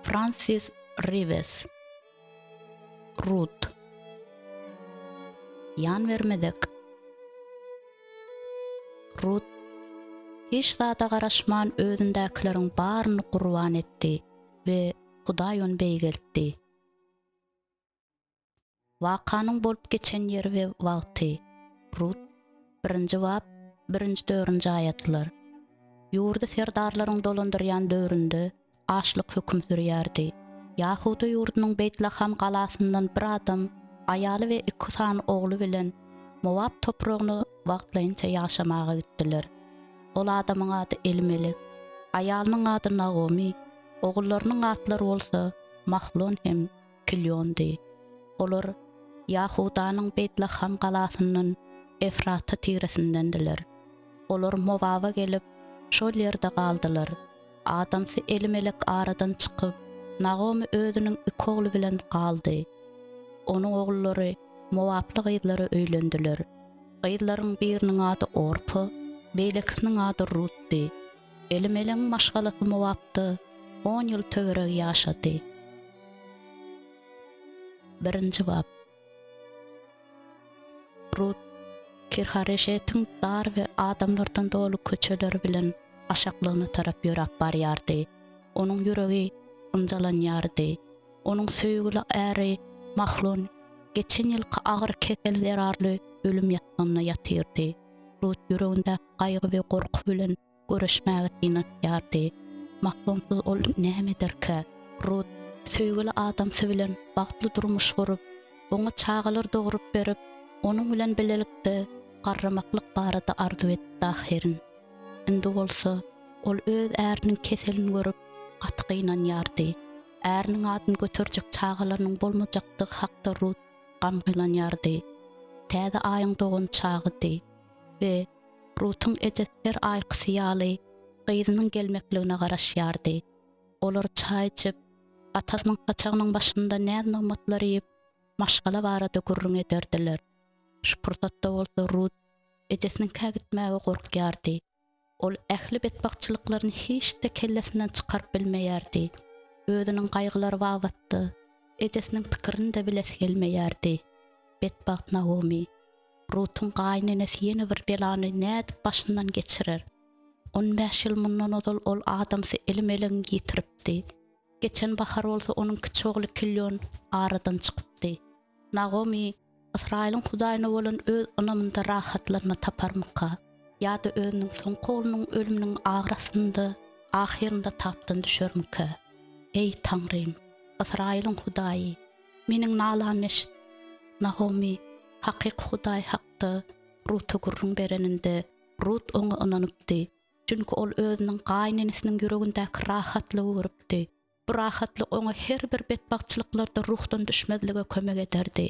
Fransis Riwes. Rut. Ýan bermezek. Rut hiç zada garaşman özündäkileriň baryny gurban etdi we Hudaý ony beýgeltdi. Wakanyň bolup geçen ýeri we wagty, Rut, birinji bap, birinji-dördünji aýatlar. Ýurdy serdarlaryň dolandyrýan döwründe açlyk höküm sürýärdi. Ýahuda ýurdunyň Beýtlaham galasyndan bir adam aýaly we iki sany ogly bilen Mowap topragyna wagtlaýynça ýaşamaga gitdiler. Ol adamyň ady Elimelek, aýalynyň ady Nagomy, ogullarynyň atlary bolsa Mahlon hem Kilýondy. Olar Ýahudanyň Beýtlaham galasyndan Efrata tiresindendiler. Olar Mowaba gelip, şol ýerde galdylar. Adamsy Elimelek aradan çykyp, Nagomy özüniň iki ogly bilen galdy. Onuň ogullary mowaply gyzlara öýlendiler. Gyzlaryň biriniň ady Orpa, beýlekisiniň ady Rutdy. Elimelegiň maşgalasy Mowapda on ýyl töweregi ýaşady. Birinji bap. Rut Kirhareşetiň dar we adamlardan doly köçeleri bilen aşaklygyna tarap ýöräp barýardy. Onuň ýüregi ynjalanýardy. Onuň söýgüli äri Mahlon geçen ýylky agyr kesel zerarly ölüm ýassygynda ýatyrdy. Rut ýüregindäki gaýgy we gorky bilen göreşmäge synanyşýardy. Mahlonsyz ol näme ederkä? Rut söýgüli adamsy bilen bagtly durmuş gurup, oňa çagalar dogrup berip, onuň bilen bilelikde garramaklyk barada arzuw etdi ahyryn. Indi bolsa ol öz äriniň keselini görüp, gaty gynanýardy. Äriniň adyny göterjek çagalarynyň bolmajakdygy hakda Rut gamgylanýardy. Täze aýyň dogan çagydy we Rutuň ejesi her aýkysy ýaly gyzynyň gelmekligine garaşýardy. Olar çaý içip, atasynyň saçagynyň başynda näz-nygmatlar iýip, maşgala barada gürrüň ederdiler. Şu pursatda bolsa Rut ejesiniňkä gitmäge gorkýardy. Ol ähli betbagtçylyklaryny hiç-de kellesinden çykaryp bilmeýärdi. Özüniň gaýgylary babatda ejesiniň pikirini-de bilesi gelmeýärdi. Betbagt Nagomy! Rutuň gaýynenesi ýene bir belany nädip başyndan geçirer? On bäş ýyl mundan ozal ol adamsy Elimelegiň ýitiripdi. Geçen bahar bolsa onuň kiçi ogly Kilýon aradan çykypdy. Nagomy Ysraýylyň Hudaýyna bolan öz ynamynda rahatlanma taparmyka? Ýa-da özüniň soňky oglunyň ölüminiň agyry astynda ahyrynda tapdan düşermikä? Eý, Taňrym, Ysraýylyň Hudaýy, meniň nalamy eşit! Nagomy hakyky Hudaý hakda Ruta gürrüň bereninde, Rut oňa ynanypdy. Çünki ol özüniň gaýynenesiniň ýüregindäki rahatlygy görüpdi. Bu rahatlyk oňa her bir betbagtçylyklarda ruhdan düşmezlige kömek ederdi.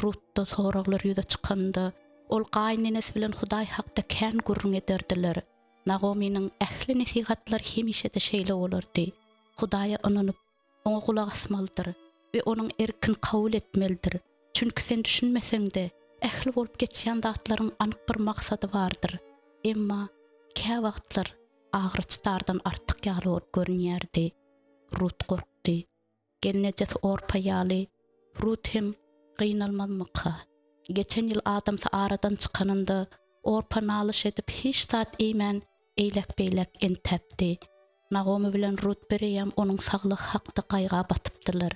Rutda soraglar ýüze çykanda, ol gaýynenesi bilen Hudaý hakda kän gürrüň ederdiler. Nagomynyň ähli nesihatlary hemişe-de şeýle bolardy, Hudaýa ynanyp, Oňa gulak asmalydyr we Onuň erkini kabul etmelidir. Çünki sen düşünmeseň-de, ähli bolup geçýän zatlaryň anyk bir maksady bardyr. Emma käwagtlar agyry çydardan artyk ýaly bolup görünýärdi. Rut gorkdy. Gelnejesi Orpa ýaly, Rut hem gynalmazmyka? Geçen ýyl adamsy aradan çykanynda, Orpa nalyş edip hiç zat iýmän, eýläk-beýläk entäpdi. Nagomy bilen Rut bireýýäm onuň saglygy hakda gaýga batypdylar.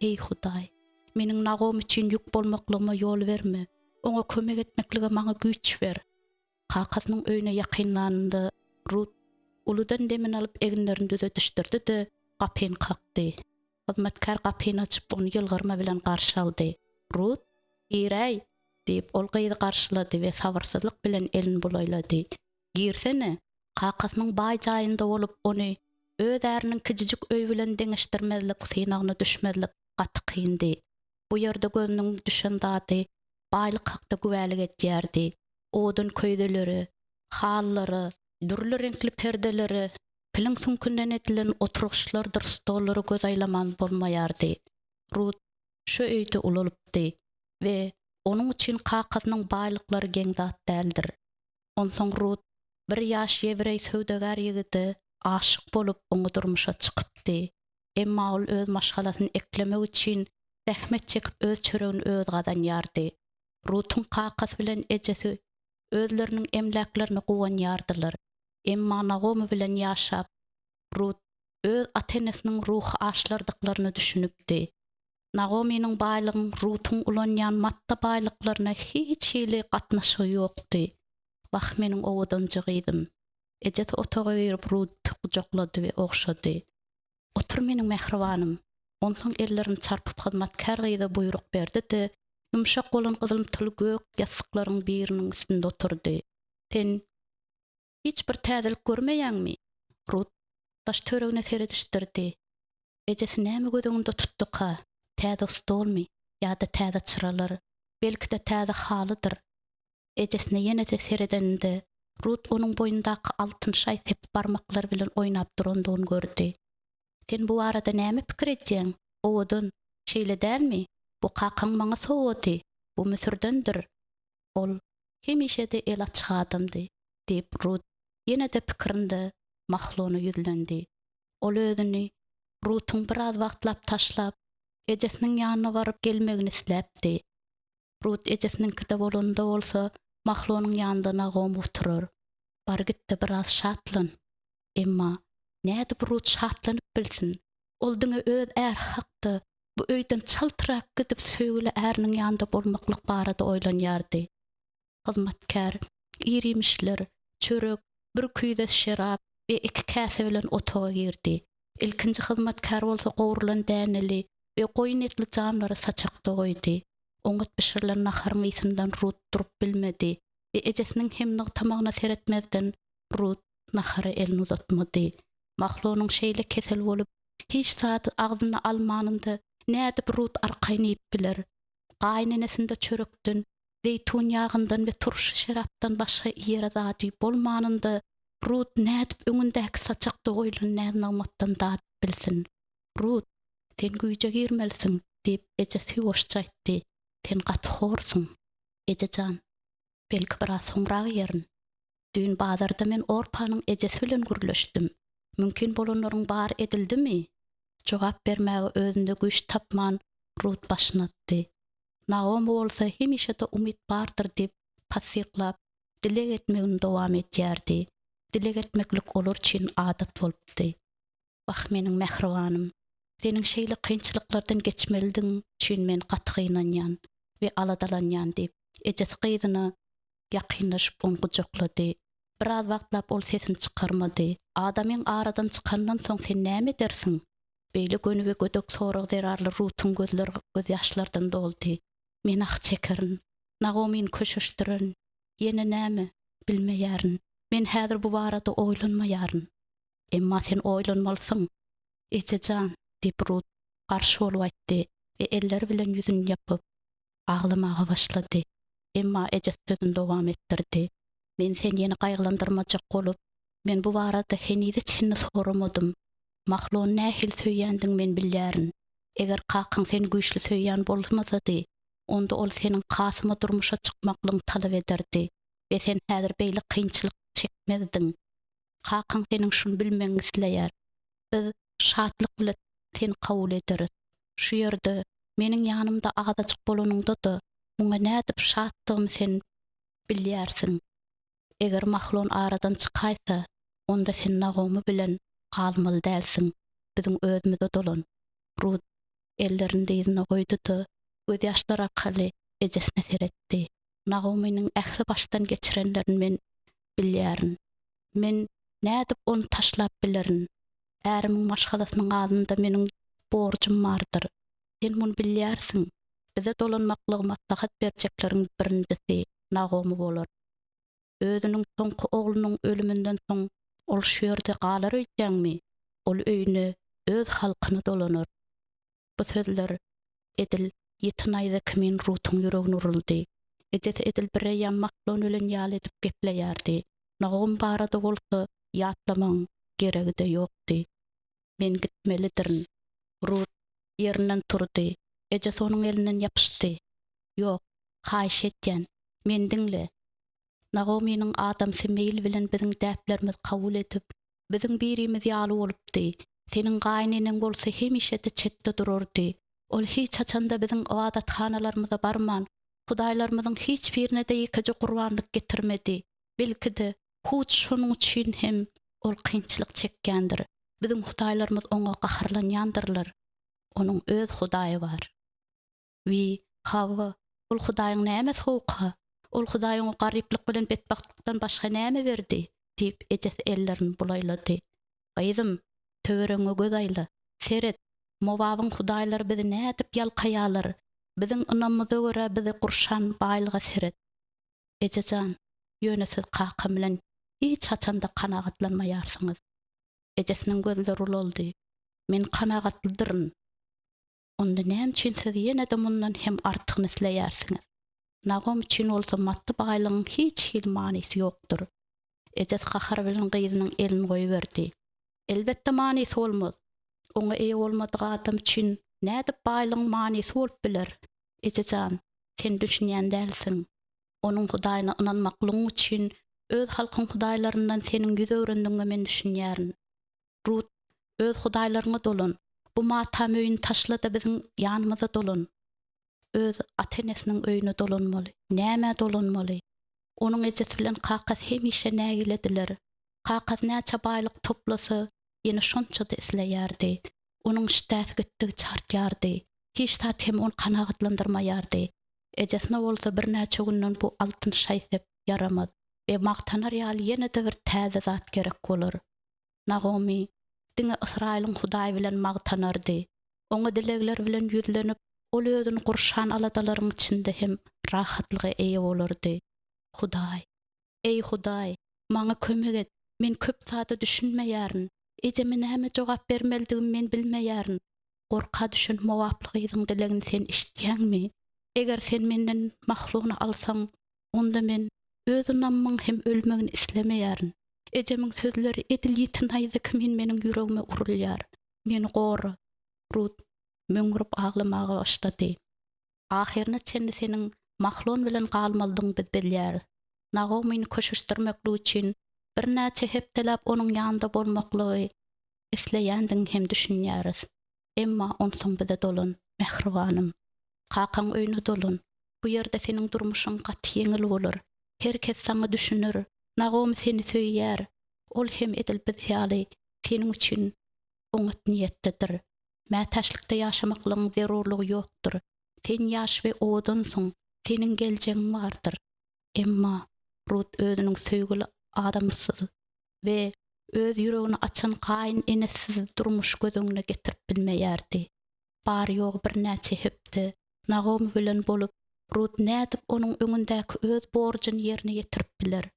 Eý, Hudaý! Meniň Nagomy üçin ýük bolmaklygyma ýol berme. Oňa kömek etmeklige maňa güýç ber. Kakasynyň öýüne ýakynlanynda, Rut uludan demini alyp eginlerini düzedişdirdi-de, gapyny kakdy. Hyzmatkär gapyny açyp, ony ýylgyrma bilen garşy aldy. Rut, giräý! diýip, ol gyzy garşylady we sabyrsyzlyk bilen elini bulaýlady. Girsene! Kakasynyň baý jaýynda bolup, ony öz äriniň kijijik öýi bilen deňeşdirmezlik synagyna düşmezlik gaty kyndy. Bu ýerde gözüniň düşen zady baýlyk hakda güwälik edýärdi. Owadan küýzelere, halylara, dürli reňkli perdelere, piliň süňkünden edilen oturgyçlardyr stollara göz aýlaman bolmaýardy. Rut şu öýde ulalypdy we onuň üçin kakasynyň baýlyklary geň zat däldir. Onsoň Rut bir ýaş ýewreý söwdagär ýigide aşyk bolup, oňa durmuşa çykypdy. Emma ol öz maşgalasyny eklemek üçin zähmet çekip öz çöregini özi gazanýardy. Rutuň kakasy bilen ejesi özleriniň emläklerine guwanýardylar. Emma Nagomy bilen ýaşap, Rut öz ata-enesiniň ruhy açlardyklaryna düşünipdi. Nagomynyň baýlygyň Rutuň ulanýan maddy baýlyklaryna hiç hili gatnaşygy ýokdy. Wah, meniň owadanja gyzym! Ejesi otaga girip Ruty gujaklady we ogşady. Otur meniň mähribanym! Onsoň ellerini çarpyp hyzmatkär gyza buýruk berdi-de, ýumşak bolan gyzylymtyl gök ýassyklaryň biriniň üstünde oturdy. Sen hiç bir täzelik görmeýäňmi? Rut daş-töweregine seredişdirdi. Ejesi näme göz öňünde tutduka? Täze stolmy? Ýa-da täze çyralar? Belki-de täze halydyr? Ejesine ýene-de seredeninde, Rut onuň boýnundaky altyn şaý-sepi barmaklary bilen oýnap durandygyny gördi. Sen bu barada näme pikir edýäň, owadan, şeýle dälmi? Bu kakaň maňa sowgady. Bu Müsürdendir. Ol hemişe-de eli açyk adamdy, diýip, Rut ýene-de pikirinde Mahlona ýüzlendi. Ol özüni Rutuň biraz wagtlap taşlap, ejesiniň ýanyna baryp gelmegini isläpdi. Rut ejesiniňkide bolanda bolsa, Mahlonyň ýanynda Nagomy oturar. Bar git-de biraz şatlan. Emma nädip Rut şatlanyp bilsin? Ol diňe öz äri hakda, bu öýden çaltrak gidip söýgüli äriniň ýanynda bolmaklyk barada oýlanýardy. Hyzmatkär, ir-iýmişler, çörek, bir küýze şerap we iki käse bilen otaga girdi. Ilkinji hyzmatkär bolsa gowrulan däneli we goýun etli jamlary saçakda goýdy. Oňat bişirilen naharyň ysyndan Rut durup bilmedi we ejesiniň hem nygtamagyna seretmezden, Rut nahara elini uzatmady. Mahlonyň şeýle kesel bolup, hiç zady agzyna almanynda nädip Rut arkaýyn iýip biler? Gaýynenesinde çörekden, zeýtun ýagyndan we turşy şerapdan başga iýere zady bolmanynda, Rut nädip öňündäki saçakda goýlan näz-nygmatdan dadyp bilsin? Rut, sen güýje girmelisiň, diýip, ejesi ýuwaşja aýtdy. Sen gaty horsuň. Eje jan, belki biraz soňrak iýerin. Düýn bazarda men Orpanyň ejesi bilen gürleşdim. Mümkin bolanlaryň bary edildimi? Jogap bermäge özünde güýç tapman, Rut başyny atdy. Naomi bolsa hemişe-de umyt bardyr diýip tassyklap, dileg etmegini dowam edýärdi. Dileg etmeklik olar üçin adat bolupdy. Wah, meniň mähribanym, seniň şeýle kynçylyklardan geçmelidigiň üçin men gaty gynanýan we aladalanýan diýip, ejesi gyzyna ýakynlaşyp ony gujaklady. Biraz wagtlap ol sesini çykarmady. Adamyň aradan çykandan soň sen näme edersiň? Beýle göni we gödek sorag zerarly Rutuň gözleri gözýaşlardan doldy. Men ah çekerin. Nagomyny köşeşdirerin. Ýene näme? Bilmeýärin. Men häzir bu barada oýlanmaýaryn. Emma sen oýlanmalysyň, eje jan, diýip, Rut garşy bolup aýtdy we elleri bilen ýüzüni ýapyp, aglamaga başlady. Emma ejesi sözüni dowam etdirdi. Men seni ýene gaýgylandyrmajak bolup, men bu barada henize çenli soramadym. Mahlony nähili söýýändigiňi men bilýärin. Eger kakaň seni güýçli söýýän bolmasady, onda ol seniň Kasyma durmuşa çykmaklygyňy talap ederdi we sen häzir beýle kynçylyk çekmezdiň. Kakaň seniň şuny bilmegiňi isleýär. Biz şatlyk bilen seni kabul ederis. Şu ýerde, meniň ýanymda azajyk bolanyňda-da, muňa nädip şatdygymy sen bilýärsiň. Eger Mahlon aradan çykaýsa, onda sen Nagomy bilen galmaly dälsiň, biziň özümize dolan. Rut ellerini dyzyna goýdy-da, gözýaşlar arkaly ejesine seretdi. Nagomynyň ähli başdan geçirenlerini men bilýärin. Men nädip ony taşlap bilerin? Ärimiň maşgalasynyň alnynda meniň borjum bardyr. Sen muny bilýärsiň. Bize dolanmaklygy maslahat berjekleriň birinjisi Nagomy bolar. Özüniň soňky oglunyň ölüminden soň ol şu ýerde galar öýdýäňmi? Ol öýüne, öz halkyna dolanar. Bu sözler edil ýiti naýza kimin Rutuň ýüregine uruldy. Ejesi edil bireýýäm Mahlon ölen ýaly edip gepleýärdi. Nagom barada bolsa ýatlamagyň geregi-de ýokdy. Men gitmelidirin. Rut ýerinden turdy. Ejesi onuň elinden ýapyşdy. Ýok, haýyş edýän, meni diňle. Nagomynyň adamsy meýil bilen biziň däplerimizi kabul edip, biziň birimiz ýaly bolupdy. Seniň gaýyneneň bolsa hemişe-de çetde durardy. Ol hiç haçan-da biziň ybadathanalarymyza barman, hudaýlarymyzyň hiç birine-de ýekeje gurbanlyk getirmedi. Belki-de, hut şonuň üçin hem ol kynçylyk çekýändir. Biziň hudaýlarymyz oňa gaharlanýandyrlar. Onuň öz hudaýy bar. Wiý, hawa, ol hudaýyň nämesi gowuka? Ol hudaý oňa garyplyk bilen betbagtlykdan başga näme berdi? diýip, ejesi ellerini bulaýlady. Gyzym, töweregiňe göz aýla. Seret, Mowabyň hudaýlary bizi nädip ýalkaýarlar. Biziň ynamymyza görä bizi gurşan baýlyga seret. Eje jan, ýöne siz kakam bilen hiç haçan-da kanagatlanmaýarsyňyz. Ejesiniň gözleri ulaldy. Men kanagatlydyryn. Onda näme üçin siz ýene-de mundan hem artygyny isleýärsiňiz? Nagom üçin bolsa maddy baýlygyň hiç hili manysy ýokdur. Ejesi gahar bilen gyzynyň elini goýberdi. Elbetde manysy bolmaz. Oňa eýe bolmadyk adam üçin nädip baýlygyň manysy bolup biler? Eje jan, sen düşünýän dälsiň. Onuň Hudaýyna ynanmaklygyň üçin öz halkyň hudaýlaryndan seniň ýüz öwrendigiňe men düşünýärin. Rut, öz hudaýlaryňa dolan, bu matam öýüni taşla-da biziň ýanymyza dolan. Öz ata-enesiniň öýüne dolanmaly. Nämä dolanmaly? Onuň ejesi bilen kakasy hemişe nägilediler. Kakasy näçe baýlyk toplasa, ýene şonça-da isleýärdi. Onuň işdäsi gitdigiçe artýardy. Hiç zat hem ony kanagatlandyrmaýardy. Ejesine bolsa birnäçe günden bu altyn şaý-sep ýaramaz we magtanar ýaly ýene-de bir täze zat gerek bolar. Nagomy diňe Ysraýylyň Hudaýy bilen magtanardy. Oňa dilegler bilen ýüzlenip, ol özüni gurşan aladalaryň içinde hem rahatlyga eýe bolardy. Hudaý! Eý, Hudaý, maňa kömek et, men köp zada düşünmeýärin. Ejeme näme jogap bermelidigimi men bilmeýärin. Gorka düşen mowaply gyzyň dilegini sen eşidýäňmi? Eger sen menden Mahlony alsaň, onda men öz ynamymyň hem ölmegini islemeýärin. Ejemiň sözleri edil ýiti naýza kimin meniň ýüregime urulýar. Meni gora! Rut möňňürip aglamaga başlady. Ahyryna çenli seniň Mahlon bilen galmalydygyňy biz bilýäris. Nagomyny köşeşdirmeklik üçin birnäçe hepdeläp onuň ýanynda bolmaklygy isleýändigiňi hem düşünýäris. Emma onsoň bize dolan, mähribanym. Kakaň öýüne dolan. Bu ýerde seniň durmuşyň gaty ýeňil bolar. Her kes saňa düşüner. Nagomy seni söýýär. Ol hem edil biz ýaly seniň üçin oňat niýetdedir. Mätäçlikde ýaşamaklygyň zerurlygy ýokdur. Sen ýaş we owadansyň, seniň geljegiň bardyr. Emma Rut özüniň söýgüli adamsyz we öz ýüregini açan gaýyn enesiz durmuş göz öňüne getirip bilmeýärdi. Bary-ýogy birnäçe hepde Nagomy bilen bolup, Rut nädip onuň öňündäki öz borjuny ýerine ýetirip biler?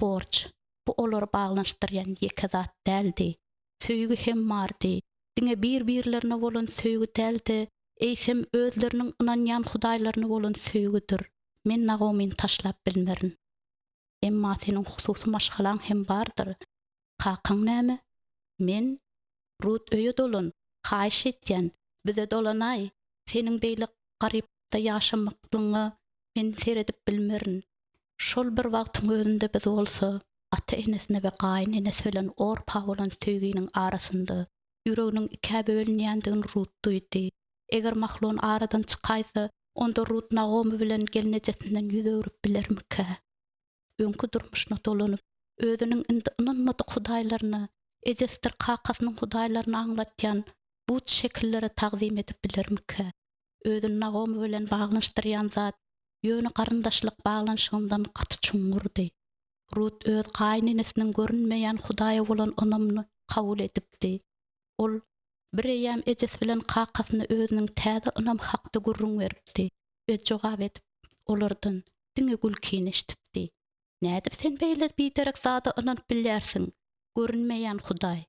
Borç, bu olary baglanyşdyrýan ýeke zat däldi. Söýgi hem bardy. Diňe bir-birlerine bolan söýgi däl-de, eýsem, özleriniň ynanýan hudaýlaryna bolan söýgüdir. Men Nagomyny taşlap bilmerin. Emma seniň hususy maşgalaň hem bardyr. Kakaň näme? Men? Rut öýe dolan, haýyş edýän, bize dolanaý, seniň beýle garyplykda ýaşamaklygyňa men seredip bilmerin. Şol bir wagtyň özünde biz bolsa ata-enesine we gaýyn enesi bilen Orpa bolan söýginiň arasynda ýüreginiň ikä bölünýändigini Rut duýdy. Eger Mahlon aradan çykaýsa, onda Rut Nagomy bilen gelnejesinden ýüz öwrüp bilermikä? Öňki durmuşyna dolanyp, özüniň indi ynanmadyk hudaýlaryna, ejesidir kakasynyň hudaýlaryny aňlatýan but şekillere tagzym edip bilermikä? Özüni Nagomy bilen baglanyşdyrýan zat ýöne garyndaşlyk baglanyşygyndan gaty çuňňurdy. Rut öz gaýynenesiniň görünmeýän Hudaýa bolan ynamyny kabul edipdi. Ol bireýýäm ejesi bilen kakasyna özüniň täze ynamy hakda gürrüň beripdi we jogap edip, olardan diňe gülkini eşidipdi. Nädip sen beýle biderek zada ynanyp bilýärsiň? Görünmeýän Hudaý.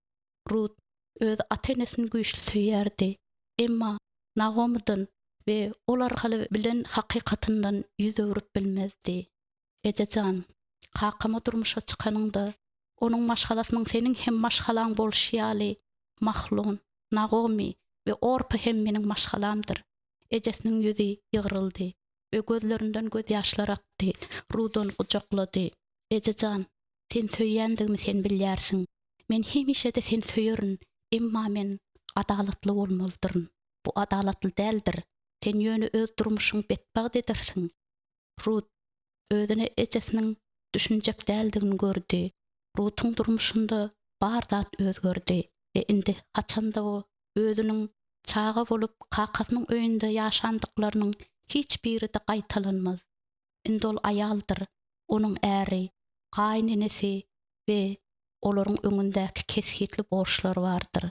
Rut öz ata-enesini güýçli söýýärdi. Emma Nagomydan we ol arkaly bilen hakykatyndan ýüz öwrüp bilmezdi. Eje jan, kakama durmuşa çykanyňda, onuň maşgalasynyň seniň hem maşgalaň bolşy ýaly, Mahlon, Nagomy we Orpa hem meniň maşgalamdyr. Ejesiniň ýüzi ýygryldy we gözlerinden gözýaşlar akdy. Rut ony gujaklady. Eje jan, seni söýýändigimi sen bilýärsiň. Men hemişe-de seni söýerin. Emma men adalatly bolmalydyryn. Bu adalatly däldir. Sen ýöne öz durmuşyňy betbagt edersiň. Rut özüne ejesiniň düşünjek däldigini gördi. Rutuň durmuşynda bar zat özgerdi we indi haçanda o özüniň çaga bolup kakasynyň öýünde ýaşandyklarynyň hiç biri-de gaýtalanmaz. Indi ol aýaldyr, onuň äri, gaýynenesi we olaryň öňündäki kesgitli borçlary bardyr.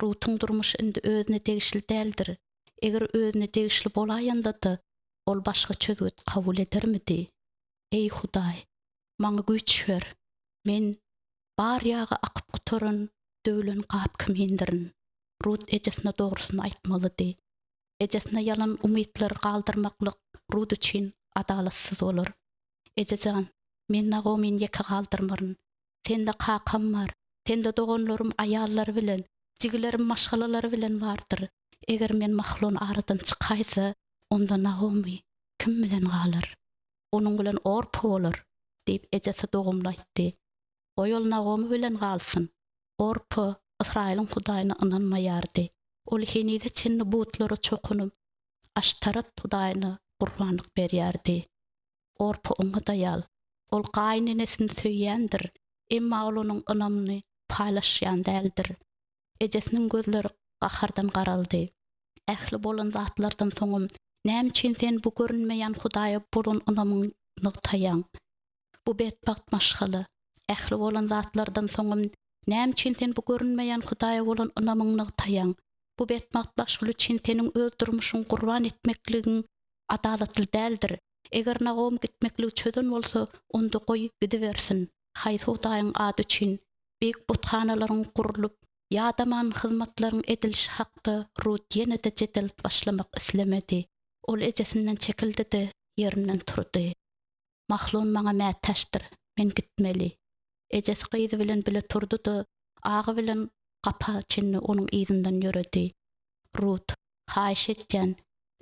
Rutuň durmuşy indi özüne degişli däldir. Eger özüne degişli bolaýanda-da, ol başga çözgüt kabul edermidi? Eý, Hudaý, maňa güýç ber. Men bar ýagy akyp gutaran döwlen gap kimindirin. Rut ejesine dogrusyny aýtmalydy. Ejesine ýalan umytlary galdyrmaklyk Rut üçin adalatsyz bolar. Eje jan, men Nagomyny ýeke galdyrmaryn. Sende kakam bar, sende doganlarym aýallary bilen, jigilerim maşgalalary bilen bardyr. Eger men Mahlon aradan çykaýsa, onda Nagomy kim bilen galar? Onuň bilen Orpa bolar, diýip, ejesi dogumly aýtdy. Goý, ol Nagomy bilen galsyn. Orpa Ysraýylyň Hudaýyna ynanmaýardy. Ol henize çenli butlara çokunyp, Aştarat hudaýyna gurbanlyk berýärdi. Orpa oňat aýal. Ol gaýynenesini söýýändir, emma ol onuň ynamyny paýlaşýan däldir. Ejesiniň gözleri gahardan garaldy. Ähli bolan zatlardan soňam näme üçin sen bu görünmeýän Hudaýa bolan ynamyňy nygtaýaň? Bu betbagt maşgala. Ähli bolan zatlardan soňam näme üçin sen bu görünmeýän Hudaýa bolan ynamyňy nygtaýaň? Bu betbagt maşgala üçin seniň öz durmuşyňy gurban etmekligiň adalatly däldir. Eger Nagomy gitmekligi çözen bolsa, onda goý, gidibersin. Haýsy hudaýyň ady üçin beýik buthanalaryň gurlup, ýadaman hyzmatlaryň edilişi hakda Rut ýene-de jedel başlamak islemedi. Ol ejesinden çekildi-de, ýerinden turdy. Mahlon maňa mätäçdir, men gitmeli. Ejesi gyzy bilen bile turdy-da, agy bilen gapa çenli onuň yzyndan ýöredi. Rut, haýyş edýän,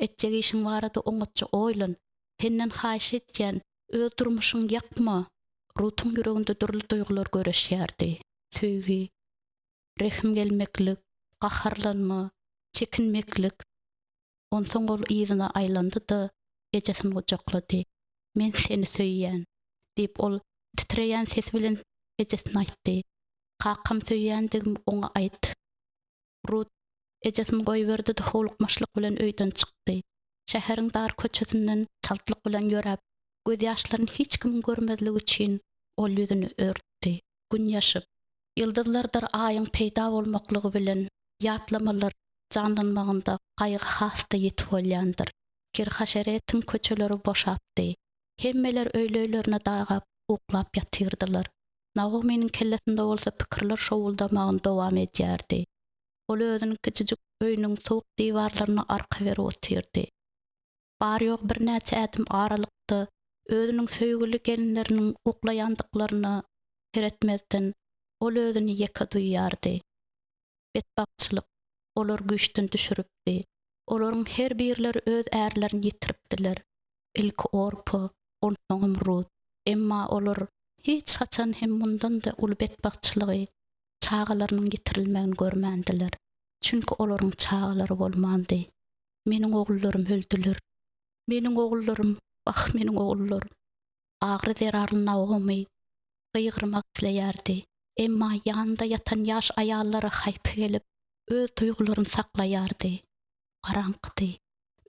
etjek işiň barada oňatja oýlan. Senden haýyş edýän, öz durmuşyňy ýakma! Rutuň ýüreginde dürli duýgular göreşýärdi, söýgi, rehim gelmeklik, gaharlanma, çekinmeklik. Onsoň ol yzyna aýlandy-da, ejesini gujaklady. Men seni söýýän! diýip, ol titreýän sesi bilen ejesine aýtdy. Kakam söýýändigimi oňa aýt. Rut ejesini goýberdi-de, howlukmaçlyk bilen öýden çykdy. Şäheriň dar köçesinden çaltlyk bilen ýöräp, gözýaşlaryny hiç kimiň görmezligi üçin ol ýüzüni örtdi. Gün ýaşyp, ýyldyzlardyr aýyň peýda bolmaklygy bilen ýatlamalar janlanmagynda gaýgy has-da ýiti bolýandyr. Kirhaşeretiň köçeleri boşapdy. Hemmeler öýli-öýlerine dagap, uklap ýatyrdylar. Naominiň kellesinde bolsa pikirler şowuldamagyny dowam edýärdi. Ol özüniň kiçijik öýüniň sowuk diwarlaryna arka berip otyrdy. Bary-ýogy birnäçe ädim aralykda özüniň söýgüli gelinleriniň uklaýandyklaryna seretmezden, ol özüni ýeke duýýardy. Betbagtçylyk olary güýçden düşüripdi. Olaryň her birleri öz ärlerini ýitiripdiler. Ilki Orpa, onsoňam Rut. Emma olar hiç haçan hem mundan-da uly betbagtçylygy, çagalarynyň ýitirilmegini görmändiler. Çünki olaryň çagalary bolmandy. Meniň ogullarym öldüler. Meniň ogullarym, wah, meniň ogullarym! Agyry zerarly Naomy gygyrmak isleýärdi. Emma ýanynda ýatan ýaş aýallara haýpy gelip, öz duýgularyny saklaýardy. Garaňkydy.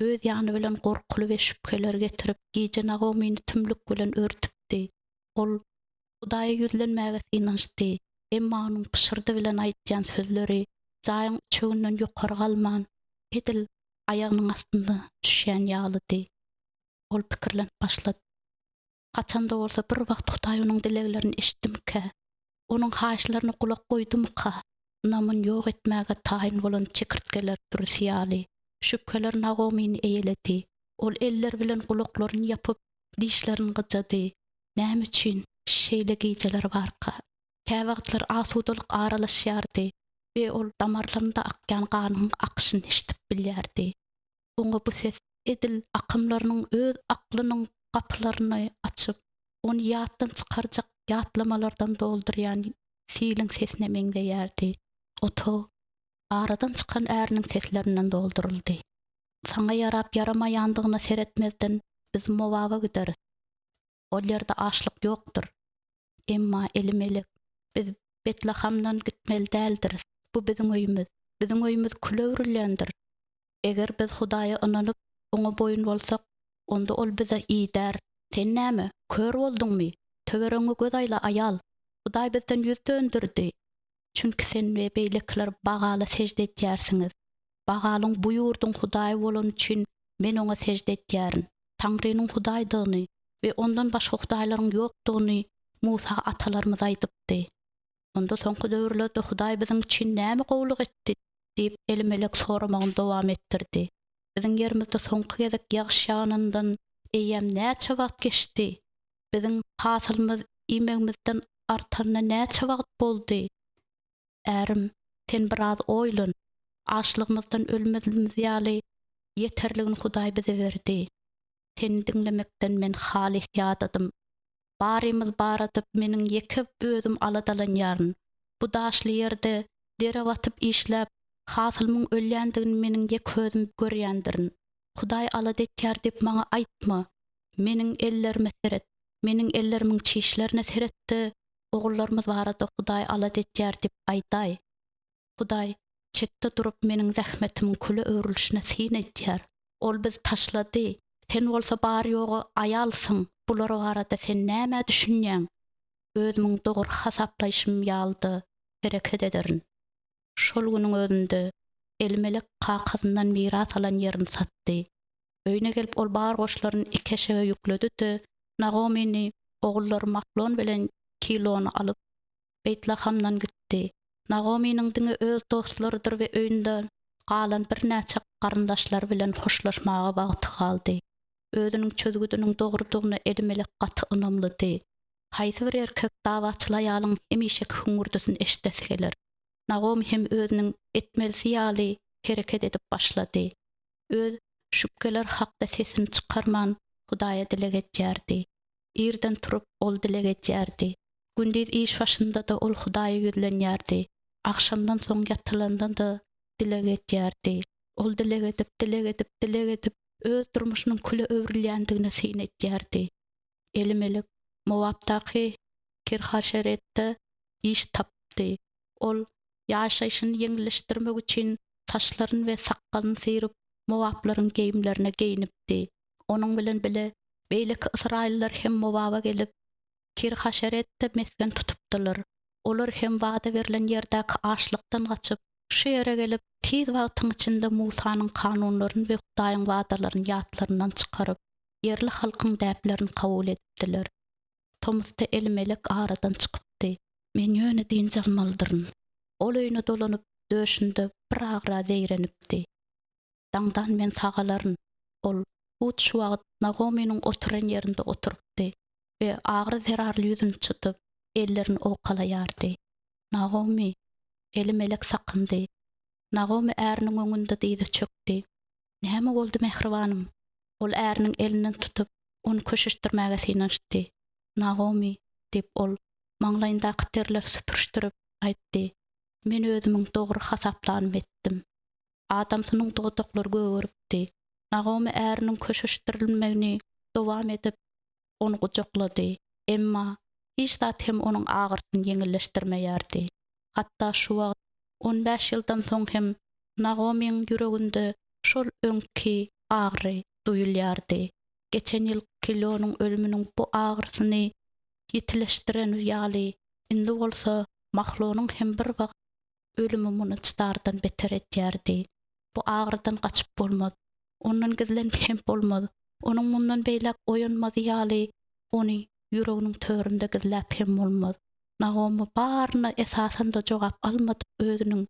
Öz ýany bilen gorkuly we şübheleri getirip, gije Nagomyny tümlük bilen örtüpdi. Ol Hudaýa ýüzlenmäge synanyşdy, emma onuň pyşyrdy bilen aýdýan sözleri jaýyň üçeginden ýokary galman, edil aýagynyň astynda düşýän ýalydy. Ol pikirlenip başlady. Haçan-da bolsa bir wagt Hudaý onuň dileglerini eşitdimikä? Onuň haýyşlaryna gulak goýdumyka? Ynamyny ýok etmäge taýyn bolan çekirtgeler sürüsi ýaly, şübheler Nagomyny eýeledi. Ol elleri bilen gulaklaryny ýapyp, dişlerini gyjady. Näme üçin şeýle gijeler barka? Käwagtlar asudalyk aralaşýardy we ol damarlarynda akýan ganyň akyşyny eşidip bilýärdi. Oňa bu ses edil akymlarynyň öz aklynyň gapylaryny açyp, ony ýatdan çykarjak ýatlamalardan doldurýan siliň sesine meňzeýärdi. Otag. aradan çykan äriniň seslerinden dolduryldy. Saňa ýarap-ýaramaýandygyna seretmezden, biz Mowaba gideris. Ol ýerde açlyk ýokdur. Emma Elimelek, Biz Betlahamdan gitmeli däldiris. Bu biziň öýümiz. Biziň öýümiz küle öwrülendir. Eger biz Hudaýa ynanyp, Oňa boýun bolsak, onda Ol bize idär. Sen näme, kör bolduňmy? Töweregiňe göz aýla, aýal! Hudaý bizden ýüz döndürdi. Çünki sen we beýlekiler Bagala sežde edýärsiňiz. Bagalyň bu ýurduň hudaýy bolany üçin men oňa sežde edýärin. Taňrynyň Hudaýdygyny we ondan başga hudaýlaryň ýokdugyny Musa atalarymyza aýdypdy. Onda soňky döwürlerde Hudaý biziň üçin näme gowulyk etdi? diýip, Elimelek soramagyny dowam etdirdi. Biziň ýerimizde soňky gezek ýagyş ýaganyndan eýýäm näçe wagt geçdi? Biziň hasylymyz iýmegimizden artanyna näçe wagt boldy? Ärim, sen biraz oýlan. Açlygymyzdan ölmezimiz ýaly ýeterligini Hudaý bize berdi. Seni diňlemekden men halys ýadadym. Barymyz barada meniň ýeke özüm aladalanýaryn. Bu daşly ýerde dere batyp işläp, hasylymyň ölýändigini meniň ýeke özüm görýändirin. Hudaý alada etýär diýip maňa aýtma. Meniň ellerime seret. Meniň ellerimiň çişlerine seret-de, Ogullarymyz barada Hudaý alada edýär diýip aýdaý. Hudaý çetde durup meniň zähmetimiň küle öwrülişine syn edýär. Ol bizi taşlady. Sen bolsa bary-ýogy aýalsyň. Bular barada sen nämä düşünýäň? Özümiň dogry hasaplaýşym ýaly-da hereket ederin. Şol günüň özünde Elimelek kakasyndan miras alan ýerini satdy. Öýüne gelip ol bar goşlaryny iki eşege ýükledi-de, Nagomyny, ogullary Mahlon bilen Kilony alyp, Beýtlahamdan gitdi. Nagomynyň diňe öz dostlarydyr we öýünde galan birnäçe garyndaşlary bilen hoşlaşmaga wagty galdy. Özüniň çözgüdiniň dogrudygyna Elimelek gaty ynamlydy. Haýsy bir erkek dawaçyl aýalyň hemişeki hüňňürdisini eşidesi geler? Nagomy hem özüniň etmelisi ýaly hereket edip başlady. Öz şübheleri hakda sesini çykarman, Hudaýa dileg edýärdi. Irden turup, ol dileg edýärdi. Gündiz iş başynda-da ol Hudaýa ýüzlenýärdi. Agşamdan soň ýatylanda-da dileg edýärdi. Ol dileg edip, dileg edip, dileg edip, öz durmuşynyň küle öwrülýändigine syn edýärdi. Elimelek Mowapdaky Kirhaşeretde iş tapdy. Ol ýaşaýşyny ýeňilleşdirmek üçin saçlaryny we sakgalyny syryp, mowaplaryň geýimlerine geýnipdi. Onuň bilen bile beýleki ysraýyllar hem Mowaba gelip, Kirhaşeretde mesgen tutupdylar. Olar hem wada berlen ýerdäki açlykdan gaçyp, şu ýere gelip, tiz wagtyň içinde Musanyň kanunlaryny we Hudaýyň wadalaryny ýatlaryndan çykaryp, ýerli halkyň däplerini kabul edipdiler. Tomusda Elimelek aradan çykypdy. Men ýöne dynç almalydyryn. Ol öýüne dolanyp, döşünde bir agra zeýrenipdi. Daňdan men sagalaryn. Ol hut şu wagt Nagomynyň oturan ýerinde oturypdy we agyry zerarly ýüzüni çytyp, ellerini owkalaýardy. Nagomy! Elimelek sakyndy. Nagomy äriniň öňünde dyza çökdi. Näme boldy, mähribanym? Ol äriniň elinden tutup, ony köşeşdirmäge synanyşdy. Nagomy, diýip, ol maňlaýyndaky derleri süpürişdirip, aýtdy, Men özümiň dogry hasaplanymy etdim. Adamsynyň dodaklary gögeripdi. Nagomy äriniň köşeşdirilmegini dowam edip, ony gujaklady. Emma hiç zat hem onuň agyrsyny ýeňilleşdirmeýärdi. Hatda şu wagt, on bäş ýyldan soň hem Nagomyň ýüreginde şol öňki agyry duýulýardy. Geçen ýyl Kilýonyň ölüminiň bu agyrysyny ýitileşdireni ýaly, indi bolsa Mahlonyň hem bir wagt ölümi muny çydardan beter edýärdi. Bu agyrydan gaçyp bolmaz. Ondan gizlenip hem bolmaz. Onuň mundan beýläk oýanmazy ýaly, ony ýüreginiň töründe gizläp hem bolmaz. Nagomy baryna esasan-da jogap almadyk özüniň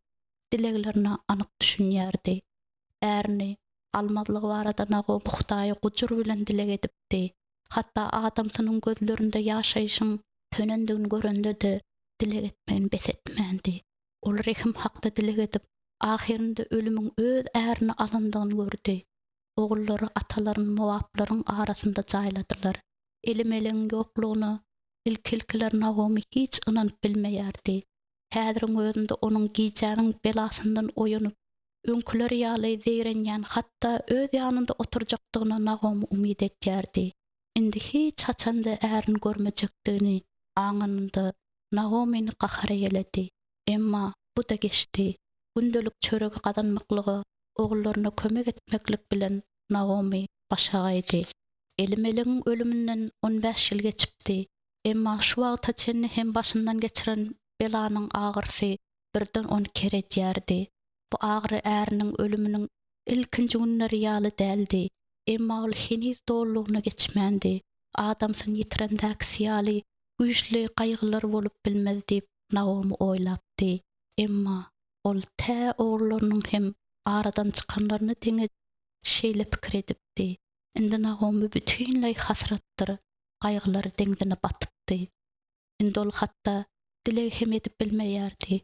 dileglerine anyk düşünýärdi. Ärini almazlygy barada Nagomy Hudaýa gujur bilen dileg edipdi. Hatda adamsynyň gözlerinde ýaşaýşyň sönendigini görende-de dileg etmegini bes etmändi. Ol rehim hakda dileg edip, ahyrynda ölümiň öz ärini alandygyny gördi. Ogullary atalaryny mowaplaryň arasynda jaýladylar. Elimelegiň ýoklugyna ilki-ilkiler Nagomy hiç ynanyp bilmeýärdi. Häziriň özünde onuň gijäniň belasyndan oýanyp, öňküleri ýaly zeýrenýän, hatda öz ýanynda oturjakdygyna Nagomy umyt edýärdi. Indi hiç haçan-da ärini görmejekdigini aňanynda Nagomyny gahar eýeledi. Emma bu-da geçdi. Gündelik çöregi gazanmaklyga ogullaryna kömek etmeklik bilen Nagomy başagaýdy. Elimelegiň ölüminden on bäş ýyl geçipdi. Emma şu wagta çenli hem başyndan geçiren belanyň agyrysy birden ony ker edýärdi. Bu agyry äriniň ölüminiň ilkinji günleri ýaly däldi. Emma ol heniz dolulygyna geçmändi. Adamsyny ýitirendäkisi ýaly güýçli gaýgylar bolup bilmez diýip Naomi oýlapdy. Emma ol tä ogullarynyň hem aradan çykanlaryna deňeç şeýle pikir edipdi. Indi Naomi bütinleý hasratdyr gaýgylar deňzine batypdy. Indi ol hatda dileg hem edip bilmeýärdi.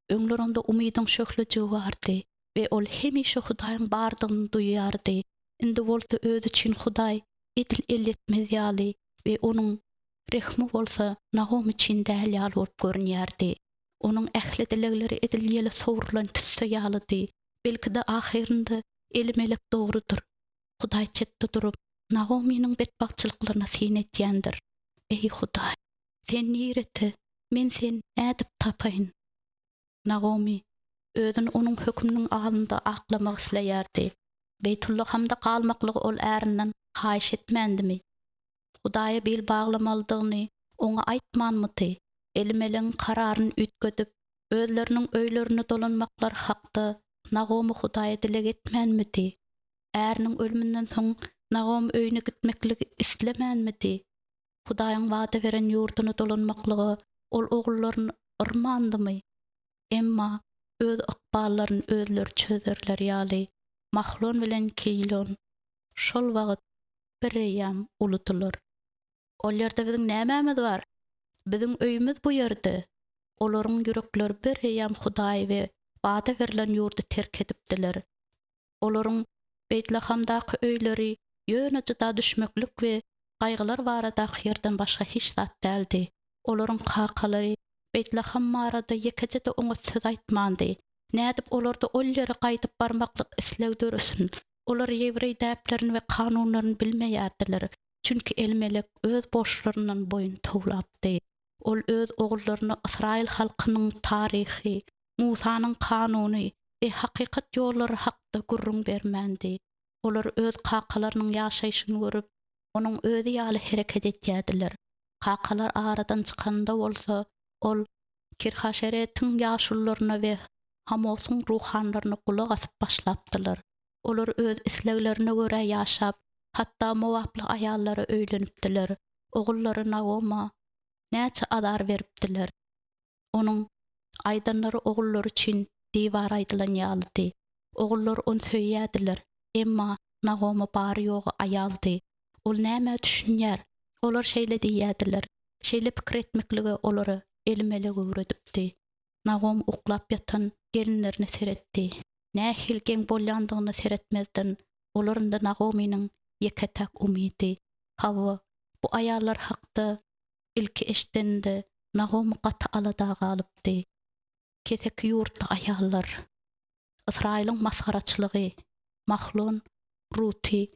Öňler onda umydyň şöhlejigi bardy we ol hemişe Hudaýyň bardygyny duýýardy. Indi bolsa özi üçin Hudaý edil elýetmez ýaly we onuň rehmi bolsa Nagomy üçin däl ýaly bolup görünýärdi. Onuň ähli dilegleri edil ýele sowrulan tüsse ýalydy. Belki-de ahyrynda Elimelek dogrudyr. Hudaý çetde durup, Nagomynyň betbagtçylyklaryna syn edýändir. Eý, Hudaý! Sen nirede? Men seni nädip tapaýyn? Nagomy özüni onuň höküminiň alnynda aklamak isleýärdi. Beýtullahamda galmaklygy ol ärinden haýyş etmändimi? Hudaýa bil baglamalydygyny oňa aýtmanmydy? Elimelegiň kararyny üýtgedip, özleriniň öýlerine dolanmaklary hakda Nagomy Hudaýa dileg etmänmidi? Äriniň ölüminden soň Nagomy öýüne gitmekligi islemänmidi? Hudaýyň wada beren ýurduna dolanmaklyga ol ogullaryny yrmandymy? Emma öz ykballaryny özleri çözerleri ýaly, Mahlon bilen Keýlon şol wagt bireýýäm uludylar. Ol ýerde biziň nämämiz bar? Biziň öýümiz bu ýerde. Olaryň ýürekleri bireýýäm Hudaýy we wada berlen ýurdy terk edipdiler. Olaryň Beýtlahamdaky öýleri ýöne jyda düşmeklik we gaýgylar baradaky ýerden başga hiç zat däldi. Olaryň kakalary Beýtlaham barada ýekeje-de oňat söz aýtmandy. Nädip olarda ol ýere gaýdyp barmaklyk isleg döresin? Olar ýewreý däplerini we kanunlaryny bilmeýärdiler, çünki Elimelek öz borçlaryndan boýun towlapdy. Ol öz ogullaryna ysraýyl halkynyň taryhy, Musanyň kanuny we hakykat ýollary hakda gürrüň bermändi. Olar öz kakalarynyň ýaşaýşyny görüp, onuň özi ýaly hereket edýärdiler. Kakalar aradan çykanda bolsa, ol Kirhaşeretiň ýaşulularyna we Hamosyň ruhanylaryna gulak asyp başlapdylar. Olar öz isleglerine görä ýaşap, hatda mowaply aýallara öýlenipdiler. Ogullary Naoma näçe azar beripdiler. Onuň aýdanlary ogullary üçin diwar aýdylan ýalydy. Ogullary ony söýýärdiler, emma Nagomy bary-ýogy aýaldy. Ol nämä düşünýär? Olar şeýle diýýärdiler. Şeýle pikir etmeklige olary Elimelek öwredipdi. Nagomy uklap ýatan gelinlerine seretdi. Nähili geň bolýandygyna seretmezden, olar indi Nagomynyň ýeke-täk umydy. Hawa, bu aýallar hakda Ilki eşideninde Nagomy gaty alada galypdy. Keseki ýurtly aýallar, Ysraýylyň masgaraçylygy, Mahlon Ruty,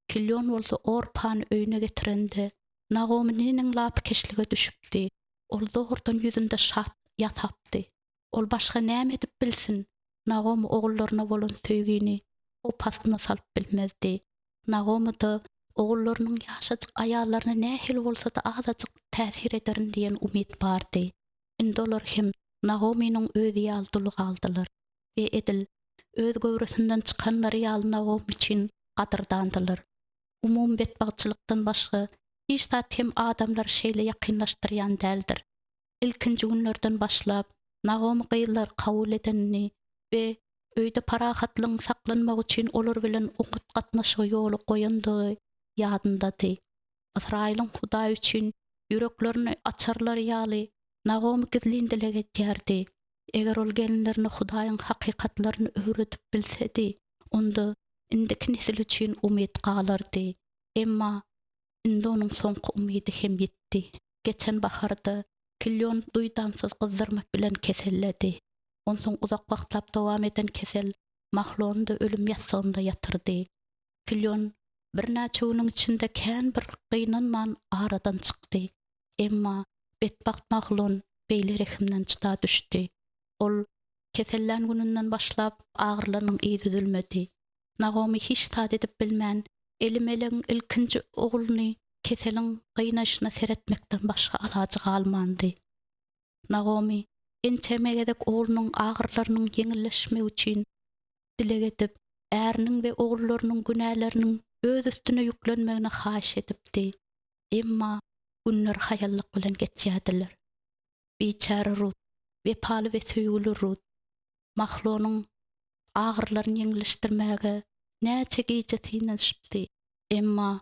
Kilýon bolsa Orpany öýüne getirende, Nagomy neneň lapykeçlige düşüpdi. Ol zordan ýüzünde şat ýasapdy. Ol başga näme edip bilsin? Nagomy ogullaryna bolan söýgini howp astyna salyp bilmezdi. Nagomy-da ogullarynyň ýaşajyk aýallaryna nähili bolsa-da azajyk täsir ederin diýen umyt bardy. Indi olar hem Nagomynyň özi ýaly dul galdylar we edil öz göwresinden çykanlary ýaly Nagomy üçin gadyrdandylar. Umumy betbagtçylykdan başga hiç zat hem adamlary şeýle ýakynlaşdyrýan däldir. Ilkinji günlerden başlap, Nagomy gyzlary kabul edenini we öýde parahatlygyň saklanmagy üçin olar bilen oňat gatnaşygy ýola goýandygy ýadyndady. Ysraýylyň Hudaýy üçin ýüreklerini açarlary ýaly, Nagomy gizlin dileg edýärdi. Eger ol gelinlerine Hudaýyň hakykatlaryny öwredip bilsedi, onda indiki nesil üçin umyt galardy. Emma indi onuň soňky umydy hem ýitdi. Geçen baharda. Kilýon duýdansyz gyzdyrmak bilen keselledi. Onsoň uzak wagtlap dowam eden kesel Mahlony-da ölüm ýassygynda ýatyrdy. Kilýon birnäçe günüň içinde kän bir gynanman aradan çykdy. Emma betbagt Mahlon beýle rehimden jyda düşdi. Ol kesellän gününden başlap agyrylarynyň yzy üzülmedi. Nagomy hiç zat edip bilmän, Elimelegiň ilkinji ogluny keseliň gynaýşyna seretmekden başga alajy galmandy. Nagomy ençeme gezek oglunyň agyrylarynyň ýeňilleşmegi üçin dileg edip, äriniň we ogullarynyň günäleriniň öz üstüne ýüklenmegini haýyş edipdi. Emma günler haýallyk bilen geçýärdiler. Biçäre Rut, wepaly we söýgüli Rut, Mahlonyň agyrylaryny ýeňilleşdirmäge näçe gije synanyşypdy, emma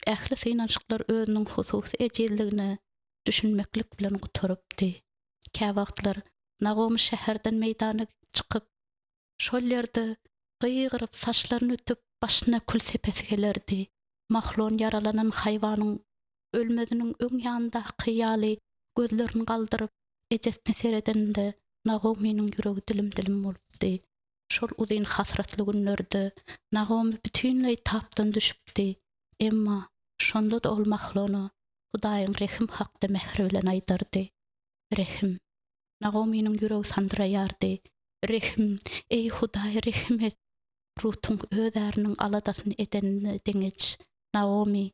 ähli synanyşyklar özüniň hususy ejizligine düşünmeklik bilen gutarypdy. Käwagtlar Nagomy şäherden meýdana çykyp, şol ýerde gygyryp, saçlaryny ütüp, başyna kül sepesi gelerdi. Mahlon ýaralanan haýwanyň ölmeziniň öň ýanyndaky ýaly gözlerini galdyryp, ejesine seredende Nagomynyň ýüregi dilim-dilim bolupdy. Şol uzyn hasratly günlerde Nagomy bütinleý tapdan düşüpdi. Emma şonda-da ol Mahlona Hudaýyň rehim hakda mähir bilen aýdardy. Rehim. Nagomynyň ýüregi sandyraýardy. Rehim, eý Hudaý, rehim et! Rutuň öz äriniň aladasyny edenine deňeç, Nagomy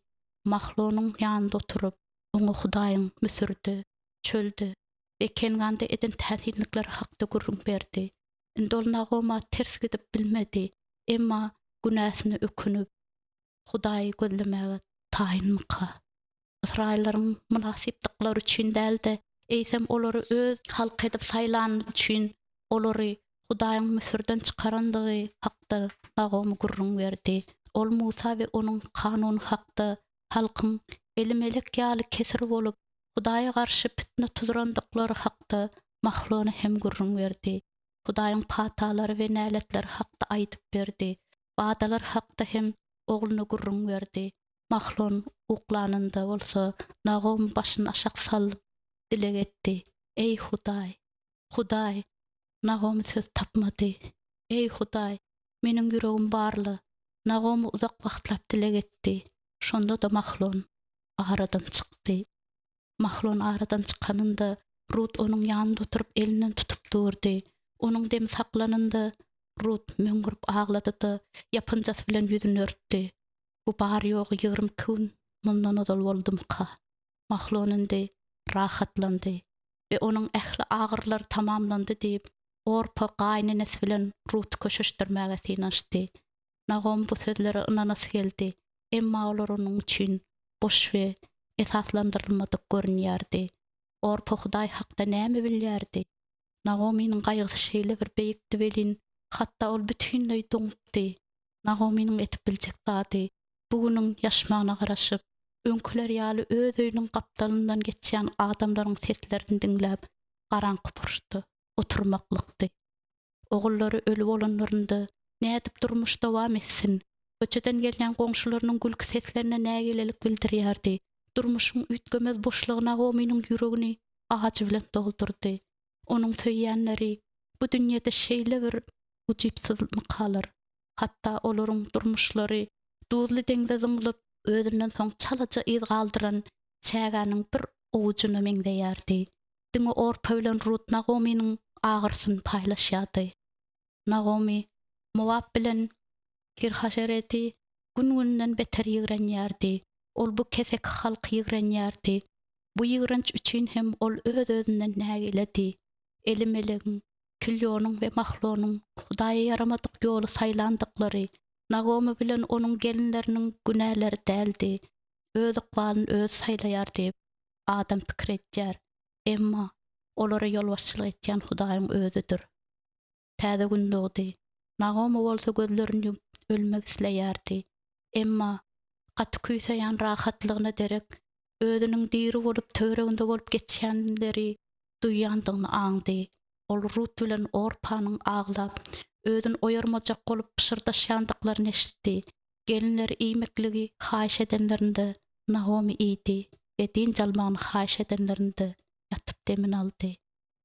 Mahlonyň ýanynda oturyp, oňa Hudaýyň Müsürde, çölde we Kenganda eden täsinlikleri hakda gürrüň berdi. Indi ol Nagoma ters gidip bilmedi, emma günäsine ökünip, Hudaýy gözlemäge taýynmyka? Ysraýyllaryň mynasypdyklary üçin däl-de, eýsem olary öz halky edip saýlany üçin olary Hudaýyň Müsürden çykarandygy hakda Nagomy gürrüň berdi. Ol Musa we onuň kanuny hakda halkyň Elimelek ýaly kesir bolup, Hudaýa garşy pitne tuzurandyklary hakda Mahlona hem gürrüň berdi. Hudaýyň patalary we näletleri hakda aýdyp berdi. Wadalar hakda hem ogluna gürrüň berdi. Mahlon uklanynda bolsa, Nagom başyny aşak salyp, dileg etdi, Eý, Hudaý! Hudaý! Nagomy söz tapmady. Eý, Hudaý! Meniň ýüregim barla! Nagomy uzak wagtlap dileg etdi. Şonda-da Mahlon aradan çykdy. Mahlon aradan çykanynda, Rut onuň ýanynda oturyp elinden tutup durdy. Onuň demi saklanynda, Rut möňňürip aglady-da, ýapynjasy bilen ýüzüni örtdi. Bu bary-ýogy 22 gün mundan ozal boldumyka? Mahlon indi rahatlandy we onuň ähli agyrylary tamamlandy diýip, Orpa gaýynenesi bilen Ruty köşeşdirmäge synanyşdy. Nagomy bu sözlere ynanasy geldi, emma olar onuň üçin boş we esaslandyrylmadyk görünýärdi. Orpa Hudaý hakda näme bilýärdi? Nagomynyň gaýgysy şeýle bir beýikdi welin, hatda ol bütinleý doňupdy. Nagomynyň edip biljek zady, bu günüň ýaşmagyna garaşyp, öňküler ýaly öz öýüniň gapdalyndan geçýän adamlaryň seslerini diňläp, garaňky burçda oturmaklykdy. Ogullary öli bolanlarynda nädip durmuş dowam etsin? Köçeden gelýän goňşularynyň gülki seslerine nägilelik bildirýärdi. Durmuşyň üýtgemez boşlugy Naominiň ýüregini ajy bilen doldurdy. Onuň söýýänleri bu dünýede şeýle bir ujypsyzmykalar? Hatda olaryň durmuşlary duzly deňze zyňlyp, özünden soň çalaja yz galdyran çägäniň bir owujyna meňzeýärdi. Diňe Orpa bilen Rut Nagomynyň agyrysyny paýlaşýardy. Nagomy Mowap bilen Kirhaşereti gün-günden beter ýigrenýärdi. Ol bu keseki halky ýigrenýärdi. Bu ýigrenç üçin hem ol öz-özünden nägiledi. Elimelegiň, Kilýonyň we Mahlonyň Hudaýa ýaramadyk ýoly saýlandyklary Nagomy bilen onuň gelinleriniň günäleri däldi. Öz ykbalyny özi saýlaýar diýip, adam pikir edýär. Emma olara ýolbaşçylyk etýän Hudaýyň Özüdir. Täze gün dogdy. Nagomy bolsa gözlerini ýumup ölmek isleýärdi. Emma gaty küýseýän rahatlygyna derek, özüniň diri bolup töwereginde bolup geçýänleri duýýandygyny aňdy. Ol Rut bilen Orpanyň aglap, özüni oýarmajak bolup pyşyrdaşýandyklaryny eşitdi. Gelinleri iýmekligi haýyş edenlerinde, Nagomy iýdi we dynç almagyny haýyş edenlerinde. Ýatyp demini aldy.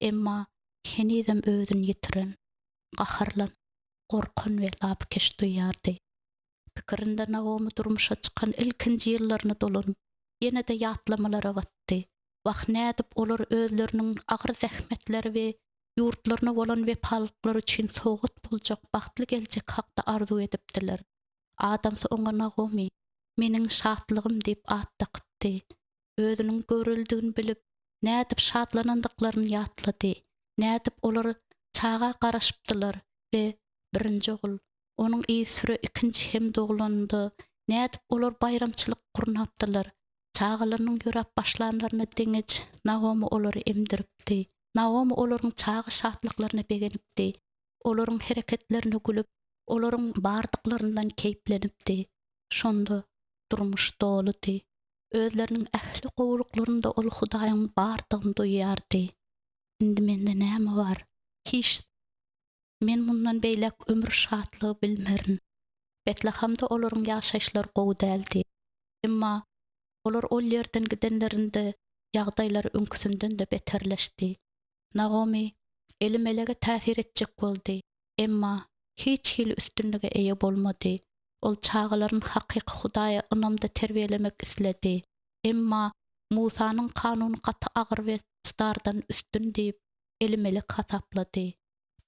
Emma henizem özüni ýitiren, gaharlanan, gorkan we lapykeç duýýardy. Pikirinde Naomi durmuşa çykan ilkinji ýyllaryna dolanyp, ýene-de ýatlamalara batdy. Wah, nädip olar özleriniň agyr zähmetleri we ýurtlaryna bolan wepalylyklary üçin sowgat boljak bagtly geljek hakda arzuw edipdiler. Adamsy oňa Nagomy, meniň şatlygym diýip at dakypdy. Özüniň göwrelidigini bilip, nädip şatlanandyklaryny ýatlady. Nädip olar çaga garaşypdylar we birinji ogul, onuň yzysüre ikinji hem doglanynda, nädip olar baýramçylyk gurnapdylar. Çagalarynyň ýöräp başlanlaryna deňeç Nagomy olary emdiripdi. Nagomy olaryň çaga şatlyklaryna begenipdi. Olaryň hereketlerine gülüp, olaryň bardyklaryndan keýplenipdi. Şonda durmuş doludy. Özleriniň ähli gowulyklarynda ol Hudaýyň bardygyny duýýardy. Indi mende näme bar? Hiç zat. Men mundan beýläk ömür şatlygy bilmerin. Betlahamda olaryň ýaşaýyşlary gowy däldi. Emma olar ol ýerden gidenlerinde ýagdaýlary öňküsinden-de beterleşdi. Nagomy Elimelege täsir etjek boldy, emma hiç hili üstünlige eýe bolmady. Ol çagalaryny hakyky Hudaýa ynamda terbiýelemek isledi. Emma Musanyň kanuny gaty agyr we çydardan üstün diýip, Elimelek hasaplady.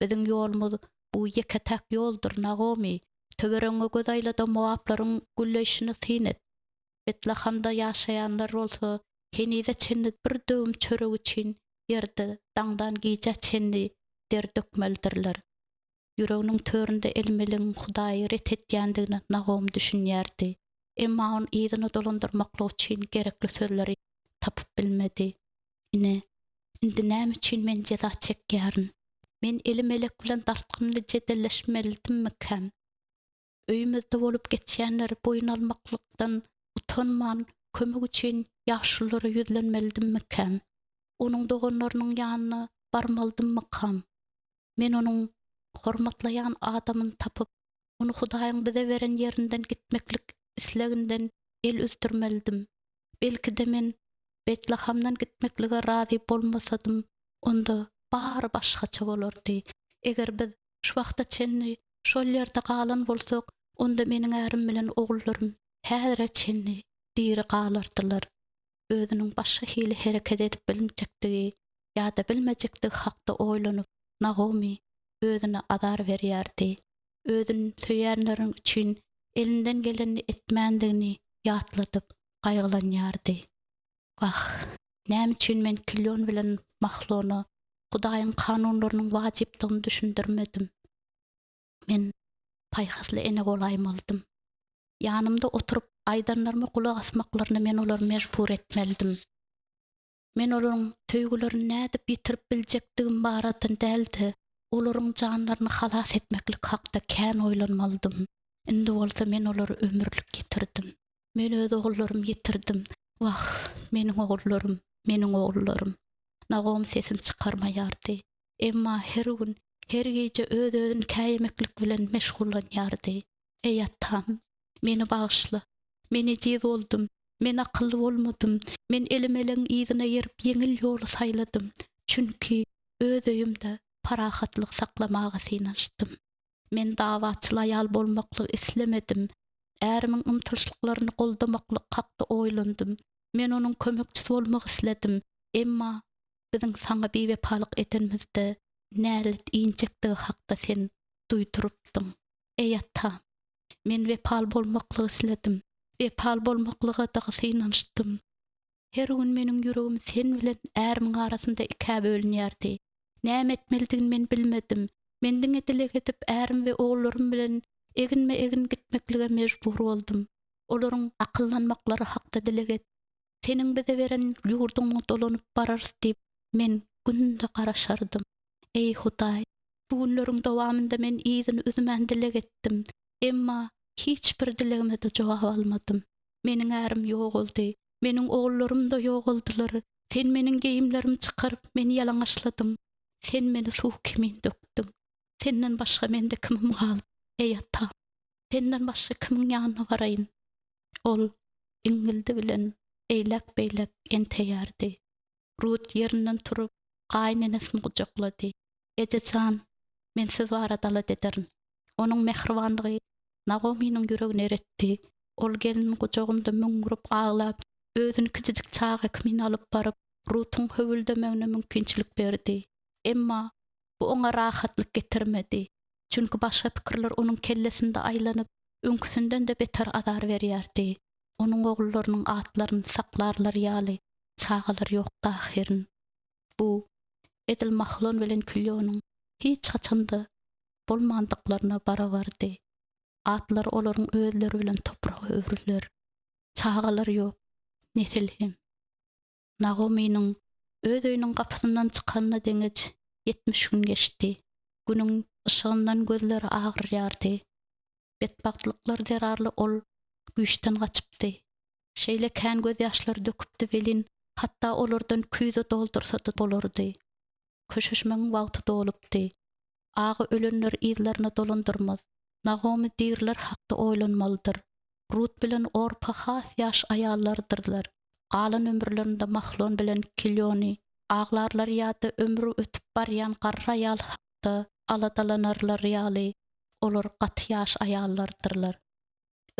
Biziň ýolumyz bu ýeke-täk ýoldur, Nagomy! Töweregiňe göz aýla-da moaplaryň gülleýşine syn et. Betlahamda ýaşaýanlar bolsa henize çenli bir döwüm çörek üçin ýerde daňdan gijä çenli der dökmelidirler. Ýüreginiň töründe Elmeligiň Hudaýy ret edýändigine Nagom düşünýärdi. Emma ony yzyna dolandyrmaklyk üçin gerekli sözleri tapyp bilmedi. Ine, indi näme üçin men jeza çekýärin? Men Elimelek bilen dartgynly jedelleşmelidimmikäm? Öýümizde bolup geçýänleri boýun almaklykdan utanman, kömek üçin ýaşululara ýüzlenmelidimmikäm? Onuň doganlarynyň ýanyna barmalydymmykam? Men onuň hormatlaýan adamyny tapyp, ony Hudaýyň bize beren ýerinden gitmeklik isleginden el üzdürmelidim. Belki-de men Betlahamdan gitmeklige razy bolmasadym, onda bary başgaça bolardy. Eger biz şu wagta çenli şol ýerde galan bolsak, onda meniň ärim bilen ogullarym häzire çenli diri galardylar. Özüniň başga hili hereket edip bilmjekdigi ýa-da bilmejekdigi hakda oýlanyp, Nagomy özüne azar berýärdi. Özüni söýýänleriň üçin elinden gelenini etmändigini ýatladyp, gaýgylanýardy. Wah, näme üçin men Kilýon bilen Mahlona Hudaýyň kanunlarynyň wajypdygyny düşündirmedim? Men paýhasly ene bolaýmalydym. Ýanymda oturyp, aýdanlaryma gulak asmaklaryna men olary mejbur etmelidim. Men olaryň söýgülerini nädip ýitirip biljekdigim barada däl-de, olaryň janlaryny halas etmeklik hakda kän oýlanmalydym. Indi bolsa men olary ömürlik ýitirdim. Men öz ogullarymy ýitirdim. Wah, meniň ogullarym, meniň ogullarym! Nagom sesini çykarmaýardy. Emma her gün, her gije öz-özüni käýemeklik bilen meşgullanýardy. Eý, atam! Meni bagyşla. Men ejiz boldum. Men akylly bolmadym. Men Elimelegiň yzyna erip ýeňil ýoly saýladym. Çünki öz öýümde parahatlygy saklamaga synanyşdym. Men dawaçyl aýal bolmaklygy islemedim. Ärimiň ymtylyşlyklaryny goldamaklyk hakda oýlandym. Men onuň kömekçisi bolmak isledim. Emma biziň saňa biwepalyk edenimizde nälet injekdigi hakda sen duýdurypdyň. Eý, atam! Men wepaly bolmaklygy isledim. Wepaly bolmaklyga dagy synanyşdym. Her gün meniň ýüregim sen bilen ärimiň arasynda ikä bölünýärdi. Näme etmelidigini men bilmedim. Men diňe dileg edip, ärim we ogullarym bilen eginme-egin gitmeklige mejbur boldum. Olaryň akyllanmaklary hakda dileg et. Seniň bize beren ýurduňa dolanyp bararys diýip, men günde garaşardym. Eý, Hudaý, bu günleriň dowamynda men yzyny üzmän dileg etdim. Emma hiç bir dilegime-de jogap almadym. Meniň ärim ýogaldy, meniň ogullarym-da ýogaldylar. Sen meniň geýimlerimi çykaryp, meni ýalaňaçladyň. Sen meni suw kimin dökdüň. Senden başga mende kimim galdy, eý, Atam? Senden başga kimiň ýanyna baraýyn? Ol iňňildi bilen eýläk-beýläk enteýärdi. Rut ýerinden turup, gaýynenesini gujaklady. Eje jan, men siz barada alada ederin. Onuň mähribanlygy Nagomynyň ýüregini eretdi. Ol gelnini gujagynda müňňürip aglap, özüni kiçijik çaga kimin alyp baryp, Rutuň höwüldemegine mümkinçilik berdi. Emma bu oňa rahatlyk getirmedi. Çünki başga pikirler onuň kellesinde aýlanyp, öňküsinden-de beter azar berýärdi. Onuň ogullarynyň atlaryny saklarlary ýaly çagalar ýokdy ahyryn. Bu, edil Mahlon bilen Kilýonyň hiç haçan-da bolmandyklaryna barabardy. Atlary olaryň özleri bilen topraga öwrüler. Çagalar ýok, nesil hem. Nagomynyň öz öýüniň gapysyndan çykanyna deňeç 70 gün geçdi. Günüň yşygyndan gözleri agyrýardy. Betbagtlyklar zerarly ol güýçden gaçypdy. Şeýle kän gözýaşlar döküpdi welin, hatda olardan küýze doldursa-da bolardy. Köşeşmegiň wagty dolupdy. Agy ölenleri yzlaryna dolandyrmaz. Nagomy diriler hakda oýlanmalydyr. Rut bilen Orpa has ýaş aýallardyrlar. Galan ömürlerinde Mahlon bilen Kilýony aglarlar ýa-da ömri ötüp barýan garry aýal hakda aladalanarlar ýaly, olar gaty ýaş aýallardyrlar.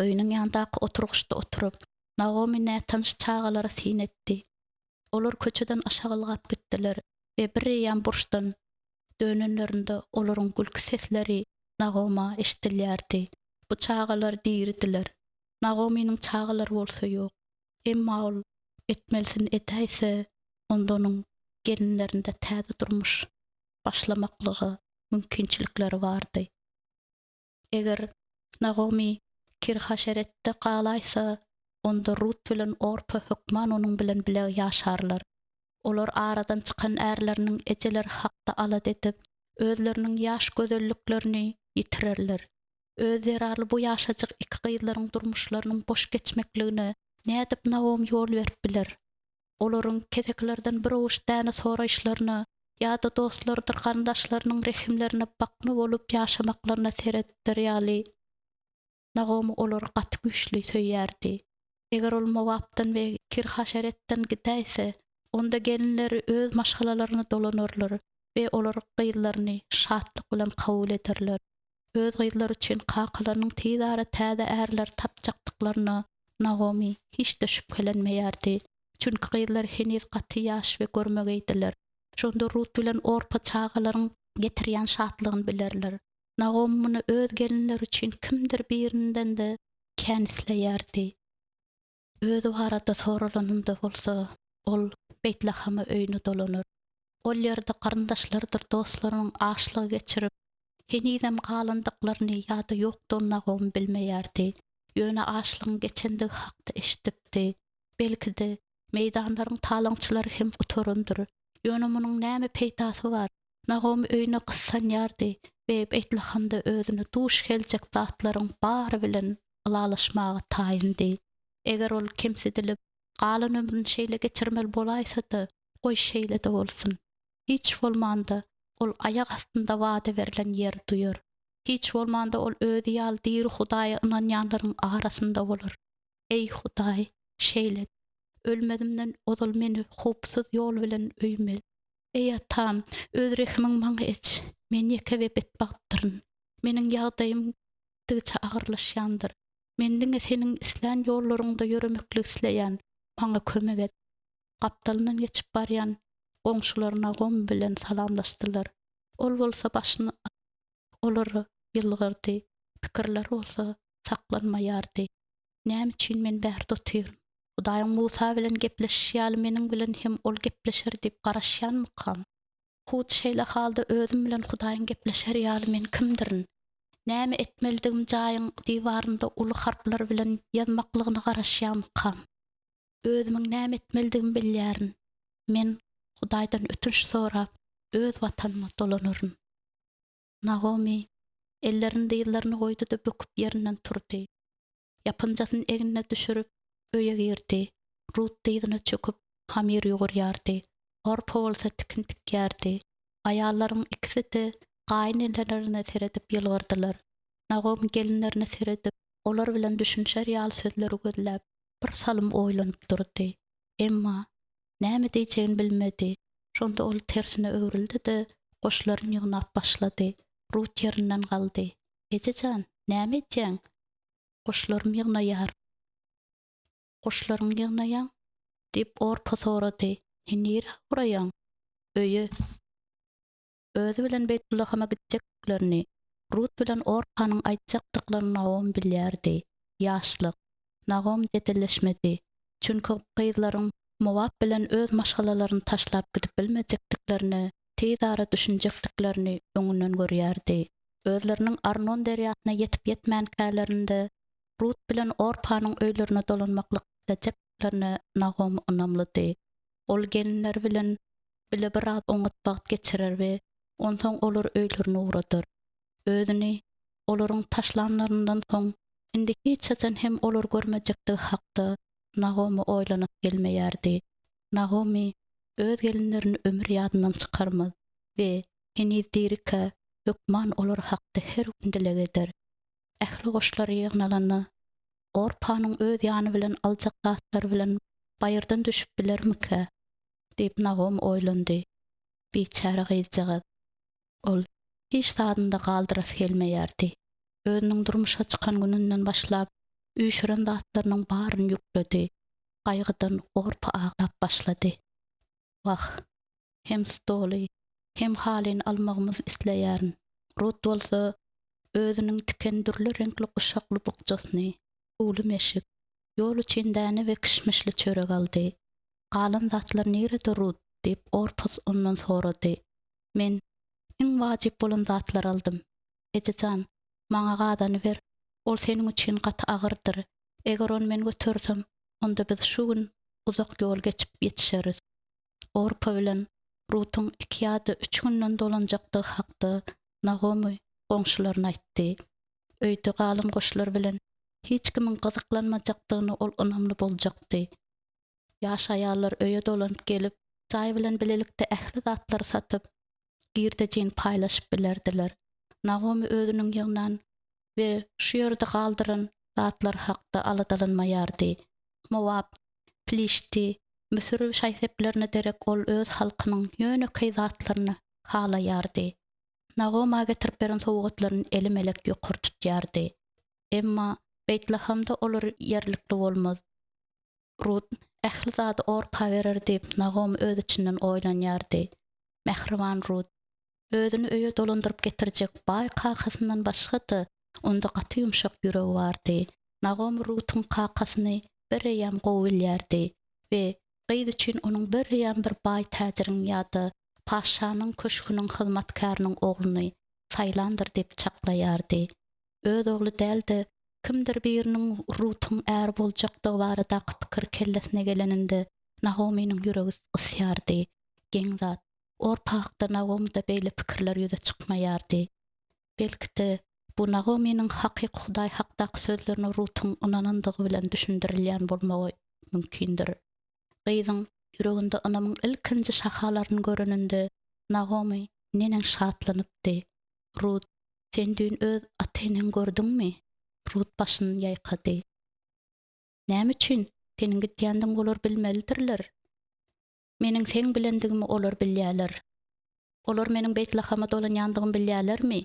Öýüniň ýanyndaky oturgyçda oturyp, Nagomy nätanyş çagalara syn etdi. Olar köçeden aşak ylgap gitdiler we bireýýäm burçdan dönenlerinde olaryň gülki sesleri Nagoma eşidilýärdi. Bu çagalar diridiler. Nagomynyň çagalary bolsa ýok. Emma ol etmelisini edäýse, onda onuň gelinlerinde täze durmuş başlamaklyga mümkinçilikleri bardy. Eger Nagomy Kirhaşeretde galaýsa, onda Rut bilen Orpa hökman onuň bilen bile ýaşarlar. Olar aradan çykan ärleriniň ejeleri hakda alada edip, özleriniň ýaş gözelliklerini ýitirerler. Özi zerarly bu ýaşajyk iki gyzlaryň durmuşlarynyň boş geçmekligine nädip Naomi ýol berip biler? Olaryň kesekilerden bir owuç däne soraýyşlaryna ýa-da dostlarydyr garyndaşlarynyň rehimlerine bakna bolup ýaşamaklaryna sereder ýaly, Nagomy olary gaty güýçli söýýärdi. Eger ol Mowapdan we Kirhaşeretden gidäýse, onda gelinleri öz maşgalalaryna dolanarlar we olar gyzlaryny şatlyk bilen kabul ederler. Öz gyzlary üçin kakalarynyň tizara täze ärler tapjakdyklaryna Nagomy hiç-de şübhelenmeýärdi. Çünki gyzlar heniz gaty ýaş we görmegeýdiler. Şonda Rut bilen Orpa çagalaryň getirýän şatlygyny bilerler. Nagomy muny öz gelinleri üçin kimdir birinden-de kän isleýärdi. Özi barada soralanynda bolsa, ol Beýtlahama öýüne dolanar. Ol ýerde garyndaşlarydyr dostlarynyň açlygy geçirip, henizem galandyklaryny ýa-da ýokdugyny Nagomy bilmeýärdi. Ýöne açlygyň geçendigi hakda eşidipdi. Belki-de, meýdanlaryň talaňçylary hem gutarandyr. Ýöne munuň näme peýdasy bar? Nagomy öýüne gyssanýardy we Beýtlahamda özüne duş geljek zatlaryň bary bilen ylalaşmaga taýyndy. Eger ol kemsidilip, galan ömrüni şeýle geçirmeli bolaýsa-da, goý şeýle-de bolsun. Hiç bolmanda, ol aýak astynda wada berlen ýeri duýar. Hiç bolmanda ol özi ýaly diri Hudaýa ynanýanlaryň arasynda bolar. Eý, Hudaý, şeýle et. Ölmezimden ozal meni howpsuz ýol bilen öýüme elt. Eý, Atam, Öz rehimiňi maňa eç. Men ýeke we betbagtdyryn. Meniň ýagdaýym gitdigiçe agyrlaşýandyr. Men diňe Seniň islän ýollaryňda ýöremekligi isleýän. Maňa kömek et. Gapdalyndan geçip barýan goňşulary Nagomy bilen salamlaşdylar. Ol bolsa başyny atyp, olara ýylgyrdy, pikirleri bolsa saklanmaýardy. Näme üçin men bärde otyryn? Hudaýyň Musa bilen gepleşişi ýaly meniň bilen hem Ol gepleşer diýip garaşýanmykam? Hut şeýle halda özüm bilen Hudaýyň gepleşeri ýaly men kimdirin? Näme etmelidigimi jaýyň diwarynda uly harplar bilen ýazmaklygyna garaşýarmykam? Özümiň näme etmelidigimi bilýärin. Men Hudaýdan ötünç sorap, öz watanyma dolanaryn. Nagomy ellerini dyzlaryna goýdy-da böküp ýerinden turdy. Ýapynjasyny egnine düşürip, öýe girdi. Rut dyzyna çöküp, hamyr ýugurýardy. Orpa bolsa tikin tikýärdi. Aýallaryň ikisi-de gaýynenelerine seredip ýylgyrdylar. Nagomy gelinlerine seredip, olar bilen düşünişer ýaly sözleri gözläp, bir salym oýlanyp durdy. Emma. Näme diýjegini bilmedi. Şonda ol tersine öwrüldi-de, goşlaryny ýygnap başlady. Rut ýerinden galdy. Eje jan, näme edýäň? Goşlarymy ýygnaýaryn. Goşlaryňy ýygnaýaň? diýip, Orpa sorady. He, nirä ugraýaň? Öýe. Özi bilen Beýtullahama gitjekdiklerini, Rut bilen Orpanyň aýtjakdyklaryny Nagomy bilýärdi. Ýaşlyk. Nagom jedelleşmedi. Çünki gyzlaryň Mowap bilen öz maşgalalaryny taşlap gidip bilmejekdiklerine tizara düşünjekdiklerini öňünden görýärdi. Özleriniň Arnon derýasyna ýetip-ýetmänkälerinde Rut bilen Orpanyň öýlerine dolanmaklyk islejekdiklerine Nagomy ynamlydy. Ol gelinleri bilen bile biraz oňat wagt geçirer we onsoň olary öýlerine ugradar. Özüni olaryň taşlanlaryndan soň indi hiç haçan hem olary görmejekdigi hakda Nagomy oýlanasy gelmeýärdi. Nagomy öz gelinlerini ömür ýadyndan çykarmaz we heniz dirikä hökman olar hakda her gün dileg eder. Ähli goşlary ýygnalanda, Orpanyň öz ýany bilen aljak zatlary bilen baýyrdan düşüp bilermikä? Diýip, Nagomy oýlandy. Biçäre gyzjagaz. Ol hiç zadyny-da galdyrasy gelmeýärdi. Özüniň durmuşa çykan gününden başlap, üýşüren zatlarynyň baryny ýükledi. Gaýgydan Orpa aglap başlady. Wah, hem stoly, hem halyny almagymyzy isleýärin. Rut bolsa özüniň tiken dürli reňkli guşakly bukjasyny, suwly meşik, ýol üçin däne we kişmişli çörek aldy. Galan zatlar nirede, Rut? diýip, Orpus ondan sorady. Men iň wajyp bolan zatlary aldym. Eje jan, maňa gazany ber, ol seniň üçin gaty agyrdyr. Eger ony men götersem, onda biz şu gün uzak ýol geçip ýetişeris. Orpa bilen Rutuň iki ýa-da üç günden dolanjakdygy hakda Nagomy goňşularyna aýtdy. Öýde galan goşlar bilen hiç kimiň gyzyklanmajakdygyna ol ynamly boljakdy. Ýaş aýallar öýe dolanyp gelip, jaý bilen bilelikde ähli zatlary satyp, girdejini paýlaşyp bilerdiler. Nagomy özüniň ýygnan we şu ýerde galdyran zatlary hakda aladalanmaýardy. Mowap, Pilişti, Müsür şaý-seplerine derek ol öz halkynyň ýönekeý zatlaryny halaýardy. Nagoma getirip beren sowgatlaryny eli-melek ýokary tutýardy. Emma Beýtlahamda olar ýerlikli bolmaz. Rut ähli zady Orpa berer diýip, Nagomy öz içinden oýlanýardy. Mähriban Rut. Özüni öýe dolandyryp getirjek baý kakasyndan başga-da, onda gaty ýumşak ýüregi bardy. Nagomy Rutuň kakasyny bireýýäm gowy bilýärdi we gyz üçin onuň bireýýäm bir baý täjiriň ýa-da patyşanyň köşgüniň hyzmatkäriniň ogluny saýlandyr diýip çaklaýardy. Öz ogly däl-de, kimdir biriniň Rutuň äri boljakdygy baradaky pikir kellesine geleninde, Nagomynyň ýüregi gysýardy. Geň zat, Orpa hakda Nagomyda beýle pikirler ýüze çykmaýardy. Belki-de, bu Nagomynyň hakyky Hudaý hakdaky sözlerine Rutuň ynanandygy bilen düşündirilýän bolmagy mümkindir. Gyzyň ýüreginde ynamyň ilkinji şahalaryny göreninde, Nagomy neneň şatlanypdy. Rut, sen düýn öz ata-eneňi gördüňmi? Rut başyny ýaýkady. Näme üçin? Seniň gidýändigiňi olar bilmelidirler. Meniň seň bilendigimi olar bilýärler. Olar meniň Beýtlahama dolanýandygymy bilýärlermi?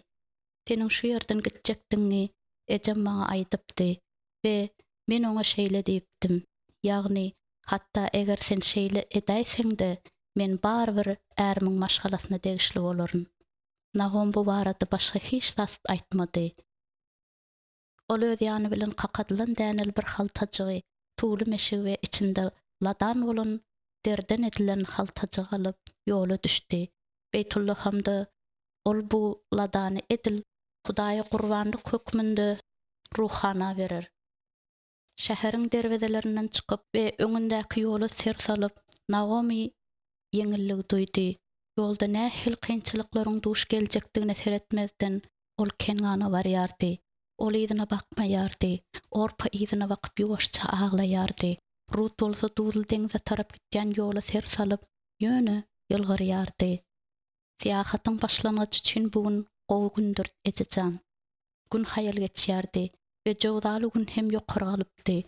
Seniň şu ýerden gitjekdigiňi ejem maňa aýdypdy we men oňa şeýle diýipdim, ýagny, hatda eger sen şeýle edäýseň-de, men barybir ärimiň maşgalasyna degişli bolaryn. Nagom bu barada başga hiç zat aýtmady. Ol öz ýany bilen kakadylan däneli bir haltajygy, suwly meşigi we içinde ladan bolan deriden edilen haltajygy alyp, ýola düşdi. Beýtullahamda ol bu ladany edil Hudaýa gurbanlyk hökmünde ruhana berer. Şäheriň derwezelerinden çykyp we öňündäki ýola ser salyp, Nagomy ýeňilligi duýdy. Ýolda nähili kynçylyklaryň duş geljekdigine seretmezden, ol Kengana barýardy. Ol yzyna bakmaýardy. Orpa yzyna bakyp ýuwaşja aglaýardy. Rut bolsa duzly deňze tarap gidýän ýola ser salyp, ýöne ýylgyrýardy. Syýahatyň başlangyjy üçin bu gün gowy gündür, eje jan. Gün haýal geçýärdi we jöwzaly gün hem ýokary galypdy.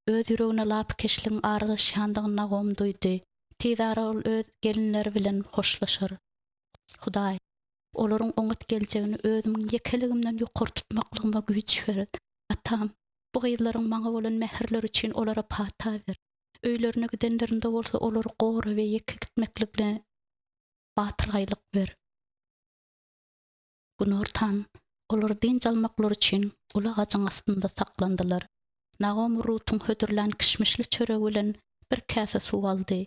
Öz ýüregine lapykeçligiň aralaşýandygyny Nagom duýdy. Tizara ol öz gelinleri bilen hoşlaşar. Hudaý, olaryň oňat geljegini özümiň ýekeligimden ýokary tutmaklygyma güýç ber. Atam, bu gyzlaryň maňa bolan mähirleri üçin olara pata ber. Öýlerine gidenlerinde bolsa olary gora we ýeke gitmekligine batyrgaýlyk ber. Günortan, olar dynç almaklary üçin uly agajyň astynda saklandylar. Nagomy Rutuň hödürlän kişmişli çöregi bilen bir käse suw aldy.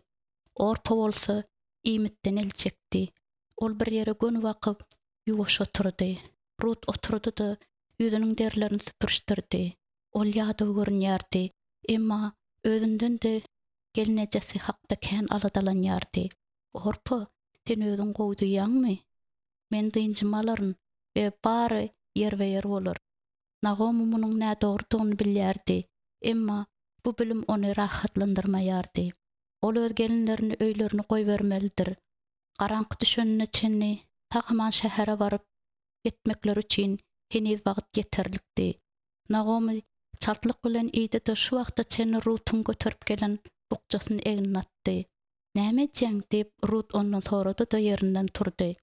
Orpa bolsa iýmitden el çekdi. Ol bir ýere göni bakyp, ýuwaş oturdy. Rut oturdy-da, ýüzüniň derlerini süpürişdirdi. Ol ýadaw görünýärdi, emma özünden-de gelnejesi hakda kän aladalanýardy. Orpa, sen özüňi gowy duýýaňmy? Men dynjymy alaryn we bary ýerbe-ýer bolar. Nagomy munuň nädogrudygyny bilýärdi, emma bu bilim ony rahatlandyrmaýardy. Ol öz gelinlerini öýlerine goýbermelidir. Garaňky düşenine çenli sag-aman şähere baryp ýetmekleri üçin heniz wagt ýeterlikdi. Nagomy çaltlyk bilen iýdi-de, şu wagta çenli Rutuň göterip gelen bukjasyny egnine atdy. Näme edýäň? diýip, Rut ondan sorady-da, ýerinden turdy.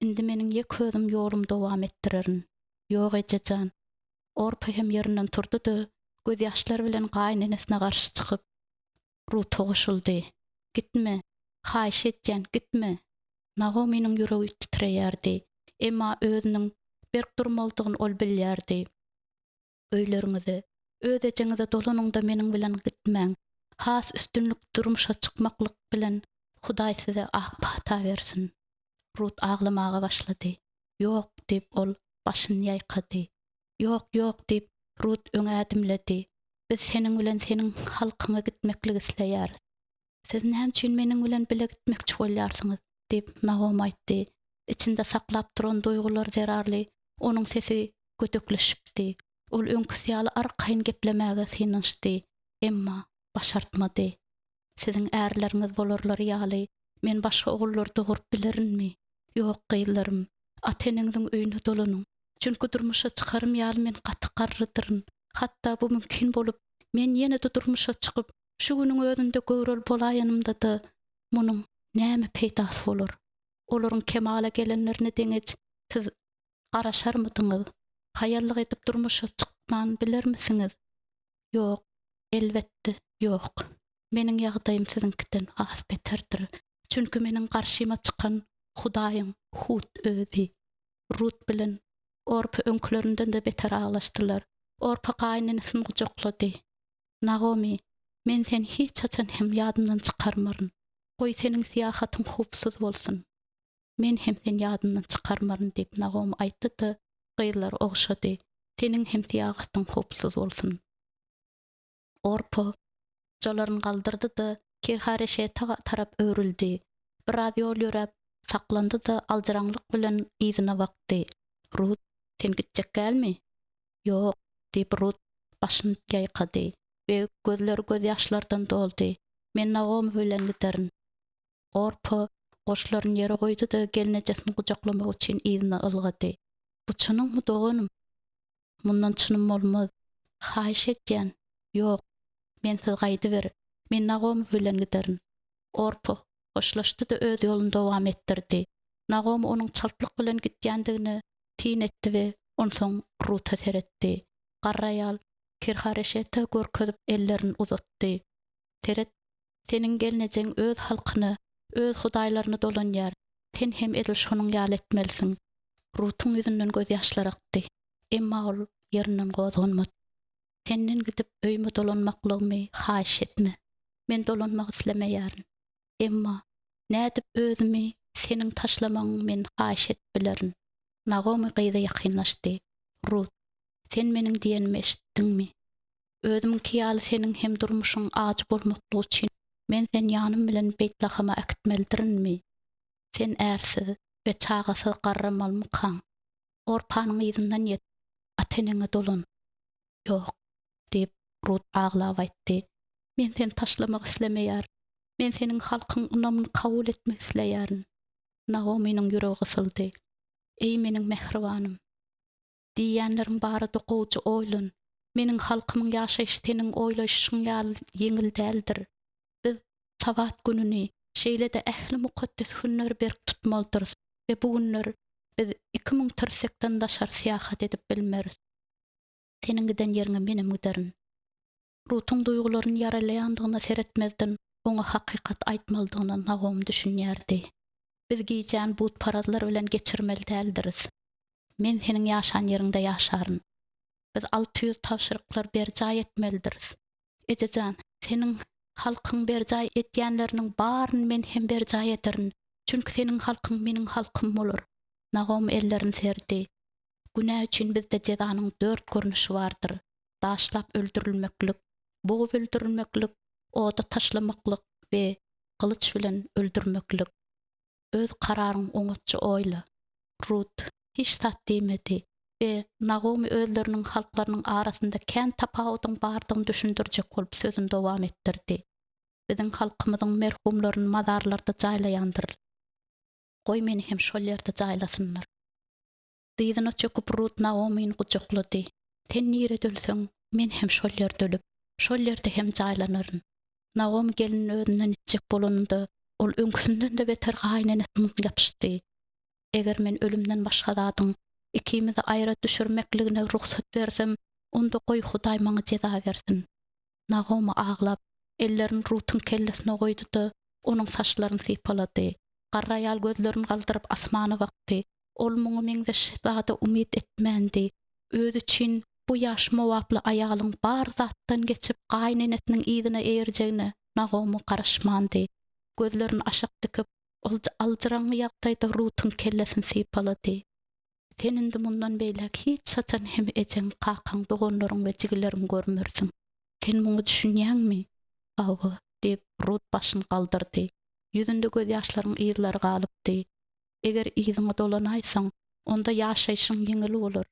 Indi meniň ýeke özüm ýolumy dowam etdirerin. Ýok, eje jan. Orpa hem ýerinden turdy-da, gözýaşlary bilen gaýynenesine garşy çykyp, Ruta goşuldy. Gitme! Haýyş edýän, gitme! Nagomynyň ýüregi titreýärdi. Emma özüniň berk durmalydygyny ol bilýärdi. Öýleriňize, öz ejeňize dolanyň-da meniň bilen gitmäň. Has üstünlik durmuşa çykmaklyk bilen Hudaý size ak pata bersin. Rut aglamaga başlady. Ýok, diýip, ol başyny ýaýkady. Ýok, ýok, diýip, Rut öňe ädimledi. Biz seniň bilen seniň halkyňa gitmekligi isleýäris. Siz näme üçin meniň bilen bile gitmekçi bolýarsyňyz? diýip, Naomi aýtdy. Içinde saklap duran duýgulary zerarly onuň sesi gödekleşipdi. Ol öňküsi ýaly arkaýyn geplemäge synanyşdy, emma başartmady. Siziň ärleriňiz bolarlary ýaly, men başga ogullar dogrup bilerinmi? Ýok, gyzlarym, ata-eneňiziň öýüne dolanyň. Çünki durmuşa çykarym ýaly men gaty garrydyryn. Hatda bu mümkin bolup, men ýene-de durmuşa çykyp, Şu günüň özünde göwreli bolaýanymda-da, munuň näme peýdasy bolar? Olaryň kemala gelenlerine deňeç siz garaşarmydyňyz? Haýallyk edip durmuşa çykman bilermisiňiz? Ýok, elbetde, ýok. Meniň ýagdaýym siziňkiden has beterdir. Çünki meniň garşyma çykan Hudaýyň hut Özi. Rut bilen Orpa öňkülerinden-de beter aglaşdylar. Orpa gaýynenesini gujaklady. Nagomy, men seni hiç haçan hem ýadymdan çykarmaryn. Goý, seniň syýahatyň howpsuz bolsun. Men hem seni ýadymdan çykarmaryn, diýip, Nagomy aýtdy-da, gyzlary ogşady. Seniň hem syýahatyň howpsuz bolsun. Orpa jalaryny galdyrdy-da, Kirhareşete tarap öwrüldi. Biraz ýol ýöräp, saklandy-da, aljyraňlyk bilen yzyna bakdy. Rut, sen gitjek dälmi? Ýok, diýip, Rut başyny ýaýkady we gözleri gözýaşlardan doldy. Men Nagomy bilen giderin. Orpa goşlaryny ýere goýdy-da, gelnejesini gujaklamak üçin yzyna ylgady. Bu çynyňmy, doganym? Mundan çynym bolmaz. Haýyş edýän, ýok, mensiz gaýdyber. Men Nagomy bilen giderin. Orpa hoşlaşdy-da, öz ýoluny dowam etdirdi. Nagomy onuň çaltlyk bilen gidýändigine syn etdi we onsoň Ruta seretdi. Garry aýal Kirhareşete görkezip ellerini uzatdy. Seret, seniň gelnejeň öz halkyna, öz hudaýlaryna dolanýar, sen hem edil şonuň ýaly etmelisiň. Rutuň ýüzünden gözýaşlar akdy. Emma ol ýerinden gozganmady. Senden gidip öýüme dolanmaklygymy haýyş etme. Men dolanmak islemeýärin. Emma nädip özümi seniň taşlamagyňy men haýyş edip bilerin? Nagomy gyza ýakynlaşdy. Rut, sen meniň diýenimi eşitdiňmi? Özümiňki ýaly seniň hem durmuşyň ajy bolmaklygy üçin men seni ýanym bilen Beýtlahama äkitmelidirinmi? Sen ärsiz we çagasyz garramalymykaň? Orpanyň yzyndan ýet, ata-eneňe dolan. Ýok, diýip, Rut aglap aýtdy. Men seni taşlamak islemeýärin. Men seniň halkyň ynamyny kabul etmek isleýärin. Naomynyň ýüregi gysyldy. Eý, meniň mähribanym! Diýýänleriň barada gowuja oýlan. Meniň halkymyň ýaşaýşy seniň oýlaýşyň ýaly ýeňil däldir. Biz Sabat gününi. Şeýle-de ähli mukaddes günleri berk tutmalydyrys we bu günler biz 2000 tirsekden daşary syýahat edip bilmeris. Seniň giden ýeriňe menem giderin. Rutuň duýgularyny ýaralaýandygyna seretmezden, oňa hakykat aýtmalydygyna Nagomy düşünýärdi. Biz gijäni butparazlar bilen geçirmeli däldiris. Men seniň ýaşan ýeriňde ýaşaryn. Biz 600 tabşyryklary berjaý etmelidiris. Eje jan, seniň halkyň berjaý edýänleriniň baryny men hem berjaý ederin, çünki seniň halkyň meniň halkym bolar. Nagomy ellerini serdi. Günä üçin bizde jezanyň dört görnüşi bardyr, daşlap öldürilmeklik, bogup öldürilmeklik, oda taşlamaklyk we gylyç bilen öldürmeklik. Öz kararyňy oňatja oýla. Rut hiç zat diýmedi we Nagomy özleriniň halklarynyň arasynda kän tapawudyň bardygyny düşündirjek bolup sözüni dowam etdirdi. Biziň halkymyzyň merhumlaryny mazarlarda jaýlaýandyr. Goý meni hem şol ýerde jaýlasynlar. Dyzyna çöküp Rut Naomyny gujaklady. Sen nirede ölseň, men hem şol ýerde ölüp, şol ýerde hem jaýlanaryn. Naomy gelnini özünden itjek bolanynda, ol öňküsinden-de beter gaýynenesiniň ýapyşdy. Eger men ölümden başga zadyň ikimizi aýra düşürmekligine rugsat bersem, onda goý Hudaý maňa jeza bersin. Nagomy aglap, ellerini Rutuň kellesine goýdy-da, onuň saçlaryny sypalady. Garry aýal gözlerini galdyryp asmana bakdy. Ol muňa meňzeş zada umyt etmändi. Özi üçin bu ýaş mowaply aýalyň bar zatdan geçip gaýynenesiniň yzyna eýerjegine Nagomy garaşmandy. Gözlerini aşak dikip, ol aljyraňňy ýagdaýda Rutuň kellesini sypalady. Sen indi mundan beýläk hiç haçan hem ejeň, kakaň, doganlaryň we jigileriňi görmersiň. Sen muňa düşünýäňmi? Hawa, diýip, Rut başyny galdyrdy. Ýüzünde gözýaşlaryň yzlary galypdy. Eger yzyňa dolanaýsaň, onda ýaşaýşyň ýeňil bolar.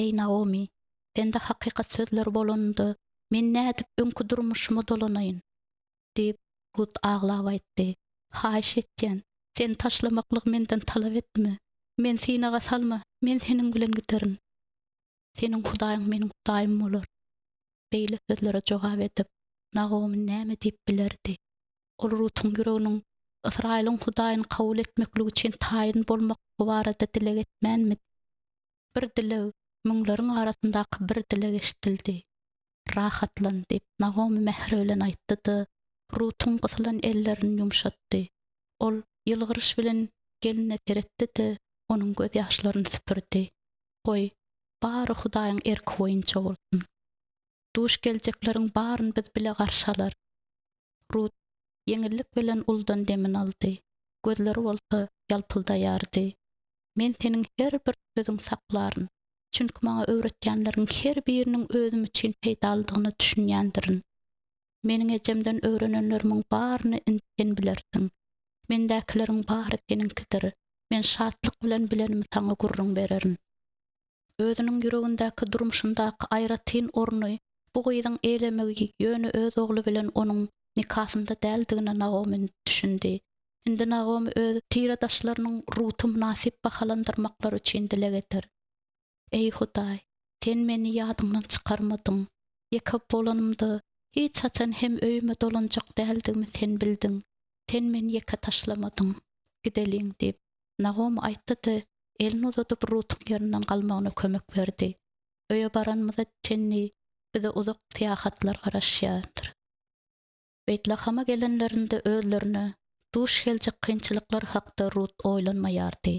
Eý, Naomi, sende hakykat sözleri bolanynda, men nädip öňki durmuşyma dolanaýyn? Diýip, Rut aglap aýtdy. Haýyş etýän, seni taşlamaklygy menden talap etme. Meni synaga salma, men seniň bilen giderin. Seniň Hudaýyň meniň Hudaýym bolar. Beýle sözlere jogap edip, Nagomy näme diýip bilerdi? Ol Rutuň ýüreginiň Ysraýylyň Hudaýyny kabul etmeklik üçin taýyn bolmaklygy barada dileg etmänmidi? Bir dileg, müňleriň arasyndaky bir dileg eşidildi. Rahatlan, diýip, Nagomy mähir bilen aýtdy-da, Rutuň gysylan ellerini ýumşatdy. Ol ýylgyryş bilen gelnine seretdi-de, onuň gözýaşlaryny süpürdi. Goý, bary Hudaýyň erki boýunça bolsun. Duş geljekleriň baryny biz bile garşy alarys. Rut ýeňillik bilen uludan demini aldy, gözleri bolsa ýalpyldaýardy. Men seniň her bir sözüňi saklaryn. Çünki maňa öwretýänleriň her biriniň özüm üçin peýdalydygyna düşünýändirin. Meniň ejemden öwrenenlerimiň baryny indi sen bilersiň. Mendäkileriň bary seniňkidir. Men şatlyk bilen bilenimi saňa gürrüň bererin. Özüniň ýüregindäki durmuşyndaky aýratyn orny bu gyzyň eýlemegi ýöne öz ogly bilen onuň nikasynda däldigine Nagomy düşündi. Indi Nagomy öz tiredaşlarynyň Ruty mynasyp bahalandyrmaklary üçin dileg eder. Eý, Hudaý, Sen meni ýadyňdan çykarmadyň. Ýeke bolanymda, hiç haçan hem öýüme dolanjak däldigimi Sen bildiň. Sen meni ýeke taşlamadyň. Gideliň diýip, Nagomy aýtdy-da, elini uzadyp Rutuň ýerinden galmagyna kömek berdi. Öýe baranymyza çenli bize uzak syýahatlar garaşýandyr. Beýtlahama gelenlerinde özlerine duş geljek kynçylyklar hakda Rut oýlanmaýardy.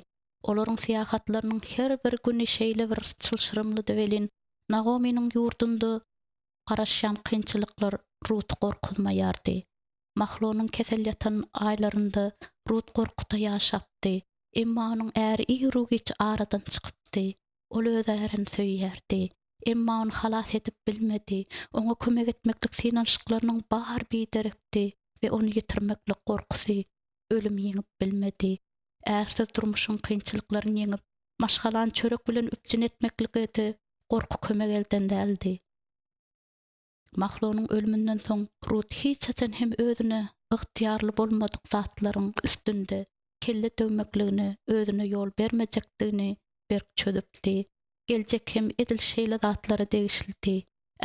Olaryň syýahatlarynyň her bir güni şeýle bir çylşyrymlydy welin, Nagomynyň ýurdunda garaşýan kynçylyklar Ruty gorkuzmaýardy. Mahlonyň kesel ýatan aýlarynda Rut gorkuda ýaşapdy. Emma onuň äri iru-giç aradan çykypdy. Ol öz ärini söýýärdi. Emma ony halas edip bilmedi. Oňa kömek etmeklik synanyşyklarynyň bary biderekdi we ony ýitirmeklik gorkusy ölümi ýeňip bilmedi. Ärsiz durmuşyň kynçylyklaryny ýeňip, maşgalany çörek bilen üpjün etmeklige-de gorky kömek elden däldi. Mahlonyň ölüminden soň Rut hiç haçan hem özüne ygtyýarly bolmadyk zatlaryň üstünde kelle döwmekligine özüne ýol bermejekdigini berk çözüpdi. Geljek hem edil şeýle zatlara degişlidi.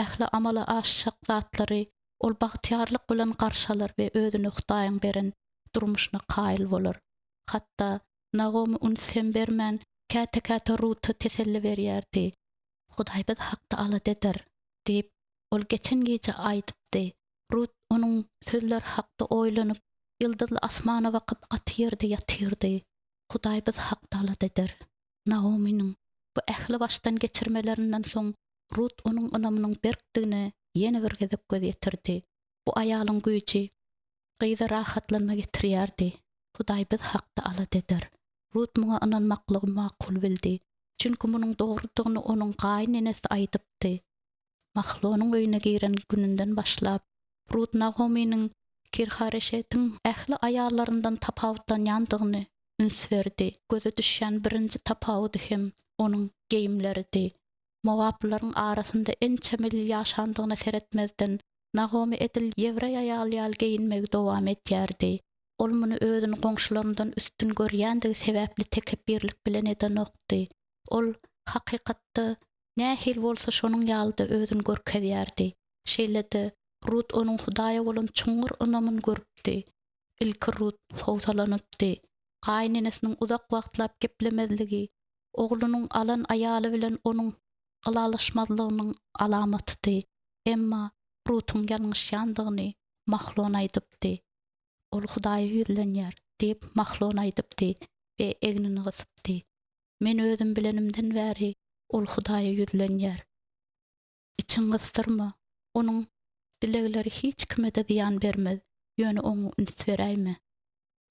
Ähli amala aşjak zatlary ol bagtyýarlyk bilen garşy alar we özüne Hudaýyň beren. durmuşyna kaýyl bolar. Hatda Nagomy üns hem bermän, käte-käte Ruta teselli berýärdi. Hudaý biz hakda alada eder, diýip, ol geçen gije aýdypdy. Rut onuň sözleri hakda oýlanyp, ýyldyzly asmana bakyp gaty ýerde ýatyrdy. Hudaý biz hakda alada eder. Naominiň bu ähli başdan geçirmelerinden soň Rut onuň ynamynyň berkdigine ýene bir gezek göz ýetirdi. Bu aýalyň güýji gyza rahatlanma getirýärdi. Hudaý biz hakda alada eder. Rut muňa ynanmaklygy makul bildi. Çünki munuň dogrudygyny onuň gaýynenesi aýdypdy. Mahlonyň öýüne giren gününden başlap, Rut Nagomynyň Kirhareşetiň ähli aýallaryndan tapawutlanýandygyny üns berdi. Göze düşýän birinji tapawudy hem onuň geýimleridi. Mowaplylaryň arasynda ençeme ýyl ýaşandygyna seretmezden, Nagomy edil ýewreý aýaly ýaly geýinmegi dowam edýärdi. Ol muny özüni goňşularyndan üstün görýändigi sebäpli tekepbirlik bilen edenokdy. Ol, hakykatda, nähili bolsa şonuň ýaly-da özüni görkezýärdi. Şeýle-de, Rut onuň Hudaýa bolan çuňňur ynamyny görüpdi. Ilki Rut howsalanypdy. Gaýynenesiniň uzak wagtlap geplemezligi, oglunyň alan aýaly bilen onuň ylalaşmazlygynyň alamatydy. Emma Rutuň ýalňyşýandygyny Mahlon aýdypdy. Ol Hudaýa ýüzlenýär, diýip, Mahlon aýdypdy we egnini gysypdy. Men özüm bilenimden bäri ol Hudaýa ýüzlenýär. Içiňi gysdyrma, onuň dilegleri hiç kime-de zyýan bermez, ýöne oňa üns beräýme.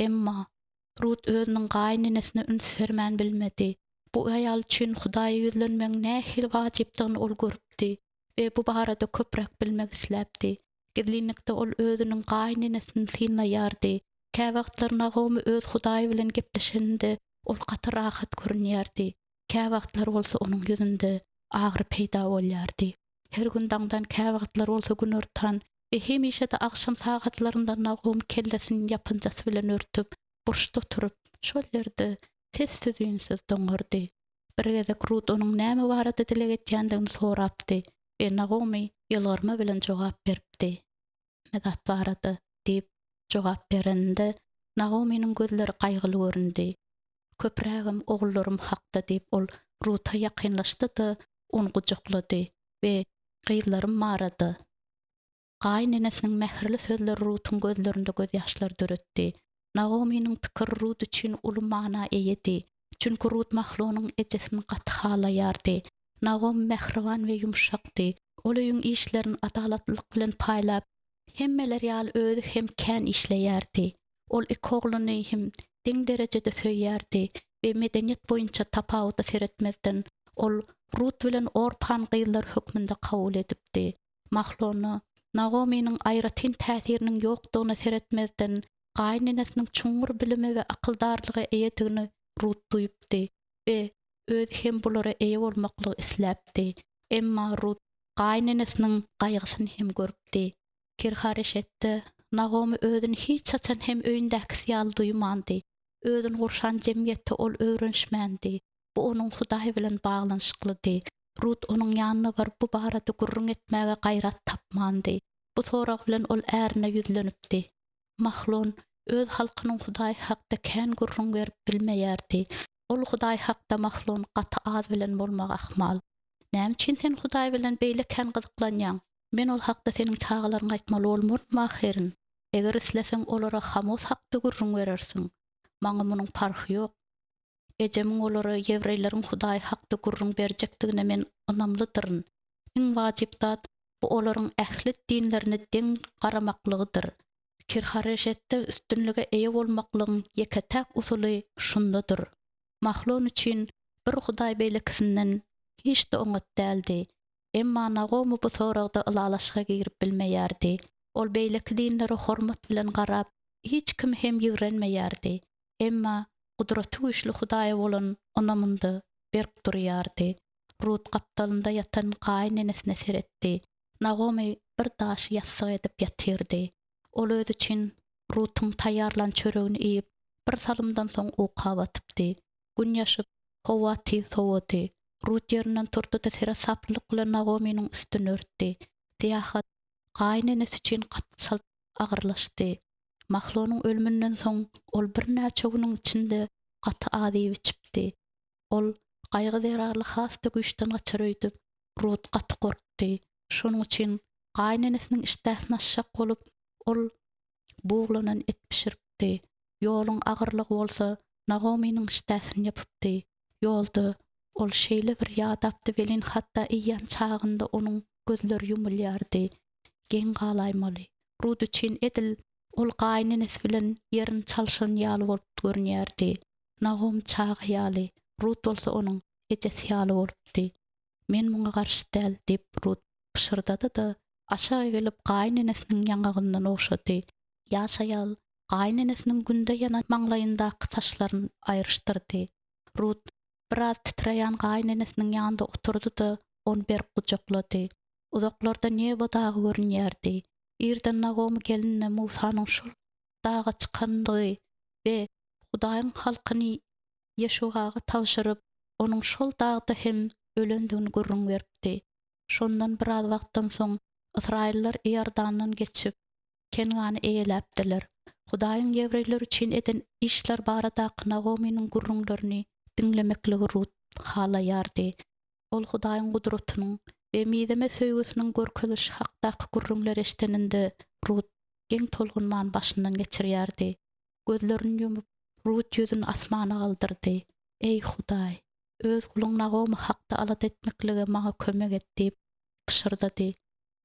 Emma Rut özüniň gaýynenesine üns bermän bilmedi. Bu aýal üçin Hudaýa ýüzlenmegiň nähili wajypdygyny ol görüpdi we bu barada köpräk bilmek isläpdi. Gizlinlikde ol özüniň gaýynenesini synlaýardy. Käwagtlar Nagomy öz Hudaýy bilen gepleşeninde ol gaty rahat görünýärdi. Käwagtlar bolsa onuň ýüzünde agyry peýda bolýardy. Her gün daňdan käwagtlar bolsa günortan we hemişe-de agşam sagatlarynda Nagum kellesini ýapynjasy bilen örtüp, burçda oturyp, şol ýerde sessiz-üýnsüz doňardy. Bir gezek Rut onuň näme barada dileg edýändigini sorapdy we Nagomy ýylgyrma bilen jogap beripdi. Hemme zat barada, diýip, jogap bereninde, Nagomynyň gözleri gaýgyly göründi. Köprägem ogullarym hakda, diýip, ol Ruta ýakynlaşdy-da, ony gujaklady we Gyzlarym barada. Gaýynenesiniň mähirli sözleri Rutuň gözlerinde gözýaşlar döretdi. Naominiň pikiri Rut üçin uly mana eýedi. Çünki Rut Mahlonyň ejesini gaty halaýardy. Naomi mähriban we ýumşakdy. Ol öýüň işlerini adalatlylyk bilen paýlap, hemmeler ýaly özi hem kän işleýärdi. Ol iki ogluny hem deň derejede söýýärdi we medeniýet boýunça tapawuda seretmezden, ol Rut bilen Orpany gyzlary hökmünde kabul edipdi. Mahlona Naominiň aýratyn täsiriniň ýokdugyna seretmezden, gaýynenesiniň çuňňur bilime we akyldarlyga eýedigini Rut duýupdy we özi hem bulara eýe bolmaklygy isläpdi. Emma Rut gaýynenesiniň gaýgysyny hem görüpdi. Kirhareşetde Nagomy özüni hiç haçan hem öýündäkisi ýaly duýmandy. Özüni gurşan jemgyýetde ol öwrenişmändi. Bu onuň Hudaý bilen baglanyşyklydy. Rut onuň ýanyna baryp bu barada gürrüň etmäge gaýrat tapmandy. Bu sorag bilen ol ärine ýüzlenipdi. Mahlon öz halkynyň Hudaý hakda kän gürrüň berip bilmeýärdi. Ol Hudaý hakda Mahlon gaty az bilen bolmagy ahmal. Näme üçin sen Hudaý bilen beýle kän gyzyklanýaň? Men ol hakda seniň çagalaryňa aýtmaly bolmarynmy ahyryn? Eger isleseň, olara Hamos hakda gürrüň berersiň. Maňa munuň parhy ýok. Ejemiň olara ýewreýleriň Hudaýy hakda gürrüň berjekdigine men ynamlydyryn. Iň wajyp zat, bu olaryň ähli dinlerine deň garamaklygydyr. Kirhareşetde üstünlige eýe bolmaklygyň ýeke-täk usuly şundadyr. Mahlon üçin bir hudaý beýlekisinden hiç-de oňat däldi. Emma Nagomy bu soragda ylalaşyga girip bilmeýärdi. Ol beýleki dinlere hormat bilen garap, hiç kimi hem ýigrenmeýärdi. Emma Gudratygüýçli Hudaýa bolan ynamynda berk durýardy. Rut gapdalynda ýatan gaýynenesine seretdi. Nagomy bir daşy ýassyk edip ýatyrdy. Ol özi üçin Rutuň taýýarlan çöregini iýip, bir salymdan soň uka batypdy. Gün ýaşyp, howa tiz sowady. Rut ýerinden turdy-da seresaplylyk bilen Nagomynyň üstüni örtdi. Syýahat gaýynenesi üçin gaty çalt agyrlaşdy. Mahlonyň ölüminden soň ol birnäçe günüň içinde gaty az iýip-içipdi. Ol gaýgy zerarly has-da güýçden gaçar öýdüp, Rut gaty gorkdy. Şonuň üçin gaýynenesiniň işdäsini açjak bolup, ol buglanan et bişiripdi. Ýoluň agyrlygy bolsa Nagomynyň işdäsini ýapypdy. Ýolda ol şeýle bir ýadapdy welin, hatda iýýän çagynda onuň gözleri ýumulýardy. Geň galaýmaly, Rut üçin edil ol gaýynenesi bilen ýerini çalşan ýaly bolup görünýärdi. Nagomy çaga ýaly, Rut bolsa onuň ejesi ýaly bolupdy. Men muňa garşy däl, diýip, Rut pyşyrdady-da, aşak egilip gaýynenesiniň ýaňagyndan ogşady. Ýaş aýal gaýynenesiniň günde ýanan maňlaýyndaky saçlaryny aýryşdyrdy. Rut biraz titreýän gaýynenesiniň ýanynda oturdy-da, ony berk gujaklady. Uzaklarda Nebo dagy görünýärdi. Irden Nagomy gelinine Musanyň şol daga çykandygy we Hudaýyň halkyny Ýeşugaga tabşyryp, onuň şol dagda hem ölendigini gürrüň beripdi. Şondan biraz wagtdan soň ysraýyllar Iordandan geçip, Kengany eýeläpdiler. Hudaýyň ýewreýler üçin eden işleri baradaky Nagomynyň gürrüňlerini diňlemekligi Rut halaýardy. Ol Hudaýyň gudratynyň we mizemez söýgüsiniň görkezilişi hakdaky gürrüňleri eşideninde, Rut geň tolgunmany başyndan geçirýärdi. Gözlerini ýumup, Rut ýüzüni asmana galdyrdy. Eý, Hudaý! Öz guluň Nagomy hakda alada etmeklige maňa kömek et diýip pyşyrdady.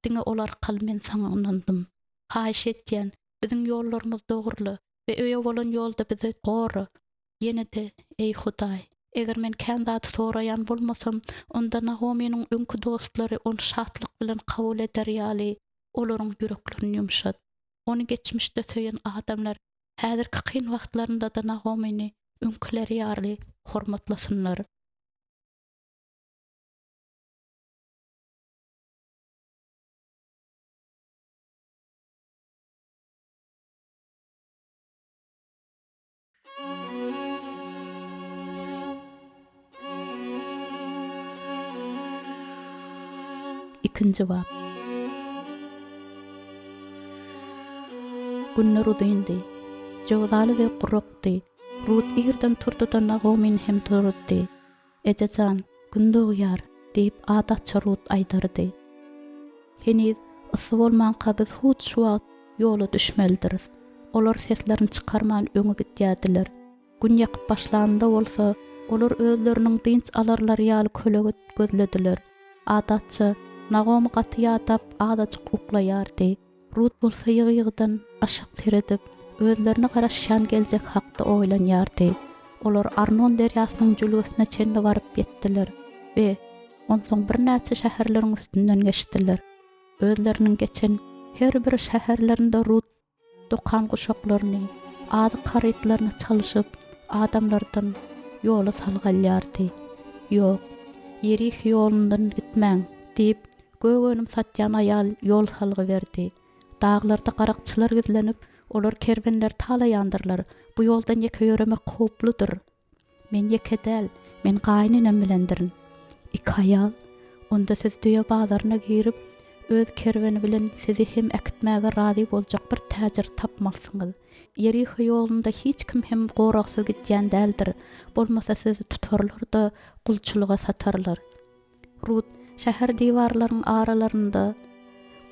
Diňe ol arkaly men Saňa ynandym. Haýyş edýän, biziň ýollarymyzy dogurla we öýe bolan ýolda bizi gora. Ýene-de, eý, Hudaý, eger men kän zady soraýan bolmasam, onda Nagomynyň öňki dostlary ony şatlyk bilen kabul eder ýaly, olaryň ýüreklerini ýumşat. Ony geçmişde söýen adamlar häzirki kyn wagtlarynda-da Nagomyny öňküleri ýaly hormatlasynlar. Ikinji bap. Günler uzyndy. Jöwzaly we gurakdy. Rut irden turdy-da Nagomyny hem turuzdy. Eje jan, Gün dogýar, diýip, adatça Rut aýdardy. Heniz yssy bolmanka biz hut şu wagt ýola düşmelidiris. Olar seslerini çykarman öňe gidýärdiler. Gün ýakyp başlanynda bolsa, olar özleriniň dynç alarlary ýaly kölege gözlediler. Adatça, Nagomy gaty ýadap, azajyk uklaýardy. Rut bolsa ýygy-ýygydan aşak seredip, özlerine garaşýan geljek hakda oýlanýardy. Olar Arnon derýasynyň jülgesine çenli baryp ýetdiler we onsoň birnäçe şäherleriň üstünden geçdiler. Özleriniň geçen her bir şäherlerinde Rut dokan guşaklaryny, azyk harytlaryny çalşyp, adamlardan ýola salgy alýardy. Ýok, Ýerih ýolundan gitmäň! diýip, gök önüm satýan aýal ýol salgy berdi. Daglarda garakçylar gizlenip, olar kerwenleri talaýandyrlar. Bu ýoldan ýeke ýöremek howpludyr. Men ýeke däl, men gaýynenem bilendirin. Iki aýal, Onda siz düýe bazaryna girip, öz kerweni bilen sizi hem äkitmäge razy boljak bir täjir tapmalysyňyz. Ýeriho ýolunda hiç kim hem goragsyz gidýän däldir, bolmasa sizi tutarlar-da, gulçulyga satarlar. Rut şäher diwarlarynyň aralarynda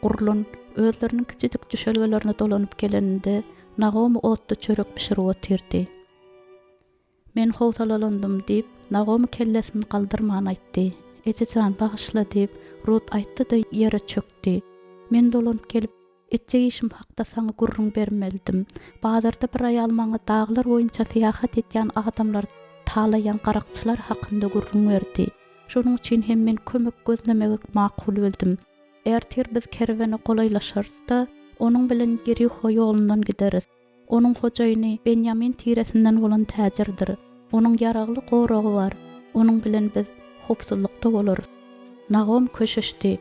gurlan özleriniň kiçijik düşelgelerine dolanyp geleninde, Nagomy otda çörek bişirip otyrdy. Men howsalalandym, diýip, Nagomy kellesini galdyrman aýtdy. Eje jan, bagyşla, diýip, Rut aýtdy-da, ýere çökdi. Men dolanyp gelip, etjek işim hakda saňa gürrüň bermelidim. Bazarda bir aýal maňa daglar boýunça syýahat edýän adamlary talaýan garakçylar hakynda gürrüň berdi. Şonuň üçin hem men kömek gözlemegi makul bildim. Ertir biz kerwene golaýlaşarys-da, onuň bilen Ýeriho ýolundan gideris. Onuň hojaýyny Benýamin tiresinden bolan täjirdir. Onuň ýaragly goragy bar. Onuň bilen biz howpsuzlykda bolarys. Nagom köşeşdi.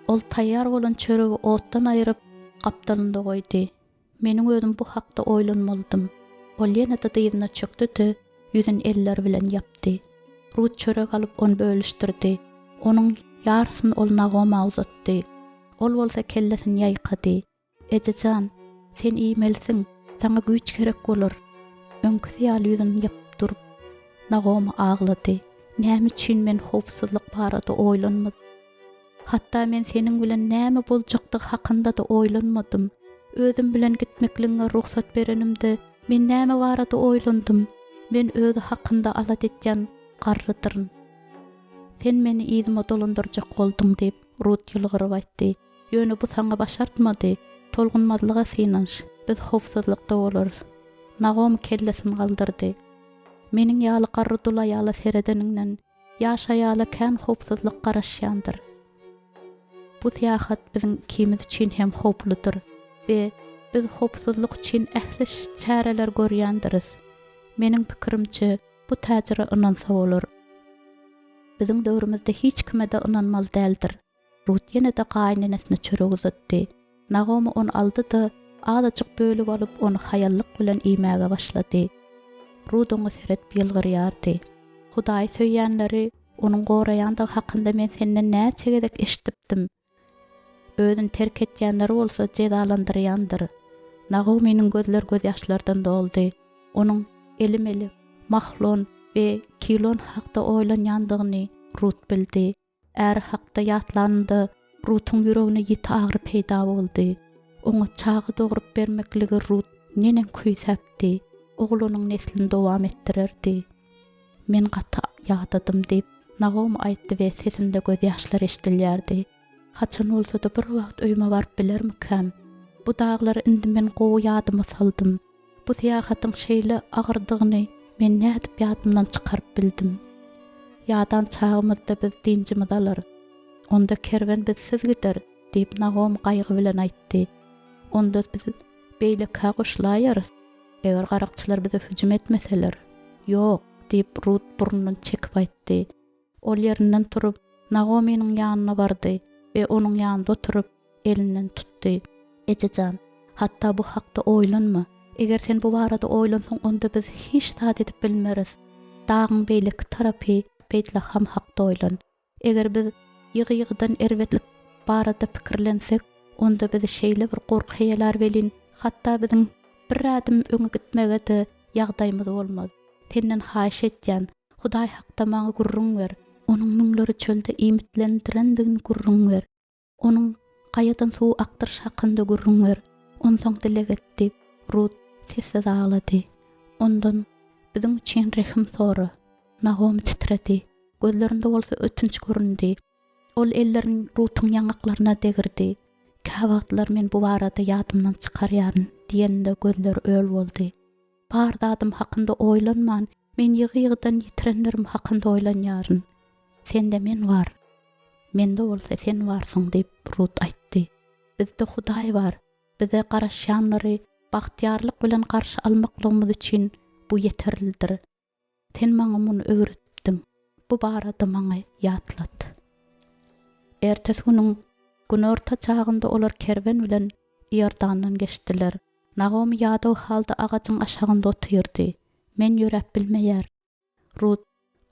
Ol taýýar bolan çöregi otdan aýryp, gapdalynda goýdy. Meniň özüm bu hakda oýlanmalydym. Ol ýene-de dyzyna çökdi-de, ýüzüni elleri bilen ýapdy. Rut çörek alyp, ony bölüşdirdi. Onuň ýarysyny ol Nagoma uzatdy. Ol bolsa kellesini ýaýkady. Eje jan, sen iýmelisiň. Saňa güýç gerek bolar. Öňküsi ýaly ýüzüni ýapyp durup, Nagomy aglady. Näme üçin men howpsuzlyk barada oýlanmadym? Hatda men seniň bilen näme boljakdygy hakynda-da oýlanmadym. Özüm bilen gitmekligiňe rugsat berenimde, men näme barada oýlandym? Men özi hakynda alada edýän garrydyryn. Sen meni yzyma dolandyrjak bolduň, diýip, Rut ýylgyryp aýtdy. Ýöne bu saňa başartmady. Tolgunmazlyga synanyş. Biz howpsuzlykda bolarys. Nagomy kellesini galdyrdy. Meniň ýaly garry dul aýala seredeniňden, ýaş aýala kän howpsuzlyk garaşýandyr. Bu syýahat biziň ikimiz üçin hem howpludyr we biz howpsuzlyk üçin ähli çäreleri görýändiris. Meniň pikirimçe, bu täjire ynansa bolar. Biziň döwrümizde hiç kime-de ynanmaly däldir. Rut ýene-de gaýynenesine çörek uzatdy. Nagomy ony aldy-da, azajyk bölüp alyp, ony haýallyk bilen iýmäge başlady. Rut oňa seredip ýylgyrýardy. Hudaýy söýýänleri Onuň goraýandygy hakynda men senden näçe gezek eşidipdim. Özüni terk etýänleri bolsa jezalandyrýandyr. Nagomynyň gözleri gözýaşlardan doldy. Onuň Elimelek, Mahlon we Kilon hakda oýlanýandygyny Rut bildi. Äri hakda ýatlanynda, Rutuň ýüregine ýiti agyry peýda boldy. Oňa çaga dogrup bermekligi Rut neneň küýsäpdi. Ogul onuň neslini dowam etdirerdi. Men gaty ýadadym, diýip, Nagomy aýtdy we sesinde gözýaşlar eşidilýärdi. Haçan bolsa-da bir wagt öýüme baryp bilermikäm? Bu daglary indi men gowy ýadyma saldym. Bu syýahatyň şeýle agyrdygyny men nädip ýadymdan çykaryp bildim? Ýadan çagymyzda biz dynjymyzy alarys. Onda kerwen bizsiz gider, diýip, Nagomy gaýgy bilen aýtdy. Onda biz beýlekä goşulaýarys, eger garakçylar bize hüjüm etmeseler. Ýok, diýip, Rut burnundan çekip aýtdy. Ol ýerinden turup, Nagomynyň ýanyna bardy we onuň ýanynda oturyp, elinden tutdy. Eje jan, hatda bu hakda oýlanma. Eger sen bu barada oýlansaň, onda biz hiç zat edip bilmeris. Dagyň beýleki tarapy Beýtlaham hakda oýlan. Eger biz ýygy-ýygydan erbetlik barada pikirlensek, onda bizi şeýle bir gorky eýelär welin, hatda biziň bir ädim öňe gitmege-de ýagdaýymyz bolmaz. Senden haýyş edýän, Hudaý hakda maňa gürrüň ber. Onuň müňleri çölde iýmitlendirendigini gürrüň ber. Onuň gaýadan suw akdyryşy hakynda gürrüň ber. Onsoň dileg et diýip, Rut sessiz aglady. Ondan biziň üçin rehim sora. Nagomy titredi. Gözlerinde bolsa ötünç göründi. Ol ellerini Rutuň ýaňaklaryna degirdi. Käwagtlar men bu barada ýadymdan çykarýaryn diýeninde gözleri öl boldy. Bar zadym hakynda oýlanman, men ýygy-ýygydan ýitirenlerim hakynda oýlanýaryn. Sende men bar. Mende bolsa sen barsyň diýip, Rut aýtdy. Bizde Hudaý bar. Bize garaşýanlary bagtyýarlyk bilen garşy almaklygymyz üçin bu ýeterlidir. Sen maňa muny öwredipdiň. Bu barada maňa ýatlat. Ertesi günüň günorta çagynda olar kerwen bilen Iordandan geçdiler. Nagomy ýadaw halda agajyň aşagynda otyrdy. Men ýöräp bilmeýärin. Rut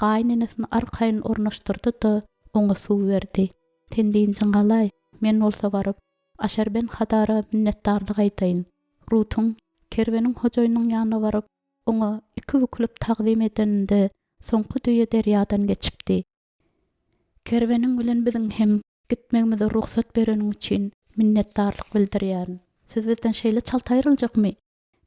gaýynenesini arkaýyn ornaşdyrdy-da, oňa suw berdi. Sen dynjyňy alaý, men bolsa baryp, Aşer ben Hadara minnetdarlyk aýdaýyn. Rutuň kerweniň hojaýynynyň ýanyna baryp, oňa iki bükülip tagzym edeninde, soňky düýe derýadan geçipdi. Kerweniň bilen biziň hem gitmegimize rugsat bereniň üçin minnetdarlyk bildirýärin. Siz bizden şeýle çalt aýryljakmy?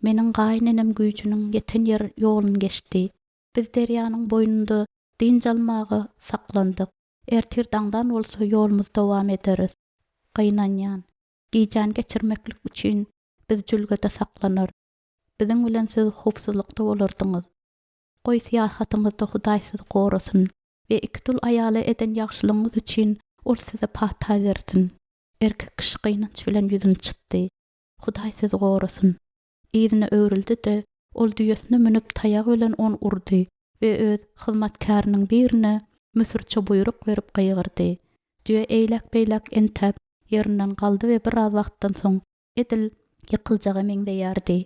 Meniň gaýynenem güýjüniň ýeten ýer ýoluny geçdi. Biz derýanyň boýnunda dynç almaga saklandyk. Ertir daňdan bolsa ýolumyzy dowam ederis. Gynanýan. Gijäni geçirmeklik üçin biz jülgede saklanarys. Biziň bilen siz howpsuzlykda bolardyňyz. Goý, syýahatyňyzda Hudaý sizi gorasyn we iki dul aýala eden ýagşylygyňyz üçin Ol size pata bersin. Erkek kişi gynanç bilen ýüzüni çytdy. Hudaý sizi gorasyn. Yzyna öwrüldi-de, ol düýesine münüp taýagy bilen ony urdy we öz hyzmatkäriniň birine müsürçe buýruk berip gygyrdy. Düýe eýläk-beýläk entäp, ýerinden galdy we biraz wagtdan soň edil ýykyljaga meňzeýärdi.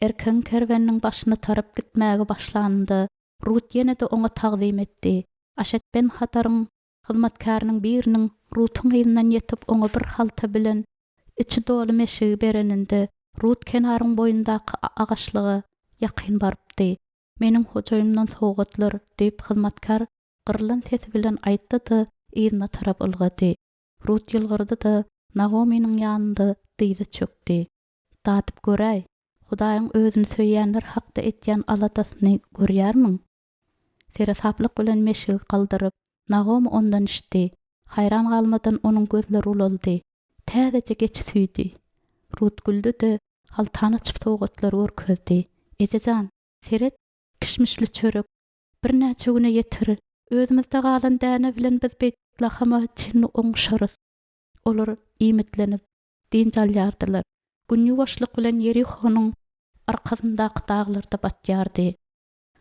Erkegiň kerweniniň başyna tarap gitmäge başlanynda, Rut ýene-de oňa tagzym etdi. Aşet ben Hadaryň hyzmatkäriniň biriniň Rutuň yzyndan ýetip, oňa bir halta bilen içi doly meşigi bereninde, Rut kenaryň boýundaky agaçlyga ýakyn barypdy. Meniň hojaýynymdan sowgatlar, diýip, hyzmatkär gyrylan sesi bilen aýtdy-da, yzyna tarap ylgady. Rut ýylgyrdy-da, Nagomynyň ýanynda dyza çökdi. Dadyp göräý, Hudaýyň özüni söýýänler hakda edýän aladasyny görýärmiň? Seresaplyk bilen meşigi galdyryp, Nagomy ondan içdi. Haýran galmadan onuň gözleri ulaldy. Täzeje geçi süýdi. Rut güldi-de, haltany açyp sowgatlary görkezdi. Eje jan, seret, kişmişli çörek. Birnäçe güne ýeter. Özümizde galan däne bilen biz Beýtlahama çenli oňuşarys. Olar iýmitlenip, dynç alýardylar. Gün ýuwaşlyk bilen Ýerihonyň arkasyndaky daglarda batýardy.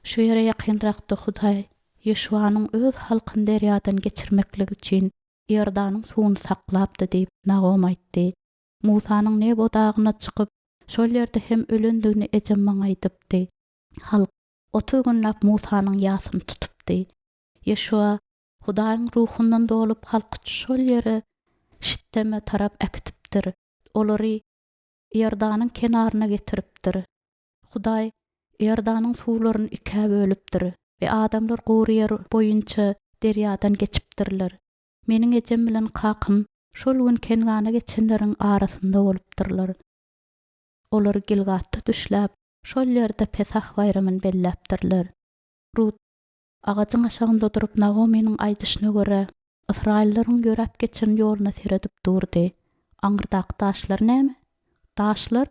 Şu ýere ýakynrakda Hudaý Ýeşuanyň öz halkyny derýadan geçirmekligi üçin Iordanyň suwuny saklapdy diýip, Nagom aýtdy. Musanyň Nebo dagyna çykyp, şol ýerde hem ölendigini ejem maňa aýdypdy. Halk 30 günläp Musanyň ýasyny tutupdy. Ýeşua Hudaýyň ruhundan dolup halky şol ýere Şitteme tarap äkidipdir. Olary Iordanyň kenaryna getiripdir. Hudaý Iordanyň suwlaryny ikä bölüpdir we adamlar gury ýer boýunça derýadan geçipdirler. Meniň ejem bilen kakam şol gün Kengana geçenleriň arasynda bolupdyrlar. Olar Gilgatda düşläp, şol ýerde Pesah baýramyny belläpdirler. Rut agajyň aşagynda durup Nagomynyň aýdyşyna görä, ysraýyllaryň ýöräp geçen ýoluna seredip durdy. Aňyrdaky daşlar näme? Daşlar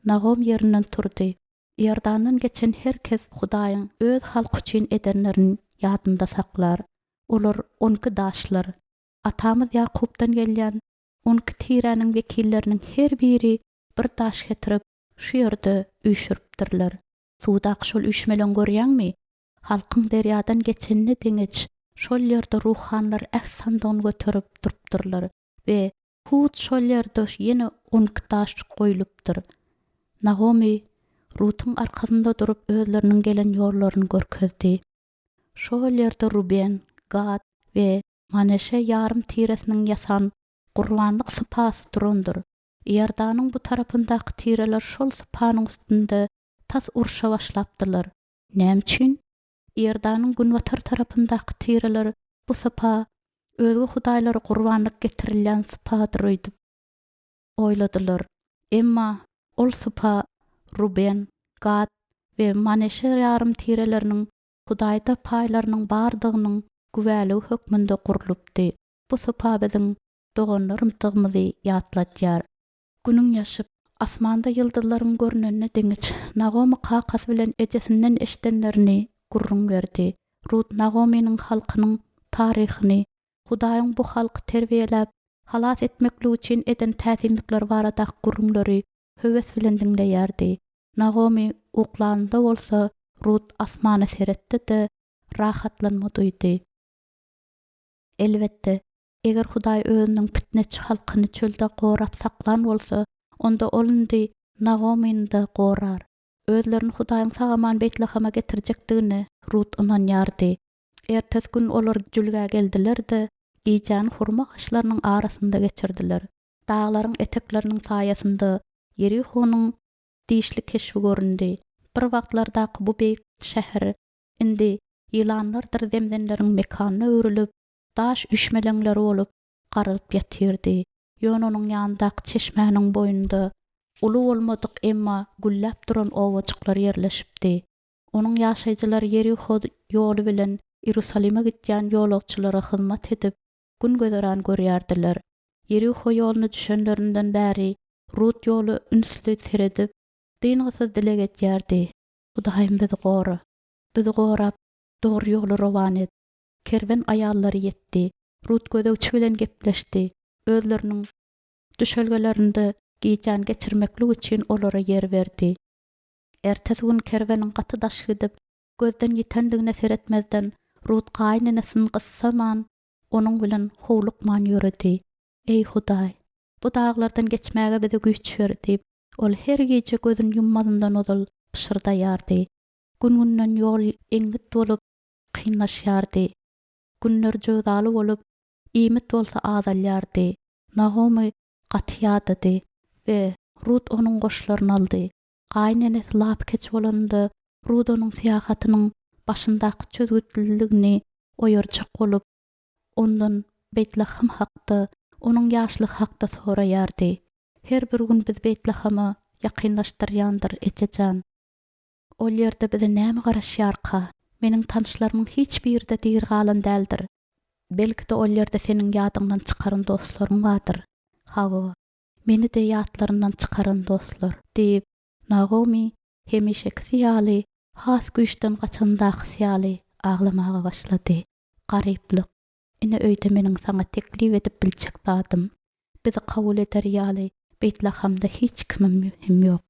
Nagom ýerinden turdy. Iordandan geçen her kes Hudaýyň öz halky üçin edenlerini ýadynda saklar. Olar 12 daşlar. Atamyz Ýakupdan gelýän 12 tiräniň wekilleriniň her biri bir daş getirip, şu ýerde üýşüripdirler. Suwdaky şol üýşmeleňi görýäňmi? Halkyň derýadan geçenine deňeç, şol ýerde ruhanylar äht sandygyny göterip durupdyrlar we Hut şol ýerde ýene 12 daş goýlupdyr. Nagomy Rutuň arkasynda durup özleriniň gelen ýollaryny görkezdi. Şol ýerde Ruben, Gad we Maneşe ýarym tiresiniň ýasan gurbanlyk sypasy durandyr. Iordanyň bu tarapyndaky tireler şol sypanyň üstünde tas urşa başlapdylar. Näme üçin? Iordanyň günbatar tarapyndaky tireler bu sypa özge hudaýlara gurbanlyk getirilýän sypadyr öýdüp oýladylar. Emma ol sypa Ruben, Gad we Maneşe ýarym tireleriniň Hudaýda paýlarynyň bardygynyň güwäligi hökmünde gurlupdy. Bu sypa biziň doganlarymdygymyzy ýatladýar. Günüň ýaşyp, asmanda ýyldyzlaryň görnenine deňiç, Nagomy kakasy bilen ejesinden eşidenlerini gürrüň berdi. Rut Nagomynyň halkynyň taryhyny, Hudaýyň bu halky terbiýeläp, halas etmekligi üçin eden täsinlikleri baradaky gürrüňleri höwes bilen diňleýärdi. Nagomy uklanynda bolsa, Rut asmana seretdi-de, rahatlanma duýdy. Elbetde, Eger Hudaý özüniň pitneçi halkyny çölde gorap saklan bolsa, onda Ol indi Nagomyny-da gorar. Özlerini Hudaýyň sag-aman Beýtleheme getirjekdigine Rut ynanýardy. Ertesi gün olar jülgä geldiler-de, gijäni hurma agaçlarynyň arasynda geçirdiler. Daglaryň etekleriniň saýasynda Ýerihonyň dişli keşbi göründi. Bir wagtlardaky bu beýik şäher indi ýylanlardyr zemzenleriň mekanyna öwrülip, daş üýşmeleňleri bolup, garalyp ýatyrdy. Ýöne onuň ýanyndaky çeşmäniň boýunda uly bolmadyk, emma gülläp duran obajyklar ýerleşipdi. Onuň ýaşaýjylary Ýeriho ýoly bilen Iýerusalime gidýän ýolagçylara hyzmat edip, gün-güzeran görýärdiler. Ýeriho ýoluna düşenlerinden bäri Rut ýola ünsli seredip, dyngysyz dileg edýärdi, Hudaýym bizi gora! Bizi gorap, dogry ýola rowan et! Kerwen aýallary ýetdi. Rut gözegçi bilen gepleşdi. Özleriniň düşelgelerinde gijäni geçirmeklik üçin olara ýer berdi. Ertesi gün kerweniň gaty daş gidip, gözden ýitendigine seretmezden, Rut gaýynenesini gyssaman, onuň bilen howlukman ýöredi. Eý, Hudaý, bu daglardan geçmäge bize güýç ber diýip, ol her gije gözüni ýummazyndan ozal pyşyrdaýardy. Gün-günden ýol eňňit bolup, kynlaşýardy. Günler jöwzaly bolup, iýmit bolsa azalýardy. Nagomy gaty ýadady we. Rut onuň goşlaryny aldy. Gaýynenesi lapykeç bolanda, Rut onuň syýahatynyň başyndaky çözgütliligini oýarjak bolup, ondan Beýtlaham hakda, onuň ýaşlygy hakda soraýardy. Her bir gün biz Beýtlahama ýakynlaşdyrýandyr, eje jan. Ol ýerde bize näme garaşýarka? Meniň tanyşlarymyň hiç biri-de diri galan däldir. Belki-de ol ýerde seniň ýadyňdan çykaran dostlaryň bardyr. Hawa, meni-de ýatlaryndan çykaran dostlar, diýip, Nagomy hemişekisi ýaly, has güýçden gaçandakysy ýaly aglamaga başlady. Garyplyk, ine öýde meniň saňa teklip edip biljek zadym. Bizi kabul eder ýaly Beýtlahamda hiç kimim hem ýok.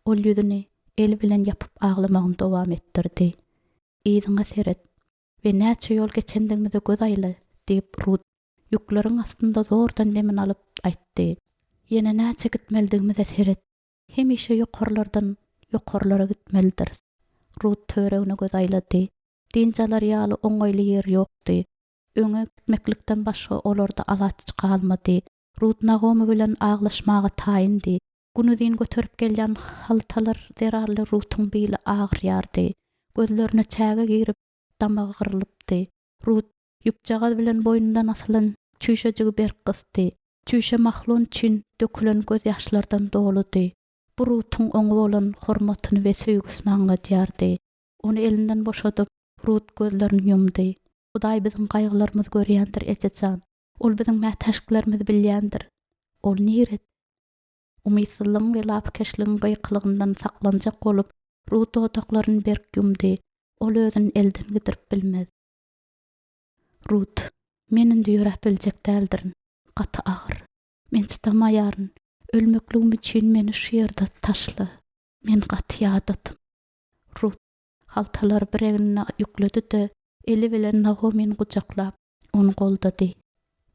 Ol ýüzüni eli bilen ýapyp aglamagyny dowam etdirdi. Yzyňa seret we näçe ýol geçendigimize göz aýla, diýip, Rut ýükleriň astynda zordan demini alyp aýtdy. Ýene näçe gitmelidigimize seret. Hemişe ýokarlardan ýokarlara gitmelidiris. Rut töweregine göz aýlady. Dynç alar ýaly oňaýly ýer ýokdy. Öňe gitmeklikden başga olarda alaç galmady. Rut Nagomy bilen aglaşmaga taýyndy. Günuzyn göterip gelýän haltalar zerarly Rutuň bili agyrýardy. Gözlerine çäge girip, damagy gyrylypdy. Rut ýüpjagaz bilen boýnundan asylan çüýşejigi berk gysdy. Çüýşe Mahlon üçin dökülen gözýaşlardan doludy. Bu Rutuň oňa bolan hormatyny we söýgüsini aňladýardy. Ony elinden boşadyp, Rut gözlerini ýumdy. Hudaý biziň gaýgylarymyzy görýändir, eje jan. Ol biziň mätäçliklerimizi bilýändir. Ol nirede? Umytsyzlygyň we lapykeçligiň gykylygyndan saklanjak bolup, Rut dodaklaryny berk ýumdy. Ol özüni elden gidirip bilmez. Rut, Men indi ýöräp biljek däldirin. Gaty agyr. Men çydamaýaryn. Ölmekligim üçin meni şu ýerde taşla. Men gaty ýadadym. Rut haltalary bir egnine ýükledi-de, eli bilen Nagomyny gujaklap, ony goldady.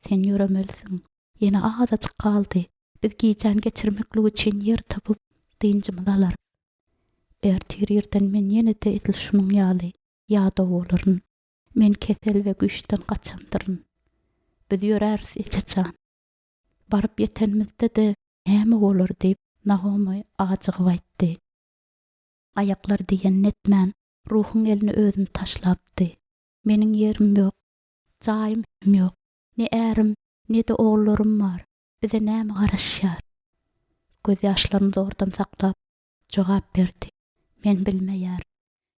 Sen ýöremelisiň. Ýene azajyk galdy. Biz gijäni geçirmeklik üçin ýer tapyp, dynjymyzy alarys. Ertir irden men ýene-de edil şunuň ýaly ýadaw bolaryn. Men kesel we güýçden gaçandyryn. Biz ýöräris, eje jan. Baryp ýetenimizde-de näme bolar diýip, Nagomy ajygyp aýtdy. Aýaklar diýenini etmän, Ruhuň eline özüni taşlapdy. Meniň ýerim ýok, jaýym hem ýok. Ne ärim, ne-de ogullarym bar. Bize näme garaşýar? Gözýaşlaryny zordan saklap, jogap berdi, Men bilmeýärin.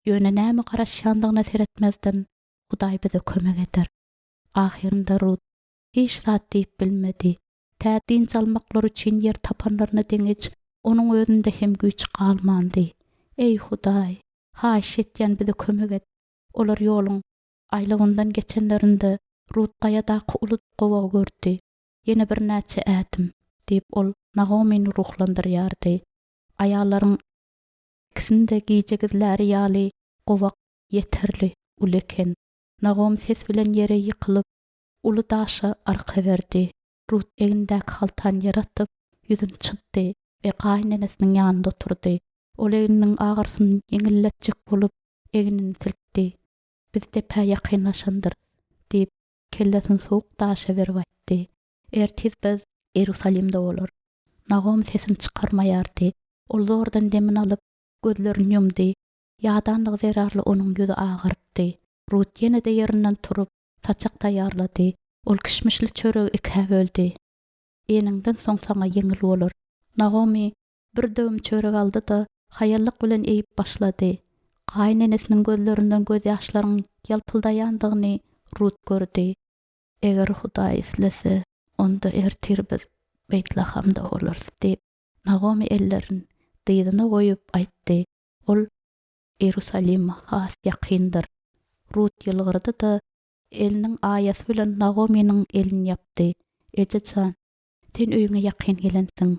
Ýöne näme garaşýandygyna seretmezden, Hudaý bize kömek eder. Ahyrynda Rut hiç zat diýip bilmedi. Tä dynç almaklary üçin ýer tapanlaryna deňiç, onuň özünde hem güýç galmandy. Eý, Hudaý, haýyş etýän bize kömek et! Olar ýoluň aýlawyndan geçenlerinde, Rut gaýadaky uly gowagy gördi. Ýene birnäçe ädim, diýip, ol Nagomyny ruhlandyrýardy. Aýallaryň ikisini-de gije gizläri ýaly gowak ýeterli uly eken. Nagomy ses bilen ýere ýykylyp, uly daşa arka berdi. Rut egnindäki haltany ýere atyp, ýüzüni çytdy we gaýynenesiniň ýanynda oturdy. Ol egniniň agyrysyny ýeňilletjek bolup, egnini silkdi. Biz depä ýakynlaşandyrys, diýip, kellesini sowuk daşa berip aýtdy. Ertir biz Iýerusalimde bolarys. Nagomy sesini çykarmaýardy. Ol zordan demini alyp, gözlerini ýumdy. Ýadanlygy zerarly onuň ýüzi agarypdy. Rut ýene-de ýerinden turup, saçak taýýarlady. Ol kişmişli çöregi ikä böldi. Iýeniňden soň saňa ýeňil bolar. Nagomy bir döwüm çörek aldy-da, haýallyk bilen iýip başlady. Gaýynenesiniň gözlerinden gözýaşlaryň ýalpyldaýandygyny Rut gördi. Eger Hudaý islese, onda ertir biz Beýtlahamda bolarys, diýip, Nagomy ellerini dyzyna goýup aýtdy. Ol Iýerusalime has ýakyndyr. Rut ýylgyrdy-da, eliniň aýasy bilen Nagomynyň elini ýapdy. Eje jan, sen öýüňe ýakyn gelensiň.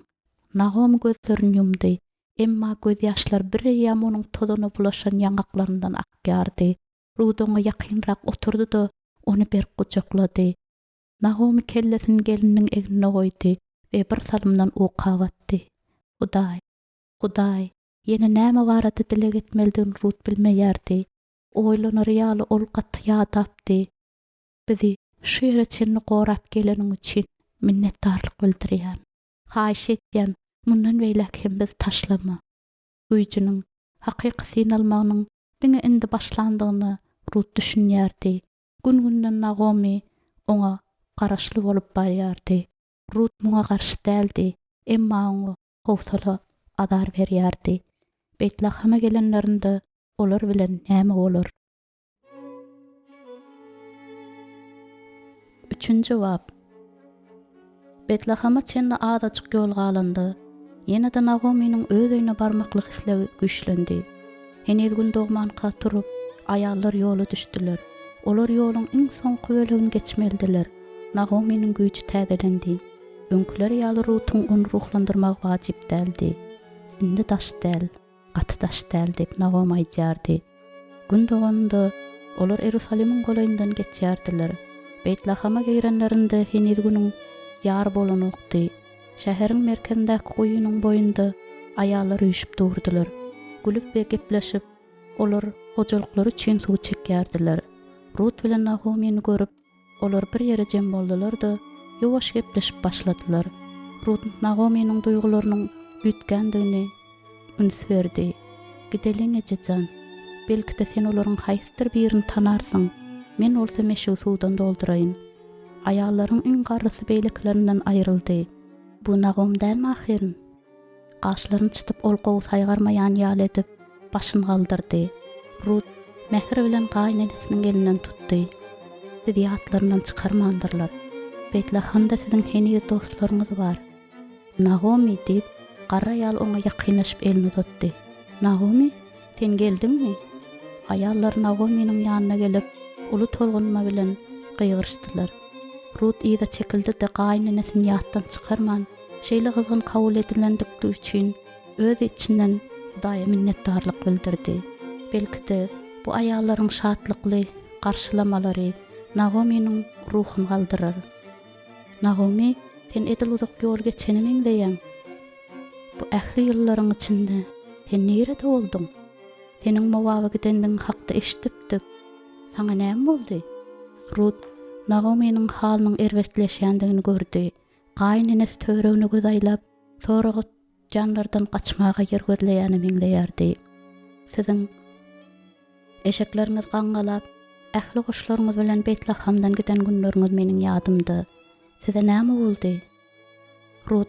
Nagomy gözlerini ýumdy. Emma gözýaşlar bireýýäm onuň tozana bulaşan ýaňaklaryndan akýardy. Rut oňa ýakynrak oturdy-da, ony berk gujaklady. Nagomy kellesini gelniniň egnine goýdy we bir salymdan uka batdy. Hudaý! Hudaý! Ýene näme barada dileg etmelidigini Rut bilmeýärdi. Oýlanary ýaly ol gaty ýadapdy. Bizi şu ýere çenli gorap geleniň üçin minnetdarlyk bildirýän. Haýyş edýän, Mundan beýläk hem bizi taşlama. Güýjüniň hakyky synalmagynyň diňe indi başlandygyna Rut düşünýärdi. Gün-günden Nagomy oňa garaşly bolup barýardy. Rut muňa garşy däldi, emma oňa howsala azar berýärdi. Beýtlahama gelenlerinde olar bilen näme bolar? Üçünji bap. Betlahama çenli azajyk ýol galanda, ýene-de Nagomynyň öz öýüne barmaklyk islegi güýçlendi. Heniz gün dogmanka turup, aýallar ýola düşdüler. Olar ýoluň iň soňky bölegini geçmelidiler. Nagomynyň güýji täzelendi. Öňküleri ýaly Rutuň ony ruhlandyrmagy wajyp däldi. Indi daş däl. Gaty daş däl diýip, Nagomy aýdýardy. Gün doganynda, olar Iýerusalimiň golaýyndan geçýärdiler. Beýtlahama girenlerinde heniz günüň ýary bolanokdy. Şäheriň merkezindäki guýynyň boýunda aýallar üýşüp durdular. Gülüp we gepleşip, olar hojalyklary üçin suw çekýärdiler. Rut bilen Nagomyny görüp, Olar bir ýere jem boldular-da, ýuwaş gepleşip başladylar. Rut Nagomynyň duýgularynyň üýtgändigini üns berdi. Gideliň, eje jan. Belki-de, sen olaryň haýsydyr birini tanarsyň. Men bolsa meşigi suwdan dolduraýyn. Aýallaryň iň garrysy beýlekilerinden aýryldy. Bu Nagom dälmi ahyryn? Gaşlaryny çytyp ol gowy saýgarmaýan ýaly edip, başyny galdyrdy. Rut mähir bilen gaýynenesiniň elinden tutdy. Sizi ýatlaryndan çykarmandyrlar. Beýtlahamda siziň heniz dostlaryňyz bar. Nagomy, diýip, garry aýal oňa ýakynlaşyp elini uzatdy. Nagomy, sen geldiňmi? Aýallar Nagomynyň ýanyna gelip, uly tolgunma bilen gygyryşdylar. Rut yza çekildi-de, gaýynenesini ýatdan çykarman, Şeýle gyzgyn kabul edilendikli üçin öz içinden Hudaýa minnetdarlyk bildirdi. Belki-de, bu aýallaryň şatlykly garşylamalary Nagomynyň ruhuny galdyrar. Nagomy, sen edil uzak ýol geçene meňzeýäň. Bu ähli ýyllaryň içinde sen nirede bolduň? Seniň Mowaba gidendigiň hakda eşidipdik. Saňa näme boldy? Rut Nagomynyň halynyň erbetleşýändigini gördi. Gaýynenesi töweregine göz aýlap, soraga tutýanlardan gaçmaga ýer gözleýäne meňzeýärdi. Siziň eşekleriňiz gaňňalap, ähli goşlaryňyz bilen Beýtlahamdan giden günleriňiz meniň ýadymda. Size näme boldy? Rut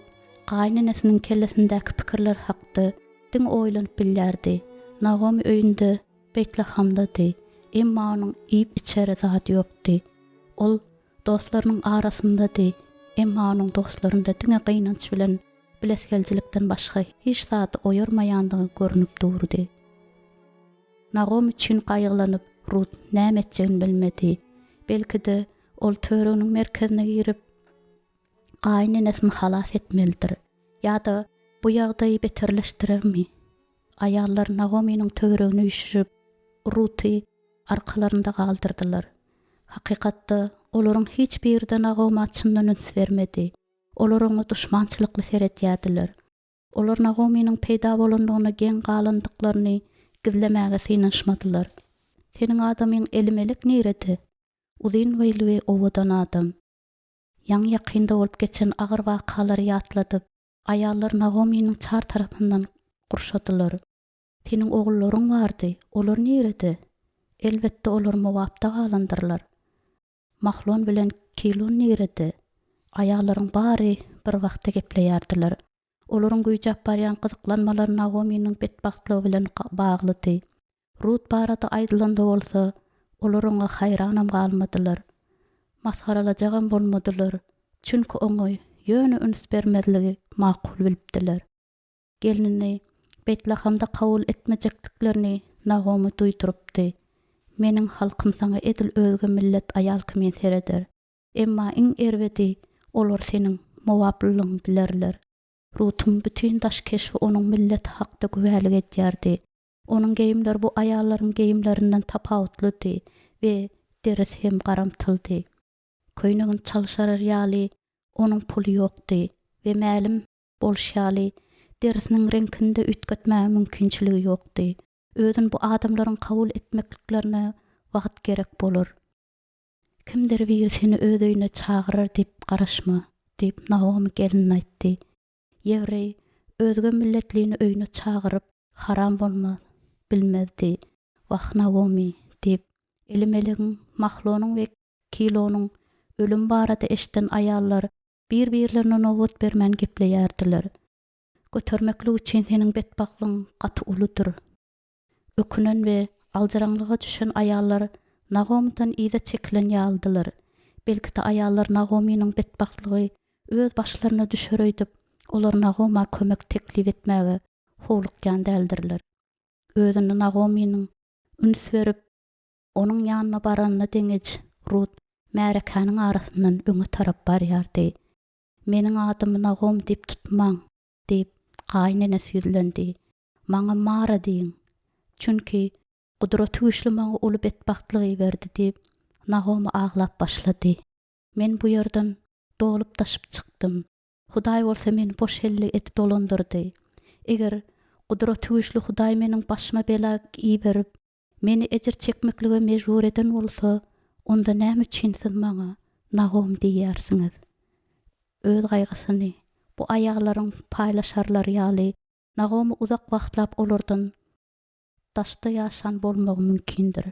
gaýynenesiniň kellesindäki pikirler hakda diňe oýlanyp bilýärdi. Nagomy öýünde Beýtlahamdady, emma onuň iýip-içere zady ýokdy. Ol Dostlarynyň arasyndady, emma onuň dostlarynda diňe gynanç bilen bilesigeljilikden başga hiç zady oýarmaýandygy görnüp durdy. Nagomy üçin gaýgylanyp, Rut näme etjegini bilmedi. Belki-de, ol töwereginiň merkezine girip, gaýynenesini halas etmelidir. Ýa-da bu ýagdaýy beterleşdirermi? Aýallar Nagomynyň töweregine üýşüşip, Ruty arkalarynda galdyrdylar. Hakykatda, olaryň hiç biri-de Nagoma çyndan üns bermedi. Olar oňa duşmançylykly seredýärdiler. Olar Nagomynyň peýda bolandygyna geň galandyklaryny gizlemäge synanyşmadylar. Seniň adamyň Elimelek nirede? Uzyn boýly we owadan adam. Ýaňy-ýakynda bolup geçen agyr wakalary ýatladyp, aýallar Nagomynyň çar tarapyndan gurşadylar. Seniň ogullaryň bardy, olar nirede? Elbetde, olar Mowapda galandyrlar. Mahlon bilen Kilon nirede? Aýallaryň bary bir wagtda gepleýärdiler. Olaryň güýjäp barýan gyzyklanmalary Nagomynyň betbagtlygy bilen baglydy. Rut barada aýdylanda bolsa, olar oňa haýranam galmadylar. Masgaralajagam bolmadylar, çünki oňa ýöne üns bermezligi makul bilipdiler. Gelnini Beýtlahamda kabul etmejekdiklerini Nagomy duýdurypdy. Meniň halkym saňa edil özge millet aýal kimin sereder. Emma iň erbedi, olar seniň mowaplylygyňy bilerler. Rutuň bütin daş keşbi onuň milleti hakda güwälik edýärdi. Onuň geýimleri bu aýallaryň geýimlerinden tapawutlydy we derisi hem garamtyldy. Köýnegini çalşyrar ýaly onuň puly ýokdy we mälim bolşy ýaly, derisiniň reňkini-de üýtgetmäge mümkinçiligi ýokdy. Özüni bu adamlaryň kabul etmekliklerine wagt gerek bolar. Kimdir biri seni öz öýüne çagyrar diýip garaşma, diýip, Naomi gelinine aýtdy. Ýewreý. özge milletlini öýüne çagyryp, haram bolmaz, bilmezdi. Wah, Nagomy! diýip, Elimelegiň, Mahlonyň we Kilonyň ölümi barada eşiden aýallar bir-birlerine nobat bermän gepleýärdiler. Götermeklik üçin seniň betbagtlygyň gaty uludyr. Ökünen we aljyraňlyga düşen aýallar Nagomydan yza çekilen ýalydylar. Belki-de aýallar Nagomynyň betbagtlygy öz başlaryna düşer öýdüp, olar Nagoma kömek teklip etmäge howlukýan däldirler. Özüni Nagomynyň üns berip, onuň ýanyna baranyna deňeç Rut märekäniň arasyndan öňe tarap barýardy. Meniň adymy Nagom diýip tutmaň, diýip, gaýynenesi ýüzlendi. Maňa Mara diýiň. Çünki Gudratygüýçli maňa uly betbagtlyk iberdi, diýip, Nagomy aglap başlady. Men bu ýerden dolup-daşyp çykdym. Hudaý bolsa meni boş elli edip dolandyrdy. Eger Gudratygüýçli Hudaý meniň başyma bela iberip, Meni ejir çekmeklige mejbur eden bolsa, onda näme üçin siz maňa Nagom diýýärsiňiz? Öz gaýgysyny bu aýallaryň paýlaşarlary ýaly, Nagomy uzak wagtlap olardan daşda ýaşan bolmagy mümkindir.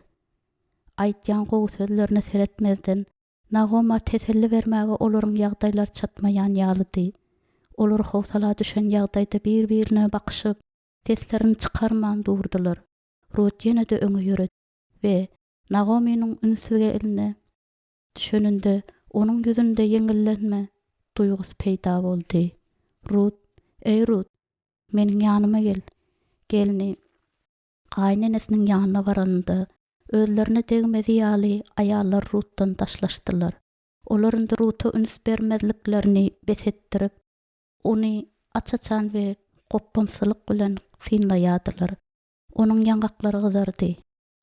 Aýdýan gowy sözlerine seretmezden, Nagoma teselli bermäge olaryň ýagdaýlary çatmaýan ýalydy. Olar howsala düşen ýagdaýda bir-birine bakyşyp, seslerini çykarman durdular. Rut ýene-de öňe ýöredi we Nagomynyň ünsi eline düşeninde, onuň ýüzünde ýeňillenme duýgusy peýda boldy. Rut, eý Rut, meniň ýanyma gel. Gelni gaýynenesiniň ýanyna baranynda, özlerine degmezi ýaly aýallar Rutdan daşlaşdylar. Olar indi Ruta üns bermezliklerini bes etdirip, ony aç-açan we gopbamsylyk bilen synlaýardylar. Onuň ýaňaklary gyzardy.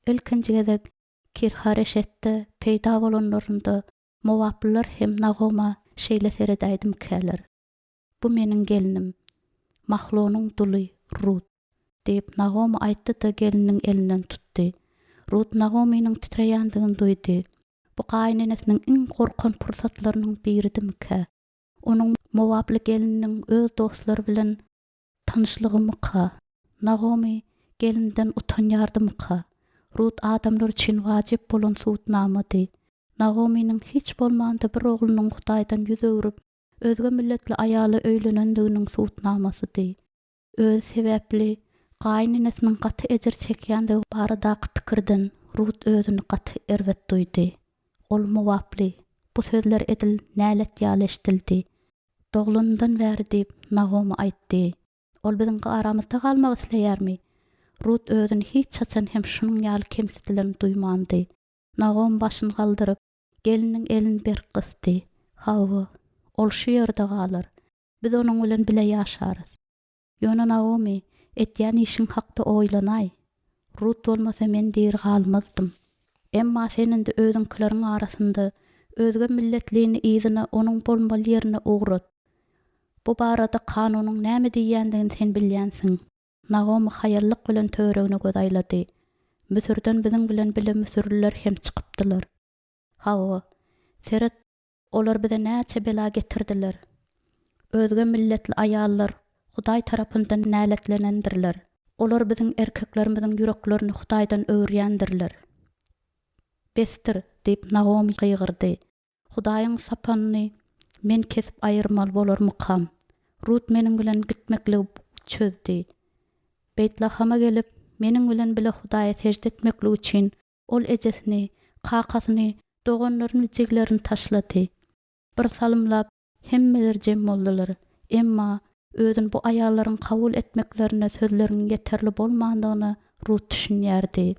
Ilkinji gezek Kirhareşetde peýda bolanlarynda mowaplylar hem Nagoma şeýle seredäýdimikäler? Bu meniň gelnim, Mahlonyň duly Rut, diýip, Nagomy aýtdy-da, gelniniň elinden tutdy. Rut Nagomynyň titreýändigini duýdy. Bu gaýynenesiniň iň gorkan pursatlarynyň biridimikä? Onuň mowaply gelniniň öz dostlary bilen tanyşlygymyka? Nagomy gelinden utanýardymyka? Rut adamlar üçin wajyp bolan subutnamady. Nagomynyň hiç bolmanda bir oglunyň Hudaýdan ýüz öwrüp, özge milletli aýala öýlenendiginiň subutnamasydy. Özi sebäpli gaýynenesiniň gaty ejir çekýändigi baradaky pikirden Rut özüni gaty erbet duýdy. Ol mowaply, bu sözler edil nälet ýaly eşidildi. Doglanyndan bäri diýip, Nagomy aýtdy. Ol biziň aramyzda galmak isleýärmi? Rut özüni hiç haçan hem şunuň ýaly kemsidilen duýmandy. Nagomy başyny galdyryp, gelniniň elini berk gysdy. Hawa, ol şu ýerde galar. Biz onuň bilen bile ýaşarys. Ýöne Naomi, etýän işiň hakda oýlanaý. Rut bolmasa men diri galmazdym. Emma sen indi özüňkileriň arasynda özge milletlini yzyna onuň bolmaly ýerine ugrat. Bu barada kanunyň näme diýýändigini sen bilýänsiň. Naomi haýallyk bilen töweregine göz aýlady. Müsürden biziň bilen bile müsürliler hem çykypdylar. Hawa, seret, Olar bize näçe bela getirdiler. Özge milletli aýallar Hudaý tarapyndan näletlenendirler. Olar biziň erkeklerimiziň ýüreklerini Hudaýdan öwürýändirler. Besdir! diýip, Nagomy gygyrdy. Hudaýyň sapanyny men kesip aýyrmaly bolarmykam? Rut meniň bilen gitmekligi çözdi. Beýtlahama gelip, meniň bilen bile Hudaýa sežde etmeklik üçin Ol ejesini, kakasyny, doganlaryny we jigilerini taşlady. Bir salymlap hemmeler jem boldular. Emma özüni bu aýallaryň kabul etmeklerine sözleriň ýeterli bolmandygyna Rut düşünýärdi.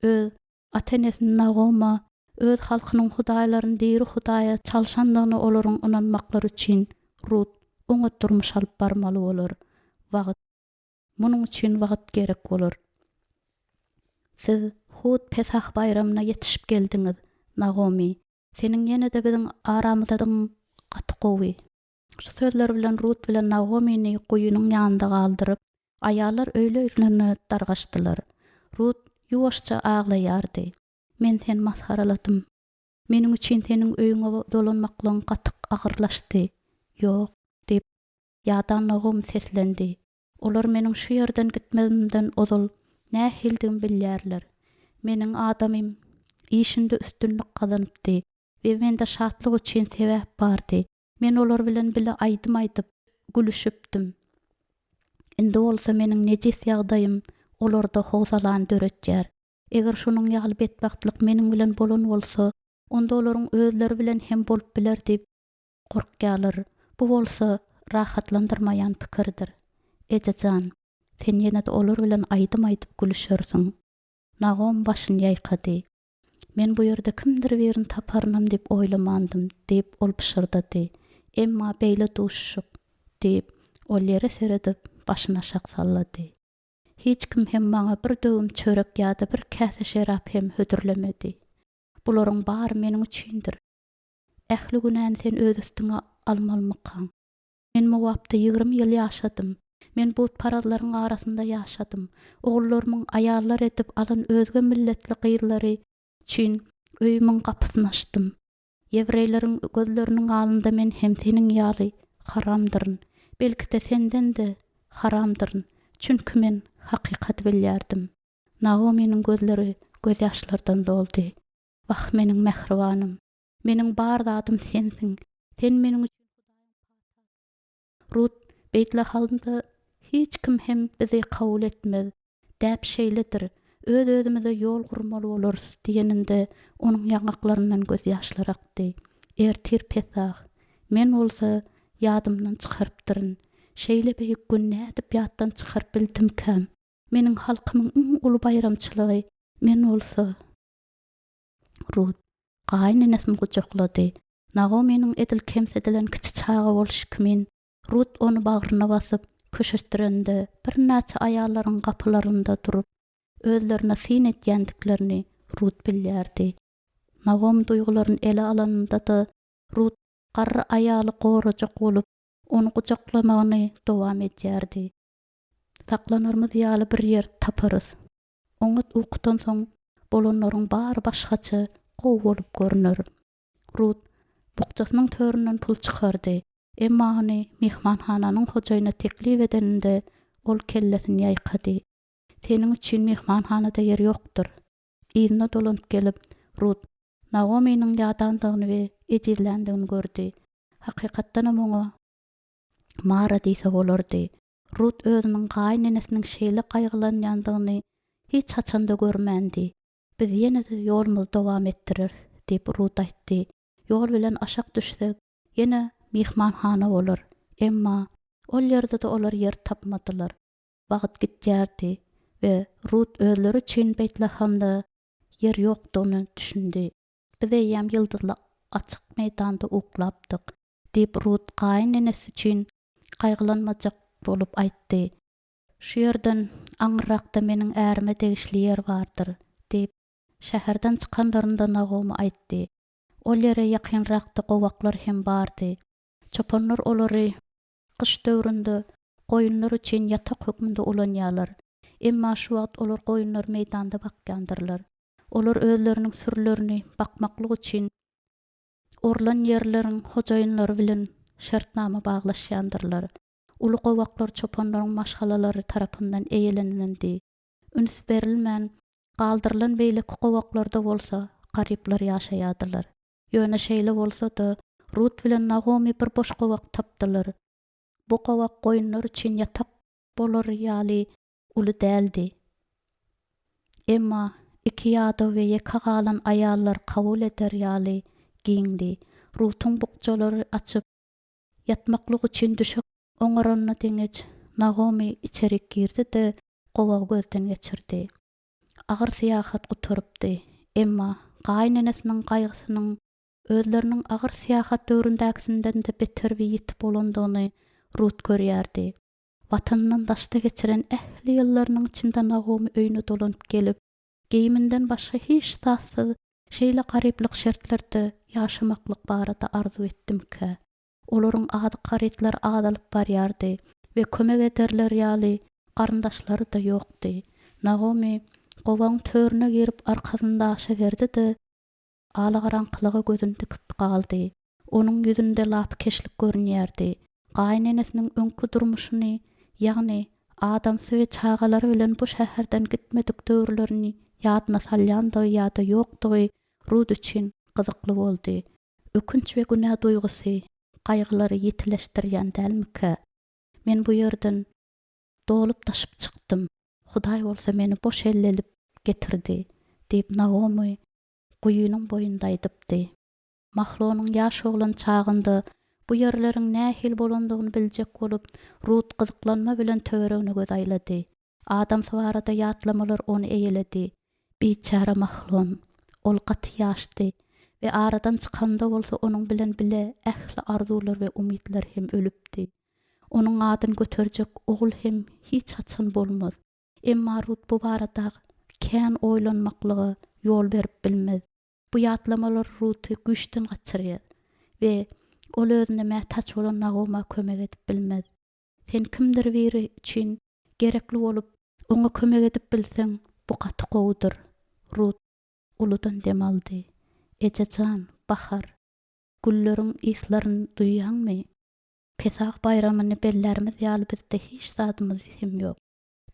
Öz ata-enesini Nagoma öz halkynyň hudaýlaryny diri Hudaýa çalşandygyna olaryň ynanmaklary üçin Rut oňat durmuş alyp barmaly bolar. Wagt. Munuň üçin wagt gerek bolar. Siz hut Pesah baýramyna ýetişip geldiňiz, Nagomy. Seniň ýene-de biziň aramyzdadygyň gaty gowy. Şu sözler bilen Rut bilen Nagomyny guýynyň ýanynda galdyryp, aýallar öýli-öýlerine dargaşdylar. Rut ýuwaşja aglaýardy. Men seni masgaraladym. Meniň üçin seniň öýüňe dolanmaklygyň gaty agyrlaşdy. Ýok, diýip, ýadan Nagomy seslendi. Olar meniň şu ýerden gitmezimden ozal nähilidigimi bilýärler. Meniň adamym işinde üstünlik gazanypdy we mende şatlyk üçin sebäp bardy. Men olar bilen bile aýdym aýdyp, gülüşipdim. Indi bolsa meniň nejis ýagdaýym olarda howsalany döretýär. Eger şunuň ýaly betbagtlyk meniň bilen bolan bolsa, onda olaryň özleri bilen hem bolup biler diýip gorkýarlar. Bu bolsa rahatlandyrmaýan pikirdir. Eje jan, sen ýene-de olar bilen aýdym aýdyp gülüşersiň. Nagom başyny ýaýkady. Men bu ýerde kimdir birini taparynam diýip oýlamandym, diýip, ol pyşyrdady. Emma beýle duşuşyk, diýip, ol ýere seredip, başyny aşak sallady. Hiç kim hem maňa bir döwüm çörek ýa-da bir käse şerap hem hödürlemedi. Bularyň bary meniň üçindir. Ähli günäni sen öz üstüňe almalymykaň? Men Mowapda 20 ýyl ýaşadym. Men butparazlaryň arasynda ýaşadym. Ogullarymyň aýallar edip alan özge milletli gyzlary üçin öýümiň gapysyny açdym. Ýewreýleriň gözleriniň alynda men hem seniň ýaly haramdyryn. Belki-de, senden-de haramdyryn. Çünki men hakykaty bilýärdim. Naominiň gözleri gözýaşlardan doldy. Wah, meniň mähribanym! Meniň bar zadym sensiň. Sen meniň üçin Hudaýyň patasysyň. Rut, Beýtlahalmda hiç kim hem bizi kabul etmez. Däp şeýledir. Öz-özümize ýol gurmaly bolarys diýeninde, onuň ýaňaklaryndan gözýaşlar akdy. Ertir Pesah. Men bolsa ýadymdan çykarypdyryn. Şeýle beýik gün nädip ýatdan çykaryp bildimkäm? Meniň halkymyň iň uly baýramçylygy. Men bolsa. Rut gaýynenesini gujaklady. Nagomynyň edil kemsidilen kiçi çaga bolşy kimin, Rut ony bagryna basyp, köşeşdirende, birnäçe aýallaryň gapylarynda durup, özlerine syn edýändiklerini Rut bilýärdi. Nagomy duýgularyny ele alanynda-da, Rut garry aýaly gorajak bolup, ony gujaklamagyny dowam edýärdi. Saklanarymyz ýaly bir ýer taparys. Oňat ukudan soň bolanlaryň bary başgaça gowy bolup görner. Rut bukjasynyň töründen pul çykardy. Emma ony myhmanhananyň hojaýyna teklip edeninde, ol kellesini ýaýkady. Seniň üçin myhmanhanada ýer ýokdur. Yzyna dolanyp gelip, Rut Naominiň ýadandygyny we ejizländigini gördi. Hakykatdanam oňa Mara diýse bolardy. Rut özüniň gaýynenesiniň şeýle gaýgylanýandygyny hiç haçan-da görmändi. Biz ýene-de ýolumyzy dowam etdireris, diýip, Rut aýtdy. Ýol bilen aşak düşsek, ýene myhmanhana bolar. Emma ol ýerde-de olar ýer tapmadylar. Wagt gitýärdi we Rut özleri üçin Beýtlahamda ýer ýokdugyna düşündi. Biz eýýäm ýyldyzly açyk meýdanda uklapdyk, diýip, Rut gaýynenesi üçin gaýgylanmajak bolup aýtdy. Şu ýerden aňyrrakda meniň ärime degişli ýer bardyr, diýip, şäherden çykanlarynda Nagomy aýtdy. Ol ýere ýakynrakda gowaklar hem bardy. Çopanlar olary gyş döwründe goýunlar üçin ýatak hökmünde ulanýarlar. Emma şu wagt olar goýunlary meýdanda bakýandyrlar. Olar özleriniň sürülerini bakmaklyk üçin orlan ýerleriň hojaýynlary bilen şertnama baglaşýandyrlar. Uly gowaklar çopanlaryň maşgalalary tarapyndan eýelenilendi. Üns berilmän galdyrylan beýleki gowaklarda bolsa garyplar ýaşaýardylar. Ýöne şeýle bolsa-da, Rut bilen Nagomy bir boş gowak tapdylar. Bu gowak goýunlar üçin ýatak bolar ýaly uly däldi. Emma iki ýadaw we ýeke galan aýallar kabul eder ýaly giňdi. Rutuň bukjalary açyp, ýatmaklyk üçin düşek oňaranyna deňeç Nagomy içerik girdi-de, gowagy gözden geçirdi. Agyr syýahat gutarypdy. Emma gaýynenesiniň gaýgysynyň özleriniň agyr syýahat döwründäkisinden-de beter we ýiti bolandygyny Rut görýärdi. Watanyndan daşda geçiren ähli ýyllarynyň içinde Nagomy öýüne dolanyp gelip, geýiminden başga hiç zatsyz şeýle garyplyk şertlerde ýaşamaklyk barada arzuw etdimikä? Olaryň azyk-harytlary azalyp barýardy we kömek ederleri ýaly garyndaşlary-da ýokdy. Nagomy gowagyň törüne girip arkasyny daşa berdi-de, Alagaraňkylyga gözüni dikip galdy. Onuň ýüzünde lapykeçlik görünýärdi. Gaýynenesiniň öňki durmuşyny, ýagny Adamsy we çagalary bilen bu şäherden gitmedik döwürlerini ýadyna salýandygy ýa-da ýokdugy Rut üçin gyzykly boldy. Ökünç we günä duýgusy gaýgylary ýitileşdirýän dälmikä? Men bu ýerden dolup-daşyp çykdym, Hudaý bolsa meni boş elli getirdi, diýip, Nagomy guýynyň boýunda aýdypdy. Mahlonyň ýaş oglan çagynda bu ýerleriň nähili bolandygyny biljek bolup, Rut gyzyklanma bilen töweregine göz aýlady. Adamsy barada ýatlamalar ony eýeledi. Biçäre Mahlon. Ol gaty ýaşdy we aradan çykanda bolsa onuň bilen bile ähli arzuwlar we umytlar hem ölüpdi. Onuň adyny göterjek ogul hem hiç haçan bolmaz. Emma Rut bu barada kän oýlanmaklyga ýol berip bilmez. Bu ýatlamalar Ruty güýçden gaçyrýar we ol özüne mätäç bolan Nagoma kömek edip bilmez. Sen kimdir biri üçin gerekli bolup, oňa kömek edip bilseň, bu gaty gowudyr. Rut uludan dem aldy. Eje jan, bahar. Gülleriň yslaryny duýýaňmy? Pesah baýramyny bellärimiz ýaly bizde hiç zadymyz hem ýok,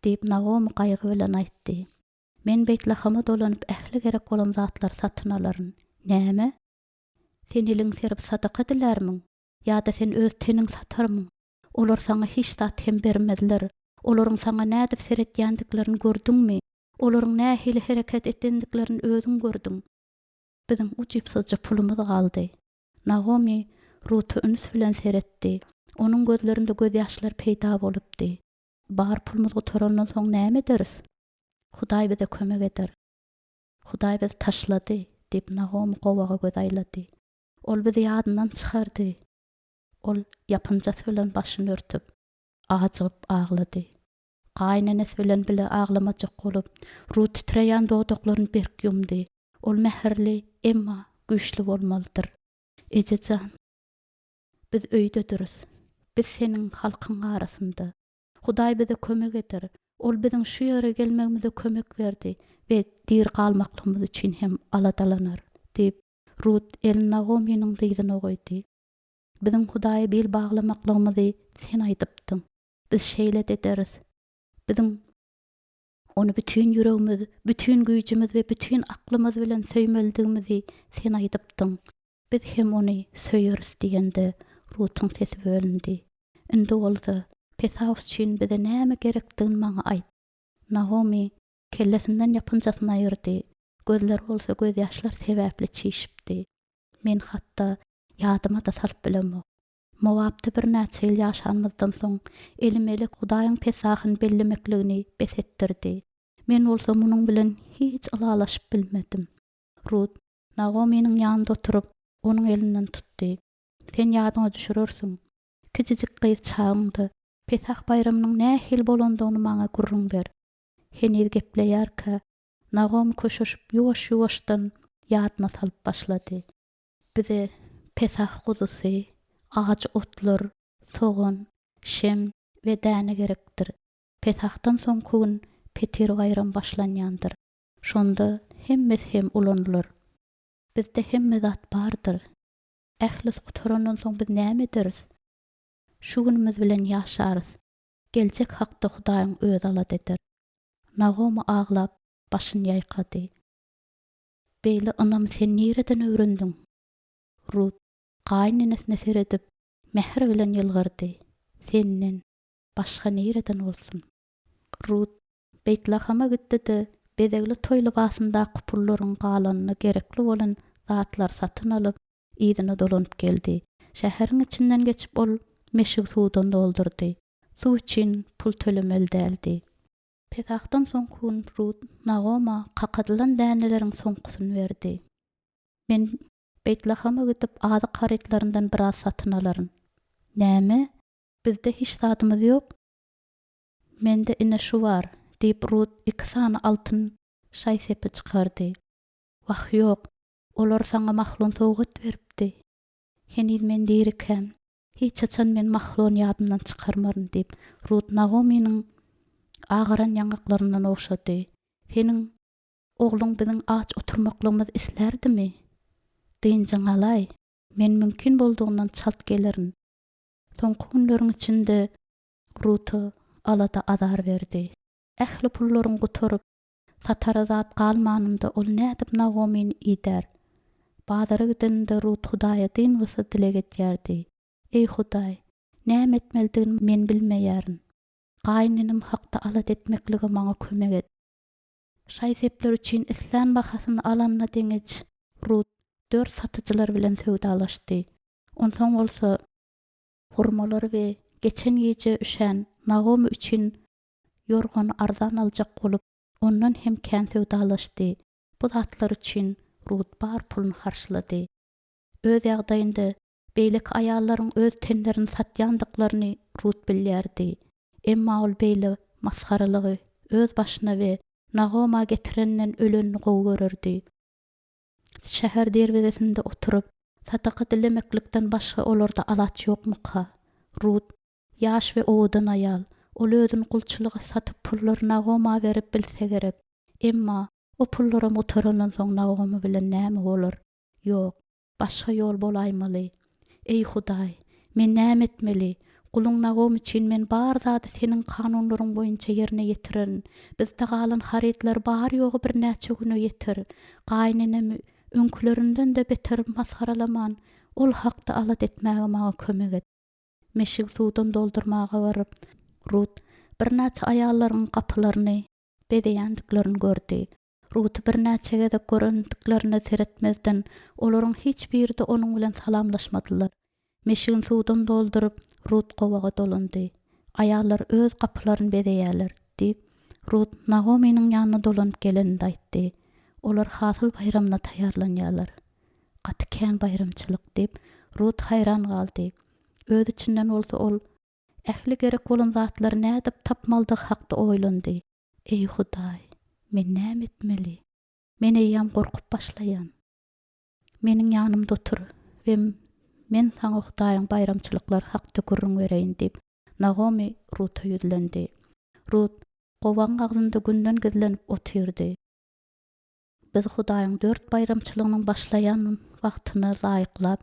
diýip, Nagomy gaýgy bilen aýtdy. Men Beýtlahama dolanyp ähli gerek bolan zatlary satyn alaryn. Näme? Sen eliňi serip sadaka dilärmiň? Ýa-da sen öz teniňi satarmyň? Olar saňa hiç zat hem bermezler. Olaryň saňa nädip seretýändiklerini gördüňmi? Olaryň nähili hereket edendiklerini özüň gördüň. Biziň ujypsyzja pulumyz galdy. Nagomy Ruta üns bilen seretdi. Onuň gözlerinde gözýaşlar peýda bolupdy. Bar pulumyz gutarandan soň näme ederis? Hudaý bize kömek eder. Hudaý bizi taşlady, diýip, Nagomy gowaga göz aýlady. Ol bizi ýadyndan çykardy. Ol ýapynjasy bilen başyny örtüp, ajygyp aglady. Gaýynenesi bilen bile aglamajak bolup, Rut titreýän dodaklaryny berk ýumdy. Ol mähirli, emma güýçli bolmalydyr. Eje jan, biz öýdediris. Biz seniň halkyň arasynda. Hudaý bize kömek eder. Ol biziň şu ýere gelmegimize kömek berdi we diri galmaklygymyz üçin hem aladalanar, diýip, Rut elini Nagomynyň dyzyna goýdy. Biziň Hudaýa bil baglamaklygymyzy sen aýdypdyň. Biz şeýle-de ederis. Biziň Ony bütin ýüregimiz, bütin güýjümiz we bütin aklymyz bilen söýmelidigimizi sen aýdypdyň. Biz hem ony söýeris diýende, Rutuň sesi bölündi. Indi bolsa, Pesah üçin bize näme gerekdigini maňa aýt. Nagomy kellesinden ýapynjasyny aýyrdy, gözleri bolsa gözýaşlar sebäpli çişipdi. Men hatda ýadyma-da salyp bilemok. Mowapda birnäçe ýyl ýaşanymyzdan soň, Elimelek Hudaýyň Pesahyny bellemekligini bes etdirdi. Men bolsa munuň bilen hiç ylalaşyp bilmedim. Rut Nagomynyň ýanynda oturyp, onuň elinden tutdy. Sen ýadyňa düşürersiň. Kiçijik gyz çagyňda Pesah baýramynyň nähili bolandygyny maňa gürrüň ber. Heniz gepleýärkä, Nagomy köşeşip ýuwaş-ýuwaşdan ýadyna salyp başlady. Bize Pesah guzusy, ajy otlar, sogan, şem we däne gerekdir. Pesahdan soňky gün Petir baýramy başlanýandyr. Şonda hemmesi hem ulanylar. Bizde hemme zat bardyr. Ählisi gutarandan soň biz näme ederis? Şu günümiz bilen ýaşarys. Geljek hakda Hudaýyň özi alada eder. Nagomy aglap, başyny ýaýkady. Beýle ynamy sen nireden öwrendiň? Rut gaýynenesine seredip, mähir bilen ýylgyrdy. Senden başga nireden bolsun? Rut Beýtlahama gitdi-de, bezegli toý lybasyndaky pullaryň galanyna gerekli bolan zatlary satyn alyp, yzyna dolanyp geldi. Şäheriň içinden geçip ol meşigi suwdan doldurdy. Suw üçin pul tölemeli däldi. Pesahdan soňky gün Rut Nagoma kakadylan däneleriň soňkusyny berdi. Men Beýtlahama gidip, azyk harytlaryndan biraz satyn alaryn. Näme? Bizde hiç zadymyz ýok? Mende ine şu bar, diýip, Rut iki sany altyn şaý-sepi çykardy. Wah, ýok, olary saňa Mahlon sowgat beripdi. Heniz men dirikäm, hiç haçan men Mahlony ýadymdan çykarmaryn, diýip, Rut Nagomynyň agaran ýaňaklaryndan ogşady. Seniň ogluň biziň aç oturmaklygymyzy islärdimi? Dynjyňy alaý, men mümkin boldugyndan çalt gelerin. Soňky günleriň içinde Ruta. alada azar berdi. Ähli pullaryň gutaryp, satara zat galmanynda ol nädip Nagomyny idär? Bazara gideninde Rut Hudaýa dyngysyz dileg edýärdi. Eý, Hudaý, näme etmelidigini men bilmeýärin. Gaýynenem hakda alada etmeklige maňa kömek et. Şaý-sepler üçin islän bahasyny alanyna deňeç Rut dört satyjylar bilen söwdalaşdy. Onsoň bolsa hurmalary we geçen gije üşän Nagomy üçin ýorgany arzan aljak bolup, ondan hem kän söwdalaşdy. Bu zatlar üçin Rut bar puluny harçlady. Öz ýagdaýynda beýleki aýallaryň öz tenlerini satýandyklaryny Rut bilýärdi. Emma ol beýle masgaralygy öz başyna we Nagoma getirenden ölenini gowy görerdi. Şäher derwezesinde oturyp, sadaka dilemeklikden başga olarda alaç ýokmuka? Rut, ýaş we owadan aýal. Ol özüni gulçulyga satyp pullary Nagoma berip bilse gerek. Emma o pullaram gutarandan soň Nagomy bilen näme bolar? Ýok, başga ýol bolaýmaly. Eý, Hudaý, men näme etmeli? Guluň Nagomy üçin men bar zady Seniň kanunlaryň boýunça ýerine ýetirerin. Bizde galan harytlar bary-ýogy birnäçe güne ýeter. Gaýynenemi öňkülerinden-de beter masgaralaman, ol hakda alada etmäge maňa kömek et. Meşigi suwdan doldurmaga baryp, Rut birnäçe aýallaryň gapylaryny bezeýändiklerini gördi. Ruty birnäçe gezek görendiklerine seretmezden, olaryň hiç biri-de onuň bilen salamlaşmadylar. Meşigini suwdan dolduryp, Rut gowaga dolandy. Aýallar öz gapylaryny bezeýärler, diýip, Rut Nagomynyň ýanyna dolanyp geleninde aýtdy. Olar hasyl baýramyna taýýarlanýarlar. Gaty kän baýramçylyk, diýip, Rut haýran galdy. Öz içinden bolsa ol ähli gerek bolan zatlary nädip tapmalydygy hakda oýlandy. Eý, Hudaý, men näme etmeli? Men eýýäm gorkup başlaýan. Meniň ýanymda otur we men saňa Hudaýyň baýramçylyklary hakda gürrüň bereýin diýip, Nagomy Ruta ýüzlendi. Rut gowagyň agzynda günden gizlenip otyrdy. Biz Hudaýyň dört baýramçylygynyň başlaýan wagtyna laýyklap,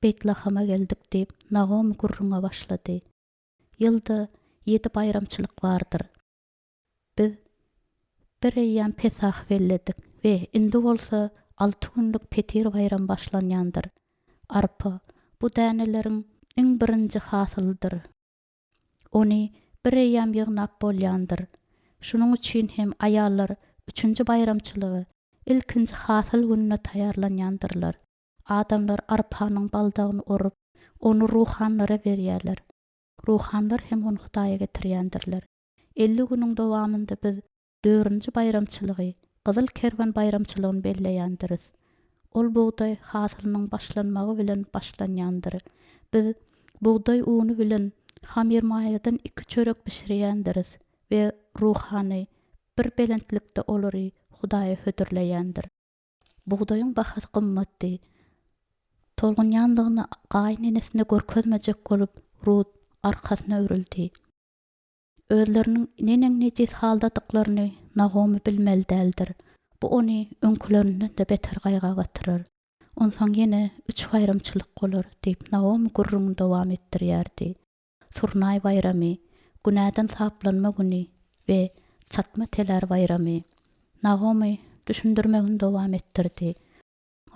Beýtlahama geldik diýip, Nagomy gürrüňe başlady. Ýylda ýedi baýramçylyk bardyr. Biz bir eýýäm Pesahy belledik we indi bolsa alty günlük Petir baýramy başlanýandyr. Arpa, bu däneleriň iň birinji hasylydyr. Ony bir eýýäm ýygnap bolýandyr. Şunuň üçin hem aýallar üçünji baýramçylyga, ilkinji hasyl gününe taýýarlanýandyrlar. Adamlar arpanyň baldagyny orup, ony ruhanlara berýärler. Ruhanlar hem ony Hudaýa getirýändirler. 50 günüň dowamynda biz dördünji baýramçylygy, Gyzyl kerwen baýramçylygyny belleýändiris. Ol bugdaý hasylynyň başlanmagy bilen başlanýandyr. Biz bugdaý uny bilen hamyrmaýadan iki çörek bişirýändiris we ruhany bir belentlikde olary Hudaýa hödürleýändir. Bugdaýyň bahasy gymmatdy. Tolgunýandygyny gaýynenesine görkezmejek bolup, Rut arkasyna öwrüldi. Özleriniň neneň nejis haldadyklaryny Nagomy bilmeli däldir. Bu ony öňkülerinden-de beter gaýga batyrar. Onsoň ýene üç baýramçylyk bolar, diýip, Naomi gürrüňini dowam etdirýärdi. Surnaý baýramy, Günäden saplanma güni we Çatma telär baýramy. Nagomy düşündirmegini dowam etdirdi.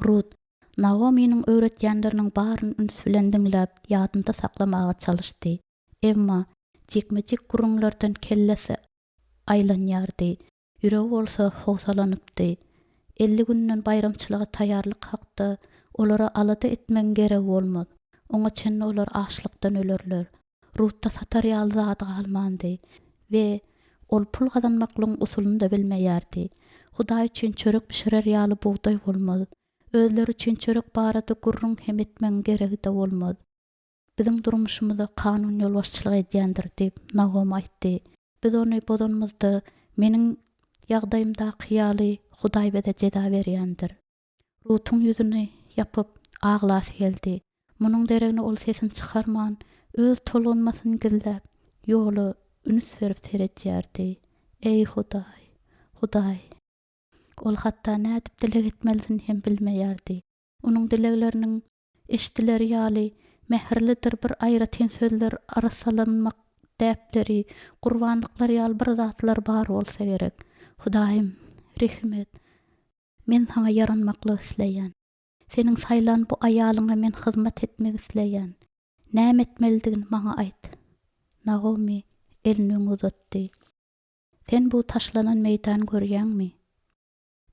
Rut Naomynyň öwretýänleriniň baryny üns bilen diňläp, ýadynda saklamaga çalyşdy. Emma jikme-jik gürrüňlerden kellesi aýlanýardy, ýüregi bolsa howsalanypdy. 50 günden baýramçylyga taýýarlyk hakda olara alada etmegiň geregi bolmaz. Oňa çenli olar açlykdan ölerler. Rutda satar ýaly zady galmandy we ol pul gazanmaklygyň usulyny-da bilmeýärdi. Hudaý üçin çörek bişirer ýaly bugdaý bolmaz. Özleri üçin çörek barada gürrüň hem etmegiň geregi-de bolmaz. Biziň durmuşymyza kanun ýolbaşçylyk edýändir, diýip, Nagomy aýtdy. Biz ony bozanymyzda, meniň ýagdaýymdaky ýaly Hudaý bize jeza berýändir. Rutuň ýüzüni ýapyp, aglasy geldi. Munuň deregine ol sesini çykarman, öz tolgunmasyny gizläp, ýola ünüs berip seredýärdi. Eý, Hudaý! Hudaý! Ol hatda nädip dileg etmelisini hem bilmeýärdi. Onuň dilegleriniň Eşdileri ýaly, mähirlidir bir aýratyn sözler arassalanmak däpleri, gurbanlyklar ýaly bir zatlar bar bolsa gerek. Hudaýym, rehim et. Men Saňa ýaranmaklyk isleýän. Seniň saýlan bu aýalyňa men hyzmat etmek isleýän. Näme etmelidigini maňa aýt. Nagomy elini öňe uzatdy. Sen bu taşlanan meýdany görýäňmi?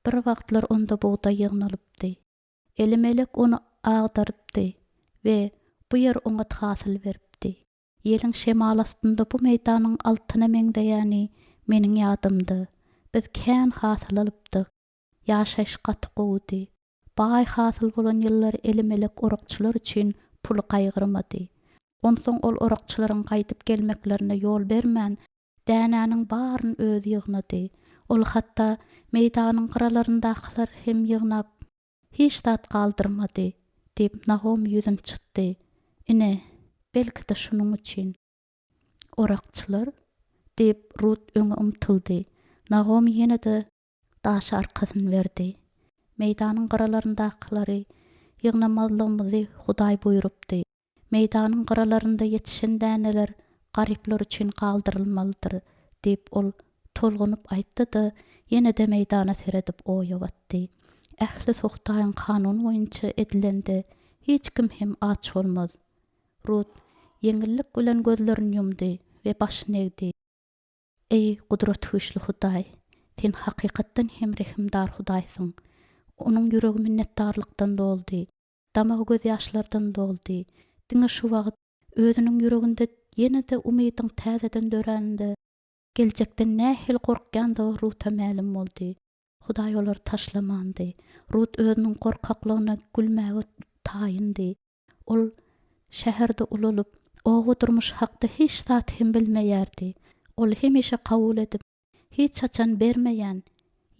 Bir wagtlar onda bugdaý ýygnalypdy. Elimelek ony agdarypdy we bu ýer oňat hasyl beripdi. Ýeliň şemaly astynda bu meýdanyň altyna meňzeýäni meniň ýadymda. Biz kän hasyl alypdyk. Ýaşaýyş gaty gowudy. Baý hasyl bolan ýyllar Elimelek orakçylar üçin puly gaýgyrmady. Onsoň ol orakçylaryň gaýdyp gelmeklerine ýol bermän, Dänäniň baryny özi ýygnady. Ol hatda meýdanyň gyralaryndakylar hem ýygnap, hiç zat galdyrmady, diýip, Nagomy ýüzüni çytdy. Ine, belki-de şunuň üçin. Orakçylar? diýip, Rut öňe ymtyldy. Nagomy ýene-de daşa arkasyny berdi. Meýdanyň gyralaryndakylyary ýygnamazlygymyzy Hudaý buýrupdy. Meýdanyň gyralarynda ýetişen däneler garyplar üçin galdyrylmalydyr, diýip, ol tolgunyp aýtdy-da, ýene-de meýdana seredip oýa batdy. Ählisi Hudaýyň kanuny boýunça edilende, hiç kim hem aç bolmaz. Rut ýeňillik bilen gözlerini ýumdy we başyny egdi. Eý, Gudratgüýçli Hudaý, Sen hakykatdan hem rehimdar Hudaýsyň. Onuň ýüregi minnetdarlykdan doldy, damagy gözýaşlardan doldy. Diňe şu wagt, özüniň ýüreginde ýene-de umydyň täzeden döräninde, geljekden nähili gorkýandygy Ruta mälim boldy. Hudaý olary taşlamandy. Rut özüniň gorkaklygyna gülmäge taýyndy. Ol şäherde ulalyp, oba durmuşy hakda hiç zat hem bilmeýärdi. Ol hemişe kabul edip, hiç haçan bermeýän,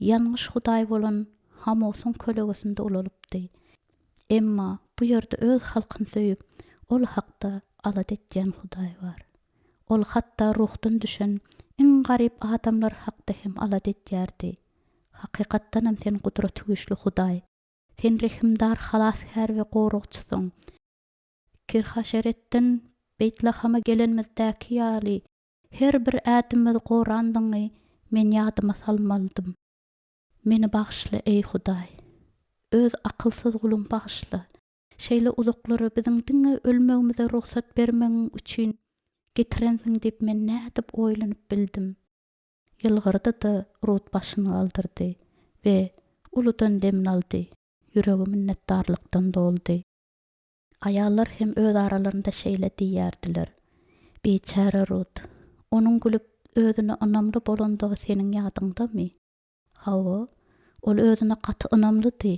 ýalňyş hudaý bolan Hamosyň kölegesinde ulalypdy. Emma bu ýerde öz halkyny söýüp, ol hakda alada etýän Hudaý bar. Ol hatda ruhdan düşen iň garyp adamlar hakda hem alada edýärdi. Hakykatdanam sen Gudratygüýçli Hudaý. Sen rehimdar Halasgär we Goragçysyň. Kirhaşeretden Beýtlahama gelenimizdäki ýaly, her bir ädimimizi gorandygyňy men ýadyma salmalydym. Meni bagyşla, eý, Hudaý! Öz akylsyz guluňy bagyşla. Şeýle uzaklara biziň diňe ölmegimize rugsat bermegiň üçin getirensiň diýip men nädip oýlanyp bildim? Ýylgyrdy-da, Rut başyny galdyrdy we uludan demini aldy, ýüregi minnetdarlykdan doldy. Aýallar hem öz aralarynda şeýle diýýärdiler, Biçäre Rut! Onuň gülüp, özüne ynamly bolandygy seniň ýadyňdamy? Hawa, ol özüne gaty ynamlydy.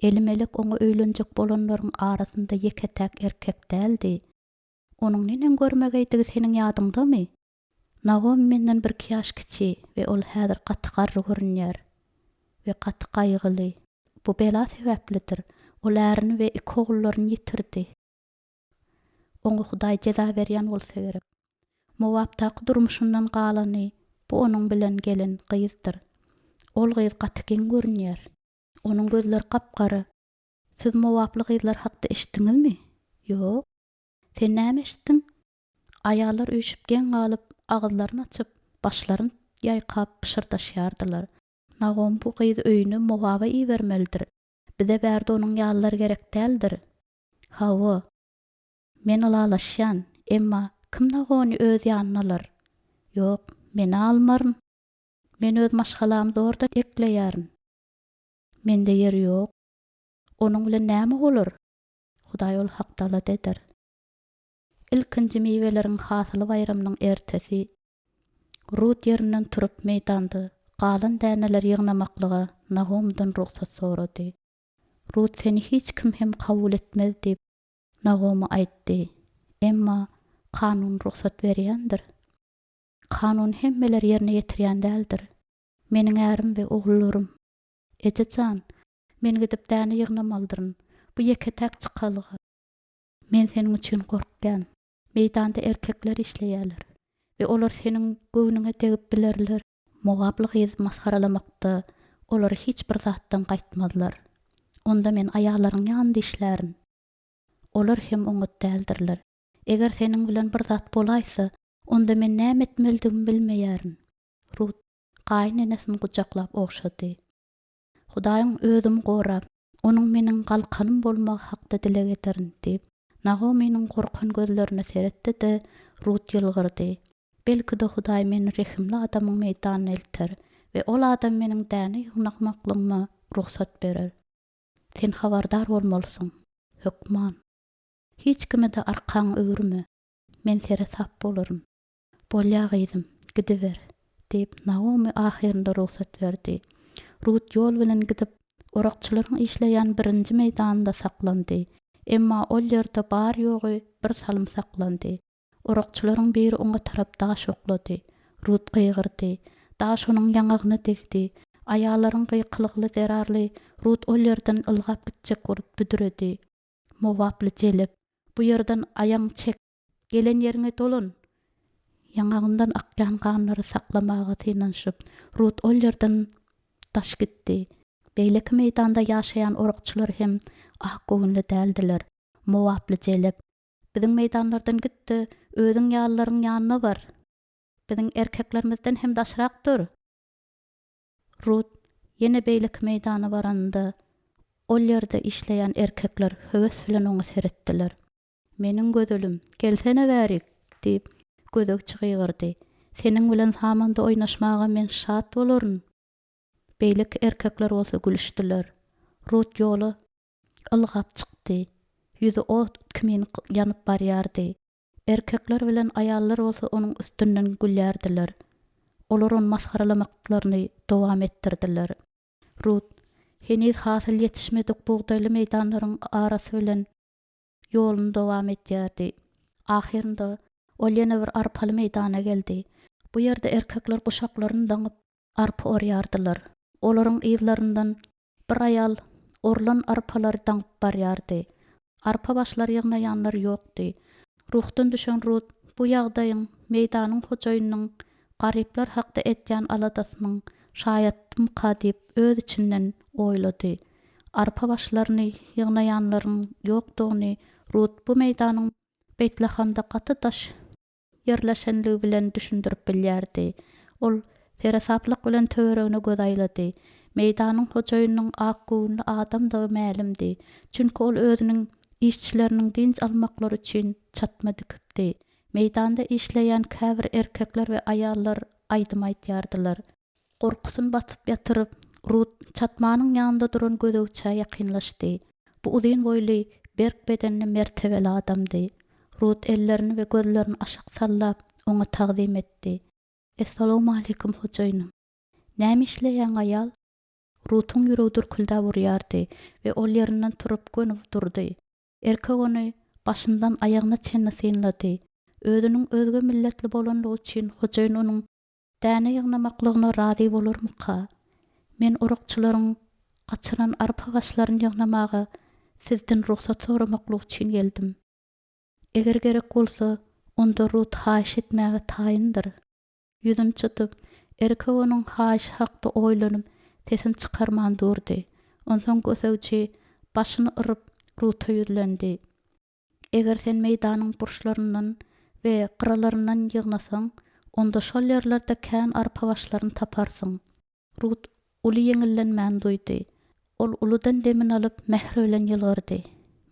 Elimelek oňa öýlenjek bolanlaryň arasynda ýeke-täk erkek däldi. Onuň neneň görmegeýdigi seniň ýadyňdamy? Nagomy menden birki ýaş kiçi we ol häzir gaty garry görünýär we gaty gaýgyly. Bu bela sebäplidir. Ol ärini we iki ogullaryny ýitirdi. Oňa Hudaý jeza berýän bolsa gerek. Mowapdaky durmuşyndan galany bu onuň bilen gelen gyzdyr. Ol gyz gaty geň görünýär. Onuň gözleri gap-gara. Siz mowaply gyzlar hakda eşitdiňizmi? Ýok. Sen näme eşitdiň? Aýallar üýşüp geň galyp, agyzlaryny açyp, başlaryny ýaýkap pyşyrdaşýardylar. Nagom bu gyzy öýüne Mowaba ibermelidir. Bize bärde onuň ýalylar gerek däldir. Hawa, men ylalaşýan, emma kim Nagony öz ýanyna alar? Ýok, men-ä almaryn. Men öz maşgalamy zordan ekleýärin. Mende ýer ýok. Onuň bilen näme bolar? Hudaý ol hakda alada eder. Ilkinji miweleriň hasyly baýramynyň ertesi Rut ýerinden turup meýdanda galan däneleri ýygnamaklyga Nagomydan rugsat sorady. Rut seni hiç kim hem kabul etmez diýip, Nagomy aýtdy. Emma kanun rugsat berýändir. Kanuny hemmeler ýerine ýetirýän däldir. Meniň ärim we ogullarym. Eje jan, men gidip däne ýygnamalydyryn. Bu ýeke-täk çykalga. Men seniň üçin gorkýan. Meýdanda erkekler işleýärler we olar seniň göwnüňe degip bilerler. Mowaply gyzy masgaralamakda olar hiç bir zatdan gaýtmazlar. Onda men aýallaryň ýanynda işlärin. Olar hem oňat däldirler. Eger seniň bilen bir zat bolaýsa, Onda men näme etmelidigimi bilmeýärin. Rut gaýynenesini gujaklap ogşady. Hudaýyň özümi gorap, Onuň meniň galkanym bolmagy hakda dileg ederin, diýip, Nagomynyň gorkan gözlerine seretdi-de, Rut ýylgyrdy. Belki-de, Hudaý meni rehimli adamyň meýdanyna elter we ol adam meniň däne ýygnakmaklygyma rugsat berer. Sen habardar bolmalysyň. Hökman. Hiç kime-de arkaňy öwürme. Men seresap bolaryn. Bolýa gyzym, gidiber, diýip, Naomi ahyrynda rugsat berdi. Rut ýol bilen gidip, orakçylaryň işleýän birinji meýdanynda saklandy. Emma ol ýerde bary-ýogy bir salym saklandy. Orakçylaryň biri oňa tarap daş oklady. Rut gygyrdy. Daş onuň ýaňagyna degdi. Aýallaryň gykylygy zerarly Rut ol ýerden ylgap gitjek bolup büdredi. Mowaply jelep, bu ýerden aýagyňy çek! Gelen ýeriňe dolan! Ýaňagyndan akýan ganlary saklamaga synanyşyp, Rut ol ýerden daş gitdi. Beýleki meýdanda ýaşaýan orakçylar hem akgöwünli däldiler. Mowaply jelep, Biziň meýdanlardan git-de, özüň ýalylaryň ýanyna bar! Biziň erkeklerimizden hem daşrak dur! Rut ýene beýleki meýdana baranynda, ol ýerde işleýän erkekler höwes bilen oňa seretdiler. Meniň gözelim, gelsene bärik! diýip, gözegçi gygyrdy. Seniň bilen samanda oýnaşmaga men şat bolaryn! Beýleki erkekler bolsa gülüşdiler. Rut ýola ylgap çykdy. Ýüzi ot kimin ýanyp barýardy. Erkekler bilen aýallar bolsa onuň üstünden gülýärdiler. Olar ony masgaralamaklaryny dowam etdirdiler. Rut, heniz hasyl ýetişmedik bugdaýly meýdanlaryň arasy bilen ýoluny dowam edýärdi. Ahyrynda, ol ýene bir arpaly meýdana geldi. Bu ýerde erkekler guşaklaryny daňyp, arpa orýardylar. Olaryň yzlaryndan Bir aýal orlan arpalary daňyp barýardy. Arpa başlary ýygnaýanlar ýokdy. Ruhdan düşen Rut bu ýagdaýyň meýdanyň hojaýynynyň garyplar hakda edýän aladasynyň şaýatdymyka diýip öz içinden oýlady. Arpa başlaryny ýygnaýanlaryň ýokdugyny Rut bu meýdanyň Beýtlahamda gaty daş ýerleşenligi bilen düşündirip bilýärdi. Ol seresaplyk bilen töweregine göz aýlady. Meýdanyň hojaýynynyň akgöwünli adamdygy mälimdi. Çünki ol özüniň işçileriniň dynç almaklary üçin çatma dikipdi. Meýdanda işleýän käbir erkekler we aýallar aýdym aýdýardylar. Gorkusyny basyp ýatyryp, Rut çatmanyň ýanynda duran gözegçä ýakynlaşdy. Bu uzyn boýly, berk bedenli mertebeli adamdy. Rut ellerini we gözlerini aşak sallap, oňa tagzym etdi. Essalawmaleýkim, hojaýynym. Näme işleýäň, aýal? Rutuň ýüregi dürküldäp urýardy we ol ýerinden turup göni durdy. Erkek ony başyndan aýagyna çenli synlady. Özüniň özge milletli bolanlygy üçin hojaýyn onuň Däne ýygnamaklygyna razy bolarmyka? Men orakçylaryň gaçyran arpa başlaryny ýygnamaga sizden rugsat soramaklyk üçin geldim. Eger gerek bolsa, onda Rut haýyş etmäge taýyndyr. Ýüzüni çytyp, erkek onuň haýyşy hakda oýlanyp, sesini çykarman durdy. Onsoň gözegçi başyny yryp, Ruta ýüzlendi. Eger sen meýdanyň burçlaryndan we gyralaryndan ýygnasaň, onda şol ýerlerde kän arpa başlaryny taparsyň. Rut uly ýeňillenmäni duýdy. Ol uludan demini alyp, mähir bilen ýylgyrdy.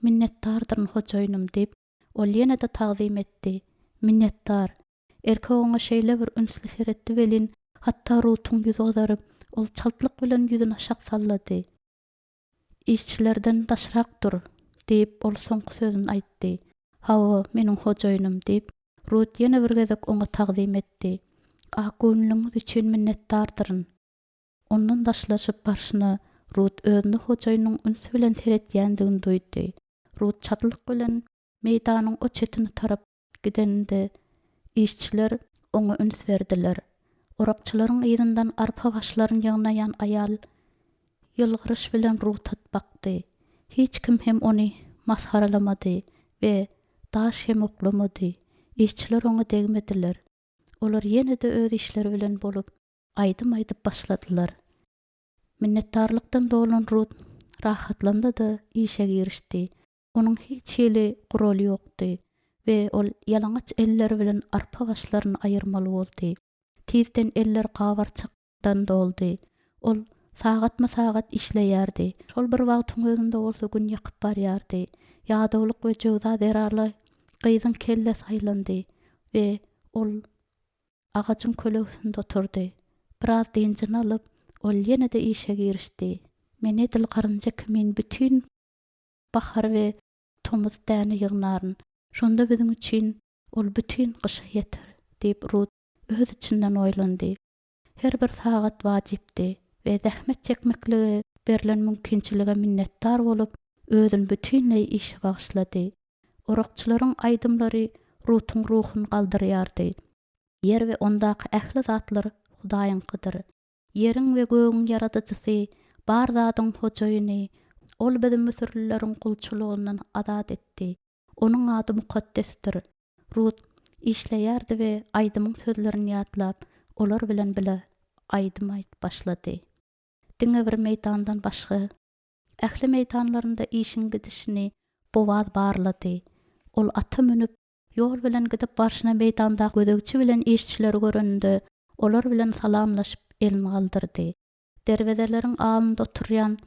Minnetdardyryn, hojaýynym, diýip, ol ýene-de tagzym etdi. Minnetdar. Erkek oňa şeýle bir ünsli seretdi welin, hatda Rutuň ýüzi gyzaryp, ol çaltlyk bilen ýüzüni aşak sallady. Işçilerden daşrak dur! diýip, ol soňky sözüni aýtdy. Hawa, meniň hojaýynym, diýip, Rut ýene bir gezek oňa tagzym etdi. Akgöwünligiňiz üçin minnetdardyryn. Ondan daşlaşyp barşyna, Rut özüne hojaýynynyň üns bilen seretýändigini duýdy. Rut çaltlyk bilen meýdanyň o çetine tarap gideninde, işçiler oňa üns berdiler. Orakçylaryň yzyndan arpa başlaryny ýygnaýan aýal ýylgyryş bilen Ruta bakdy. Hiç kim hem ony masgaralamady we daş hem oklamady. Işçiler oňa degmediler. Olar ýene-de öz işleri bilen bolup, aýdym aýdyp başladylar. Minnetdarlykdan dolan Rut rahatlandy-da, işe girişdi. Onuň hiç hili guraly ýokdy. We ol ýalaňaç elleri bilen arpa başlaryny aýyrmaly boldy. Tizden eller gabarçakdan doldy. Ol sagatma-sagat işleýärdi. Şol bir wagtyň özünde bolsa gün ýakyp barýardy. Ýadawlyk we jöwza zerarly gyzyň kellesi aýlandy we ol agajyň kölegesinde oturdy. Biraz dynjyny alyp, ol ýene-de işe girişdi. Men edil garynja kimin bütin bahar we tomus däne ýygnaryn. Şonda biziň üçin ol bütin gyşa ýeter, diýip, Rut öz içinden oýlandy. Her bir sagat wajypdy we zähmet çekmeklige berlen mümkinçilige minnetdar bolup, özüni bütinleý işe bagyşlady. Orakçylaryň aýdymlary Rutuň ruhuny galdyrýardy. Ýer we ondaky ähli zatlar Hudaýyňkydyr. Ýeriň we gögüň Ýaradyjysy, bar zadyň Hojaýyny, Ol bizi müsürlileriň gulçulygyndan azat etdi. Onuň ady mukaddesdir. Rut işleýärdi we aýdymyň sözlerini ýatlap, olar bilen bile aýdym aýdyp başlady. Diňe bir meýdandan başga, ähli meýdanlarynda işiň gidişini Bowaz barlady. Ol ata münüp, Ýol bilen gidip barşyna meýdanda gözegçi bilen işçileri göreninde, olar bilen salamlaşyp elini galdyrdy. Derwezeleriň alnynda oturýan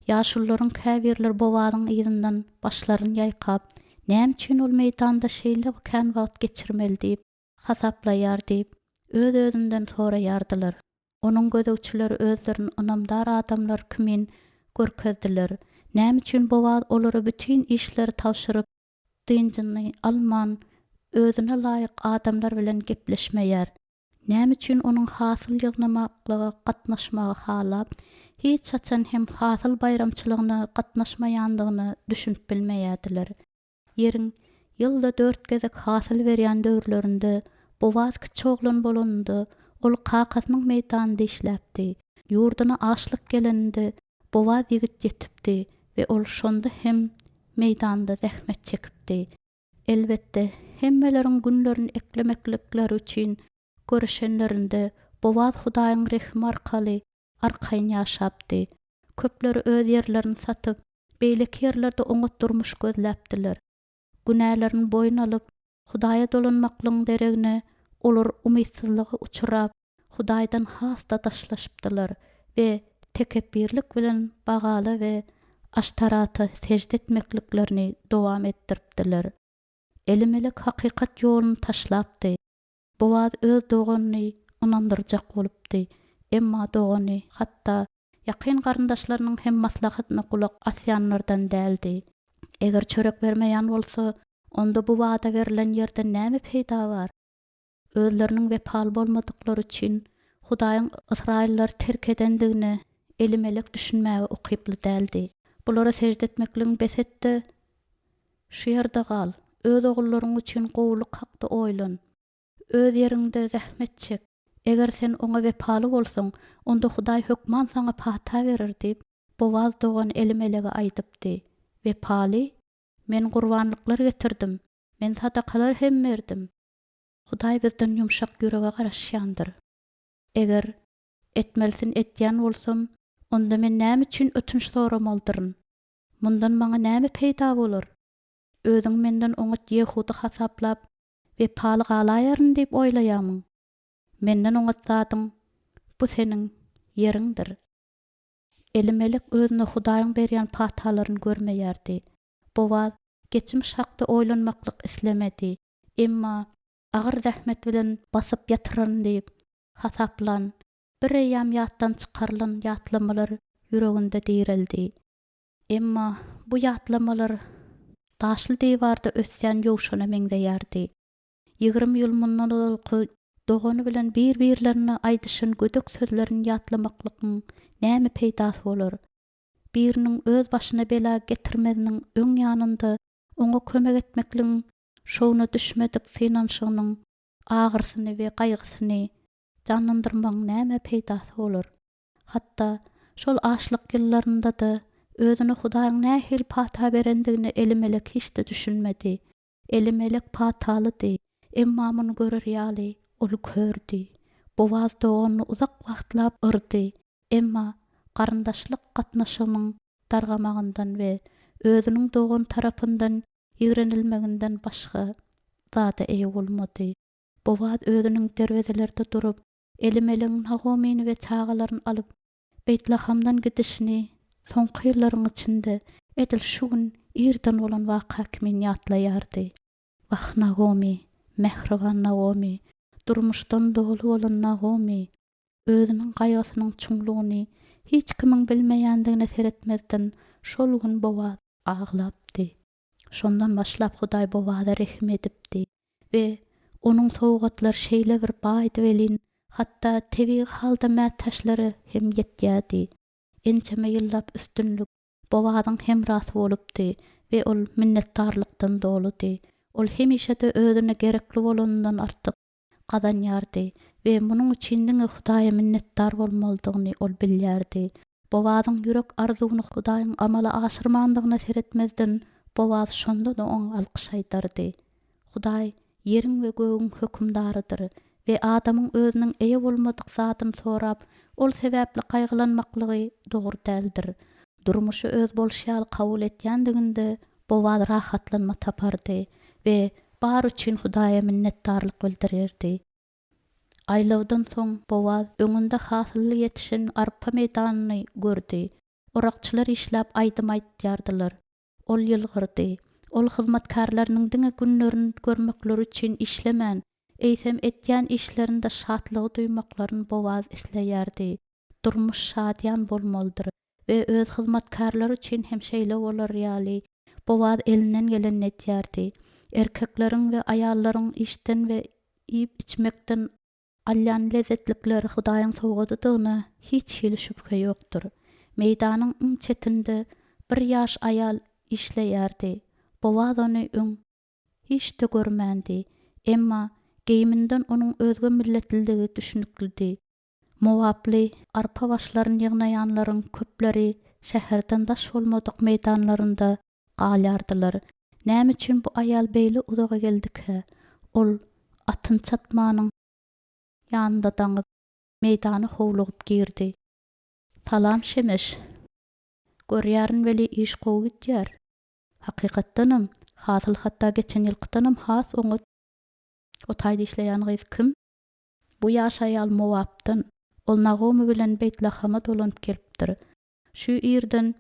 ýaşulularyň käbirleri Bowazyň yzyndan başlaryny ýaýkap, Näme üçin ol meýdanda şeýle kän wagt geçirmeli diýip hasaplaýar diýip, öz-özünden soraýardylar. Onuň gözegçileri özlerini ynamdar adamlar kimin görkezdiler. Näme üçin Bowaz olara bütin işleri tabşyryp, dynjyny alman, özüne laýyk adamlar bilen gepleşmeýär. Näme üçin onuň hasyl ýygnamaklyga gatnaşmagy halap, hiç haçan hem hasyl baýramçylygyna gatnaşmaýandygyna düşünip bilmeýärdiler. Ýeriň ýylda dört gezek hasyl berýän döwürlerinde Bowaz kiçi oglan bolanynda, ol kakasynyň meýdanynda işläpdi. Ýurduna açlyk geleninde Bowaz ýigit ýetipdi we ol şonda hem meýdanda zähmet çekipdi. Elbetde, hemmeleriň günlerini eklemeklikleri üçin göreşenlerinde Bowaz Hudaýyň rehimi arkaly arkaýyn ýaşapdy. Köpleri öz ýerlerini satyp, beýleki ýerlerde oňat durmuş gözläpdiler. Günälerini boýun alyp, Hudaýa dolanmaklygyň deregine, olar umytsyzlyga uçrap, Hudaýdan has-da daşlaşypdylar we tekepbirlik bilen Bagala we Aştarata sežde etmekliklerini dowam etdiripdiler. Elimelek hakykat ýoluny taşlapdy. Bowaz öz doganyny ynandyrjak bolupdy, emma dogany hatda ýakyn garyndaşlarynyň hem maslahatyna gulak asýanlardan däldi. Eger çörek bermeýän bolsa, onda bu wada berlen ýerden näme peýda bar? Özleriniň wepaly bolmadyklary üçin Hudaýyň ysraýyllary terk edendigine Elimelek düşünmäge ukyply däldi. Bulara sežde etmekligiňi bes et-de, şu ýerde gal, öz ogullaryň üçin gowulyk hakda oýlan. Öz ýeriňde zähmet çek. Eger sen oňa wepaly bolsaň, onda Hudaý hökman saňa pata berer diýip, Bowaz dogany Elimelege aýdypdy. Wepaly? Men gurbanlyklar getirdim, men sadakalar hem berdim. Hudaý bizden ýumşak ýürege garaşýandyr. Eger etmelisini etýän bolsam, onda men näme üçin ötünç soramalydyryn? Mundan maňa näme peýda bolar? Özüňi menden oňat ýehudy hasaplap, wepaly galaýaryn diýip oýlaýarmyň? Menden oňat zadyň, bu seniň ýeriňdir. Elimelek özüne Hudaýyň berýän patalaryny görmeýärdi. Bowaz geçmiş hakda oýlanmaklyk islemedi. Emma agyr zähmet bilen basyp ýatyraryn diýip hasaplan, bireýýäm ýatdan çykarylan ýatlamalar ýüreginde direldi. Emma bu ýatlamalar daşly diwarda ösýän ýowşana meňzeýärdi. 20 ýyl mundan ozalky dogany bilen bir-birlerine aýdyşan gödek sözlerini ýatlamaklygyň näme peýdasy bolar? Biriniň öz başyna bela getirmeziniň öň ýanynda oňa kömek etmekligiň şowuna düşmedik synanyşygynyň agyrysyny we gaýgysyny janlandyrmagyň näme peýdasy bolar? Hatda şol açlyk ýyllarynda-da özüne Hudaýyň nähili pata berendigine Elimelek hiç-de düşünmedi. Elimelek patalydy, emma muny görer ýaly ol kördi. Bowaz doganyny uzak wagtlap yrdy, emma garyndaşlyk gatnaşygynyň dargamagyndan we özüniň dogany tarapyndan ýigrenilmeginden başga. zada eýe bolmady. Bowaz özüniň derwezelerde durup, Elimelegiň Nagomyny we çagalaryny alyp, Beýtlahamdan gidişini soňky ýyllaryň içinde edil şu gün irden bolan waka kimin ýatlaýardy. Wah, Nagomy, mähriban Nagomy, durmuşdan doly bolan Nagomy! Özüniň gaýgysynyň çuňlugyny hiç kimiň bilmeýändigine seretmezden, şol gün Bowaz aglapdy. Şondan başlap Hudaý Bowaza rehim edipdi we onuň sowgatlary şeýle bir baýdy welin, hatda tebigy halda mätäçlere hem ýetýärdi. Ençeme ýyllap üstünlik Bowazyň hemrasy bolupdy we ol minnetdarlykdan doludy. Ol hemişe-de özüne gerekli bolanyndan artyk gazanýardy we munuň üçin diňe Hudaýa minnetdar bolmalydygyny ol bilýärdi. Bowazyň ýürek arzuwyny Hudaýyň amala aşyrmandygyna seretmezden, Bowaz şonda-da oňa alkyş aýdardy. Hudaý ýeriň we gögüň hökümdarydyr we adamyň özüniň eýe bolmadyk zadyny sorap, ol sebäpli gaýgylanmaklygy dogry däldir. Durmuşy öz bolşy ýaly kabul etýändiginde Bowaz rahatlanma tapardy we bary üçin Hudaýa minnetdarlyk bildirerdi. Aýlawdan soň Bowaz öňünde hasylly ýetişen arpa meýdanyny gördi. Orakçylar işläp aýdym aýtýardylar. Ol ýylgyrdy. Ol hyzmatkärleriniň diňe günlerini görmekleri üçin işlemän, eýsem etýän işlerinde şatlygy duýmaklaryny Bowaz isleýärdi. Durmuş şadyýan bolmalydyr we öz hyzmatkärleri üçin hem şeýle bolar ýaly, Bowaz elinden gelenini edýärdi. Erkekleriň we aýallaryň işden we iýip-içmekden alýan lezzetlikleri Hudaýyň sowgadydygyna hiç hili şübhe ýokdur. Meýdanyň iň çetinde bir ýaş aýal işleýärdi. Bowaz ony öň hiç-de görmändi. Emma geýiminden onuň özge milletlidigi düşnüklidi. Mowaply arpa başlaryny ýygnaýanlaryň köpleri şäherden daş bolmadyk meýdanlarynda galýardylar. Näme üçin bu aýal beýle uzaga geldikä? Ol atyny çatmanyň ýanynda daňyp, meýdana howlugyp girdi. Salam, Şemeş! Görýärin weli iş gowy gidýär. Hakykatdanam, hasyl hatda geçen ýylkydanam has oňat. O taýda işleýän gyz kim? Bu ýaş aýal Mowapdan, ol Nagomy bilen Beýtlahama dolanyp gelipdir. Şu ýerden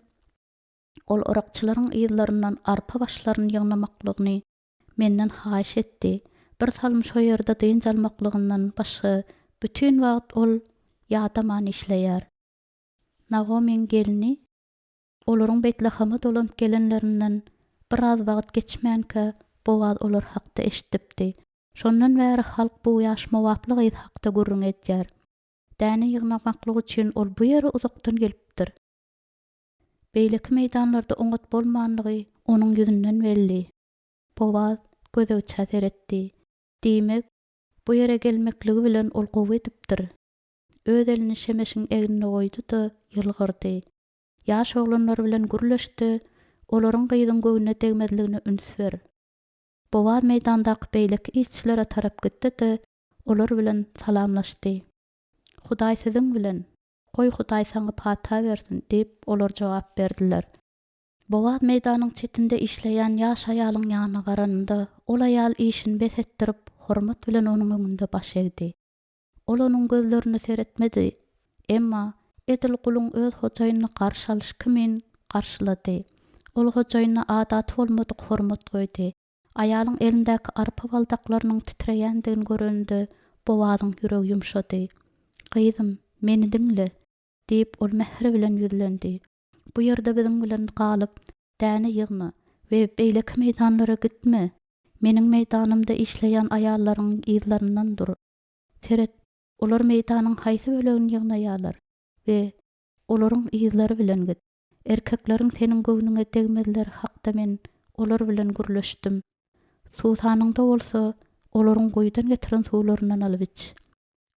ol orakçylaryň yzlaryndan arpa başlaryny ýygnamaklygyny menden haýyş etdi. Bir salym şo ýerde dynç almaklygyndan başga bütin wagt ol ýadaman işleýär. Nagomyň gelni olaryň Beýtlahama dolanyp gelenlerinden biraz wagt geçmänkä Bowaz olar hakda eşidipdi. Şondan bäri halk bu ýaş mowaply gyz hakda gürrüň edýär. Däne ýygnamaklyk üçin ol bu ýere uzakdan gelipdir. Beýleki meýdanlarda oňat bolmanlygy onuň ýüzünden belli. Bowaz gözegçä seretdi. Diýmek, bu ýere gelmekligi bilen ol gowy edipdir. Öz elini Şemeşiň egnine goýdy-da, ýylgyrdy. Ýaş oglanlar bilen gürleş-de, olaryň gyzyň göwnüne degmezligine üns ber. Bowaz meýdandaky beýleki işçilere tarap gitdi-de, olar bilen salamlaşdy. Hudaý siziň bilen! Goý, Hudaý saňa pata bersin! diýip, olar jogap berdiler. Bowaz meýdanyň çetinde işleýän ýaş aýalyň ýanyna baranynda, ol aýal işini bes etdirip, hormat bilen onuň öňünde baş egdi. Ol onuň gözlerine seretmedi, emma edil guluň öz hojaýynyny garşy alyşy kimin garşylady. Ol hojaýynyna adaty bolmadyk hormat goýdy. Aýalyň elindäki arpa baldaklarynyň titreýändigini göreninde Bowazyň ýüregi ýumşady. Gyzym, meni diňle! diýip, ol mähir bilen ýüzlendi. Bu ýerde biziň bilen galyp, däne ýygna we beýleki meýdanlara gitme. Meniň meýdanymda işleýän aýallaryň yzlaryndan dur. Seret, olar meýdanyň haýsy bölegini ýygnaýarlar we olaryň yzlary bilen git. Erkekleriň seniň göwnüňe degmezleri hakda men olar bilen gürleşdim. Suwsanyňda bolsa, olaryň guýudan getiren suwlaryndan alyp iç.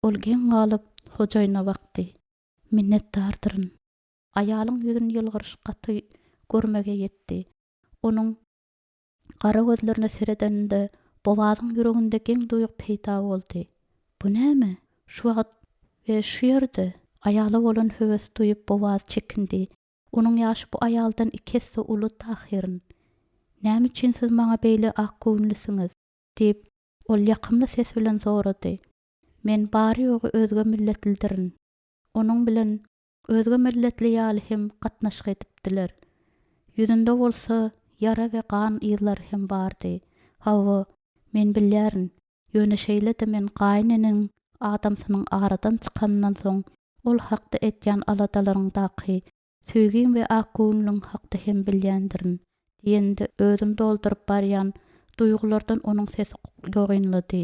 Ol geň galyp, hojaýynyna bakdy. Minnetdardyryn. Aýalyň ýüzüni ýylgyryş gaty görmegeý etdi. Onuň Gara gözlerine seredeninde Bowazyň ýüreginde geň duýgy peýda boldy. Bu näme? Şu wagt we şu ýerde aýala bolan höwesi duýup Bowaz çekindi. Onuň ýaşy bu aýaldan iki esse uludy ahyryn. Näme üçin siz maňa beýle akgöwünlisiňiz? Diýip, ol ýakymly ses bilen sorady. Men bary-ýogy özge milletlidirin. Onuň bilen özge milletli ýaly hem gatnaşyk edipdiler. Ýüzünde bolsa ýara we gan yzlary hem bardy. Hawa, men bilýärin. Ýöne şeýle-de men gaýyneneň adamsynyň aradan çykanyndan soň ol hakda edýän aladalaryňdaky Söýgiň we akgöwünligiň hakda hem bilýändirin, diýende özüni dolduryp barýan duýgulardan onuň sesi ýogynlady.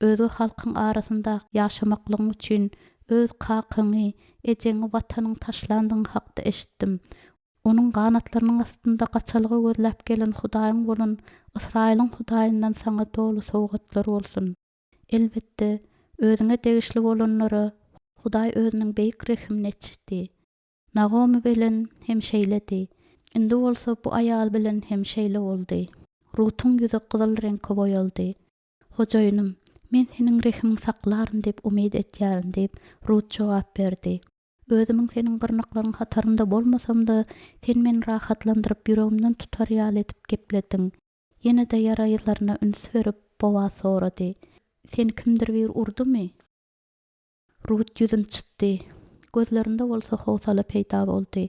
Özge halkyň arasynda ýaşamaklygyň üçin öz kakyňy, ejeňi, watanyňy taşlandygyň hakda eşitdim. Onuň ganatlarynyň astynda gaçalga gözläp gelen Hudaýyň bolan Ysraýylyň Hudaýyndan saňa doly sowgatlar bolsun. Elbetde, özüňe degişli bolanlara Hudaý özüniň beýik rehimini eçdi. Nagomy bilen hem şeýledi. Indi bolsa bu aýal bilen hem şeýle boldy. Rutuň ýüzi gyzyl reňke boýaldy. Hojaýynym, men seniň rehimiňi saklaryn diýip umyt edýärin diýip, Rut jogap berdi. Özümiň seniň gyrnaklaryň hatarynda bolmasam-da, sen meni rahatlandyryp, ýüregimden tutar ýaly edip geplediň. Ýene-de ýara yzlaryna üns berip, Bowaz sorady, Seni kimdir biri urdumy? Rut ýüzüni çytdy. Gözlerinde bolsa howsala peýda boldy.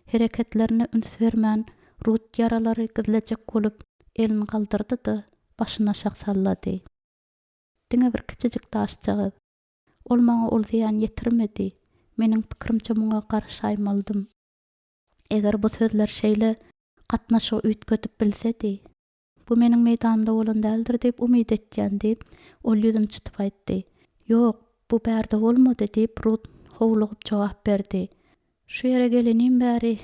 Hereketlerine üns bermän, Rut ýaralary gizlejek bolup, elini galdyrdy-da, başyny aşak sallady. Diňe bir kiçijik daşjagaz. Ol maňa ol zyýan ýetirmedi. Meniň pikirimçe muňa garaşaýmalydym. Eger bu sözler şeýle gatnaşygy üýtgedip bilsedi. Bu meniň meýdanymda bolan däldir diýip umyt etýän, diýip, ol ýüzüni çytyp aýtdy. Ýok, bu bärde bolmady, diýip, Rut howlugyp jogap berdi. Şu ýere gelenim bäri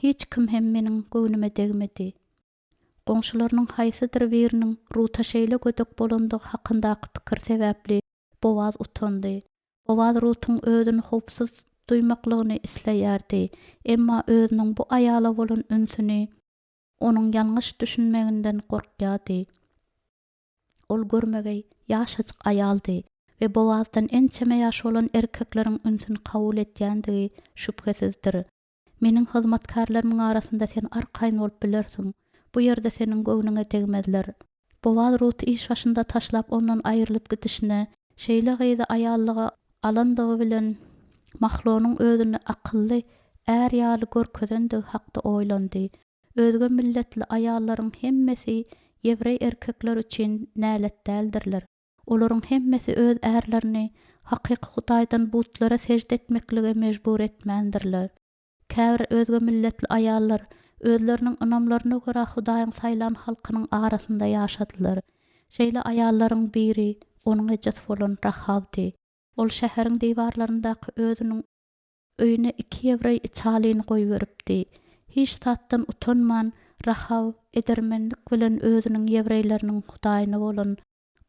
hiç kim hem meniň göwnüme degmedi. Goňşularynyň haýsydyr biriniň Ruta şeýle gödek bolandygy hakyndaky pikir sebäpli Bowaz utandy. Bowaz Rutuň özüni howpsuz duýmaklygyny isleýärdi, emma özüniň bu aýala bolan ünsüni onuň ýalňyş düşünmeginden gorkýardy. Ol görmegeý, ýaşajyk aýaldy we Bowazdan ençeme ýaş bolan erkekleriň ünsüni kabul edýändigi şübhesizdir. Meniň hyzmatkärlerimiň arasynda sen arkaýyn bolup bilersiň. Bu ýerde seniň göwnüňe degmezler. Bowaz Ruty iş başynda taşlap ondan aýrylyp gidişine, şeýle gyzy aýallyga alandygy bilen Mahlonyň özüni akylly är ýaly görkezendigi hakda oýlandy. Özge milletli aýallaryň hemmesi ýewreý erkekler üçin nälet däldirler. Olaryň hemmesi öz ärlerini hakyky Hudaýdan butlara sežde etmeklige mejbur etmändirler. Käbir özge milletli aýallar özleriniň ynamlaryna görä Hudaýyň saýlan halkynyň arasynda ýaşadylar. Şeýle aýallaryň biri onuň ejesi bolan Rahawdy. Ol şäheriň diwarlaryndaky özüniň öýüne iki ýewreý içalyny goýberipdi. Hiç zatdan utanman, Rahaw edermenlik bilen özüniň ýewreýleriniň Hudaýyna bolan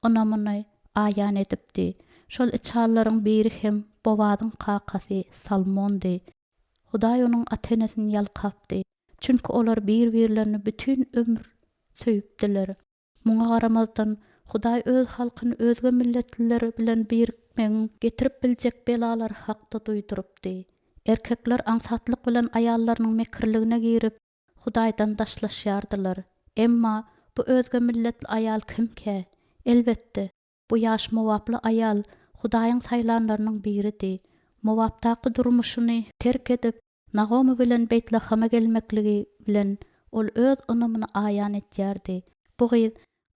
ynamyny aýan edipdi. Şol içalylaryň biri hem Bowazyň kakasy Salmondy. Hudaý onuň ata-enesini ýalkapdy. Çünki olar bir-birlerini bütin ömür söýüpdiler. Muňa garamazdan, Hudaý öz halkyny özge milletliler bilen birikmegiň getirip biljek belalary hakda duýdurypdy. Erkekler aňsatlyk bilen aýallarynyň mekirligine girip, Hudaýdan daşlaşýardylar. Emma bu özge milletli aýal kimkä? Elbetde, bu ýaş mowaply aýal Hudaýyň saýlanlarynyň biridi. Mowapdaky durmuşyny terk edip, Nagomy bilen Beýtlahama gelmekligi bilen ol öz ynamyny aýan edýärdi. Bu gyz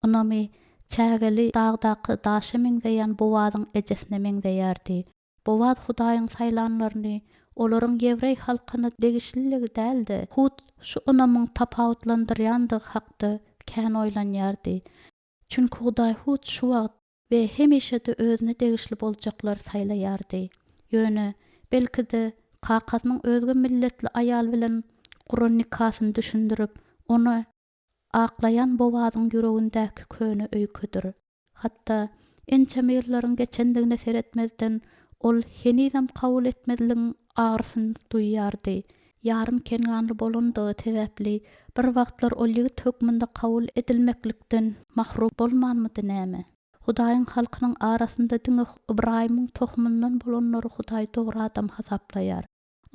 ynamy çägeli dagdaky daşa meňzeýän Bowazyň ejesine meňzeýärdi. Bowaz Hudaýyň saýlanlaryny olaryň ýewreý halkyna degişliligi däl-de, hut şu ynamyň tapawutlandyrýandygy hakda kän oýlanýardy. Çünki Hudaý hut şu wagt we hemişe-de özüne degişli boljaklary saýlaýardy. Ýöne, belki-de, kakasynyň özge milletli aýal bilen guran nikasyny düşündirip, ony aklaýan Bowazyň ýüregindäki köne öýkedir. Hatda, ençeme ýyllaryň geçendigine seretmezden, ol henizem kabul etmezligiň agyrysyny duýýardy. Ýarym kenganly bolandygy sebäpli, bir wagtlar ol ýigit hökmünde kabul edilmeklikden mahrum bolmanmydy näme? Hudaýyň halkynyň arasynda diňe Ybraýymyň tohumyndan bolanlary Hudaý dogry adam hasaplaýar.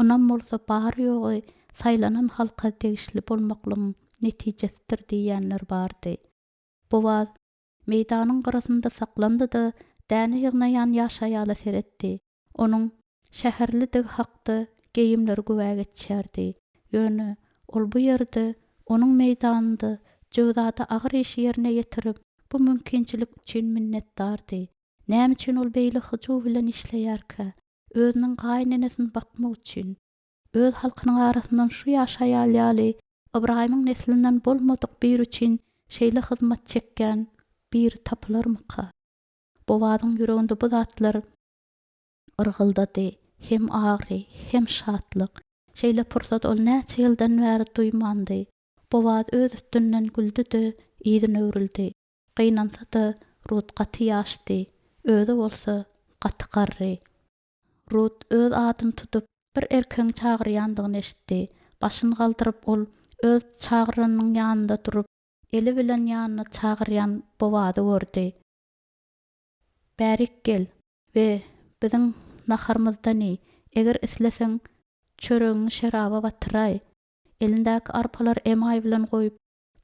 Ynam bolsa bary-ýogy saýlanan halka degişli bolmaklygyň netijesidir diýýänler bardy. Bowaz. Meýdanyň gyrasynda saklandy-da, däne ýygnaýan ýaş aýala seretdi. Onuň şäherlidigi hakda geýimleri güwä geçýärdi. Ýöne ol bu ýerde, onuň meýdanynda jöwzada agyr işi ýerine ýetirip, bu mümkinçilik üçin minnetdardy. Näme üçin ol beýle hyjuw bilen işleýärkä? Özüniň gaýynenesini bakmak üçin. Öz halkynyň arasyndan şu ýaş aýal ýaly Ybraýymyň neslinden bolmadyk biri üçin şeýle hyzmat çekýän biri tapylarmyka? Bowazyň ýüreginde bu zatlar yrgyldady, hem agyry, hem şatlyk. Şeýle pursat ol näçe ýyldan bäri duýmandy. Bowaz öz üstünden güldi-de, yzyna öwrüldi. Gynansa-da, Rut gaty ýaşdy, özi bolsa gaty garry. Rut öz adyny tutup, bir erkegiň çagyrýandygyny eşitdi. Başyny galdyryp, ol öz çagyranynyň ýanynda durup, eli bilen ýanyna çagyrýan Bowazy gördi. Bärik gel we biziň naharymyzdan iý. Eger isleseň, çöregiňi şeraba batyraý. Elindäki arpalary emaý bilen goýup,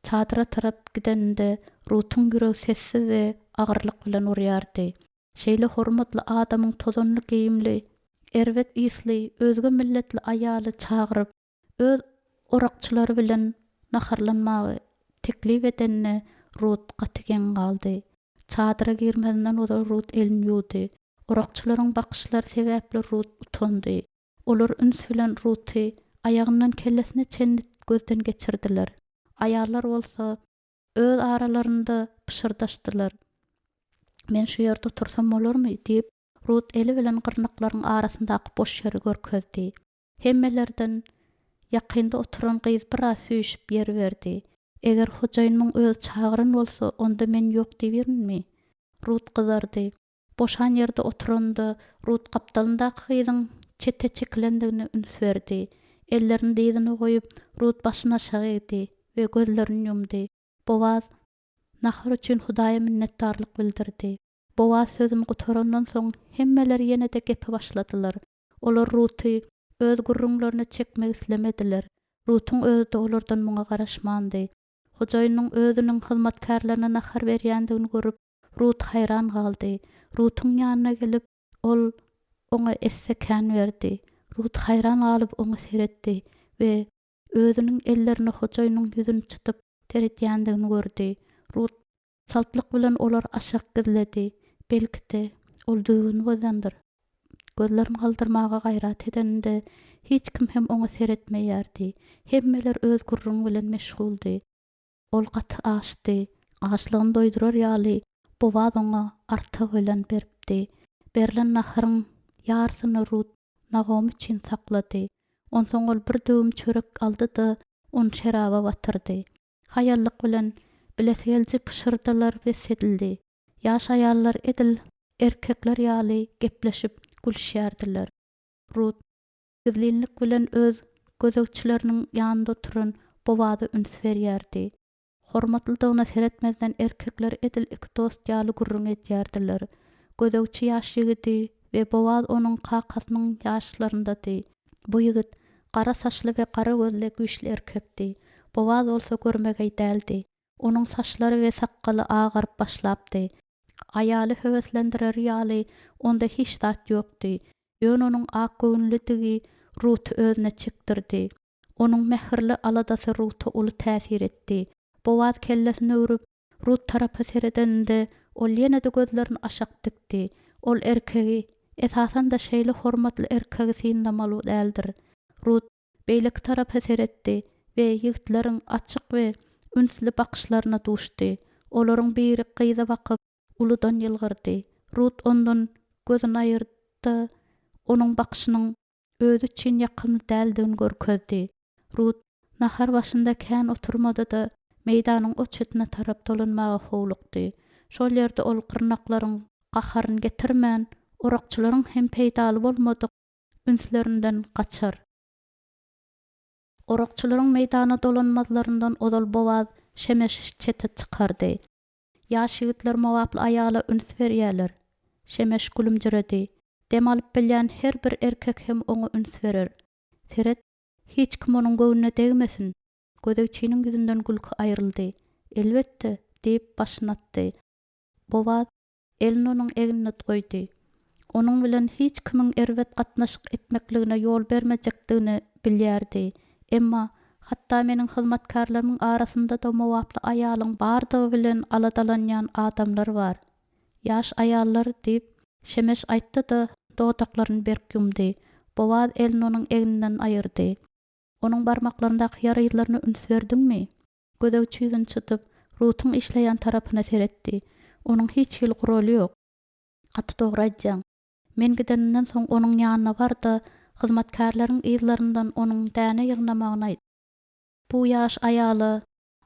çadyra tarap gideninde, Rutuň ýüregi sessiz we agyrlyk bilen urýardy. Şeýle hormatly adamyň tozanly geýimli, erbet ysly, özge milletli aýaly çagyryp, öz orakçylary bilen naharlanmagy teklip edenine Rut gaty geň galdy. Çadyra girmezinden ozal Rut elini ýuwdy. Orakçylaryň bakyşlary sebäpli Rut utandy. Olar üns bilen Ruty aýagyndan kellesine çenli gözden geçirdiler. Aýallar bolsa Öz aralarynda pyşyrdaşdylar. Men şu ýerde otursam bolarmy? diýip, Rut eli bilen gyrnaklaryň arasyndaky boş ýeri görkezdi. Hemmelerden ýakynda oturan gyz biraz süýşüp ýer berdi. Eger hojaýynymyň özi çagyran bolsa, onda men ýok diýiberinmi? Rut gyzardy. Boşan ýerde oturanda, Rut gapdalyndaky gyzyň çete çekilendigine üns berdi. Ellerini dyzyna goýup, Rut başyny aşak egdi we gözlerini ýumdy. Bowaz nahar üçin Hudaýa minnetdarlyk bildirdi. Bowaz sözüni gutarandan soň, hemmeler ýene-de gepe başladylar. Olar Ruty öz gürrüňlerine çekmek islemediler. Rutuň özi-de olardan muňa garaşmandy. Hojaýynynyň özüniň hyzmatkärlerine nahar berýändigini görüp, Rut haýran galdy. Rutuň ýanyna gelip, ol oňa esse kän berdi. Rut haýran galyp oňa seretdi we özüniň ellerine hojaýynyň ýüzüni çytyp seredýändigini gördi. Rut çaltlyk bilen olary aşak gizledi. Belki-de, ol düzgüni bozandyr. Gözlerini galdyrmaga gaýrat edeninde, hiç kim hem oňa seretmeýärdi. Hemmeler öz gürrüňi bilen meşguldy. Ol gaty açdy. Açlygyny doýdurar ýaly, Bowaz oňa artygy bilen beripdi. Berlen naharyň ýarysyny Rut Nagomy üçin saklady. Onsoň ol bir döwüm çörek aldy-da, ony şeraba batyrdy. Haýallyk bilen, bilesigeliji pyşyrdylar bes edildi. Ýaş aýallar edil erkekler ýaly gepleşip, gülüşýärdiler. Rut gizlinlik bilen öz gözegçileriniň ýanynda oturan Bowaza üns berýärdi. Hormatlydygyna seretmezden erkekler edil iki dost ýaly gürrüň edýärdiler. Gözegçi ýaş ýigidi we Bowaz onuň kakasynyň ýaşlaryndady. Bu ýigit gara saçly we gara gözli güýçli erkekdi. Bowaz bolsa görmegeý däldi. Onuň saçlary we sakgaly agaryp başlapdy. Aýaly höweslendirer ýaly onda hiç zat ýokdy. Ýöne onuň akgöwünlidigi Ruty özüne çekdirdi. Onuň mähirli aladasy Ruta uly täsir etdi. Bowaz kellesini öwrüp, Rut tarapa seredeninde, ol ýene-de gözlerini aşak dikdi. Ol erkegi, esasan-da şeýle hormatly erkegi synlamaly däldir. Rut Beýleki tarapa seretdi we ýigitleriň açyk we ünsli bakyşlaryna duşdy. Olaryň biri gyza bakyp, uludan ýylgyrdy. Rut ondan gözüni aýyrdy-da, onuň bakyşynyň özi üçin ýakymly däldigini görkezdi. Rut nahar başynda kän oturmady-da, meýdanyň o çetine tarap dolanmaga howlukdy. Şol ýerde ol gyrnaklaryň gaharyny getirmän, orakçylaryň hem peýdaly bolmadyk ünslerinden gaçar. Orakçylaryň meýdana dolanmazlaryndan ozal Bowaz Şemeşi çete çykardy. Ýaş ýigitler mowaply aýala üns berýärler. Şemeş gülümjiredi. Dem alyp bilýän her bir erkek hem oňa üns berer. Seret, hiç kim onuň göwnüne degmesin! Gözegçiniň ýüzünden gülki aýryldy. Elbetde, diýip, başyny atdy. Bowaz elini onuň egnine goýdy. Onuň bilen hiç kimiň erbet gatnaşyk etmekligine ýol bermejekdigini bilýärdi. Emma, hatda meniň hyzmatkärlerimiň arasynda-da mowaply aýalyň bardygy bilen aladalanýan adamlar bar. Ýaş aýallar, diýip, Şemeş aýtdy-da, dodaklaryny berk ýumdy. Bowaz elini onuň egninden aýyrdy. Onuň barmaklaryndaky ýara yzlaryna üns berdiňmi? Gözegçi ýüzüni çytyp, Rutuň işleýän tarapyna seretdi. Onuň hiç hili guraly ýok. Gaty dogry aýdýaň. Men gidenimden soň onuň ýanyna bar-da, hyzmatkärleriň yzlaryndan onuň däne ýygnamagyny aýt. Bu ýaş aýala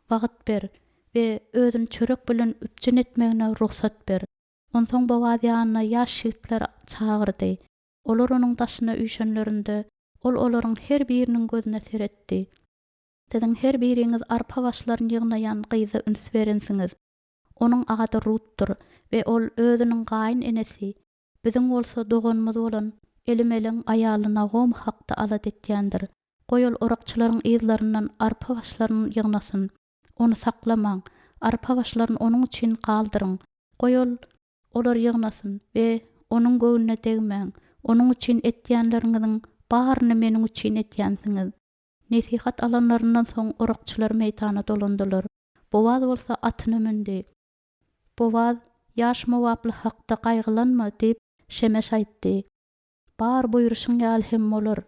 wagt ber we özüni çörek bilen üpjün etmegine rugsat ber. Onsoň Bowaz ýanyna ýaş ýigitleri çagyrdy. Olar onuň daşyna üýşenlerinde, ol olaryň her biriniň gözüne seretdi. Siziň her biriňiz arpa başlaryny ýygnaýan gyza üns berensiňiz. Onuň ady Rutdur we ol özüniň gaýyn enesi, biziň bolsa doganymyz bolan Elimelegiň aýaly Nagomy hakda alada etýändir. Goý ol orakçylaryň yzlaryndan arpa başlaryny ýygnasyn. Ony saklamaň, arpa başlaryny onuň üçin galdyryň. Goý ol olary ýygnasyn we onuň göwnüne degmäň. Onuň üçin etýänleriňiziň baryny meniň üçin etýänsiňiz. Nesihat alanlaryndan soň orakçylar meýdana dolandylar. Bowaz bolsa atyna mündi. Bowaz, Ýaş mowaply hakda gaýgylanma, diýip, Şemeş aýtdy. Bar buýruşyň ýaly hem bolar.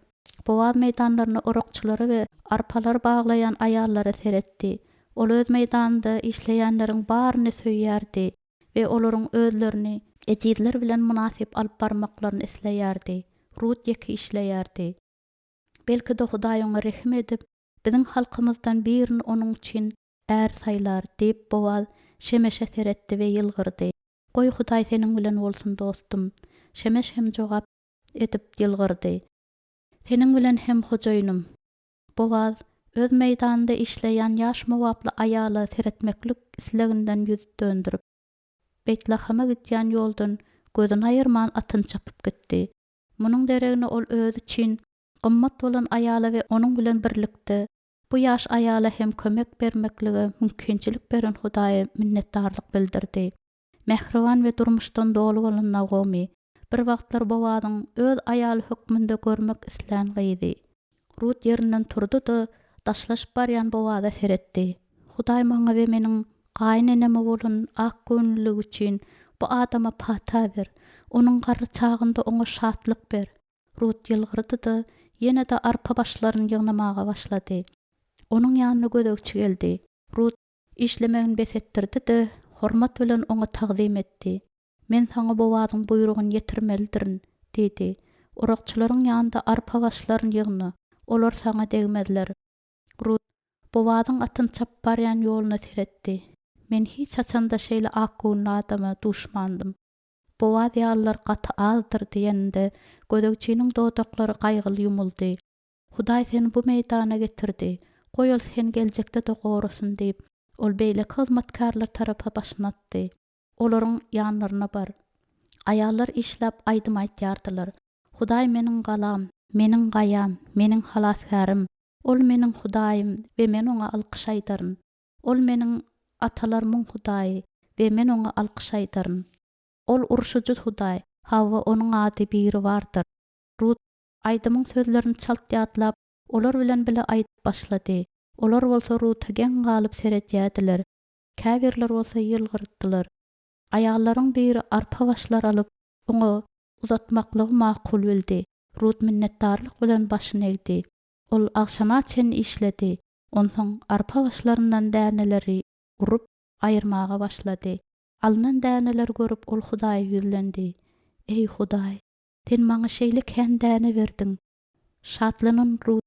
Bowaz meýdanlarynda orakçylara we arpalary baglaýan aýallara seretdi. Ol öz meýdanynda işleýänleriň baryny söýýärdi we olaryň özlerini ejizler bilen mynasyp alyp barmaklaryny isleýärdi. Rut ýeke işleýärdi. Belki-de, Hudaý oňa rehim edip, biziň halkymyzdan birini onuň üçin är saýlar, diýip, Bowaz Şemeşe seretdi we ýylgyrdy. Goý, Hudaý seniň bilen bolsun, dostum! Şemeş hem jogap edip ýylgyrdy. Seniň bilen hem, hojaýynym! Bowaz öz meýdanynda işleýän ýaş mowaply aýala seretmeklik isleginden ýüz döndürip, Beýtlahama gidýän ýoldan gözüni aýyrman atyny çapyp gitdi. Munuň deregine ol özi üçin gymmat bolan aýala we onuň bilen birlikde bu ýaş aýala hem kömek bermeklige mümkinçilik beren Hudaýa minnetdarlyk bildirdi. Mähriban we durmuşdan doly bolan Nagomy, bir wagtlar Bowazyň öz aýaly hökmünde görmek islän gyzy. Rut ýerinden turdy-da, daşlaşyp barýan Bowaza seretdi. Hudaý maňa we meniň gaýyn eneme bolan akgöwünliligi üçin bu adama pata ber. Onuň garry çagynda oňa şatlyk ber. Rut ýylgyrdy-da, ýene-de arpa başlaryny ýygnamaga başlady. Onuň ýanyna gözegçi geldi. Rut işlemegini bes etdirdi-de, hormat bilen oňa tagzym etdi. Men saňa Bowazyň buýrugyny ýetirmelidirin, diýdi. Orakçylaryň ýanynda arpa başlaryny ýygna, olar saňa degmezler. Rut Bowazyň atyny çapyp barýan ýoluna seretdi. Men hiç haçan-da şeýle akgöwünli adama duşmandym. Bowaz ýalylar gaty azdyr diýeninde, gözegçiniň dodaklary gaýgyly ýumuldy. Hudaý seni bu meýdana getirdi, goý ol seni geljekde-de gorasyn diýip, ol beýleki hyzmatkärler tarapa başyny atdy. Olaryň ýanlaryna bar. Aýallar işläp aýdym aýdýardylar. Hudaý meniň galam, meniň gaýam, meniň halasgärim. Ol meniň Hudaýym we men Oňa alkyş aýdaryn. Ol meniň atalarymyň Hudaýy we men Oňa alkyş aýdaryn. Ol urşujy Hudaý, hawa, Onuň ady Biribardyr. Rut aýdymyň sözlerini çalt ýatlap, olar bilen bile aýdyp başlady. Olar bolsa Ruta geň galyp seredýärdiler. Käbirleri bolsa ýylgyrdylar. Aýallaryň biri arpa başlar alyp, oňa uzatmaklygy makul bildi. Rut minnetdarlyk bilen başyny egdi. Ol agşama çenli işledi. Onsoň arpa başlaryndan däneleri urup, aýyrmaga başlady. Alnan däneleri görüp, ol Hudaýa ýüzlendi, Eý, Hudaý, Sen maňa şeýle kän däne berdiň! Şatlanan Rut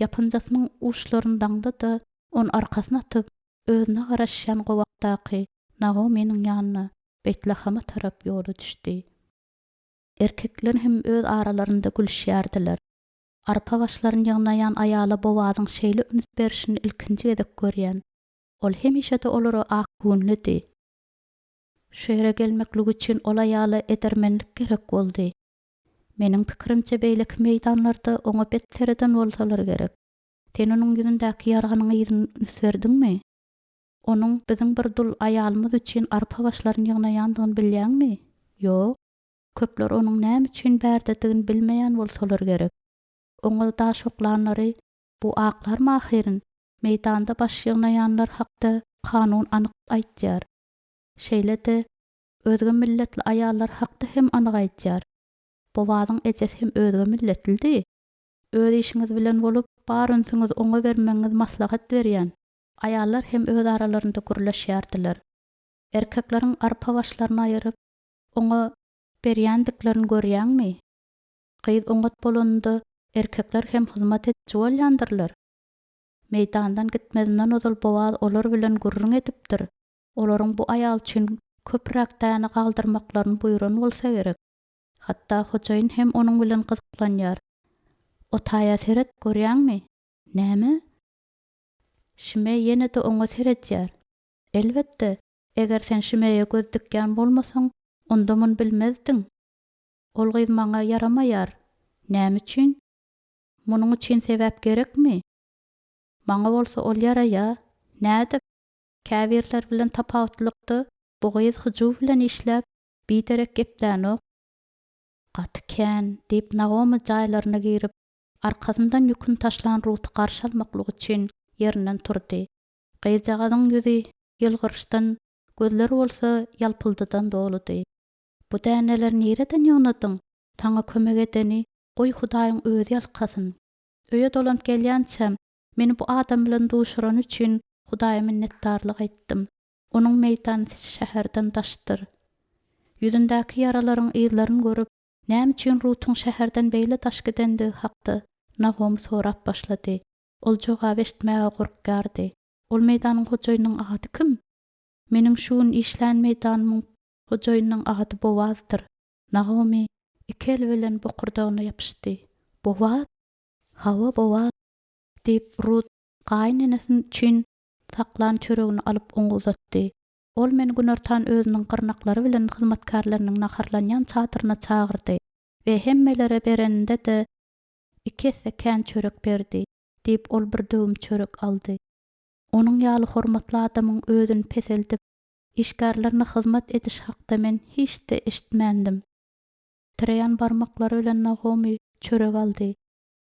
ýapynjasynyň uçlaryny daňdy-da, ony arkasyna atyp, özüne garaşýan gowakdaky Nagomynyň ýanyna, Beýtlahama tarap ýola düşdi. Erkekler hem öz aralarynda gülüşýärdiler. Arpa başlaryny ýygnaýan aýala Bowazyň şeýle üns berşini ilkinji gezek görýän. Ol hemişe-de olara akgöwünlidi. Şu ýere gelmekligi üçin ol aýala edermenlik gerek boldy. Meniň pikirimçe beýleki meýdanlarda oňa bet sereden bolsalar gerek. Sen onuň ýüzündäki ýaranyň yzyny üns berdiňmi? Onuň biziň bir dul aýalymyz üçin arpa başlaryny ýygnaýandygyny bilýäňmi? Ýok. Köpler onuň näme üçin bärdedigini bilmeýän bolsalar gerek. Oňa daş oklanlary bu aklarmy ahyryn? Meýdanda baş ýygnaýanlar hakda kanun anyk aýtýar. Şeýle-de, özge milletli aýallar hakda hem anyk aýdýar. Bowazyň ejesi hem özge milletlidi. Öz işiňiz bilen bolup, bar ünsüňizi oňa bermegiňizi maslahat berýän. Aýallar hem öz aralarynda gürleşýärdiler. Erkekleriň arpa başlaryny aýyryp, oňa berýändiklerini görýäňmi? Gyz oňat bolanynda erkekler hem hyzmat ediji bolýandyrlar. Meýdandan gitmezinden ozal Bowaz olar bilen gürrüň edipdir, olaryň bu aýal üçin köpräk däne galdyrmaklaryny buýran bolsa gerek. Hatda hojaýyn hem onuň bilen gyzyklanýar. O taýa seret, görýäňmi? Näme? Şimeý ýene-de oňa seredýär. Elbetde, eger sen Şimeýe göz dikýän bolmasaň, onda muny bilmezdiň. Ol gyz maňa ýaramaýar. Näme üçin? Munuň üçin sebäp gerekmi? Maňa bolsa ol ýaraýar. Nädip? Käbirleri bilen tapawutlykda, bu gyz hyjuw bilen işläp, biderek geplänok. Gaty kän, diýip, Nagomy jaýlaryna girip, arkasyndan ýüküni taşlan Ruty garşy almaklyk üçin ýerinden turdy. Gyzjagazyň ýüzi ýylgyryşdan, gözleri bolsa ýalpyldydan doludy. Bu däneleri nireden ýygnadyň? Saňa kömek edeni, goý, Hudaýyň özi ýalkasyn. Öýe dolanyp gelýänçäm, meni bu adam bilen duşurany üçin Hudaýa minnetdarlyk aýtdym. Onuň meýdany şäherden daşdyr. Ýüzündäki ýaralaryň yzlaryny görüp, näme üçin Rutuň şäherden beýle daş gidendigi hakda Nagomy sorap başlady. Ol jogaby eşitmäge gorkýardy. Ol meýdanyň hojaýynynyň ady kim? Meniň şu gün işlän meýdanymyň hojaýynynyň ady Bowazdyr. Nagomy iki eli bilen bokurdagyna ýapyşdy. Bowaz? Hawa, Bowaz, diýip, Rut gaýynenesi üçin saklan çöregini alyp oňa uzatdy. Ol meni günortan özüniň gyrnaklary bilen hyzmatkärleriniň naharlanýan çadyryna çagyrdy we hemmelere bereninde-de iki esse kän çörek berdi, diýip, ol bir döwüm çörek aldy. Onuň ýaly hormatly adamyň özüni peseldip, işgärlerine hyzmat edişi hakda men hiç-de eşitmändim. Titreýän barmaklary bilen Nagomy çörek aldy.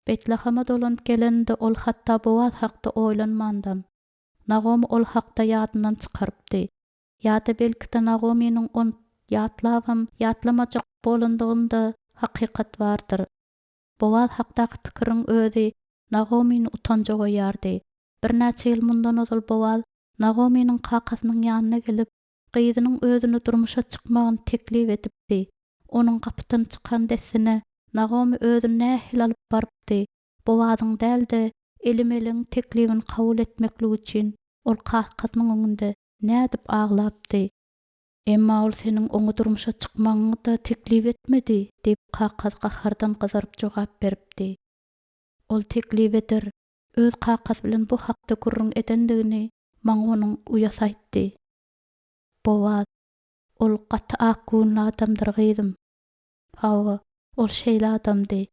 Betlahama dolanyp geleninde ol hatda Bowaz hakda oýlanmandam. Nagomy ol hakda ýadyndan çykarypdy. Ýa-da belki-de Nagomynyň ony ýatlabam ýatlamajak bolandygynda hakykat bardyr. Bowaz hakdaky pikiriň özi Nagomyny utanja goýýardy. Birnäçe ýyl mundan ozal Bowaz Nagomynyň kakasynyň ýanyna gelip, gyzynyň özüne durmuşa çykmagyny teklip edipdi. Onuň gapydan çykan dessine Nagomy özüni nähili alyp barypdy? Bowazyň däl-de, Elimeligiň teklibini kabul etmekligi üçin ol kakasynyň öňünde nädip aglapdy? Emma ol seniň oňa durmuşa çykmagyňy-da teklip etmedi, diýip, kakasy gahardan gyzaryp jogap beripdi. Ol teklip eder, öz kakasy bilen bu hakda gürrüň edendigini maňa onuň uýasy aýtdy. Bowaz, Ol gaty akgöwünli adamdyr, gyzym. Hawa, ol şeýle adamdy.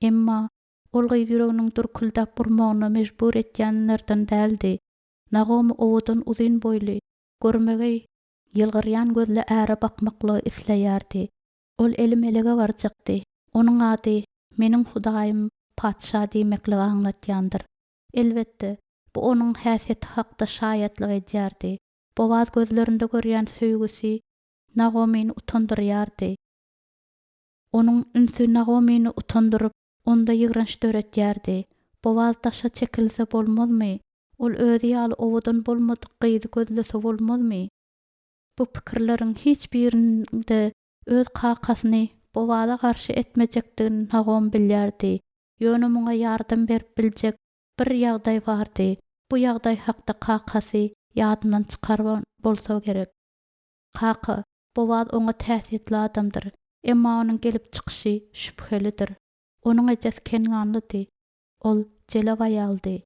Emma ol gyz ýüreginiň dürküldäp urmagyna mejbur etýänlerden däldi. Nagomy owadan uzyn boýly, görmegeý, ýylgyrýan gözli äre bakmaklygy isleýärdi. Ol Elimelege barjakdy. Onuň ady Meniň Hudaýym patyşa diýmekligi aňladýandyr. Elbetde, bu onuň häsiýeti hakda şaýatlyk edýärdi. Bowaz gözlerinde görýän söýgüsi Nagomyny utandyrýardy. Onuň ünsi Nagomyny utandyryp, onda ýigrenç döretýärdi. Bowaz daşa çekilse bolmazmy? Ol özi ýaly owadan bolmadyk gyzy gözlese bolmazmy? Bu pikirleriň hiç biriniň-de öz kakasyny Bowaza garşy etmejekdigini Nagomy bilýärdi. Ýöne muňa ýardam berip biljek Bir ýagdaý bardy. Bu ýagdaý hakda kakasy ýadyndan çykaran bolsa gerek. Kaka, Bowaz oňat häsiýetli adamdyr. Emma onuň gelip çykyşy şübhelidir. Onuň ejesi kenganlydy. Ol jelep aýaldy.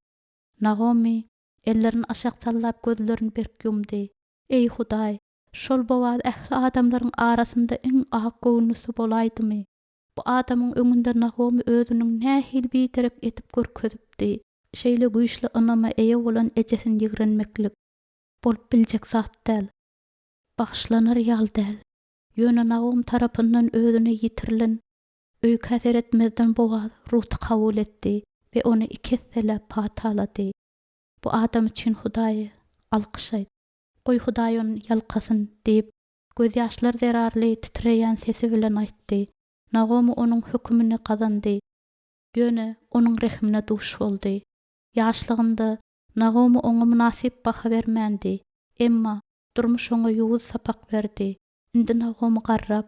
Nagomy ellerini aşak sallap gözlerini berk ýumdy. Eý, Hudaý, şol Bowaz ähli adamlaryň arasynda iň ak göwünlisi bolaýdymy? Bu adamyň öňünde Nagomy özüniň nähili biderek edip görkezipdi. Şeýle güýçli ynama eýe bolan ejesini ýigrenmeklik. Bolup biljek zat däl. Bagyşlanar ýaly däl. Ýöne Naum tarapyndan özüne ýitirilen öýkä seretmezden Bowaz Ruty kabul etdi we ony iki esseläp patalady. Bu adam üçin Hudaýa alkyş aýt. Goý Hudaý ony ýalkasyn diýip, gözýaşlar zerarly titreýän sesi bilen aýtdy. Nagomy onuň hökümini gazandy. Ýöne onuň rehimine duş boldy. Ýaşlygynda Nagomy oňa mynasyp baha bermändi. Emma durmuş oňa ýowuz sapak berdi. Indi Nagomy garrap,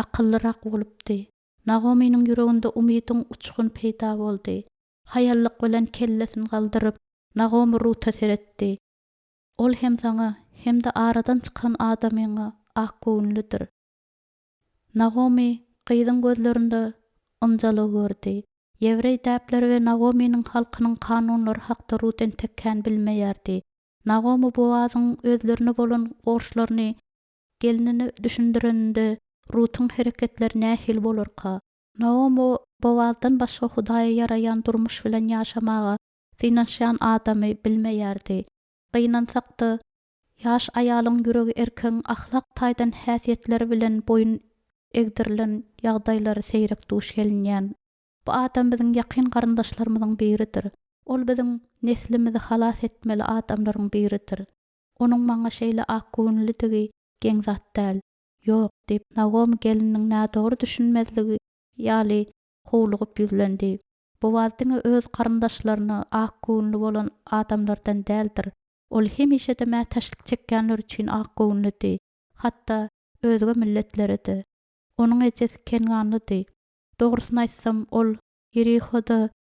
akyllyrak bolupdy. Nagomynyň ýüreginde umydyň uçguny peýda boldy. Haýallyk bilen kellesini galdyryp, Nagomy Ruta seretdi. Ol hem saňa, hem-de aradan çykan adamyňa akgöwünlidir. Nagomy gyzyň gözlerinde ynjalygy gördi. Ýewreý däpleri we Nagomynyň halkynyň kanunlary hakda Rut entek kän bilmeýärdi. Nagomy Boazyň özlerine bolan borçlaryny gelnine düşündireninde Rutuň hereketleri nähili bolarka? Naomi Boazdan başga Hudaýa ýaraýan durmuş bilen ýaşamaga synanyşýan adamy bilmeýärdi. Gynansak-da, ýaş aýalyň ýüregi erkegiň ahlak taýdan häsiýetleri bilen boýun egdirilen ýagdaýlary seýrek duş gelinýän. Bu adam biziň ýakyn garyndaşlarymyzyň biridir. Ol biziň neslimizi halas etmeli adamlaryň biridir. Onuň maňa şeýle akgöwünlidigi geň zat däl. Ýok, diýip, Nagomy gelniniň nädogry düşünmezligi ýaly howlugyp ýüzlendi. Bowaz diňe öz garyndaşlaryna akgöwünli bolan adamlardan däldir. Ol hemişe-de mätäçlik çekýänler üçin akgöwünlidi, hatda özge milletlere-de. Onuň ejesi kenganlydy. Dogrusyny aýtsam, ol Ýerihoda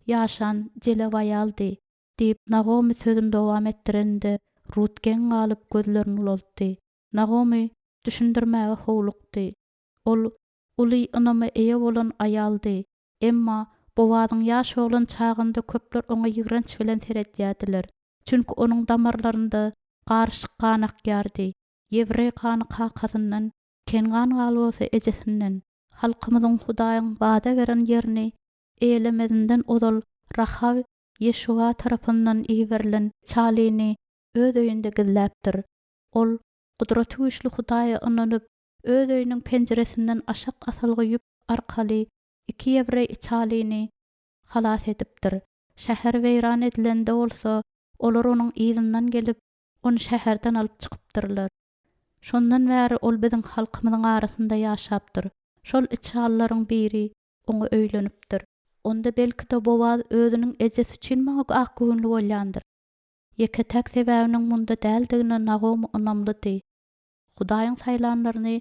ýaşan jelew aýaldy. Diýip, Nagomy sözüni dowam etdireninde, Rut geň galyp, gözlerini ulaltdy. Nagomy düşündirmäge howlukdy. Ol uly ynama eýe bolan aýaldy. Emma Bowazyň ýaş oglan çagynda köpler oňa ýigrenç bilen seredýärdiler. Çünki onuň damarlarynda garyşyk gan akýardy. Ýewreý gany kakasyndan, kengan galy bolsa ejesinden. Halkymyzyň Hudaýyň wada beren ýerini eýelemezinden ozal Rahaw Ýeşuga tarapyndan iberilen içalyny öz öýünde gizläpdir. Ol Gudratygüýçli Hudaýa ynanyp, öz öýüniň penjiresinden aşak asylgy ýüp arkaly iki ýewreý içalyny halas edipdir. Şäher weýran edilende bolsa, olar onuň yzyndan gelip, ony şäherden alyp çykypdyrlar. Şondan bäri ol biziň halkymyzyň arasynda ýaşapdyr. Şol içalylaryň biri oňa öýlenipdir. Onda belki-de Bowaz özüniň ejesi üçin maňa akgöwünli bolýandyr. Ýeke-täk sebäbiniň munda däldigine Nagomy ynamlydy. Hudaýyň saýlanlaryny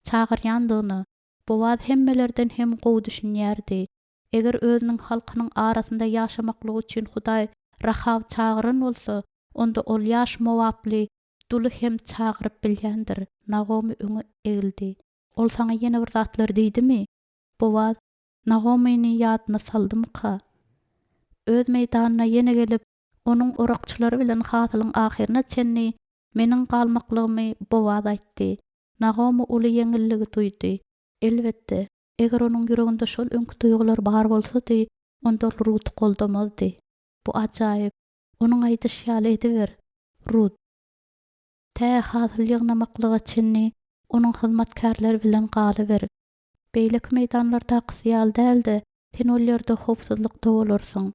çagyrýandygyna Bowaz hemmelerden hem gowy düşünýärdi. Eger özüniň halkynyň arasynda ýaşamaklygy üçin Hudaý Rahawy çagyran bolsa, onda ol ýaş mowaply duly hem çagyryp bilýändir. Nagomy öňe egildi. Ol saňa ýene bir zatlar diýdimi? Bowaz Nagomyny ýadyna saldymyka? Öz meýdanyna ýene gelip, onuň orakçylary bilen hasylyň ahyryna çenli meniň galmaklygymy Bowaz aýtdy. Nagomy uly ýeňilligi duýdy. Elbetde, eger onuň ýüreginde şol öňki duýgular bar bolsady, onda ol Ruty goldamazdy. Bu ajaýyp. Onuň aýdyşy ýaly ediber, Rut. Tä hasyl ýygnamaklyga çenli onuň hyzmatkärleri bilen galyber. Beýleki meýdanlardakysy ýaly däl-de, sen ol ýerde howpsuzlykda bolarsyň.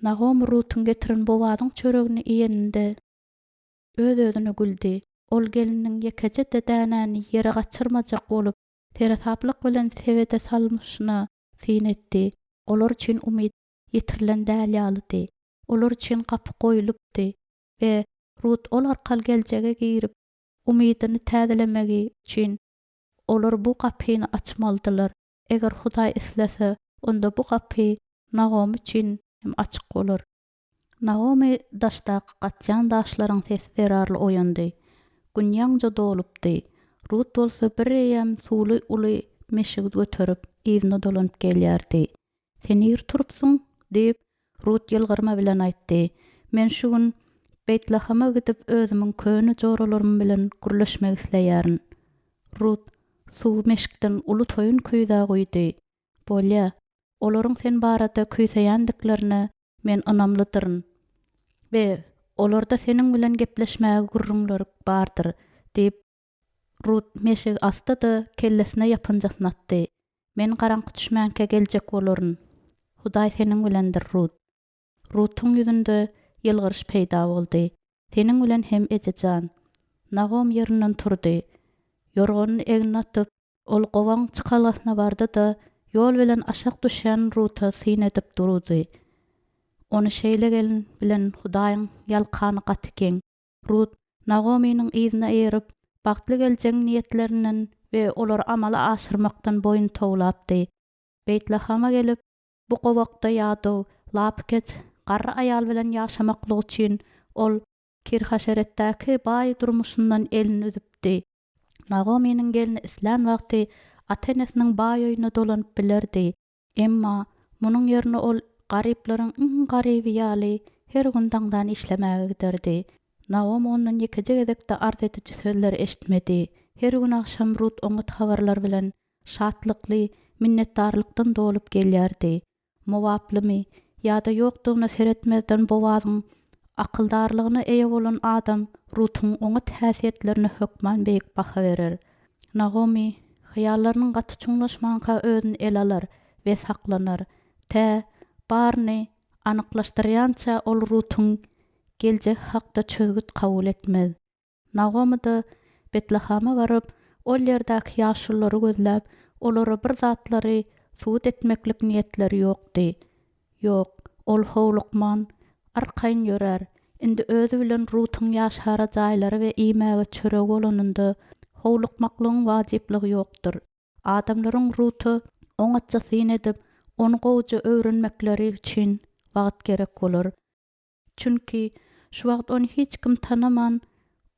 Nagomy Rutuň getiren Bowazyň çöregini iýeninde, öz-özüne güldi. Ol gelniniň ýekeje-de dänäni ýere gaçyrmajak bolup, seresaplyk bilen sebede salnyşyna syn etdi. Olar üçin umyt ýitirilen däl ýalydy. Olar üçin gapy goýlupdy we Rut ol arkaly geljege girip, umydyny täzelemegi üçin Olar bu gapyny açmalydylar. Eger Hudaý islese, onda bu gapy Nagomy üçin hem açyk bolar. Nagomy daşdaky gaçýan daşlaryň sesi zerarly oýandy. Gün ýaňja dolupdy. Rut bolsa bireýýäm suwly uly meşigi göterip, yzyna dolanyp gelýärdi. Sen ir turupsyň, diýip, Rut ýylgyrma bilen aýtdy. Men şu gün Beýtlahama gidip, özümiň köne joralarym bilen gürleşmek isleýärin. Rut suwy meşikden uly toýun küýzä guýdy. Bolýa, olaryň sen barada küýseýändiklerine men ynamlydyryn. We. Olarda seniň bilen gepleşmäge gürrüňleri bardyr, diýip, Rut meşigi asdy-da, kellesine ýapynjasyny atdy. Men garaňky düşmänkä geljek bolaryn. Hudaý seniň bilendir, Rut. Rutuň ýüzünde ýylgyryş peýda boldy. Seniň bilen hem, eje jan. Nagom ýerinden turdy. Ýorganyny egnine atyp, ol gowagyň çykalgasyna bardy-da, ýol bilen aşak düşýän Ruta syn edip durdy. Ony şeýle gelin bilen Hudaýyň ýalkany gaty geň. Rut Nagomynyň yzyna eýerip, bagtly geljegiň niýetlerinden we olary amala aşyrmakdan boýun towlapdy. Beýtlahama gelip, Bu gowakda ýadaw, lapykeç, garry aýal bilen ýaşamaklyk üçin ol Kirhaşeretdäki baý durmuşyndan elini üzüpdi. Nagomynyň gelni islän wagty ata-enesiniň baý öýüne dolanyp bilerdi. Emma munuň ýerine ol garyplaryň iň garyby ýaly her gün daňdan işlemäge giderdi. Naomi ondan ýekeje gezek-de arz ediji sözleri eşitmedi. Her gün agşam Rut oňat habarlar bilen şatlykly minnetdarlykdan dolup gelýärdi. Mowaplymy ýa-da ýokdugyna seretmezden Bowazyň akyldarlygyna eýe bolan adam Rutuň oňat häsiýetlerine hökman beýik baha berer. Nagomy hyýallarynyň gaty çuňlaşmanka özüni ele alar we saklanar. Tä baryny anyklaşdyrýança ol Rutuň geljegi hakda çözgüt kabul etmez. Nagomy-da Betlahama baryp, ol ýerdäki ýaşululary gözläp, olara bir zatlary subut etmeklik niýetleri ýokdy. Ýok, ol howlukman, arkaýyn ýörär. Indi özi bilen Rutuň ýaşara jaýlary we iýmäge çöregi bolanynda, howlukmaklygyň wajyplygy ýokdur. Adamlaryň Ruta oňatja syn edip, ony gowuja öwrenmekleri üçin wagt gerek bolar. Çünki şu wagt ony hiç kim tanaman,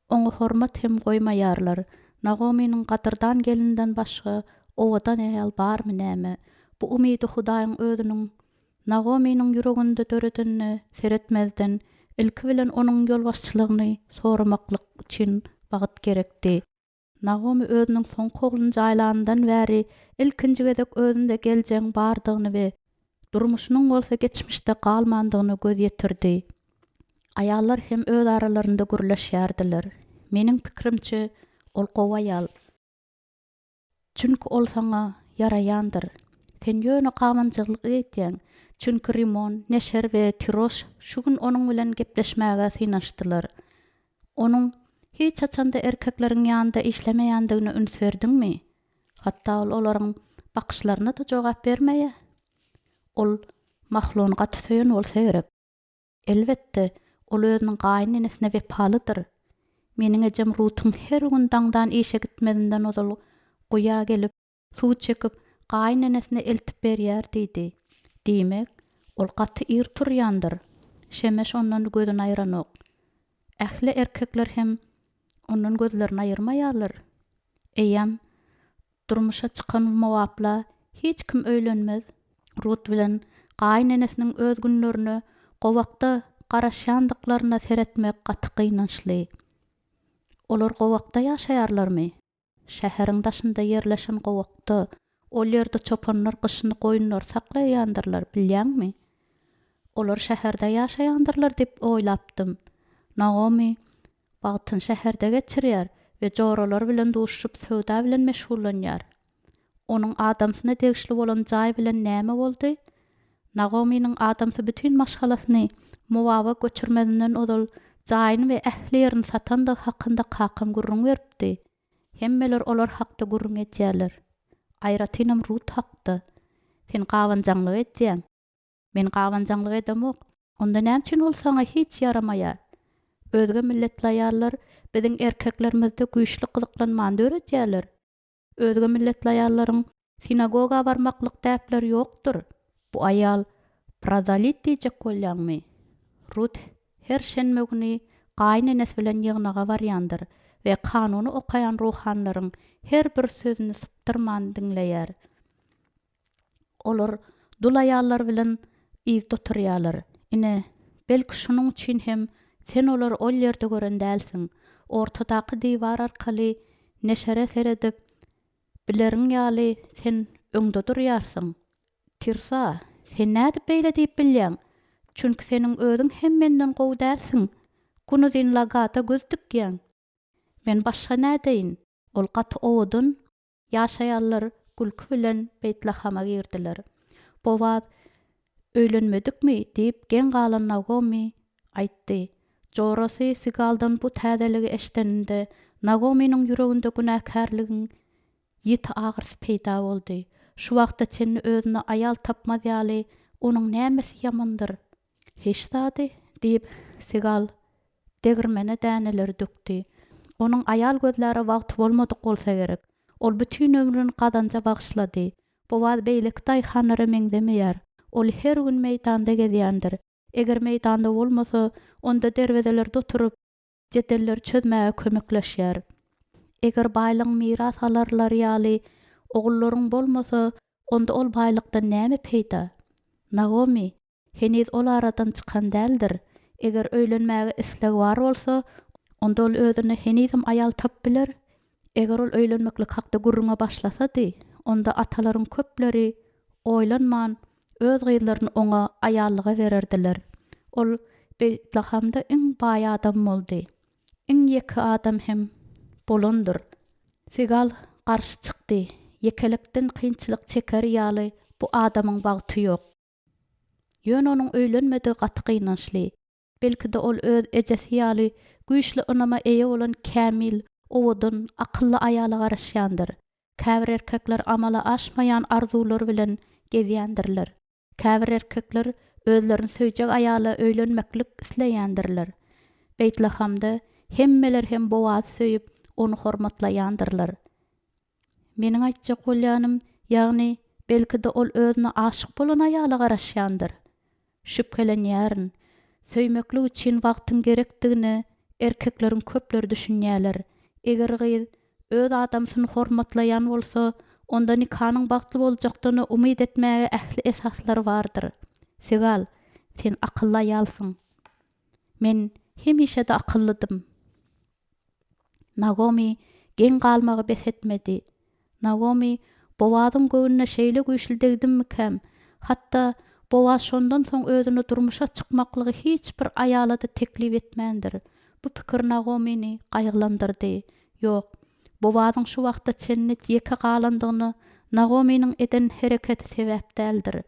oňa hormat hem goýmaýarlar. Nagomynyň gadyrdan gelninden başga owadan aýal barmy näme? Bu umydy Hudaýyň özüniň Nagomynyň ýüreginde döredenine seretmezden, ilki bilen onuň ýolbaşçylygyny soramaklyk üçin wagt gerekdi. Nagomy özüniň soňky ogluny jaýlanyndan bäri ilkinji gezek özünde geljegiň bardygyny we durmuşynyň bolsa geçmişde galmandygyna göz ýetirdi. Aýallar hem öz aralarynda gürleşýärdiler. Meniň pikirimçe, ol gowy aýal. Çünki ol saňa ýaraýandyr. Sen ýöne gabanjyklyk edýäň. Çünki Rimon, Neşer we Tiroş şu gün onuň bilen gepleşmäge synanyşdylar. Onuň hiç haçan-da erkekleriň ýanynda işlemeýändigine üns berdiňmi? Hatda ol olaryň bakyşlaryna-da jogap bermeýär. Ol Mahlony gaty söýen bolsa gerek. Elbetde, ol özüniň gaýyn enesine wepalydyr. Meniň ejem Rutuň her gün daňdan işe gitmezinden ozal guýa gelip, Suw çekip, gaýynenesine eltip berýär diýdi. Diýmek, ol gaty ir turýandyr. Şemeş ondan gözüni aýranok. Ähli erkekler hem ondan gözlerini aýyrmaýarlar. Eýýäm durmuşa çykan mowapla hiç kim öýlenmez. Rut bilen gaýynenesiniň öz günlerine gowakda garaşýandyklaryna seretmek gaty gynançly. Olar gowakda ýaşaýarlarmy? Şäheriň daşynda ýerleşen gowakda, ol ýerde çopanlar gyşyny goýunlary saklaýandyrlar, bilýäňmi? Olar şäherde ýaşaýandyrlar diýip oýlapdym. Naomi wagtyny şäherde geçirýär we joralary bilen duşuşyp söwda bilen meşgullanýar. Onuň adamsyna degişli bolan jaý bilen näme boldy? Nagomynyň adamsy bütin maşgalasyny Mowaba göçürmezinden ozal jaýyny we ähli ýerini satandygy hakynda kakam gürrüň beripdi. Hemmeler olar hakda gürrüň edýärler. Aýratynam Rut hakda. Sen gabanjaňlyk edýäň. Men gabanjaňlyk edemok. Onda näme üçin ol saňa hiç ýaramaýar? Özge milletli aýallar biziň erkeklerimizde güýçli gyzyklanmany döredýärler. Özge milletli aýallaryň sinagoga barmaklyk däpleri ýokdur. Bu aýal prozalit diýjek bolýaňmy? Rut her şenbe güni gaýynenesi bilen ýygnaga barýandyr we kanuny okaýan ruhanylaryň her bir sözüni sypdyrman diňleýär. Olar dul aýallar bilen yzda oturýarlar. Ine, belki şunuň üçin hem sen olary ol ýerde gören dälsiň. Ortadaky diwar arkaly neşere seredip bileriň ýaly sen öňde durýarsyň. Tirsa, sen nädip beýle diýip bilýäň? Çünki seniň özüň hem menden gowy dälsiň. Günuzyn Lagata göz dikýäň. Men başga nädeýin? Ol gaty owadan Ýaş aýallar gülki bilen Beýtlahama girdiler. Bowaz, Öýlenmedikmi? diýip, geň galan Nagomy aýtdy. Jorasy Sigaldan bu täzeligi eşideninde, Nagomynyň ýüreginde günäkärligiň ýiti agyrysy peýda boldy. Şu wagta çenli özüne aýal tapmaz ýaly, onuň nämesi ýamandyr? Hiç zady, diýip, Sigal degirmene däneleri dökdi. Onuň aýal gözläre wagty bolmadyk bolsa gerek. Ol bütin ömrüni gazanja bagyşlady. Bowaz beýleki daýhanlara meňzemeýär. Ol her gün meýdanda gezýändir. Eger meýdanda bolmasa, onda derwezelerde oturyp, jedelleri çözmäge kömekleşýär. Eger baýlygyň miras alarlary ýaly ogullaryň bolmasa, onda ol baýlykdan näme peýda? Nagomy, Heniz ol aradan çykan däldir. Eger öýlenmäge islegi bar bolsa, onda ol özüne henizem aýal tapyp biler. Eger ol öýlenmeklik hakda gürrüňe başlasady, onda atalaryň köpleri oýlanman, öz gyzlaryny oňa aýallyga bererdiler. Ol Beýtlahamda iň baý adam boldy. Iň ýeke adam hem bolandyr. Sigal garşy çykdy, Ýekelikden kynçylyk çeker ýaly bu adamyň bagty ýok. Ýöne onuň öýlenmedigi gaty gynançly. Belki-de ol öz ejesi ýaly güýçli ynama eýe bolan kämil, owadan, akylly aýala garaşýandyr. Käbir erkekler amala aşmaýan arzuwlar bilen gezýändirler. Käbir erkekler özlerini söýjek aýala öýlenmeklik isleýändirler. Beýtlahamda hemmeler hem Bowazy söýüp, ony hormatlaýandyrlar. Meniň aýtjak bolýanym, ýagny, belki-de ol özüne aşyk bolan aýala garaşýandyr. Şübhelenýärin. Söýmeklik üçin wagtyň gerekdigine erkekleriň köpleri düşünýärler. Eger gyz öz adamsyny hormatlaýan bolsa, onda nikanyň bagtly boljakdygyna umyt etmäge ähli esaslar bardyr. Sigal, sen akylly aýalsyň. Men hemişe-de akyllydym. Nagomy geň galmagy bes etmedi. Nagomy, Bowazyň göwnüne şeýle güýçli degdimmikäm? Hatda Bowaz şondan soň özüne durmuşa çykmaklygy hiç bir aýala-da teklip etmändir. Bu pikir Nagomyny gaýgylandyrdy. Ýok, Bowazyň şu wagta çenli ýeke galandygyna Nagomynyň eden hereketi sebäp däldir.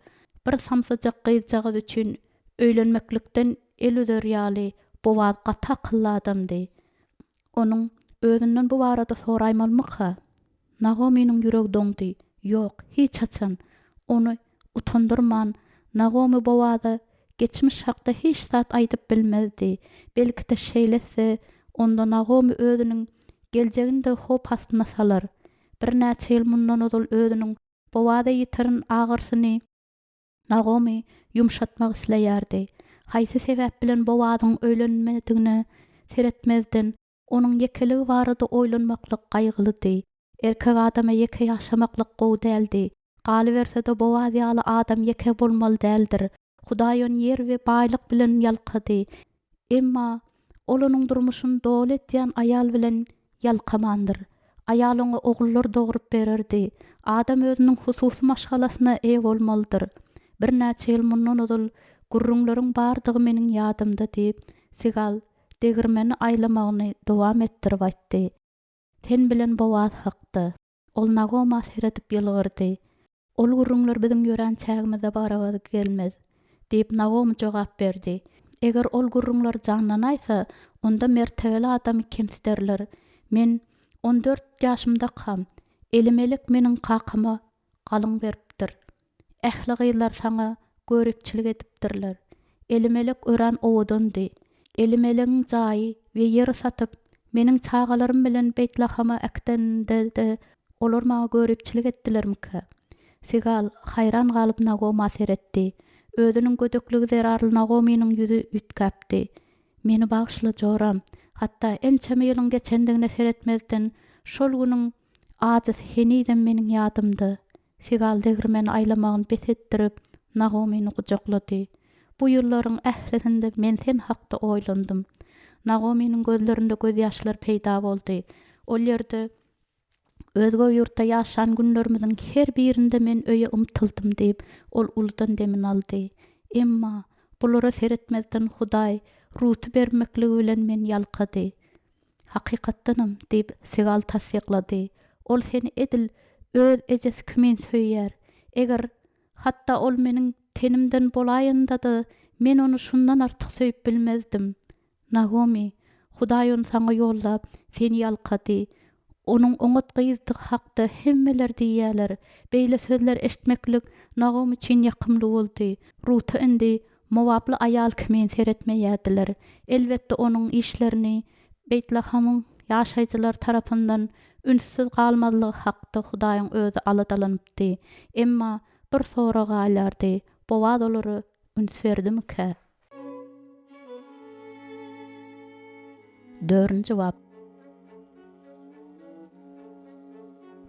Bir samsyjak gyzjagaz üçin Öýlenmeklikden el üzer ýaly Bowaz gaty akylly adamdy. Onuň özünden bu barada soraýmalymyka? Nagomynyň ýüregi doňdy. Ýok, hiç haçan! Ony utandyrman, Nagomy Bowaza geçmiş hakda hiç zat aýdyp bilmezdi. Belki-de şeýle etse, onda Nagomy özüniň geljegini-de howp astyna salar. Birnäçe ýyl mundan ozal özüniň Bowaza ýitiren agyrsyny Nagomy ýumşatmak isleýärdi. Haýsy sebäp bilen Bowazyň öýlenmedigine seretmezden, onuň ýekeligi barada oýlanmaklyk gaýgylydy. Erkek adama ýeke ýaşamaklyk gowy däldi. Galyberse-de Bowaz ýaly adam ýeke bolmaly däldir. Hudaý ony ýer we baýlyk bilen ýalkady. Emma Ol onuň durmuşyny doly etýän aýal bilen ýalkamandyr. Aýal oňa ogullar dogrup bererdi. Adam özüniň hususy maşgalasyna eýe bolmalydyr. Birnäçe ýyl mundan ozal gürrüňleriň bardygy meniň ýadymda diýip, Sigal degirmeni aýlamagyny dowam etdirip aýtdy. Sen bilen Bowaz hakda. Ol Nagoma seredip ýylgyrdy. Ol gürrüňler biziň ýörän çägimize barabar gelmez, diýip, Nagomy jogap berdi. Eger ol gürrüňler janlanaýsa, onda mertebeli adamy kemsiderler. Men on dört ýaşymdakam, Elimelek meniň kakama galyň beripdir. Ähli gyzlar saňa göripçilik edipdirler. Elimelek örän owadandy. Elimelegiň jaýy we ýeri satyp, meniň çagalarym bilen Beýtlahama äkideninde-de, olar maňa göripçilik etdilermikä? Sigal haýran galyp Nagoma seretdi. Özüniň gödekligi zerarly Nagomynyň ýüzi üýtgäpdi. Meni bagyşla, joram. Hatda ençeme ýylyň geçendigine seretmezden, şol günüň ajysy henizem meniň ýadymda. Sigal degirmeni aýlamagyny bes etdirip, Nagomyny gujaklady. Bu ýyllaryň ählisinde men sen hakda oýlandym. Nagomynyň gözlerinde gözýaşlar peýda boldy. Ol ýerde, özge ýurtda ýaşan günlerimiziň her birinde men öýe ymtyldym diýip, ol uludan demini aldy. Emma, bulara seretmezden Hudaý. Ruty bermekligi bilen meni ýalkady. Hakykatdanam, diýip, Sigal tassyklady, ol seni edil öz ejesi kimin söýýär. Eger, hatda ol meniň tenimden bolaýanda-da, men ony şundan artyk söýüp bilmezdim. Nagomy, Hudaý ony saňa ýollap, seni ýalkady. Onuň oňat gyzdygy hakda hemmeler diýýärler. Beýle sözler eşitmeklik Nagomy üçin ýakymly boldy. Ruta indi mowaply aýal kimin seretmeýärdiler. Elbetde, onuň işlerini Beýtlahamyň ýaşaýjylary tarapyndan ünssüz galmazlygy hakda Hudaýyň özi aladalanypdy. Emma bir sorag galýardy, Bowaz olara üns berdimikä? Dördünji bap.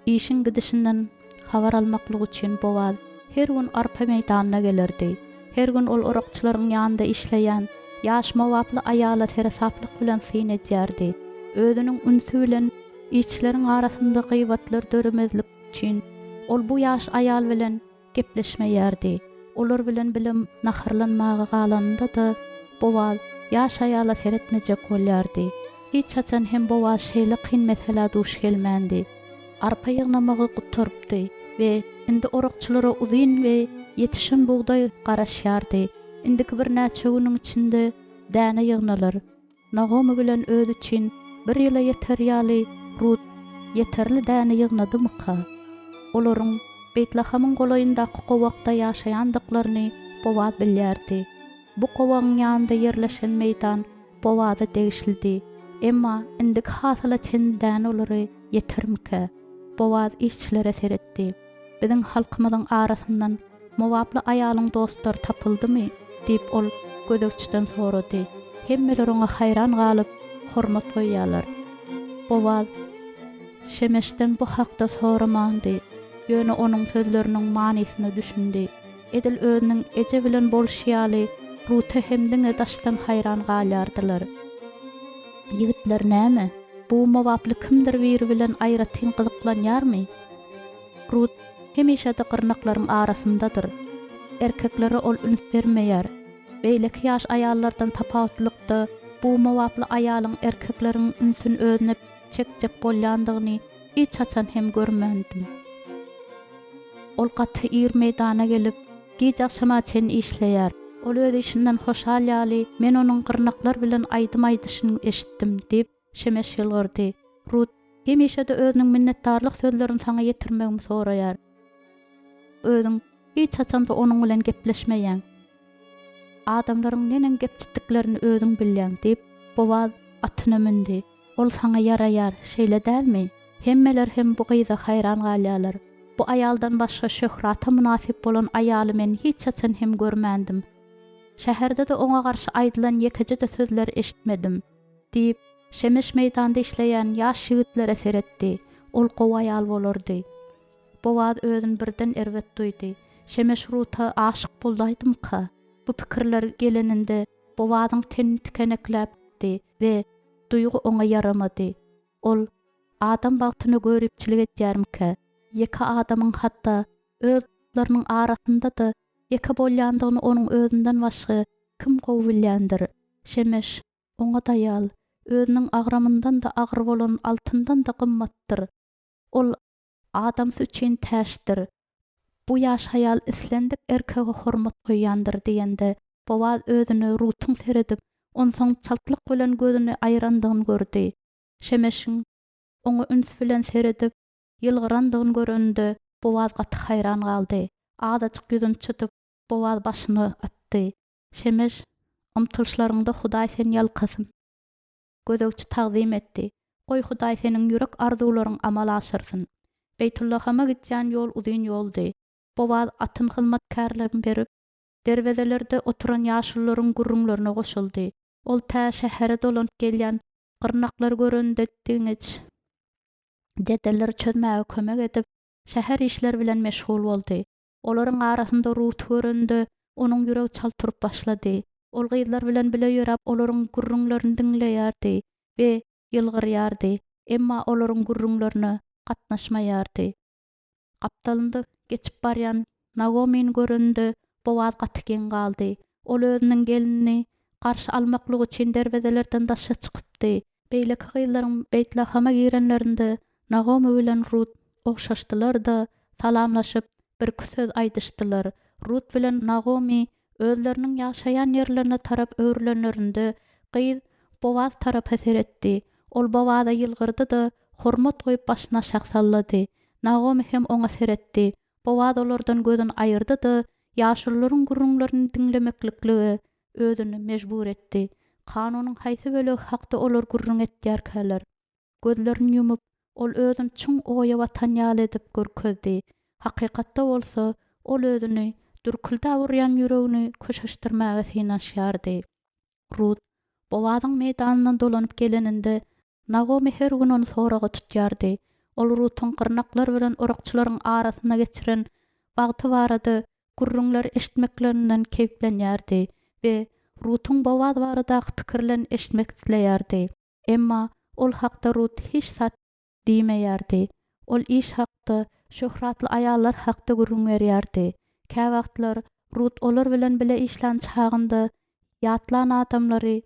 Işiň gidişinden habar almaklyk üçin Bowaz her gün arpa meýdanyna gelerdi. Her gün ol orakçylaryň ýanynda işleýän ýaş mowaply aýala seresaplyk bilen syn edýärdi. Özüniň ünsi bilen işçileriň arasynda gybatlar döremezlik üçin, ol bu ýaş aýal bilen gepleşmeýärdi. Olar bilen bile naharlanmaga galanynda-da, Bowaz ýaş aýala seretmejek bolýardy. Hiç haçan hem Bowaz şeýle kyn meselä duş gelmändi. Arpa ýygnamagy gutarypdy we indi orakçylara uzyn we ýetişen bugdaý garaşýardy. Indiki birnäçe günüň içinde däne ýygnalar. Nagomy bilen özi üçin bir ýyla ýeter ýaly Rut ýeterli däne ýygnadymyka? Olaryň Beýtlahamyň golaýyndaky gowakda ýaşaýandyklaryny Bowaz bilýärdi. Bu gowagyň ýanynda ýerleşen meýdan Bowaza degişlidi. Emma indiki hasyla çenli däne olara ýetermikä? Bowaz işçilere seretdi. Biziň halkymyzyň arasyndan Mowaply aýalyň dostlary tapyldymy? diýip, ol gözegçiden sorady. Hemmeler oňa haýran galyp, hormat goýýarlar. Bowaz Şemeşden bu hakda soramandy, ýöne onuň sözleriniň manysyna düşündi. Edil özüniň eje bilen bolşy ýaly, Ruta hem diňe daşdan haýran galýardylar. Ýigitler näme, bu mowaply kimdir biri bilen aýratyn gyzyklanýarmy? Rut hemişe-de gyrnaklaryň arasyndadyr. Erkeklere ol üns bermeýär. Beýleki ýaş aýallardan tapawutlykda, bu mowaply aýalyň erkekleriň ünsüni özüne çekjek bolýandygyny hiç haçan hem görmändim. Ol gaty ir meýdana gelip, giç agşama çenli işleýär. Ol öz işinden hoşal ýaly, men onuň gyrnaklar bilen aýdym aýdyşyny eşitdim, diýip, Şemeş ýylgyrdy. Rut hemişe-de özüniň minnetdarlyk sözlerini saňa ýetirmegimi soraýar. Özüň hiç haçan-da onuň bilen gepleşmeýäň. Adamlaryň neneň gepçitdiklerini özüň bilýäň, diýip, Bowaz atyna mündi. Ol saňa ýaraýar, şeýle dälmi? Hemmeler hem bu gyza haýran galýarlar. Bu aýaldan başga şöhrata mynasyp bolan aýaly men hiç haçan hem görmändim. Şäherde-de oňa garşy aýdylan ýekeje-de sözleri eşitmedim. Diýip, Şemeş meýdanda işleýän ýaş ýigitlere seretdi. Ol gowy aýal bolardy. Bowaz özüni birden erbet duýdy. Şemeş Ruta aşyk boldaýdymyka? Bu pikirler geleninde Bowazyň teni tikenekläpdi we duýgy oňa ýaramady. Ol, Adam bagtyna göripçilik edýärmikä? Ýeke adamyň hatda öz dostlarynyň arasynda-da ýeke bolýandygyny onuň özünden başga kim gowy bilýändir? Şemeş, oňat aýal, özüniň agramyndan-da agyr bolan altyndan-da gymmatdyr. Ol adamsy üçin täçdir. Bu ýaş aýal islendik erkege hormat goýýandyr diýende, Bowaz özüne Rutuň seredip, onsoň çaltlyk bilen gözüni aýrandygyny gördi. Şemeşiň oňa üns bilen seredip, ýylgyrandygyny göreninde, Bowaz gaty haýran galdy. Azajyk ýüzüni çytyp, Bowaz başyny atdy. Şemeş, ymtylyşlaryňda Hudaý seni ýalkasyn. Gözegçi tagzym etdi. Goý, Hudaý seniň ýürek arzuwlaryňy amala aşyrsyn. Beýtullahama gidýän ýol uzyn ýoldy. Bowaz atyny hyzmatkärlerine berip, derwezelerde oturan ýaşulularyň gürrüňlerine goşuldy. Ol tä şähere dolanyp gelýän gyrnaklary göreninde diňeç jedelleri çözmäge kömek edip, şäher işleri bilen meşgul boldy. Olaryň arasynda Ruty görende, onuň ýüregi çalt urup başlady. Ol gyzlar bilen bile ýöräp, olaryň gürrüňlerini diňleýärdi we ýylgyrýardy, emma olaryň gürrüňlerine gatnaşmaýardy. Gapdalynda geçip barýan Nagomyny göreninde, Bowaz gaty geň galdy. Ol özüniň gelnini. garşy almaklyk üçin derwezelerden daşa çykypdy. Beýleki gyzlaryň Beýtlahama girenlerinde Nagomy bilen Rut ogşaşdylar-da, salamlaşyp, birki söz aýdyşdylar. Rut bilen Nagomy özleriniň ýaşaýan ýerlerine tarap öwrülenlerinde, gyz Bowaz tarapa seretdi. Ol Bowaza ýylgyrdy-da, hormat goýup başyny aşak sallady. Nagomy hem oňa seretdi. Bowaz olardan gözüni aýyrdy-da, ýaşulularyň gürrüňlerini diňlemekliklige özüni mejbur etdi. Kanunyň haýsy bölegi hakda olar gürrüň etýärkäler? Gözlerini ýumup, ol özüni çuň oýa batan ýaly edip görkezdi. Hakykatda bolsa, ol özüni dürküldäp urýan ýüregini köşeşdirmäge synanyşýardy. Rut Bowazyň meýdanyndan dolanyp geleninde, Nagomy her gün ony soraga tutýardy. Ol Rutuň gyrnaklar bilen orakçylaryň arasynda geçiren wagty barada gürrüňleri eşitmeklerinden keýplenýärdi we Rutuň Bowaz baradaky pikirlerini eşitmek isleýärdi. Emma ol hakda Rut hiç zat diýmeýärdi. Ol iş hakda, şöhratly aýallar hakda gürrüň berýärdi. Käwagtlar Rut olar bilen bile işlän çagynda ýatlan adamlary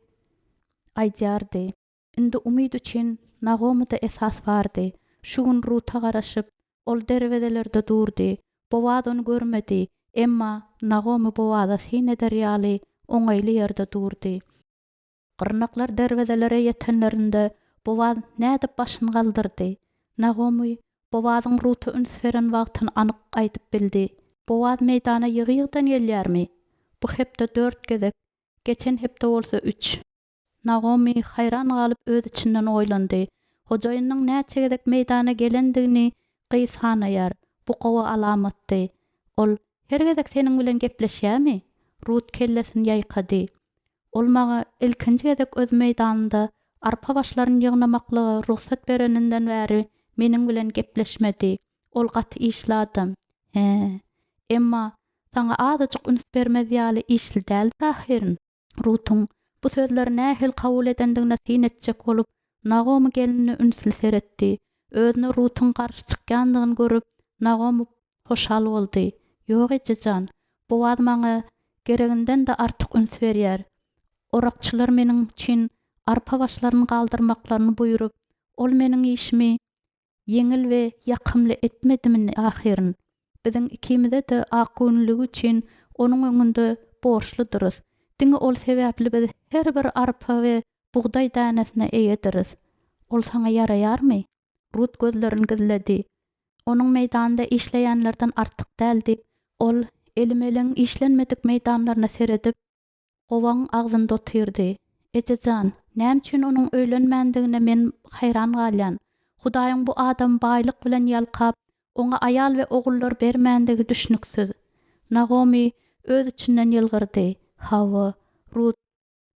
aýdýardy. Indi umyt üçin Nagomyda esas bardy. Şu gün Ruta garaşyp, ol derwezelerde durdy. Bowaz ony görmedi, emma Nagomy Bowaza syn eder ýaly oňaýly ýerde durdy. Gyrnaklar derwezelere ýetenlerinde, Bowaz nädip başyny galdyrdy? Nagomy Bowazyň Ruta üns beren wagtyny anyk aýdyp bildi. Bowaz meýdana ýygy-ýygydan gelýärmi? Bu hepde dört gezek, geçen hepde bolsa üç. Nagomy haýran galyp öz içinden oýlandy. Hojaýynynyň näçe gezek meýdana gelendigini gyz sanaýar. Bu gowy alamatdy. Ol her gezek seniň bilen gepleşýärmi? Rut kellesini ýaýkady. Ol maňa ilkinji gezek öz meýdanynda arpa başlaryny ýygnamaklyga rugsat bereninden bäri meniň bilen gepleşmedi. Ol gaty işli adam. Hä. Emma saňa azajyk üns bermez ýaly işli däldir ahyryn? Rutuň bu sözleri nähili kabul edendigine syn etjek bolup, Nagomy gelnine ünsli seretdi. Özüne Rutuň garşy çykýandygyny görüp, Nagomy hoşal boldy. Ýok, eje jan, Bowaz maňa gereginden-de artyk üns berýär. Orakçylar meniň üçin arpa başlaryny galdyrmaklaryny buýrup, ol meniň işimi Ýeňil we ýakymly etmedimini ahyryn. Biziň ikimize-de akgöwünligi üçin onuň öňünde borçludyrys. Diňe ol sebäpli biz her bir arpa we bugdaý dänesine eýediris. Ol saňa ýaraýarmy? Rut gözlerini gizledi. Onuň meýdanynda işleýänlerden artyk däl diýip, ol Elimelegiň işlenmedik meýdanlaryna seredip, Gowagyň agzynda otyrdy. Eje jan, näme üçin onuň öýlenmändigine men haýran galýan. Hudaýyň bu adamy baýlyk bilen ýalkap, oňa aýal we ogullar bermändigi düşnüksiz. Nagomy öz içinden ýylgyrdy. Hawa, Rut,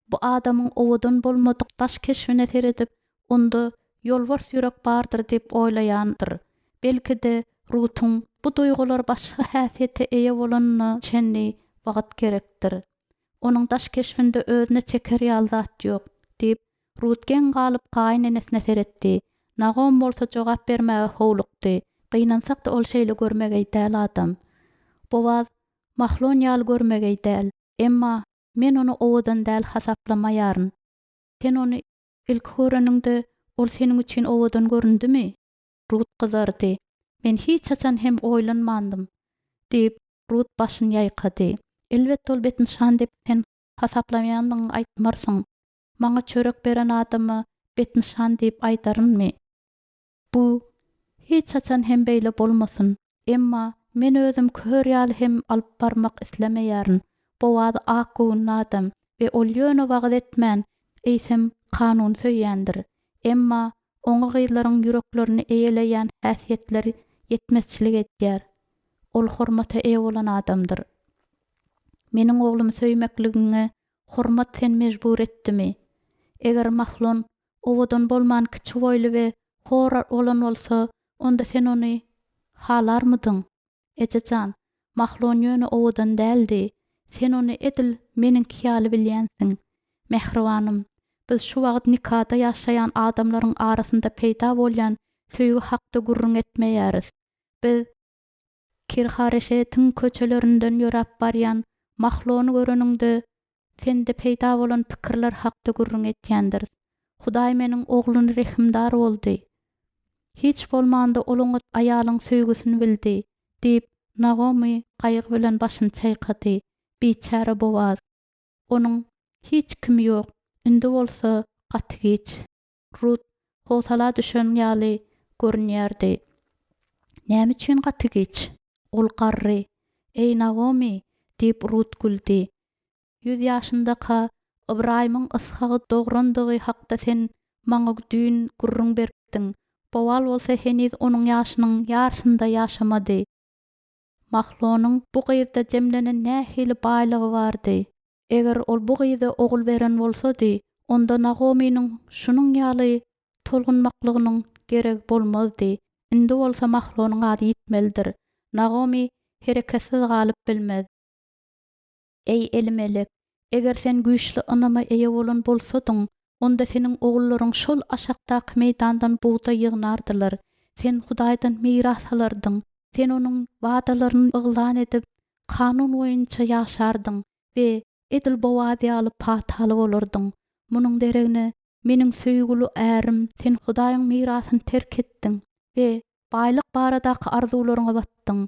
bu adamyň owadan bolmadyk daş keşbine seredip, onda ýolbars ýürek bardyr diýip oýlaýandyr. Belki-de, Rutuň bu duýgular başga häsiýete eýe bolanyna çenli wagt gerekdir. Onuň daş keşbinde özüne çeker ýaly zat ýok, diýip, Rut geň galyp gaýynenesine seretdi. Nagom bolsa jogap bermäge howlukdy. Gynansak-da ol şeýle görmegeý däl adam. Bowaz Mahlon ýaly görmegeý däl. Emma men ony owadan däl hasaplamaýaryn. Sen ony Ilki göreniňde, ol seniň üçin owadan göründimi? Rut gyzardy. Men hiç haçan hem oýlanmandym, diýip, Rut başyny ýaýkady. Elbetde ol betnyşan diýip sen hasaplamaýandygyňy aýtmarsyň. Maňa çörek beren adama betnyşan diýip aýdarynmy? Bu hiç haçan hem beýle bolmasyn. Emma men özüm kör ýaly hem alyp barmak islemeýärin. Bowaz ak göwünli adam we ol ýöne wagyz etmän, eýsem, kanuny söýýändir. Emma oňa gyzlaryň ýüreklerini eýeleýän häsiýetler ýetmezçilik edýär. Ol hormata eýe bolan adamdyr. Meniň oglumy söýmekligiňe hormat seni mejbur etdimi? Eger Mahlon owadan bolman kiçi boýly we hor bolan bolsa, onda sen ony halarmydyň? Eje jan, Mahlon ýöne owadan däldi, sen ony edil meniňki ýaly bilýänsiň. Mähribanym, biz şu wagt nikada ýaşaýan adamlaryň arasynda peýda bolýan söýgi hakda gürrüň etmeýäris. Biz Kirhareşetiň köçelerinden ýöräp barýan Mahlony göreniňde. Sende peýda bolan pikirler hakda gürrüň etýändiris. Hudaý meniň ogluny rehimdar boldy. Hiç bolmanda ol oňat aýalyň söýgüsini bildi, diýip, Nagomy gaýgy bilen başyny çaýkady. Biçäre Bowaz. Onuň hiç kimi ýok, indi bolsa gaty giç. Rut howsala düşen ýaly görünýärdi. Näme üçin gaty giç? Ol garry. Eý, Nagomy! diýip, Rut güldi. Ýüz ýaşyndaka Ybraýymyň Yshagy dograndygy hakda sen maňa düýn gürrüň beripdiň. Bowal bolsa heniz onuň ýaşynyň ýarysynda ýaşamady. Mahlonyň bu gyzda jemlenen nähili baýlygy bardy? Eger ol bu gyza ogul beren bolsady, onda Nagomynyň şunuň ýaly tolgunmaklygynyň geregi bolmazdy. Indi bolsa Mahlonyň ady ýitmelidir. Nagomy hereketsiz galyp bilmez. Eý, Elimelek, eger sen güýçli ynama eýe bolan bolsadyň, onda seniň ogullaryň şol aşakdaky meýdandan bugdaý ýygnardylar. Sen Hudaýdan miras alardyň. Sen Onuň wadalaryny yglan edip, kanun boýunça ýaşardyň we edil Bowaz ýaly pataly bolardyň. Munuň deregine, meniň söýgüli ärim, sen Hudaýyň mirasyny terk etdiň we baýlyk baradaky arzuwlaryňa batdyň.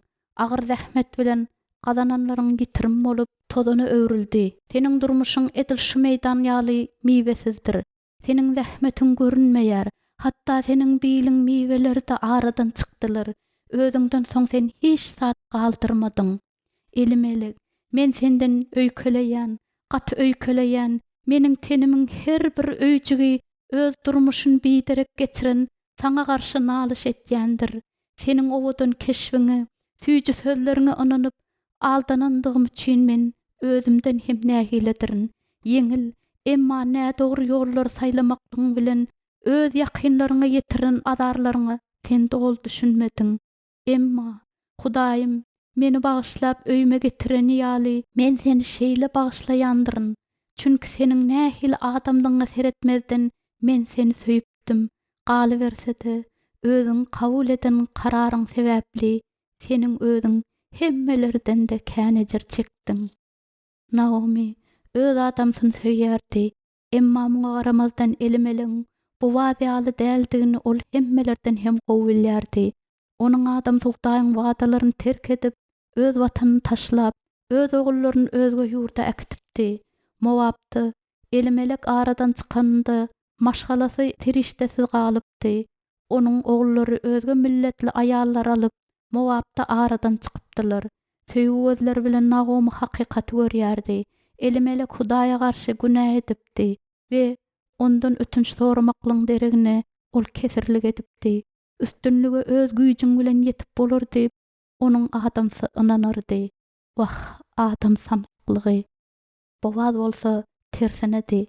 Agyr zähmet bilen gazananlaryň ýitirim bolup, tozana öwrüldi. Seniň durmuşyň edil şu meýdan ýaly miwesizdir. Seniň zähmetiň görünmeýär. Hatda seniň biliň miweleri-de aradan çykdylar. Özüňden soň sen hiç zat galdyrmadyň. Elimelek, men senden öýkeleýän, gaty öýkeleýän, meniň tenimiň her bir öýjügi öz durmuşyny biderek geçiren saňa garşy nalyş etýändir. Seniň owadan keşbiňe, süýji sözleriňe ynanyp, aldanandygym üçin men özümden hem nägiledirin. Ýeňil, emma nädogry ýollary saýlamaklygyň bilen öz ýakynlaryňa ýetiren azarlaryňa sen doly düşünmediň. Emma, Hudaýym meni bagyşlap öýüme getireni ýaly, men seni şeýle bagyşlaýandyryn, çünki seniň nähili adamdygyňa seretmezden men seni söýüpdim, galyberse-de, özüň kabul eden kararyň sebäpli seniň özüň hemmelerden-de kän ejir çekdiň. Naomi öz adamsyny söýýärdi, emma muňa garamazdan Elimelegiň Bowaz ýaly däldigini ol hemmelerden hem gowy bilýärdi. Onuň adamsy Hudaýyň wadalaryny terk edip, öz watanyny taşlap, öz ogullaryny özge ýurda äkidipdi. Mowapda Elimelek aradan çykanynda, maşgalasy serişdesiz galypdy. Onuň ogullary özge milletli aýallary alyp, Mowapda aradan çykypdylar. Söýgi gözleri bilen Nagomy hakykaty görýärdi. Elimelek Hudaýa garşy günä edipdi we Ondan ötünç soramaklygyň deregine, ol kesirlik edipdi. Üstünlige öz güýjüň bilen ýetip bolar diýip, onuň adamsy ynanardy. Wah, adam samsyklygy! Bowaz bolsa tersinedi.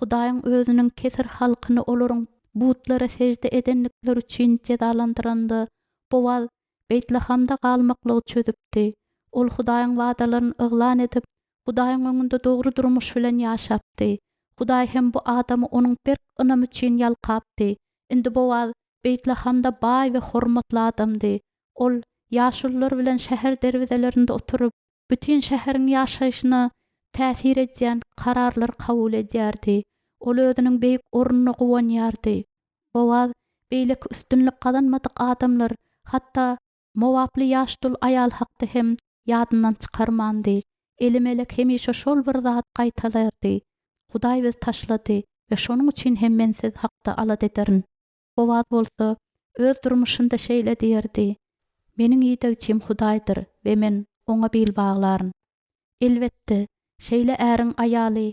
Hudaýyň özüniň kesir halkyny olaryň butlara sežde edendikleri üçin jezalandyranda, Bowaz Beýtlahamda galmaklygy çözüpdi. Ol Hudaýyň wadalaryny yglan edip, Hudaýyň öňünde dogry durmuş bilen ýaşapdy. Hudaý hem bu adamy onuň berk ynamy üçin ýalkapdy. Indi Bowaz Beýtlahamda baý we hormatly adamdy. Ol ýaşulular bilen şäher derwezelerinde oturyp, bütin şäheriň ýaşaýşyna täsir edýän kararlary kabul edýärdi. Ol özüniň beýik ornuna guwanýardy. Bowaz beýleki üstünlik gazanmadyk adamlar, hatda mowaply ýaş dul aýal hakda hem ýadyndan çykarmandy. Elimelek hemişe şol bir zady gaýtalardy, Hudaý bizi taşlady we şonuň üçin hem men siz hakda alada ederin. Bowaz bolsa öz durmuşynda şeýle diýerdi, Meniň idegçim Hudaýdyr we men Oňa bil baglaryn. Elbetde, şeýle äriň aýaly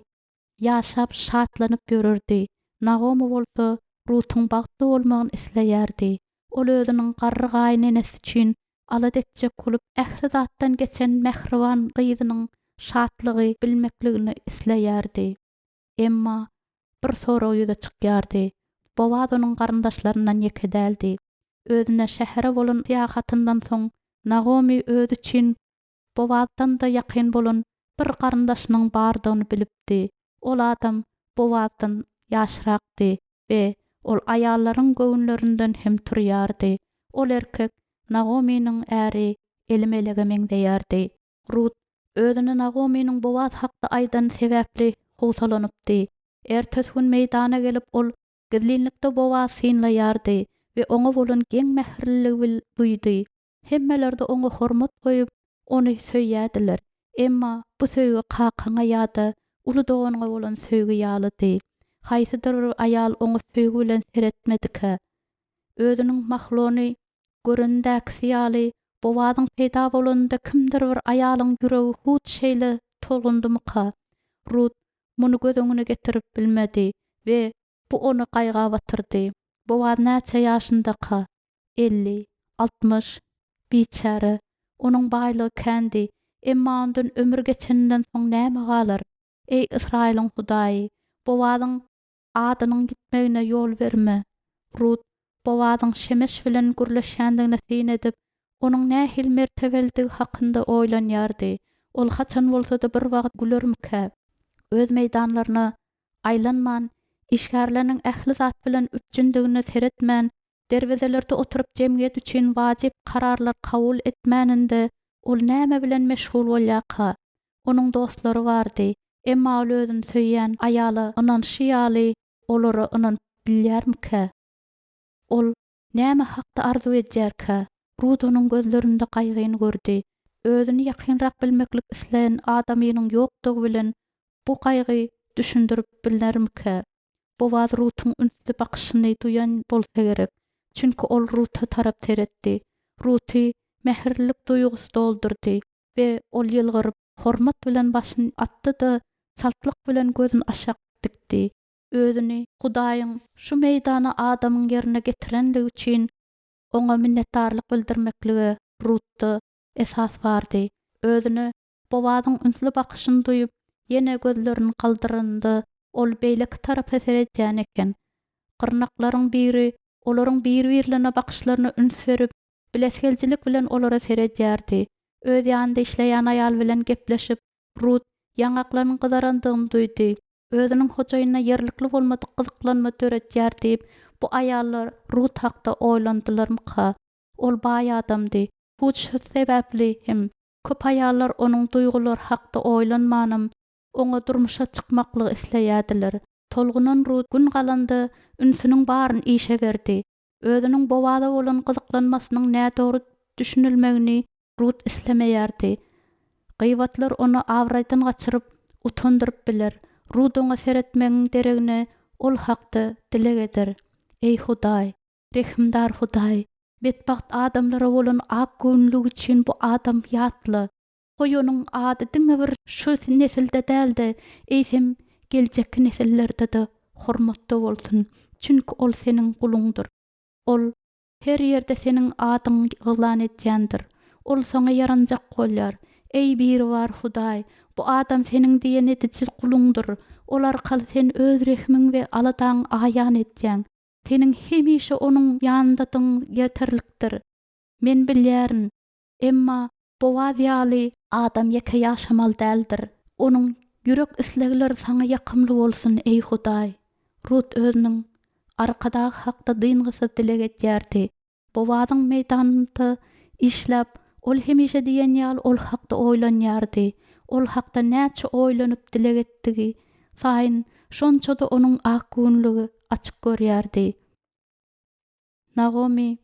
ýaşap, şatlanyp ýörerdi. Nagomy bolsa Rutuň bagtly bolmagyny isleýärdi. Ol özüniň garry gaýynenesi üçin alada etjek bolup, ähli zatdan geçen mähriban gyzynyň şatlygy bilmekligini isleýärdi. Emma bir sorag ýüze çykýardy, Bowaz onuň garyndaşlaryndan ýeke däldi. Özüne şähere bolan syýahatyndan soň Nagomy özi üçin Bowazdan-da ýakyn bolan bir garyndaşynyň bardygyny bilipdi. Ol adam Bowazdan ýaşrakdy we ol aýallaryň göwünlerinden hem turýardy. Ol erkek Nagomynyň äri Elimelege meňzeýärdi. Rut. Özüne Nagomynyň Bowaz hakda aýdany sebäpli howsalanypdy. Ertesi gün meýdana gelip ol gizlinlikde Bowazy synlaýardy we oňa bolan geň mähirliligi duýdy. Hemmeler-de oňa hormat goýup, ony söýýärdiler. Emma bu söýgi kakaňa ýa-da uly doganyňa bolan söýgi ýalydy. Haýsydyr bir aýal oňa söýgi bilen seretmedikä? Özüniň Mahlony görenindäkisi ýaly, Bowazyň peýda bolanynda kimdir bir aýalyň ýüregi hut şeýle tolgundymyka? Rut muny göz öňüne getirip bilmedi we bu ony gaýga batyrdy. Bowaz näçe ýaşyndaka? 50, 60. Biçäre. Onuň baýlygy kändi. Emma ondan ömür geçeninden soň näme galar? Eý, Ysraýylyň Hudaýy, Bowazyň adynyň ýitmegine ýol berme. Rut Bowazyň Şemeş bilen gürleşýändigine syn edip, onuň nähili mertebelidigi hakynda oýlanýardy. Ol haçan bolsa-da bir wagt gülermikä? Öz meýdanlaryna aýlanman, işgärleriniň ähli zat bilen üpjündigine seretmän, derwezelerde oturyp jemgyýet üçin wajyp kararlar kabul etmäninde ol näme bilen meşgul bolýarka? Onuň dostlary bardy, emma ol özüni söýýän aýala ynanyşy ýaly olara ynanyp bilýärmikä? Ol näme hakda arzuw edýärkä? Rut onuň gözlerinde gaýgyny gördi. Özüni ýakynrak bilmeklik islän adamynyň ýokdugy bilen bu gaýgy düşündirip bilnermikä? Bowaz Rutuň ünsli bakyşyny duýan bolsa gerek, çünki ol Ruta tarap seretdi. Ruty mähirlilik duýgusy doldurdy we ol ýylgyryp, hormat bilen başyny atdy-da, çaltlyk bilen gözüni aşak dikdi. Özüni Hudaýyň şu meýdana adamyň ýerine getirenligi üçin oňa minnetdarlyk bildirmeklige Rutda esas bardy. Özüne Bowazyň ünsli bakyşyny duýup, ýene gözlerini galdyranda, ol beýleki tarapa seredýän eken. Gyrnaklaryň biri olaryň bir-birlerine bakyşlaryna üns berip, bilesigeljilik bilen olara seredýärdi. Öz ýanynda işleýän aýal bilen gepleşip, Rut ýaňaklarynyň gyzarandygyny duýdy. Özüniň hojaýynyna ýerlikli bolmadyk gyzyklanma döredýär diýip, bu aýallar Rut hakda oýlandylarmyka? Ol baý adamdy. Hut şu sebäpli hem Köp aýallar onuň duýgulary hakda oýlanmanam, oňa durmuşa çykmaklygy isleýärdiler. Tolgunan Rut gün galanda ünsüniň baryny işe berdi. Özüniň Bowaza bolan gyzyklanmasynyň nädogry düşünilmegini Rut islemeýärdi. Gybatlar ony abraýdan gaçyryp, utandyryp biler. Rut oňa seretmegiň deregine ol hakda dileg eder. Eý, Hudaý! Rehimdar Hudaý, betbagt adamlara bolan ak göwünligi üçin bu adamy ýatla. Goý onuň ady diňe bir şu nesilde däl-de, eýsem, geljekki nesillerde-de hormatda bolsun, çünki ol Seniň guluňdyr. Ol her ýerde Seniň adyňy yglan edýändir. Ol Saňa ýaranjak bolýar. Eý, Biribar Hudaý, bu adam Seniň diýen ediji guluňdyr. Ol arkaly Sen Öz rehimiň we aladaňy aýan edýäň. Seniň hemişe onuň ýanyndadygyň ýeterlikdir. Men bilýärin. Emma Bowaz ýaly adam ýeke ýaşamaly däldir. Onuň ýürek islegleri Saňa ýakymly bolsun, eý Hudaý! Rut özüniň Arkadagy hakda dyngysyz dileg edýärdi. Bowazyň meýdanynda işläp, ol hemişe diýen ýaly ol hakda oýlanýardy. Ol hakda näçe oýlanyp dileg etdigi saýyn, şonça-da onuň akgöwünligi açyk görýärdi. Nagomy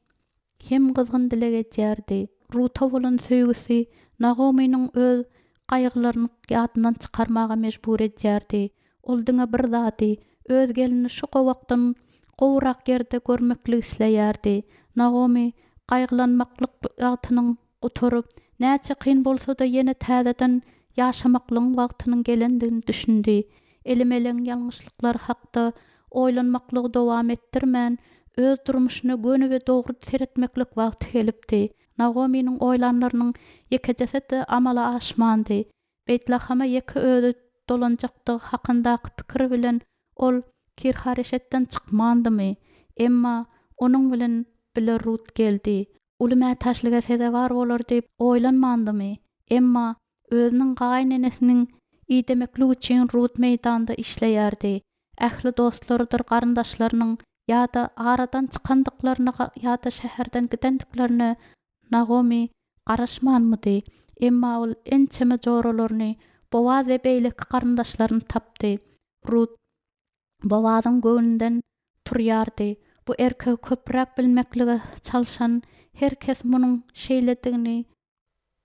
hem gyzgyn dileg edýärdi. Ruta bolan söýgüsi Nagomynyň öz gaýgylaryny ýadyndan çykarmaga mejbur edýärdi. Ol diňe bir zady, öz gelnini şu gowakdan gowurak ýerde görmekligi isleýärdi. Nagomy gaýgylanmaklyk wagtynyň gutaryp, näçe kyn bolsa-da ýene täzeden ýaşamaklygyň wagtynyň gelendigini düşündi. Elimelegiň ýalňyşlyklary hakda oýlanmaklygy dowam etdirmän, öz durmuşyna göni we dogry seretmeklik wagty gelipdi. Nagomynyň oýlanlarynyň ýekejesi-de amala aşmandy. Beýtlahama ýeke özi dolanjakdygy hakyndaky pikir bilen ol Kirhareşetden çykmandymy? Emma onuň bilen bile Rut geldi. Uly mätäçlige sezewar bolar diýip oýlanmandymy? Emma özüniň gaýynenesiniň idemekligi üçin Rut meýdanda işleýärdi. Ähli dostlarydyr garyndaşlarynyň ýa-da aradan çykandyklaryna ýa-da şäherden gidendiklerine Nagomy. garaşmanmydy? Emma ol ençeme joralaryny, Bowaz we beýleki garyndaşlaryny tapdy. Rut Bowazyň göwnünden turýardy. Bu erkegi köpräk bilmeklige çalşan her kes munuň şeýledigini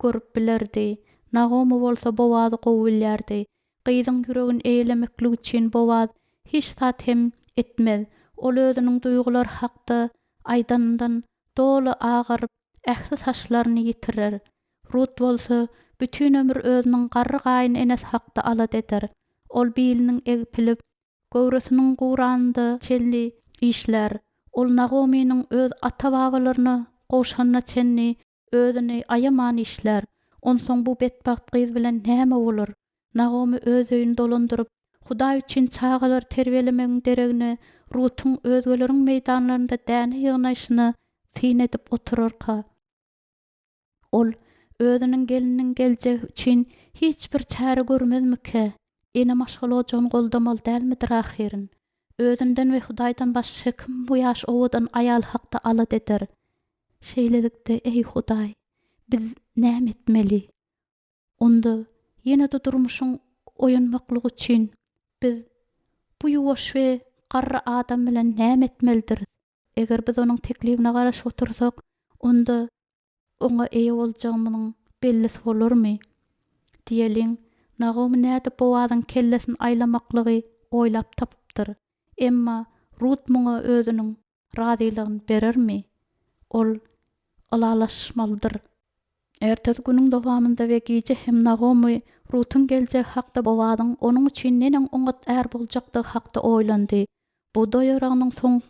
görüp bilerdi. Nagomy bolsa Bowazy gowy bilýärdi. Gyzyň ýüregini eýelemeklik üçin Bowaz hiç zat hem etmez. Ol özüniň duýgulary hakda aýdanyndan doly agaryp, ähli saçlaryny ýitirer. Rut bolsa bütin ömür özüniň garry gaýyn enesi hakda alada eder. Ol biliniň egpilip, Göwresiniň guranyna çenli işlär. Ol Nagomynyň öz ata-babalaryna gowşanyna çenli özüni aýaman işlär. Onsoň bu betbagt gyz bilen näme bolar? Nagomy öz öýüni dolandyryp, Hudaý üçin çagalary terbiýelemegiň deregine Rutuň özgeleriň meýdanlarynda däne ýygnaýşyna syn edip oturarka? Ol özüniň gelniniň geljegi üçin hiç bir çäre görmezmikä? Ene maşgala ojagyny goldamaly dälmidir ahyryn? Özünden we Hudaýdan başga kim bu ýaş owadan aýal hakda alada eder? Şeýlelikde, eý Hudaý, biz näme etmeli? Onda ýene-de durmuşyň oýanmaklygy üçin biz bu ýuwaş we garry adam bilen näme etmelidiris? Eger biz onuň teklibine garaşyp otursak, onda oňa eýe boljagymyzyň bellisi bolarmy? Diýeliň, Nagomy nädip Bowazyň kellesini aýlamaklygy oýlap tapypdyr. Emma Rut muňa özüniň razylygyny berermi? Ol ylalaşmalydyr. Ertesi günüň dowamynda we gije hem Nagomy Rutuň geljegi hakda Bowazyň onuň üçin neneň oňat är boljakdygy hakda oýlandy. Bugdaý oragynyň soň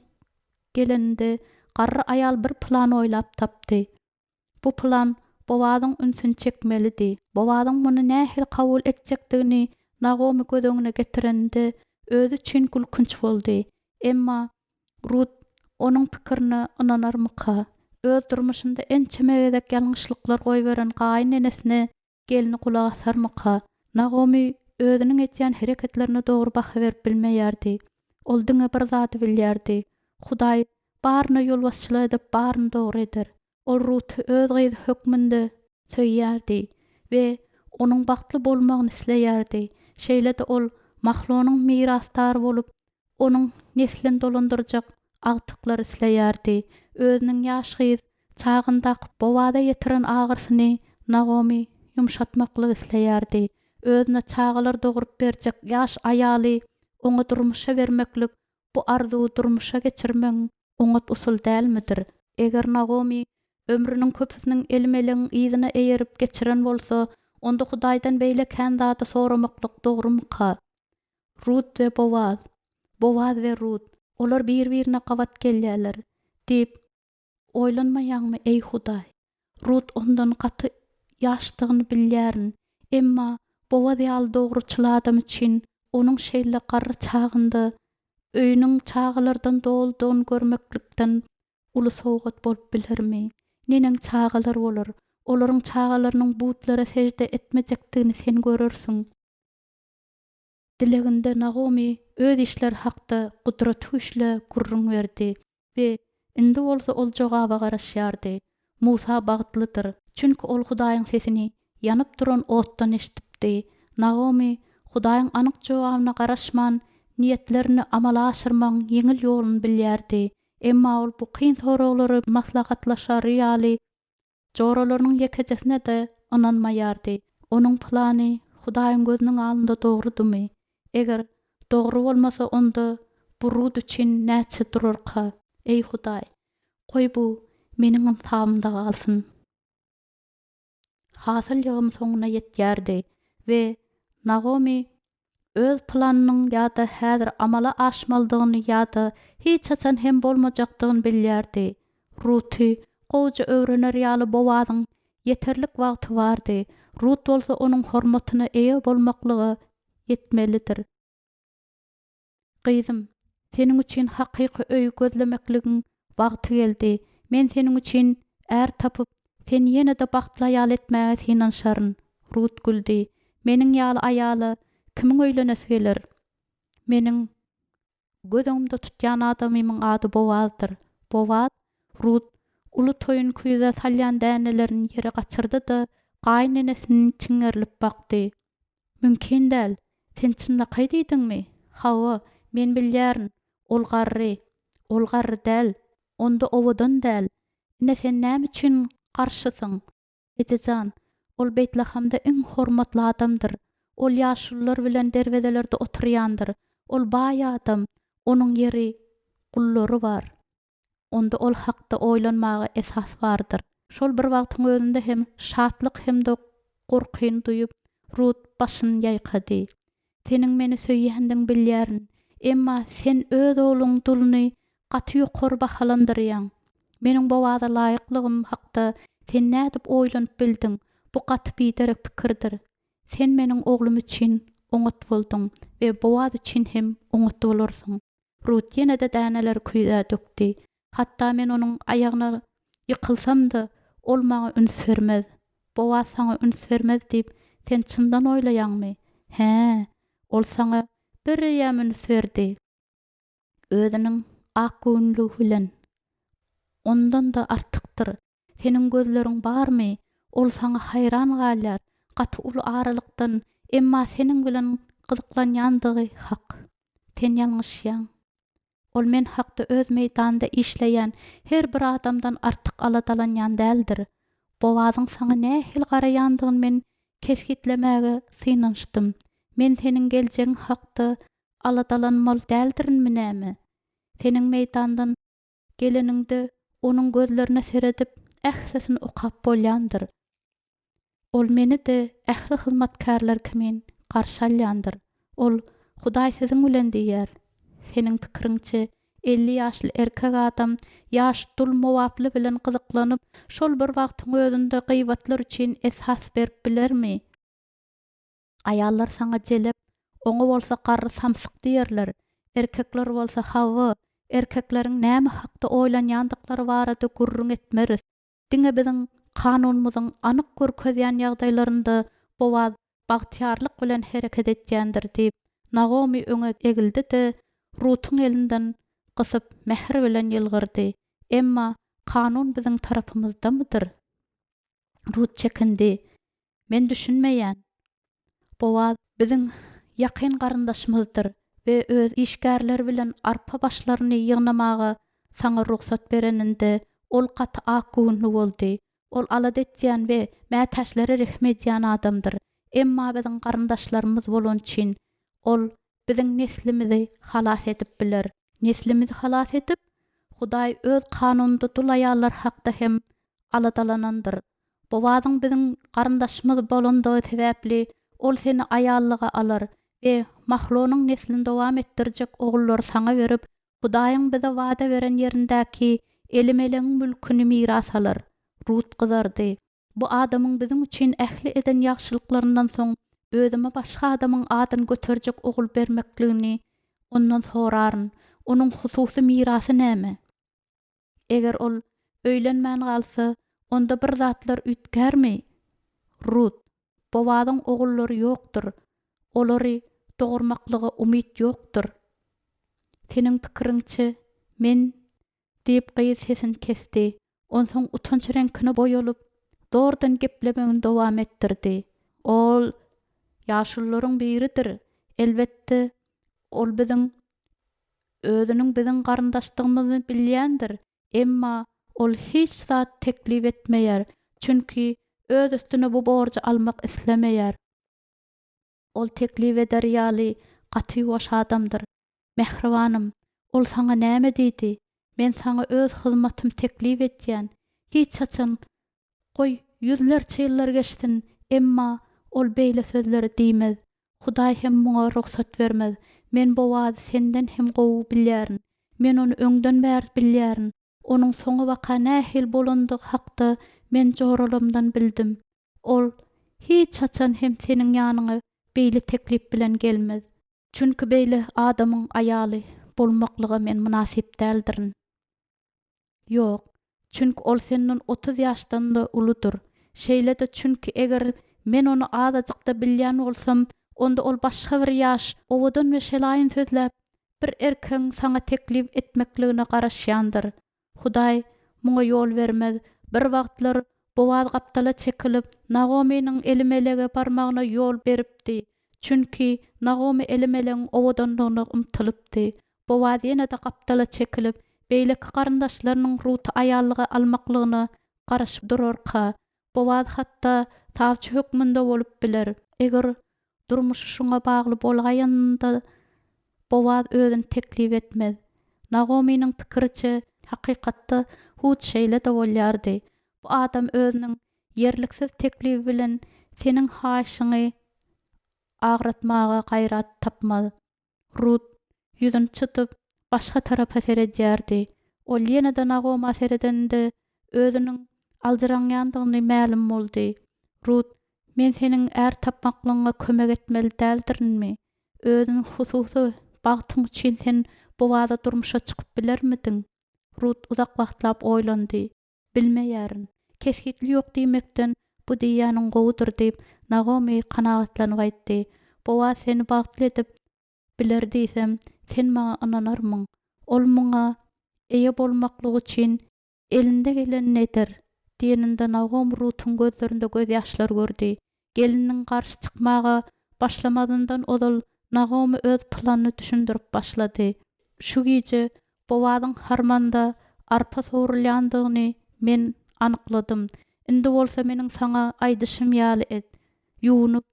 geleninde garry aýal bir plan oýlap tapdy. Bu plan Bowazyň ünsüni çekmelidi. Bowazyň muny nähili kabul etjekdigini Nagomy göz öňüne getireninde özi üçin gülkünç boldy. Emma Rut onuň pikirine ynanarmyka? Öz durmuşynda ençeme gezek ýalňyşlyklar goýberen gaýyn enesine gelni gulak asarmyka? Nagomy özüniň edýän hereketlerine dogry baha berip bilmeýärdi. Ol diňe bir zady bilýärdi, Hudaý baryna ýolbaşçylyk edip, baryny dogry eder. Ol Ruty öz gyzy hökmünde söýýärdi we onuň bagtly bolmagyny isleýärdi. Şeýle-de ol Mahlonyň mirasdary bolup, onuň neslini dolandyrjak agtyklar isleýärdi. Özüniň ýaş gyz çagyndaky Bowaza ýetiren agyrsyny Nagomy ýumşatmaklyk isleýärdi. Özüne çagalar dogrup berjek ýaş aýaly oňa durmuşa bermeklik bu arzuwy durmuşa geçirmegiň oňat usul dälmidir? Eger Nagomy ömrüniň köpüsiniň Elimelegiň yzyna eýerip geçiren bolsa, onda Hudaýdan beýle kän zady soramaklyk dogrumyka? Rut we Bowaz, Bowaz we Rut, olar bir-birine gabat gelýärler, diýip, oýlanmaýaňmy, eý Hudaý? Rut ondan gaty ýaşdygyny bilýärin, emma Bowaz ýaly dogruçyl adam üçin onuň şeýle garry çagynda öýüniň çagalardan doludygyny görmeklikden uly sowgat bolup bilermi? Neneň çagalar bolar? Olaryň çagalarynyň butlara sežde etmejekdigini sen görersiň. Dileginde Nagomy öz işleri hakda Gudratygüýçlä gürrüň berdi we indi bolsa ol jogaba garaşýardy. Musa bagtlydyr, çünki ol Hudaýyň sesini ýanyp duran otdan eşidipdi. Nagomy Hudaýyň anyk jogabyna garaşman, niýetlerini amala aşyrmagyň ýeňil ýoluny bilýärdi. Emma ol bu kyn soraglary maslahatlaşary ýaly Joralarynyň ýekejesine-de ynanmaýardy. Onuň plany Hudaýyň gözüniň alnynda dogrudymy? Eger dogry bolmasa, onda bu Rut üçin näçe durarka? Eý, Hudaý, goý bu meniň ynsabymda galsyn. Hasyl ýygymy soňuna ýetýärdi we Nagomy öz planynyň ýa-da häzir amala aşmalydygyny ýa-da hiç haçan hem bolmajakdygyny bilýärdi. Ruty gowuja öwrener ýaly Bowazyň ýeterlik wagty bardy, Rut bolsa onuň hormatyna eýe bolmaklyga ýetmelidir. Gyzym, seniň üçin hakyky öý gözlemekligiň wagty geldi. Men seniň üçin är tapyp, seni ýene-de bagtly aýal etmäge synanyşaryn. Rut güldi. Meniň ýaly aýala kimiň öýlenesi geler? Meniň göz öňümde tutýan adamymyň ady Bowazdyr. Bowaz? Rut. uly toýun küýzä salýan dänelerini ýere gaçyrdy-da, gaýynenesini çiňerilip bakdy. Mümkin däl. Sen çynlakaý diýdiňmi? Hawa, men bilýärin. Ol garry. Ol garry däl. Onda owadan däl. Ine sen näme üçin garşysyň? Eje jan, ol Beýtlahamda iň hormatly adamdyr. Ol ýaşulular bilen derwezelerde oturýandyr. Ol baý adam, onuň ýeri, gullary bar. Onda ol hakda oýlanmaga esas bardyr. Şol bir wagtyň özünde hem şatlyk hem-de gorkyny duýup, Rut başyny ýaýkady. Seniň meni söýýändigiňi bilýärin. Emma sen öz ogluň duluny gaty ýokary bahalandyrýaň. Meniň Bowaza laýyklygym hakda sen nädip oýlanyp bildiň? Bu gaty biderek pikirdir. Sen meniň oglum üçin oňat bolduň we Bowaz üçin hem oňat bolarsyň. Rut ýene-de däneleri küýzä dökdi. Hatda men onuň aýagyna ýykylsam-da, ol maňa üns bermez. Bowaz saňa üns bermez diýip, sen çyndan oýlaýaňmy? Hä, ol saňa bireýýäm üns berdi. Özüniň akgöwünligi bilen. Ondan-da artykdyr. Seniň gözleriň barmy? Ol saňa haýran galýar, gaty uly aralykdan, emma seniň bilen gyzyklanýandygy hak. Sen ýalňyşýaň. Ol men hakda öz meýdanda işleýän her bir adamdan artyk aladalanýan däldir. Bowazyň saňa nähili garaýandygyny men kesgitlemäge synanyşdym. Men seniň geljegiň hakda aladalanmaly däldirinmi näme? Seniň meýdandan Geleniňde onuň gözlerine seredip, ählisini okap bolýandyr. Ol meni-de ähli hyzmatkärler kimin garşy alýandyr. Ol, Hudaý siziň bilen diýýär. Seniň pikiriňçe, 50 ýaşly erkek adam ýaş dul mowaply bilen gyzyklanyp, şol bir wagtyň özünde gybatlar üçin esas berip bilermi? Aýallar saňa jelep, oňa bolsa garry samsyk diýerler. Erkekler bolsa, hawa, erkekleriň näme hakda oýlanýandyklary barada gürrüň etmeris. Diňe biziň kanunymyzyň anyk görkezýän ýagdaýlarynda Bowaz bagtyýarlyk bilen hereket etýändir diýip, Nagomy öňe egildi-de, Rutuň elinden gysyp, mähir bilen ýylgyrdy. Emma kanun biziň tarapymyzdamydyr? Rut çekindi. Men düşünmeýän. Bowaz biziň ýakyn garyndaşymyzdyr we öz işgärleri bilen arpa başlaryny ýygnamaga saňa rugsat bereninde, ol gaty akgöwünli boldy. Ol alada etýän we mätäçlere rehim edýän adamdyr. Emma biziň garyndaşlarymyz bolany üçin, ol biziň neslimizi halas edip biler. Neslimizi halas edip, Hudaý öz kanunynda dul aýallar hakda hem aladalanandyr. Bowazyň biziň garyndaşymyz bolandygy sebäpli, ol seni aýallyga alar we Mahlonyň neslini dowam etdirjek ogullary saňa berip, Hudaýyň bize wada beren ýerindäki Elimelegiň mülküni miras alar. Rut gyzardy. Bu adamyň biziň üçin ähli eden ýagşylyklaryndan soň, özüme başga adamyň adyny göterjek ogul bermekligini ondan soraryn. Onuň hususy mirasy näme? Eger ol öýlenmän galsa, onda bir zatlar üýtgärmi? Rut, Bowazyň ogullary ýokdur, olary dogurmaklyga umyt ýokdur. Seniň pikiriňçe, men, diýip, gyz sesini kesdi. Onsoň utanç reňkine boýalyp, zordan geplemegini dowam etdirdi. Ol ýaşulularyň biridir. Elbetde, ol biziň Özüniň biziň garyndaşdygymyzy bilýändir, emma ol hiç zat teklip etmeýär, çünki öz üstüne bu borjy almak islemeýär. Ol teklip eder ýaly gaty ýuwaş adamdyr. Mähribanym, ol saňa näme diýdi? Men saňa öz hyzmatymy teklip edýän. Hiç haçan, goý, ýüzlerçe ýyllar geçsin, emma ol beýle sözleri diýmez. Hudaý hem muňa rugsat bermez. Men Bowazy senden hem gowy bilýärin. Men ony öňden bäri bilýärin. Onuň soňabaka nähili bolandygy hakda men joralarymdan bildim. Ol hiç haçan hem seniň ýanyňa beýle teklip bilen gelmez. Çünki beýle adamyň aýaly bolmaklyga men mynasyp däldirin. Ýok, çünki ol senden 30 ýaşdan-da uludyr. Şeýle-de çünki eger men ony azajyk-da bilýän bolsam, onda ol başga bir ýaş, owadan we şelaýyn sözläp, bir erkegiň saňa teklip etmekligine garaşýandyr. Hudaý. muňa ýol bermez. Bir wagtlar Bowaz gapdala çekilip, Nagomynyň Elimelege barmagyna ýol beripdi. Çünki Nagomy Elimelegiň owadanlygyna ymtylypdy. Bowaz ýene-de gapdala çekilip, beýleki garyndaşlarynyň Ruty aýallyga almaklygyna garaşyp durarka, Bowaz hatda sawçy hökmünde bolup biler. Eger durmuşy şuňa bagly bolaýanynda, Bowaz özüni teklip etmez. Nagomynyň pikiriçe, hakykatda hut şeýle-de bolýardy. Bu adam özüniň ýerliksiz teklibi bilen seniň haýyşyňy agratmaga gaýrat tapmaz. Rut ýüzüni çytyp, başga tarapa seredýärdi. Ol ýene-de Nagoma seredende, özüniň aljyraňýandygyny mälim boldy. Rut, Men seniň är tapmaklygyňa kömek etmeli däldirinmi? Özüň hususy bagtyň üçin sen Bowaza durmuşa çykyp bilermidiň? Rut uzak wagtlap oýlandy. Bilmeýärin. Kesgitli ýok diýmekden, bu diýýäniň gowudyr diýip, Nagomy kanagatlanyp aýtdy. Bowaz seni bagtly edip biler diýsem, sen maňa ynanarmyň? Ol muňa eýe bolmaklyk üçin elinde gelenini eder, diýeninde Nagomy Rutuň gözlerinde gözýaşlar gördi. Gelniniň garşy çykmaga başlamazyndan ozal Nagomy öz planyny düşündirip başlady. Şu gije Bowazyň harmanda arpa sowrulýandygyny men anykladym. Indi bolsa meniň saňa aýdyşym ýaly et. Ýuwunyp,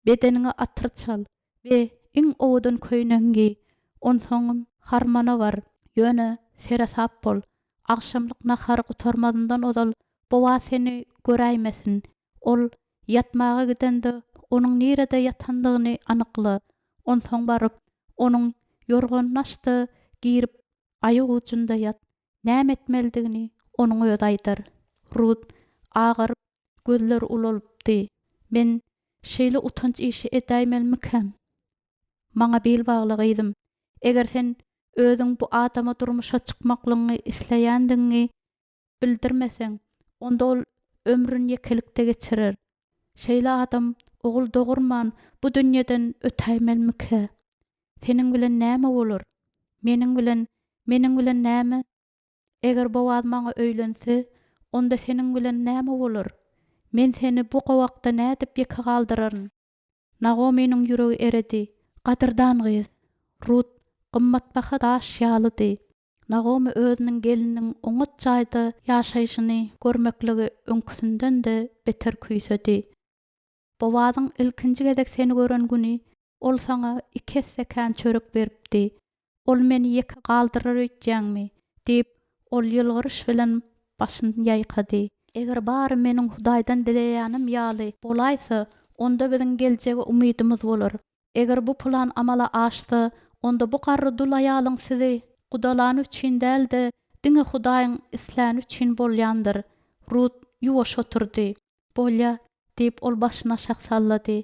bedeniňe atyr çal we iň owadan köýnegiňi geý. Onsoňam harmana bar. Ýöne seresap bol. Agşamlyk nahary gutarmazyndan ozal Bowaz seni göräýmesin. Ol ýatmaga gidende, onuň nirede ýatandygyny anykla. Onsoň baryp, onuň ýorganyny aç-da, girip, aýagujunda ýat. Näme etmelidigini onuň özi aýdar. Rut agaryp, gözleri ulalypdy. Men şeýle utanç işi edäýmelimikäm? Maňa bil bagla, gyzym. Eger sen özüň bu adama durmuşa çykmaklygyňy isleýändigiňi bildirmeseň, onda ol ömrüni ýekelikde geçirer. Şeýle adam ogul dogurman bu dünýeden ötäýmelimikä? Seniň bilen näme bolar? Meniň bilen, meniň bilen näme? Eger Bowaz maňa öýlense, onda seniň bilen näme bolar? Men seni bu gowakda nädip ýeke galdyraryn? Nagomynyň ýüregi eredi. Gadyrdan gyz, Rut gymmatbaha daş ýalydy. Nagomy özüniň gelniniň oňat jaýda ýaşaýşyny görmekligi öňküsinden-de beter küýsedi. Bowazyň ilkinji gezek seni gören güni ol saňa iki esse kän çörek beripdi. Ol meni ýeke galdyrar öýtýäňmi? diýip, ol ýylgyryş bilen başyny ýaýkady. Eger bary meniň Hudaýdan dileýänim ýaly bolaýsa, onda biziň geljege umydymyz bolar. Eger bu plan amala aşsa, onda bu garry dul aýalyň sizi gudalany üçin däl-de, diňe Hudaýyň isläni üçin bolýandyr. Rut ýuwaş oturdy. Bolýa, diýip, ol başyny aşak sallady.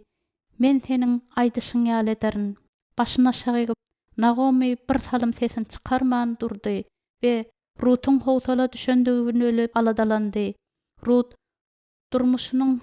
Men seniň aýdyşyň ýaly ederin. Başyny aşak egip, Nagomy bir salym sesini çykarman durdy we Rutuň howsala düşendigini bilip aladalandy. Rut Durmuşynyň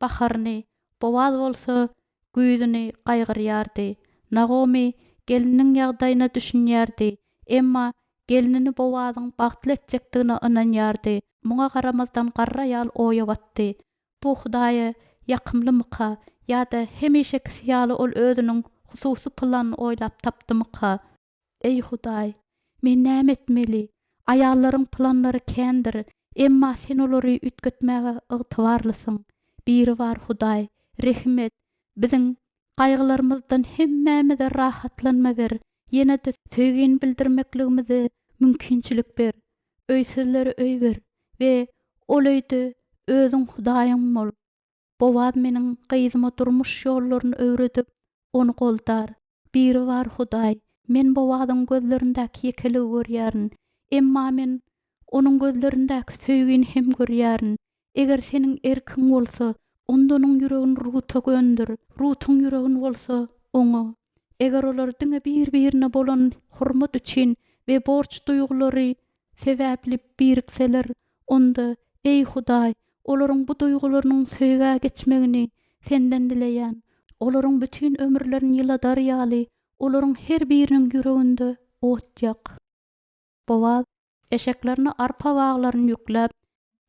baharyny, Bowaz bolsa güýzüni gaýgyrýardy. Nagomy gelniniň ýagdaýyna düşünýärdi, emma gelnini Bowazyň bagtly etjekdigine ynanýardy. Muňa garamazdan garry aýal oýa batdy. Bu Hudaýa ýakymlymyka ýa-da hemişekisi ýaly ol özüniň hususy planyny oýlap tapdymyka? Eý Hudaý, men näme etmeli? Aýallaryň planlary kändir, emma Sen olary üýtgetmäge ygtybarlysyň. Biribar Hudaý, rehim et, biziň gaýgylarymyzdan hemmämize rahatlanma ber, ýene-de söýgini bildirmekligimize mümkinçilik ber. Öýsüzlere öý ber we ol öýde Özüň Hudaýyň bol. Bowaz meniň gyzyma durmuş ýollaryny öwredip, ony goldar. Biribar Hudaý, men Bowazyň gözlerindäki ýekeligi görýärin. Emma men onuň gözlerindäki söýgini hem görýärin. Eger Seniň erkiň bolsa, onda onuň ýüregini Ruta göndür, Rutuň ýüregini bolsa, oňa. Eger olar diňe bir-birine bolan hormat üçin we borç duýgulary sebäpli birikseler, onda, eý Hudaý, olaryň bu duýgularynyň söýgä geçmegini Senden dileýän. Olaryň bütin ömürlerini ýyladar ýaly, olaryň her biriniň ýüreginde ot ýak. Bowaz. Eşeklerine arpa baglaryny ýükläp,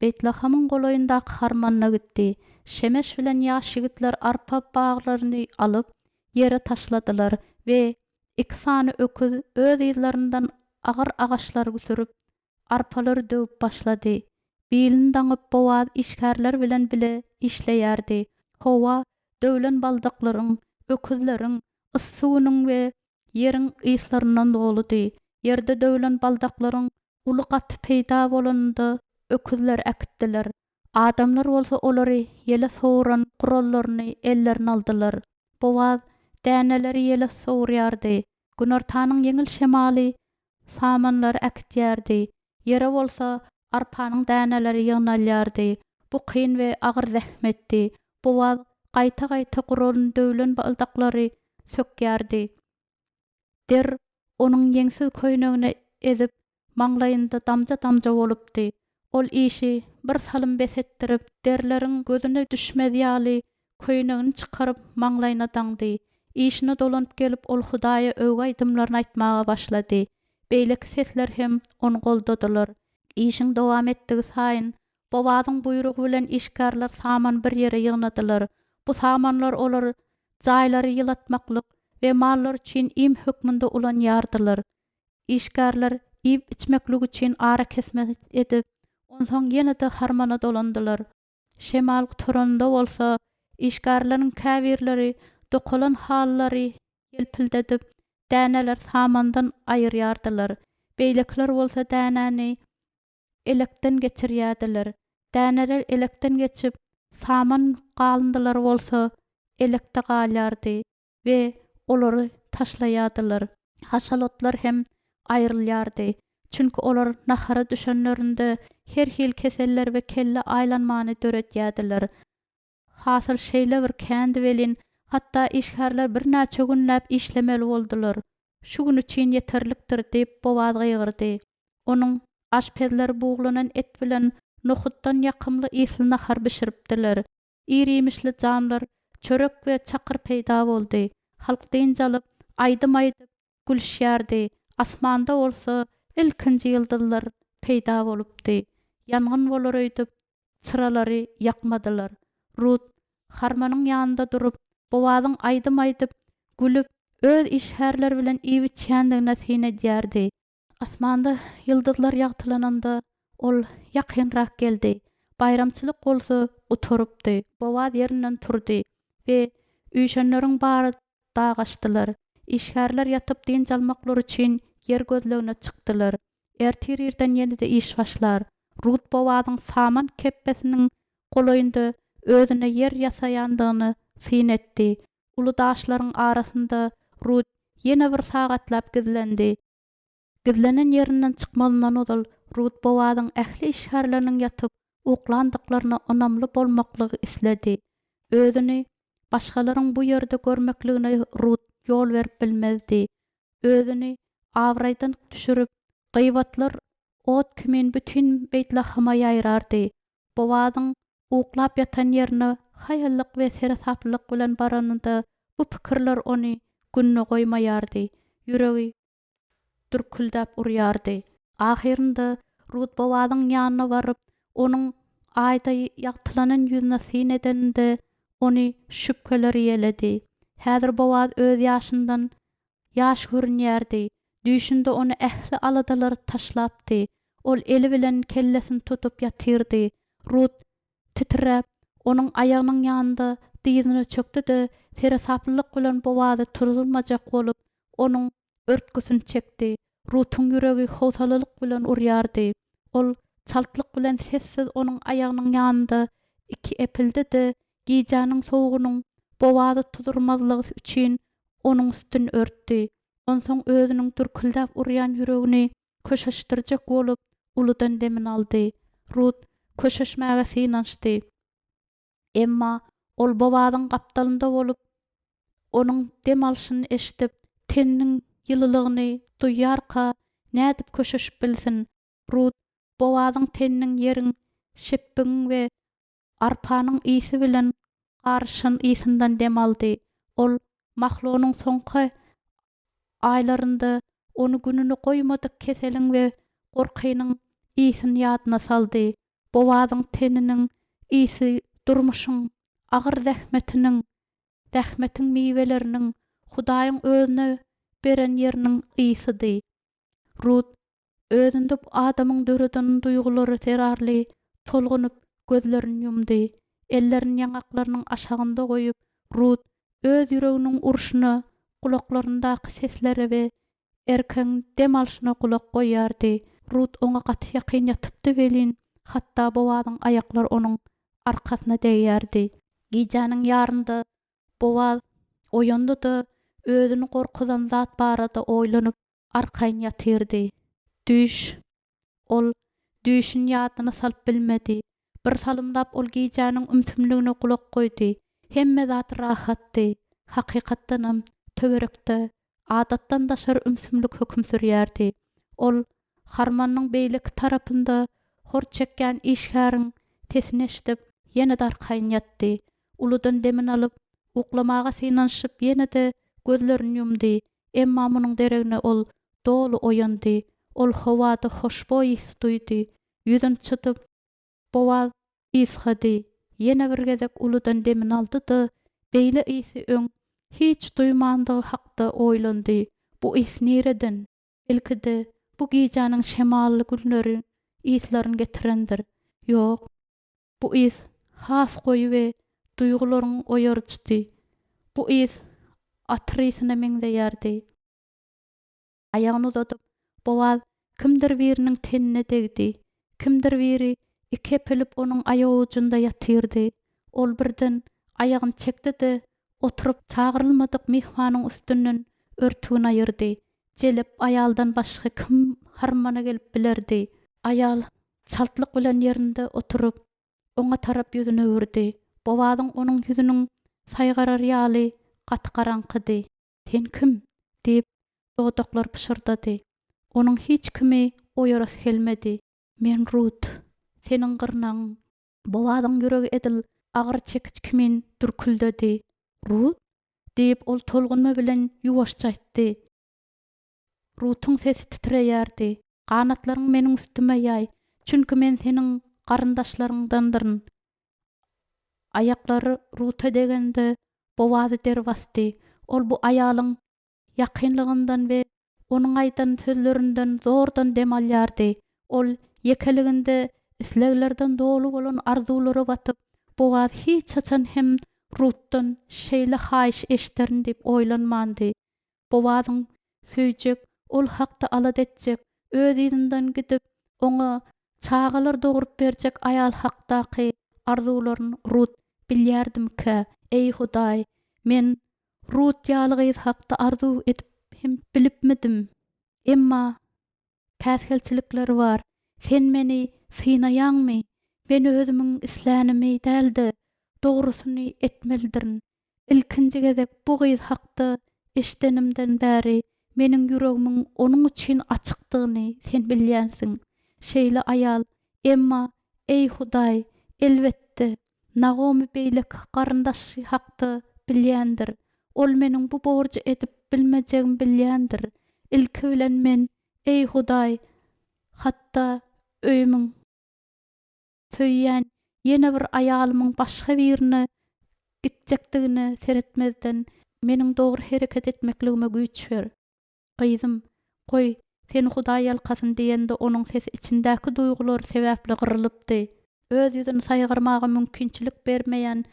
Beýtlahamyň golaýyndaky harmanyna gitdi. Şemeş bilen ýaş ýigitler arpa baglaryny alyp, ýere taşladylar we iki sany öküz öz yzlaryndan agyr agaçlary sürüp, arpalary döwüp başlady. Bilini daňyp Bowaz işgärler bilen bile işleýärdi. Howa döwlen baldaklaryň, öküzleriň, yssy günüň we ýeriň yslaryndan doludy. Ýerde döwlen baldaklaryň uly gaty peýda bolanynda öküzleri äkitdiler. Adamlar bolsa olary ýele sowran gurallaryny ellerine aldylar. Bowaz däneleri ýele sowurýardy. Günortanyň ýeňil şemaly samanlary äkitýärdi. Ýere bolsa arpanyň däneleri ýygnalýardy. Bu kyn we agyr zähmetdi. Bowaz gaýta-gaýta guralyny döwlen baldaklary sökýärdi. Der onuň ýeňsiz köýnegini ezip, maňlaýynda damja-damja bolupdy. Ol işi bir salym bes etdirip, derleriň gözüne düşmez ýaly, köýnegini çykaryp, maňlaýyna daňdy. Işine dolanyp gelip, ol Hudaýa öwgi aýdymlaryny aýtmaga başlady. Beýleki sesler hem ony goldadylar. Işiň dowam etdigi saýyn, Bowazyň buýrugy bilen işgärler saman bir ýere ýygnadylar. Bu samanlar olar jaýlary ýylatmaklyk we mallar üçin iým hökmünde ulanýardylar. Işgärler iýip-içmeklik üçin arakesme edip, onsoň ýene-de harmana dolandylar. Şemal gutaranynda bolsa, işgärleriň käbirleri dokalan halylary ýelpildedip, däneleri samandan aýyrýardylar, beýlekiler bolsa dänäni elekden geçirýärdiler. Däneler elekden geçip, saman galyndylary bolsa elekde galýardy we olary taşlaýardylar. Haşal otlar hem aýrylýardy. Çünki olar nahara düşenlerinde her hili keseller we kelle aýlanmany döredýärdiler. Hasyl şeýle bir kändi welin, hatda işgärler birnäçe günläp işlemeli boldular. Şu gün üçin ýeterlikdir, diýip, Bowaz gygyrdy. Onuň aşpezleri buglanan et bilen nohutdan ýakymly ysly nahar bişiripdiler. Ir-iýmişli jamlar, çörek we çakyr peýda boldy. Halk dynç alyp, aýdym aýdyp, gülüşýärdi, asmanda bolsa ilkinji ýyldyzlar peýda bolupdy. Ýangyn bolar öýdüp, çyralary ýakmadylar. Rut harmanyň ýanynda durup, Bowazyň aýdym aýdyp, gülüp, öz işgärleri bilen iýip-içýändigine syn edýärdi. Asmanda ýyldyzlar ýagtylananda, ol ýakynrak geldi. Baýramçylyk bolsa gutarypdy. Bowaz ýerinden turdy we üýşenleriň bary dagaşdylar. Işgärler ýatyp dynç almaklary üçin ýer gözlegine çykdylar. Ertir irden ýene-de iş başlar. Rut Bowazyň saman kepbesiniň golaýynda özüne ýer ýasaýandygyny syn etdi. Uly daşlaryň arasynda Rut ýene bir sagatlap gizlendi. Gizlenen ýerinden çykmazyndan ozal Rut Bowazyň ähli işgärleriniň ýatyp uklandyklaryna ynamly bolmaklygy isledi. Özüni başgalaryň bu ýerde görmekligine Rut ýol berip bilmezdi. Özüni abraýdan düşürip, gybatlar ot kimin bütin Beýtlahama ýaýrardy. Bowazyň uklap ýatan ýerine haýallyk we seresaplylyk bilen baranynda bu pikirler ony gününe goýmaýardy. Ýüregi dürküldäp urýardy. Ahyrynda Rut Bowazyň ýanyna baryp, onuň aýda ýagtylanan ýüzüne syn edeninde, ony şübheler ýeledi. Häzir Bowaz öz ýaşyndan ýaş görünýärdi. Düýşünde ony ähli aladalar taşlapdy. Ol eli bilen kellesini tutup ýatyrdy. Rut titräp, onuň aýagynyň ýanynda dyzyna çökdi-de, seresaplylyk bilen Bowazy turuzmajak bolup, onuň örtgüsini çekdi. Rutuň ýüregi howsalalyk bilen urýardy. Ol çaltlyk bilen sessiz onuň aýagynyň ýanynda iki epildi-de, gijäniň sowugynyň Bowazy tuzurmazlygy üçin onuň üstüni örtdi. Onsoň özüniň dürküldäp urýan ýüregini köşeşdirjek bolup, uludan demini aldy. Rut köşeşmäge synanyşdy. Emma ol Bowazyň gapdalynda bolup, onuň dem alşyny eşidip, teniniň ýylylygyny duýýarka, nädip köşeşip bilsin? Rut Bowazyň teniniň ýeriň, şepbigiň we arpanyň ysy bilen garyşan ysyndan dem aldy. Ol Mahlonyň soňky aýlarynda ony gününe goýmadyk keseliň we. gorkynyň ysyny ýadyna saldy. Bowazyň teniniň ysy durmuşyň agyr zähmetiniň, zähmetiň miweleriniň, Hudaýyň özüne beren ýeriniň ysydy. Rut özünde bu adamyň döreden duýgulary zerarly tolgunyp, gözlerini ýumdy. Ellerini ýaňaklarynyň aşagynda goýup, Rut öz ýüreginiň urşuna, gulaklaryndaky seslere we erkegiň dem alşyna gulak goýýardy. Rut oňa gaty ýakyn ýatypdy welin, hatda Bowazyň aýaklary onuň arkasyna degýärdi. Gijäniň ýarynda Bowaz oýandy-da, özüni gorkuzan zat barada oýlanyp, arkaýyn ýatyrdy. Düýş. Ol düýşüni ýadyna salyp bilmedi. Bir salymlap ol gijäniň ümsümligine gulak goýdy. Hemme zat rahatdy. Hakykatdanam, töwerekde adatdan daşary ümsümlik höküm sürýärdi. Ol harmanyň beýleki tarapynda hor çekýän işgäriň sesini eşidip, ýene-de arkaýyn ýatdy. Uludan demini alyp, uklamaga synanyşyp ýene-de gözlerini ýumdy. Emma munuň deregine ol doly oýandy. Ol howada hoşboý ys duýdy. Ýüzüni çytyp, Bowaz ysgady. Ýene bir gezek uludan demini aldy-da, beýle ysy öň hiç duýmandygy hakda oýlandy. Bu ys nireden? Belki-de, bu gijäniň şemally günleri yslaryny getirendir. Ýok, bu ys has goýy we duýgularyňy oýaryjydy. Bu ys atyr ysyna meňzeýärdi. Aýagyny uzadyp, Bowaz kimdir biriniň tenine degdi. Kimdir biri iki epilip onuň aýagujunda ýatyrdy. Ol birden aýagyny çekdi-de, oturyp, çagyrylmadyk myhmanyň üstünden örtügini aýyrdy. Jelep aýaldan başga kim harmana gelip bilerdi? Aýal çaltlyk bilen ýerinde oturyp, oňa tarap ýüzüni öwürdi. Bowazyň onuň ýüzüniň saýgarar ýaly gaty garaňkydy. Sen kim? diýip, dodaklary pyşyrdady. Onuň hiç kimi oýarasy gelmedi. Men Rut, seniň gyrnagyň. Bowazyň ýüregi edil agyr çekiç kimin dürküldedi. Rut? diýip, ol tolgunma bilen ýuwaşja aýtdy. Rutuň sesi titreýärdi. Ganatlaryňy meniň üstüme ýaý, çünki men seniň garyndaşlaryňdandyryn. Aýaklary Ruta degende, Bowazy der basdy. Ol bu aýalyň ýakynlygyndan we onuň aýdan sözlerinden zordan dem alýardy. Ol ýekeliginde isleglerden doly bolan arzuwlara batyp, Bowaz hiç haçan hem Rutdan şeýle haýyş eşderin diýip oýlanmandy. Bowazyň söýjek, ol hakda alada etjek, öz yzyndan gidip, oňa çagalar dogrup berjek aýal hakdaky arzuwlaryny Rut bilýärdimikä? Eý, Hudaý, men Rut ýaly gyz hakda arzuw edip hem bilipmidim? Emma päsgelçilikler bar. Sen meni synaýaňmy? Men özümiň islänimi däl-de, dogrusyny etmelidirin. Ilkinji gezek bu gyz hakda eşidenimden bäri meniň ýüregimiň onuň üçin açykdygyny sen bilýänsiň. Şeýle aýal, emma, eý, Hudaý, elbetde, Nagomy beýleki garyndaşy hakda bilýändir. Ol meniň bu borjy edip bilmejegimi bilýändir. Ilki bilen men, eý, Hudaý, hatda öýümiň. Söýýän ýene bir aýalymyň başga birine gitjekdigine seretmezden, meniň dogry hereket etmekligime güýç ber. Gyzym, goý, seni Hudaý ýalkasyn diýende onuň sesi içindäki duýgulary sebäpli gyrylypdy. Öz ýüzüni saýgarmaga mümkinçilik bermeýän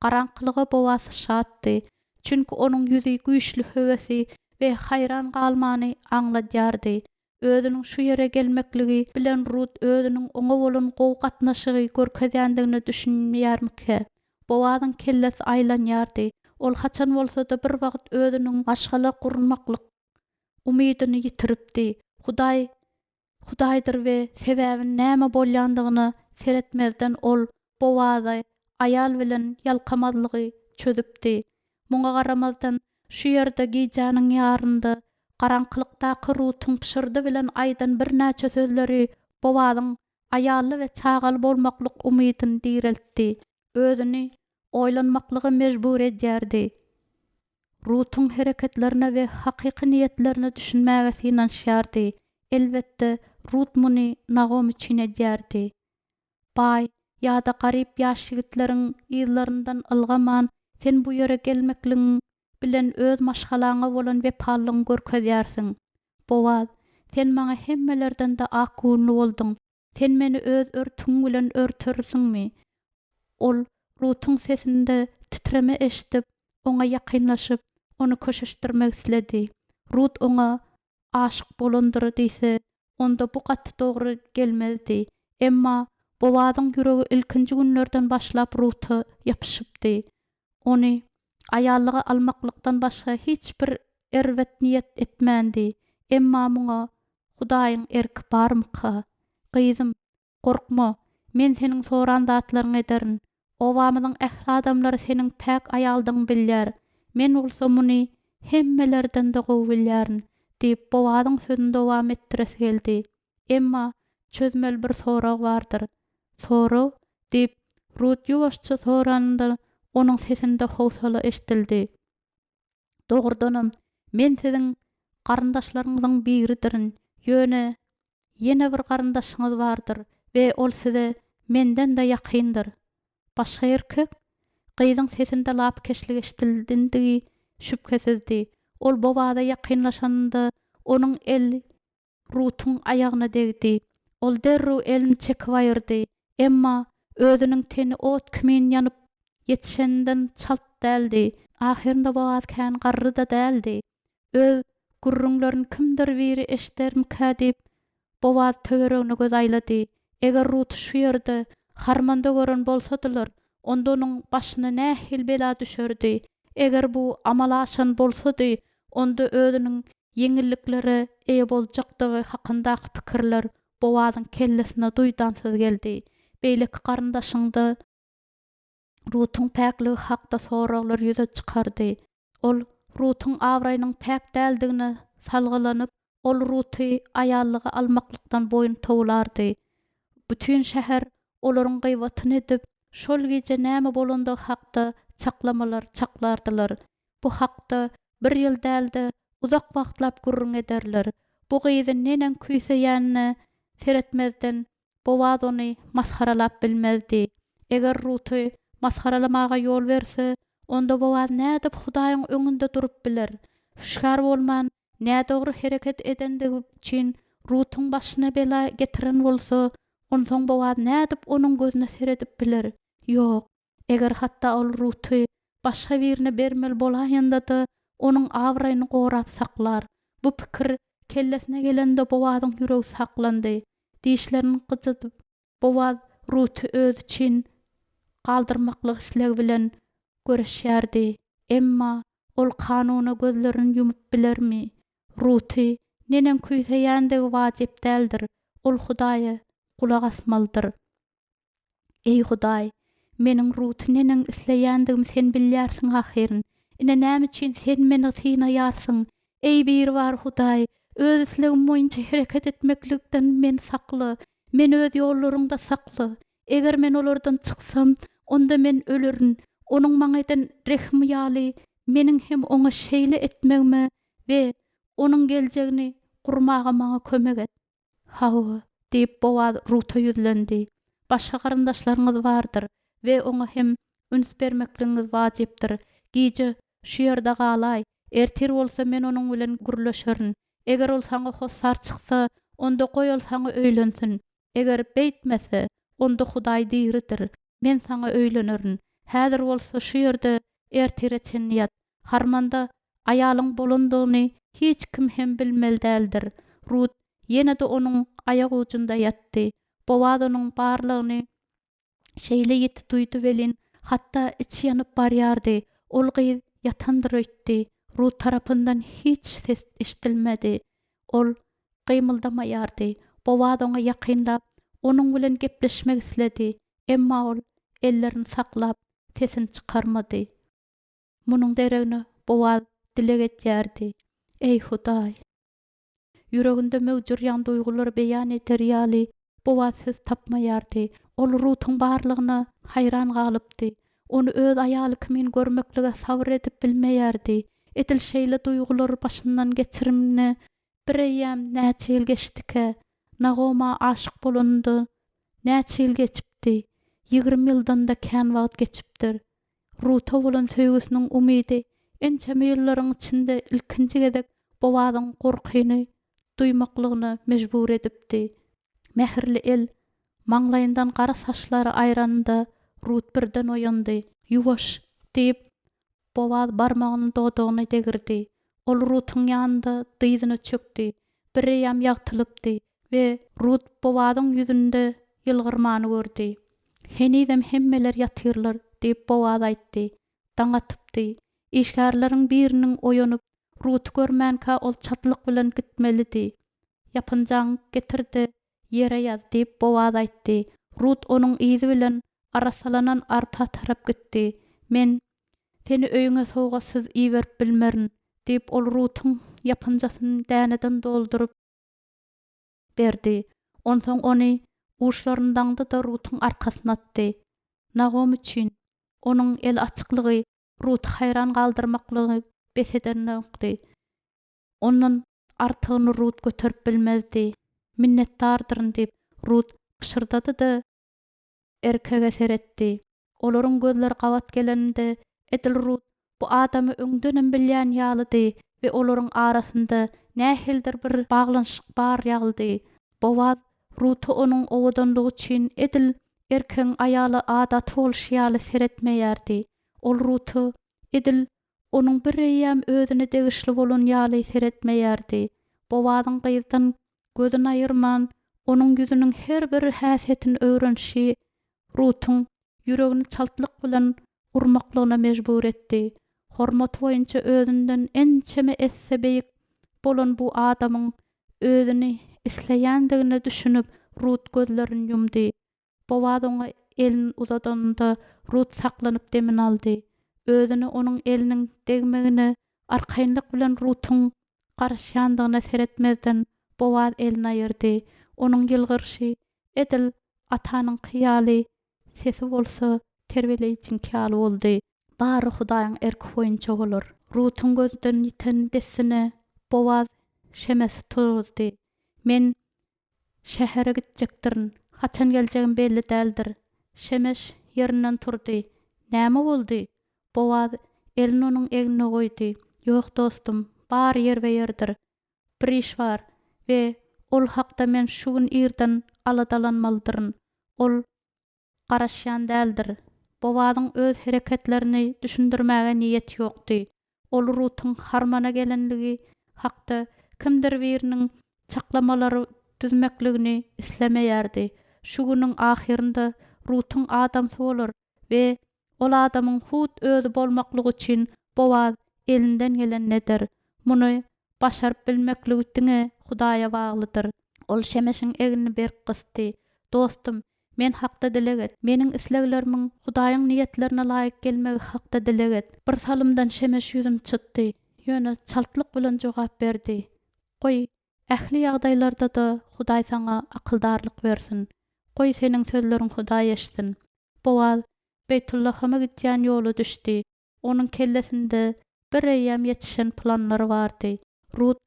garaňkylyga Boaz şatdy. Çünki onuň ýüzi güýçli höwesi we haýran galmany aňladýardy. Özüniň şu ýere gelmekligi bilen Rut özüniň oňa bolan gowy gatnaşygy görkezýändigine düşünýärmikä? Bowazyň kellesi aýlanýardy. Ol haçan bolsa-da bir wagt özüniň maşgala gurmaklyk umydyny ýitiripdi. Hudaý Hudaýdyr we sebäbini näme bolýandygyna seretmezden ol Bowazy aýal bilen ýalkamazlygy çözüpdi. Muňa garamazdan, şu ýerde gijäniň ýarynda garaňkylykdaky Rutuň pyşyrdy bilen aýdan birnäçe sözleri Bowazyň aýally we çagaly bolmaklyk umydyny direltdi. Özüni oýlanmaklyga mejbur edýärdi. Rutuň hereketlerine we hakyky niýetlerine düşünmäge synanyşýardy. Elbetde, Rut muny Nagomy üçin edýärdi. Baý ýa-da garyp ýaş ýigitleriň yzlaryndan ylgaman, sen bu ýere gelmekligiň bilen öz maşgalaňa bolan wepalylygyňy görkezýärsiň. Bowaz, sen maňa hemmelerden-de akgöwünli bolduň. Sen meni öz örtügiň bilen örtersiňmi? Ol Rutuň sesinde titreme eşidip, oňa ýakynlaşyp, ony köşeşdirmek isledi. Rut oňa aşyk bolandyr diýse, onda bu gaty dogry gelmezdi. Emma Bowazyň ýüregi ilkinji günlerden başlap Ruta ýapyşypdy. Ony aýallyga almaklykdan başga hiç bir erbet niýet etmändi. Emma muňa Hudaýyň erki barmyka? Gyzym, Gorkma, men seniň soran zatlaryňy ederin. Obamyzyň ähli adamlary seniň päk aýaldygyňy bilýär. Men bolsa muny hemmelerden-de gowy bilýärin, diýip, Bowazyň sözüni dowam etdiresi geldi. Emma çözmeli bir sorag bardyr. Sorag? diýip, Rut ýuwaşja soranynda, onuň sesinde howsala eşidildi. Dogrudanam, men siziň garyndaşlaryňyzyň biridirin, ýöne ýene bir garyndaşyňyz bardyr we ol size menden-de ýakyndyr. Başga erkek? Gyzyň sesinde lapykeçlik eşidildindigi şübhesizdi. Ol Bowaza ýakynlaşanynda, onuň eli Rutuň aýagyna degdi. Ol derrew elini çekip aýyrdy. Emma özüniň teni ot kimin ýanyp ýetişeninden çalt däldi. Ahyrynda Boaz kän garry-da däldi. Öz gürrüňlerini kimdir biri eşidermikä diýip, Bowaz töweregine göz aýlady. Eger Ruty şu ýerde, harmanda gören bolsadylar, onda onuň başyna nähili bela düşerdi? Eger bu amala aşan bolsady, onda özüniň ýeňilliklere eýe boljakdygy hakyndaky pikirler Bowazyň kellesine duýdansyz geldi. Beýleki garyndaşyňda Rutuň päkligi hakda soraglar ýüze çykardy. Ol Rutuň abraýynyň päk däldigine salgylanyp, ol Ruty aýallyga almaklykdan boýun towlardy. Bütin şäher olaryň gyýbatyny edip, şol gije näme bolandygy hakda çaklamalar çaklardylar. Bu hakda bir ýyl däl-de, uzak wagtlap gürrüň ederler. Bu gyzy neneň küýseýänine seretmezden, Bowaz ony masgaralap bilmezdi. Eger Ruty masgaralamaga ýol berse, onda Bowaz nädip Hudaýyň öňünde durup biler? Hüşgär bolman, nädogry hereket edendigi üçin Rutuň başyna bela getiren bolsa, onsoň Bowaz nädip onuň gözüne seredip biler? Ýok, Eger hatda ol Ruty başga birine bermeli bolaýanda-da, onuň abraýyny gorap saklar. Bu pikir kellesine gelende Bowazyň ýüregi saklandy. Dişlerini gyjydyp, Bowaz Ruty özi üçin galdyrmaklyk islegi bilen göreşýärdi. Emma ol kanuna gözlerini ýumup bilermi? Ruty neneň küýseýändigi wajyp däldir, ol Hudaýa gulak asmalydyr. Eý, Hudaý, meniň Ruty neneň isleýändigimi Sen bilýärsiň ahyryn. Ine, näme üçin Sen meni synaýarsyň? Eý, Biribar Hudaý, öz islegim boýunça hereket etmeklikden meni sakla, meni öz ýollaryňda sakla. Eger men olardan çyksam, onda men ölerin. Onuň maňa eden rehimi ýaly, meniň hem oňa şeýle etmegime we onuň geljegini gurmaga maňa kömek et. Hawa, diýip, Bowaz Ruta ýüzlendi. Başga garyndaşlaryňyz bardyr we oňa hem üns bermekligiňiz wajypdyr. Gije şu ýerde galaý, ertir bolsa men onuň bilen gürleşerin. Eger ol saňa hossar çyksa, onda goý ol saňa öýlensin. Eger beýtmese, onda Hudaý diridir, men saňa öýlenerin. Häzir bolsa şu ýerde ertire çenli ýat. Harmanda aýalyň bolandygyny hiç kim hem bilmeli däldir. Rut ýene-de onuň aýagujunda ýatdy. Bowaz onuň barlygyny şeýle ýiti duýdy welin, hatda içi ýanyp barýardy. Ol gyz ýatandyr öýtdi. Rut tarapyndan hiç ses eşidilmedi. Ol gymyldamaýardy. Bowaz oňa ýakynlap, onuň bilen gepleşmek isledi. Emma ol ellerini saklap, sesini çykarmady. Munuň deregine Bowaz dileg edýärdi, Eý, Hudaý! Ýüreginde möwjürýän duýgulary beýan eder ýaly, Bowaz söz tapmaýardy. Ol Rutuň barlygyna haýran galypdy. Ony öz aýaly kimin görmeklige sabyr edip bilmeýärdi. Edil şeýle duýgulary başyndan geçirimine bireýýäm näçe ýyl geçdikä? Nagoma aşyk bolanynda näçe ýyl geçipdi? 20 ýyldan-da kän wagt geçipdir. Ruta bolan söýgüsiniň umydy ençeme ýyllaryň içinde ilkinji gezek Bowazyň gorkyny duýmaklygyna mejbur edipdi. Mähirli el maňlaýyndan gara saçlary aýranynda Rut birden oýandy. Ýuwaş! diýip, Bowaz barmagyny dodagyna degirdi. Ol Rutuň ýanynda dyzyna çökdi. Bireýýäm ýagtylypdy we Rut Bowazyň ýüzünde ýylgyrmany gördi. Henizem hemmeler ýatyrlar, diýip, Bowaz aýtdy. Daň atypdy. Işgärleriň biriniň oýanyp, Ruty görmänkä ol çaltlyk bilen gitmelidi. Ýapynjaňy getir-de, ýere ýaz, diýip, Bowaz aýtdy. Rut onuň yzy bilen arassalanan arpa tarap gitdi. Men seni öýüňe sowgatsyz iberip bilmerin, diýip, ol Rutuň ýapynjasyny däneden dolduryp berdi. Onsoň ony uçlaryny daňdy-da, Rutuň arkasyna atdy. Nagomy üçin onuň eli açyklygy Ruty haýran galdyrmaklygy bes edenokdy. Ondan artygyny Rut göterip bilmezdi. Minnetdardyryn, diýip, Rut pyşyrdady-da, erkege seretdi. Olaryň gözleri gabat geleninde, edil Rut bu adamy öňdenem bilýän ýalydy we olaryň arasynda nähilidir bir baglanyşyk bar ýalydy. Bowaz Ruta onuň owadanlygy üçin edil erkegiň aýala adaty bolşy ýaly seretmeýärdi. Ol Ruta edil onuň bireýýäm özüne degişli bolan ýaly seretmeýärdi. Bowazyň gyzdan gözüni aýyrman, onuň ýüzüniň her bir häsiýetini öwrenişi Rutuň ýüregini çaltlyk bilen urmaklygyna mejbur etdi. Hormaty boýunça özünden ençeme esse beýik bolan bu adamyň özüni isleýändigine düşünip, Rut gözlerini ýumdy. Bowaz oňa elini uzadanynda, Rut saklanyp demini aldy. Özüne onuň eliniň degmegine arkaýynlyk bilen Rutuň garaşýandygyna seretmezden, Bowaz elini aýyrdy. Onuň ýylgyryşy edil atanyňky ýaly, sesi bolsa terbiýeleýjiňki ýaly boldy. Bary Hudaýyň erki boýunça bolar. Rutuň gözden ýiten dessine Bowaz Şemesi turuzdy. Men şähere gitjekdirin. Haçan geljegim belli däldir. Şemeş ýerinden turdy. Näme boldy? Bowaz elini onuň egnine goýdy. Ýok, dostum, bary ýerbe-ýerdir. Bir iş bar we ol hakda men şu gün irden aladalanmalydyryn. Ol garaşýan däldir. Bowazyň öz hereketlerini düşündirmäge niýeti ýokdy. Ol Rutuň harmana gelenligi hakda kimdir biriniň çaklamalary düzmekligini islemeýärdi. Şu günüň ahyrynda Rutuň adamsy bolar we ol adamyň hut özi bolmaklygy üçin Bowaz elinden gelenini eder. Muny başaryp bilmekligi diňe Hudaýa baglydyr. Ol Şemeşiň egnini berk gysdy. Dostum, men hakda dileg et. Meniň isleglerimiň Hudaýyň niýetlerine laýyk gelmegi hakda dileg et. Bir salymdan Şemeş ýüzüni çytdy, ýöne çaltlyk bilen jogap berdi, Goý, ähli ýagdaýlarda-da Hudaý saňa akyldarlyk bersin. Goý, seniň sözleriň Hudaý eşitsin. Bowaz Beýtullahama gidýän ýola düşdi. Onuň kellesinde bireýýäm ýetişen planlary bardy. Rut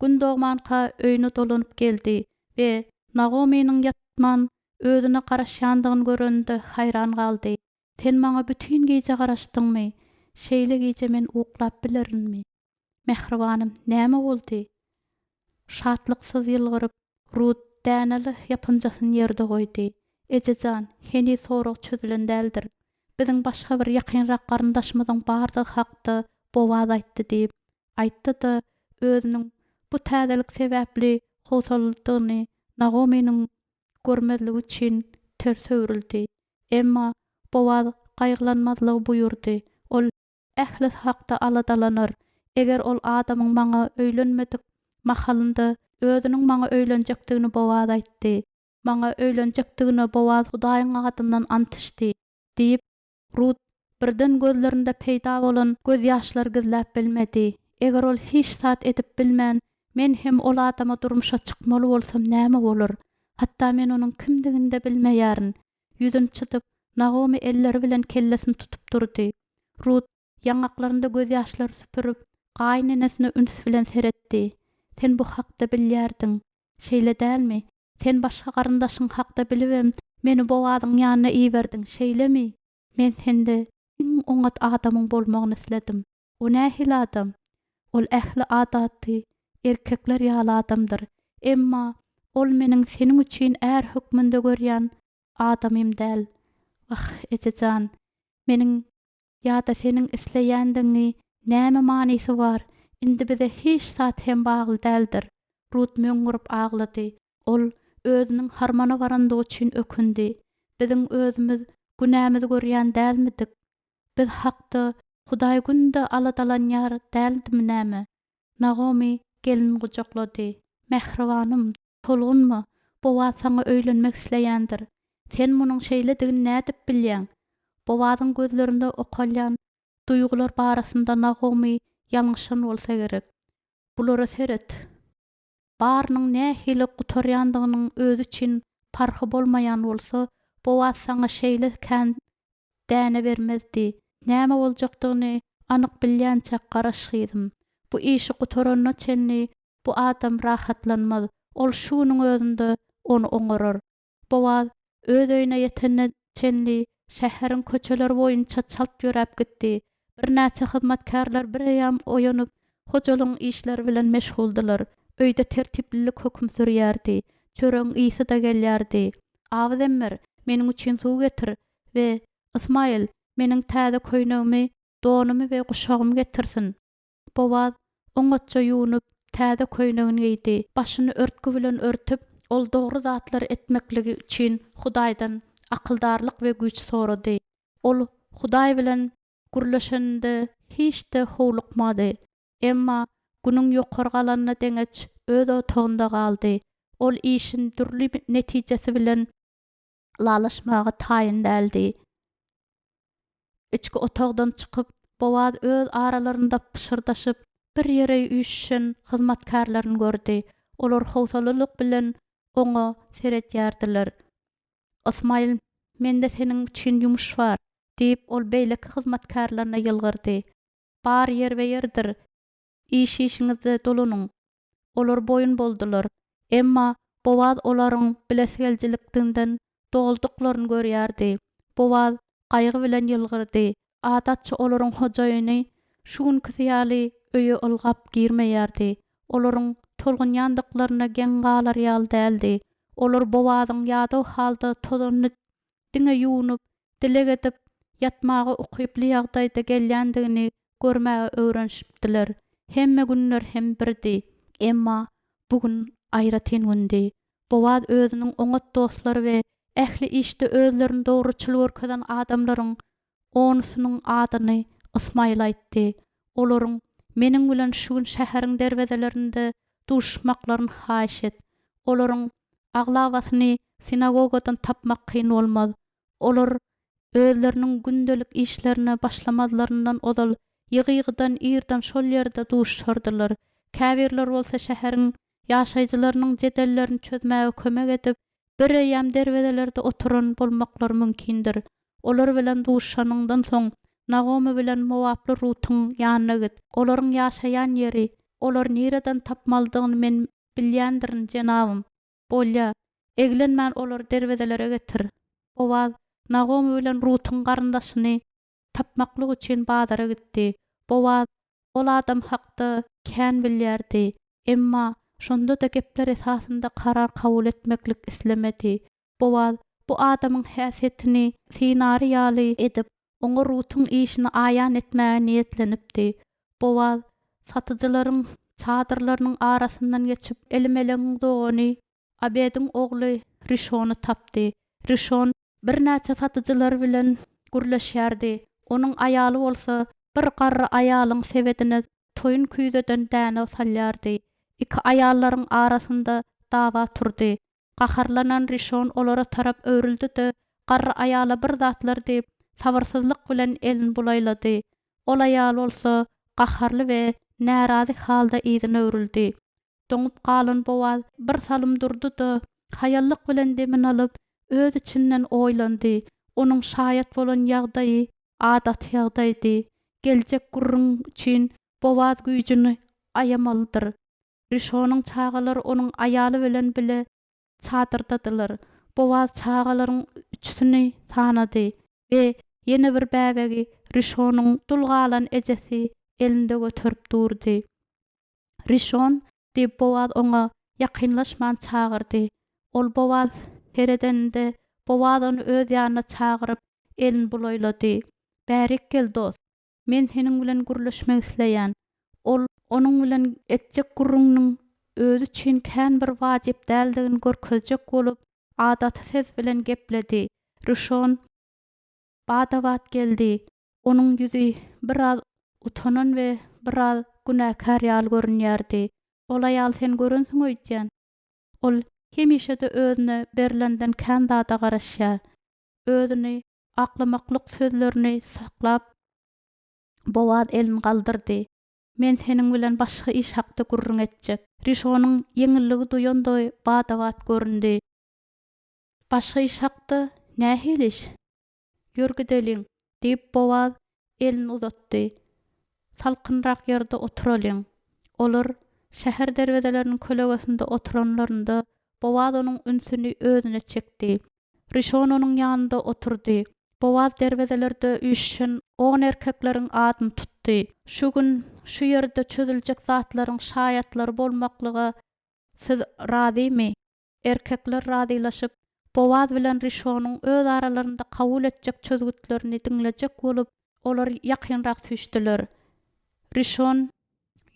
Gün dogmanka öýüne dolanyp geldi we Nagomynyň ýatman özüne garaşýandygyny göreninde haýran galdy. Sen maňa bütin gije garaşdyňmy? Şeýle gije men uklap bilerinmi? Mähribanym, näme boldy? Şatlyksyz ýylgyryp, Rut däneli ýapynjasyny ýerde goýdy. Eje jan, heniz sorag çözülen däldir. Biziň başga bir ýakynrak garyndaşymyzyň bardygy hakda Bowaz aýtdy diýip, aýtdy-da, özüniň bu täzelik sebäpli howsalalydygyny Nagomynyň görmezligi üçin ters öwrüldi. Emma Bowaz gaýgylanmazlygy buýurdy. Ol ählisi hakda aladalanar. Eger ol adamyň maňa öýlenmedik mahalynda özüniň maňa öýlenjekdigini Bowaz aýtdy. Maňa öýlenjekdigine Bowaz Hudaýyň adyndan ant içdi, diýip, Rut birden gözlerinde peýda bolan gözýaşlary gizläp bilmedi. Eger ol hiç zat edip bilmän, men hem ol adama durmuşa çykmaly bolsam näme bolar? Hatda men onuň kimdigini-de bilmeýärin. Ýüzüni çytyp, Nagomy elleri bilen kellesini tutup durdy. Rut ýaňaklarynda gözýaşlary süpürip, gaýynenesine üns bilen seretdi. Sen bu hakda bilýärdiň, şeýle dälmi? Sen başga garyndaşyň hakda bilibem, meni Bowazyň ýanyna iberdiň, şeýlemi? Men sende iň oňat adamyň bolmagyny isledim. O nähili adam? Ol ähli adaty erkekler ýaly adamdyr. Emma ol meniň seniň üçin är hökmünde görýän adamym däl. Wah, eje jan, meniň ýa-da seniň isleýändigiňi näme manysy bar, indi bize hiç zat hem bagly däldir. Rut möňňürip aglady. Ol özüniň harmana barandygy üçin ökündi. Biziň özümiz günämizi görýän dälmidik? Biz hakda Hudaý günde aladalanýar däldimi näme? Nagomy gelin gujaklady. Mähribanym, tolgunma, Bowaz saňa öýlenmek isleýändir. Sen munuň şeýledigini nädip bilýäň? Bowazyň gözlerinde okalýan duýgular barasynda Nagomy ýalňyşan bolsa gerek. Bulara seret. Barynyň nähili gutarýandygynyň özi üçin parhy bolmaýan bolsa, Bowaz saňa şeýle kän däne bermezdi. Näme boljakdygyny anyk bilýänçäk garaş gyzym. Bu işi gutaranyna çenli bu adam rahatlanmaz, ol şu günüň özünde ony oňarar. Bowaz öz öýüne ýetenine çenli şäheriň köçeleri boýunça çalt ýöräp gitdi. Birnäçe hyzmatkärler bireýýäm oýanyp, hojalygyň işleri bilen meşguldylar. Öýde tertiplilik höküm sürýärdi. Çöregiň ysy-da gelýärdi. Abyzemmer, meniň üçin suw getir we Ysmaýyl, meniň täze köýnegimi, donumy we guşagymy getirsin. Bowaz oňatja ýuwnup, täze köýnegini geýdi. Başyny örtgi bilen örtüp, ol dogry zatlary etmekligi üçin Hudaýdan akyldarlyk we güýç sorady. Ol Hudaý bilen gürleşeninde hiç-de howlukmady. Emma Günüň ýokary galanyna deňeç öz otagynda galdy. Ol işin dürli netijesi bilen ylalaşmaga taýyn däldi. Içki otagdan çykyp, Bowaz öz aralarynda pyşyrdaşyp, bir ýere üýşüşen hyzmatkärlerini gördi. Olar howsalalyk bilen oňa seredýärdiler. Ysmaýyl, mende seniň üçin ýumuş bar, diýip, ol beýleki hyzmatkärlerine ýylgyrdy. Bary ýerbe-ýerdir. Iş-işiňizde dolanyň. Olar boýun boldular. Emma Bowaz olaryň bilesigelijilikdinden dolduklaryny görýärdi. Bowaz gaýgy bilen ýylgyrdy. Adatça olaryň hojaýyny şu günküsi ýaly öýe ylgap girmeýärdi. Olaryň tolgunýandyklaryna geň galar ýaly däldi. Olar Bowazyň ýadaw halda tozanyny diňe ýuwnup, dileg edip, ýatmaga ukyply ýagdaýda gelýändigini görmäge öwrenişipdiler. Hemme günler hem birdi. Emma bu gün aýratyn gündi. Bowaz özüniň oňat dostlary we ähli işde özlerini dogruçyl görkezen adamlaryň onusynyň adyny Ysmaýyla aýtdy. Olaryň meniň bilen şu gün şäheriň derwezelerinde duşuşmaklaryny haýyş et. Olaryň aglabasyny sinagogadan tapmak kyn bolmaz. Olar özleriniň gündelik işlerine başlamazlaryndan ozal ýygy-ýygydan irden şol ýerde duşuşardylar. Käbirleri bolsa şäheriň ýaşaýjylarynyň jedellerini çözmäge kömek edip, bireýýäm derwezelerde oturan bolmaklary mümkindir. Olar bilen duşuşanyňdan soň, Nagomy bilen mowaply Rutuň ýanyna git. Olaryň ýaşaýan ýeri, olary nireden tapmalydygyny men bilýändirin, jenabym. Bolýa, eglenmän olary derwezelere getir. Bowaz Nagomy bilen Rutuň garyndaşyny tapmaklyk üçin bazara gitdi. Bowaz ol adam hakda kän bilýärdi. Emma şonda-da gepler esasynda karar kabul etmeklik islemedi. Bowaz bu adamyň häsiýetini synary ýaly edip, oňa Rutuň işini aýan etmäge niýetlenipdi. Bowaz satyjylaryň çadyrlarynyň arasyndan geçip, Elimelegiň dogany Abediň ogly Rişony tapdy. Rişon birnäçe satyjylar bilen gürleşýärdi. Onuň aýaly bolsa bir garry aýalyň sebedine toýun küýzeden däne salýardy. Iki aýallaryň arasynda dawa turdy. Gaharlanan Rişon olara tarap öwrüldi-de, garry aýala bir zatlar diýip, sabyrsyzlyk bilen elini bulaýlady. Ol aýal bolsa gaharly we närazy halda yzyna öwrüldi. Doňup galan Bowaz bir salym durdy-da, haýallyk bilen demini alyp, öz içinden oýlandy. Onuň şaýat bolan ýagdaýy adaty ýagdaýdy. Geljek gürrüň üçin Bowaz güýjüni aýamalydyr. Rişonyň çagalary onuň aýaly bilen bile. çadyrdadylar. Bowaz çagalaryň üçüsini sanady we ýene bir bäbegi Rişonyň dul galan ejesi elinde göterip durdy. Rişon, diýip, Bowaz oňa ýakynlaşman çagyrdy. Ol Bowaz seredeninde, Bowaz ony öz ýanyna çagyryp, elini bulaýlady. Bärik gel, dost. Men seniň bilen gürleşmek isleýän. Ol onuň bilen etjek gürrüňiniň özi üçin kän bir wajyp däldigini görkezjek bolup, adaty ses bilen gepledi. Rişon bada-bat geldi. Onuň ýüzi biraz utanan we biraz günäkär ýaly görünýärdi. Ol aýaly sen görensiň öýdýän. Ol hemişe-de özüne berlenden kän zada garaşýar. Özüni aklamaklyk sözlerini saklap, Bowaz elini galdyrdy. Men seniň bilen başga iş hakda gürrüň etjek. Rişonyň ýeňilligi duýandygy bada-bat göründi. Başga iş hakda? Nähili iş? Ýör gideliň, diýip, Bowaz elini uzatdy. Salkynrak ýerde oturalyň. Olar şäher derwezeleriniň kölegesinde oturanlarynda, Bowaz onuň ünsüni özüne çekdi. Rişon onuň ýanynda oturdy. Bowaz derwezelerde üýşüşen on erkekleriň adyny tutdy. Şu gün şu ýerde çözüljek zatlaryň şaýatlary bolmaklyga siz razymy? Erkekler razylaşyp, Bowaz bilen Rişonyň öz aralarynda kabul etjek çözgütlerini diňlejek bolup, olar ýakynrak süýşdüler. Rişon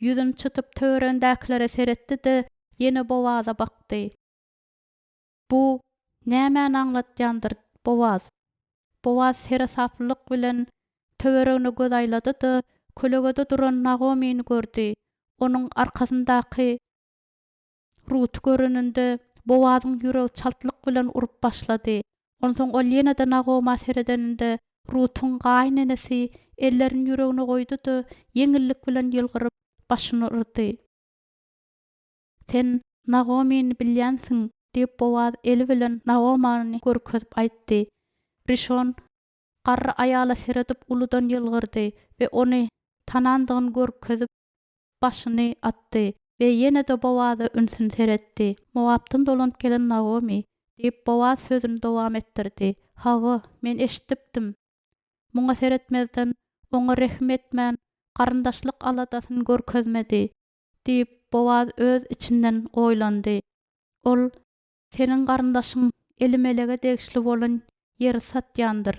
ýüzüni çytyp töweregindäkilere seretdi-de, ýene Bowaza bakdy. Bu nämäni aňlatýandyr, Bowaz? Bowaz seresaplylyk bilen töweregine göz aýlady-da, kölegede duran Nagomyny gördi. Onuň arkasyndaky Ruty göreninde, Bowazyň ýüregi çaltlyk bilen urup başlady. Onsoň ol ýene-de Nagoma seredeninde, Rutuň gaýynenesi ellerini ýüregine goýdy-da, ýeňillik bilen ýylgyryp, başyny yrdy. Sen Nagomyny bilýänsiň, diýip, Bowaz eli bilen Nagomany görkezip aýtdy. Rişon garry aýala seredip uludan ýylgyrdy we ony tanandygyny görkezip, başyny atdy we ýene-de Bowaza ünsüni seretdi. Mowapdan dolanyp gelen Nagomy, diýip, Bowaz sözüni dowam etdirdi. Hawa, men eşidipdim. Muňa seretmezden, oňa rehim etmän, garyndaşlyk aladasyny görkezmedi, diýip, Bowaz öz içinden oýlandy. Ol Seniň garyndaşyň Elimelege degişli bolan ýeri satýandyr.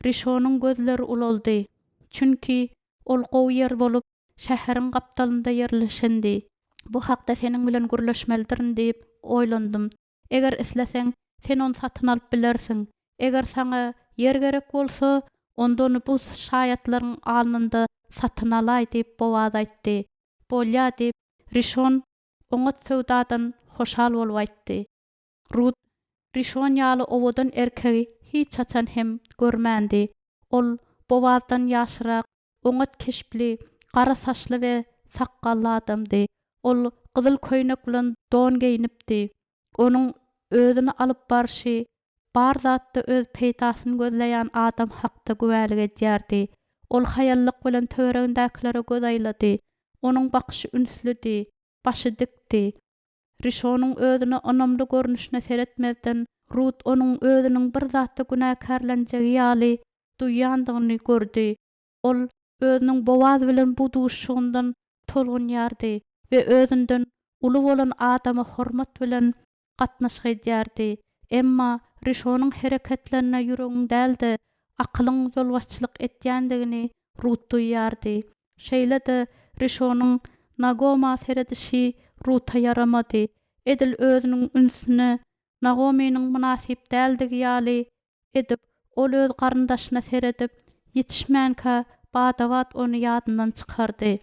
Rişonyň gözleri ulaldy. Çünki ol gowy ýer bolup, şäheriň gapdalynda ýerleşendi. Bu hakda seniň bilen gürleşmelidirin diýip oýlandym. Eger isleseň, sen ony satyn alyp bilersiň. Eger saňa ýer gerek bolsa, onda ony bu şaýatlaryň alnynda satyn alaý diýip, Bowaz aýtdy. Bolýa diýip, Rişon oňat söwdadan hoşal bolup aýtdy. Rut Rişon ýaly owadan erkegi hiç haçan hem görmändi. Ol Bowazdan ýaşrak, oňat keşpli, gara saçly we sakgally adamdy. Ol gyzyl köýnek bilen don geýnipdi. Onuň özüni alyp barşy bar zatda öz peýdasyny gözleýän adam hakda güwälik edýärdi. Ol haýallyk bilen töweregindäkilere göz aýlady. Onuň bakyşy ünslüdi, başy dikdi. Rişonyň özüne ynamly görnüşine seretmezden, Rut onuň özüniň bir zatda günäkärlenjegi ýaly duýýandygyny gördi. Ol özüniň Bowaz bilen bu duşuşygyndan tolgunýardy we özünden uly bolan adama hormat bilen gatnaşyk edýärdi. Emma Rişonyň hereketlerine ýüregiň däl-de, akylyň ýolbaşçylyk etýändigini Rut duýýardy. Şeýle-de Rişonyň Nagoma seredişi Ruta ýaramady. Edil özüniň ünsüne Nagomynyň mynasyp däldigi ýaly edip, ol öz garyndaşyna seredip, ýetişmänkä bada-bat ony ýadyndan çykardy.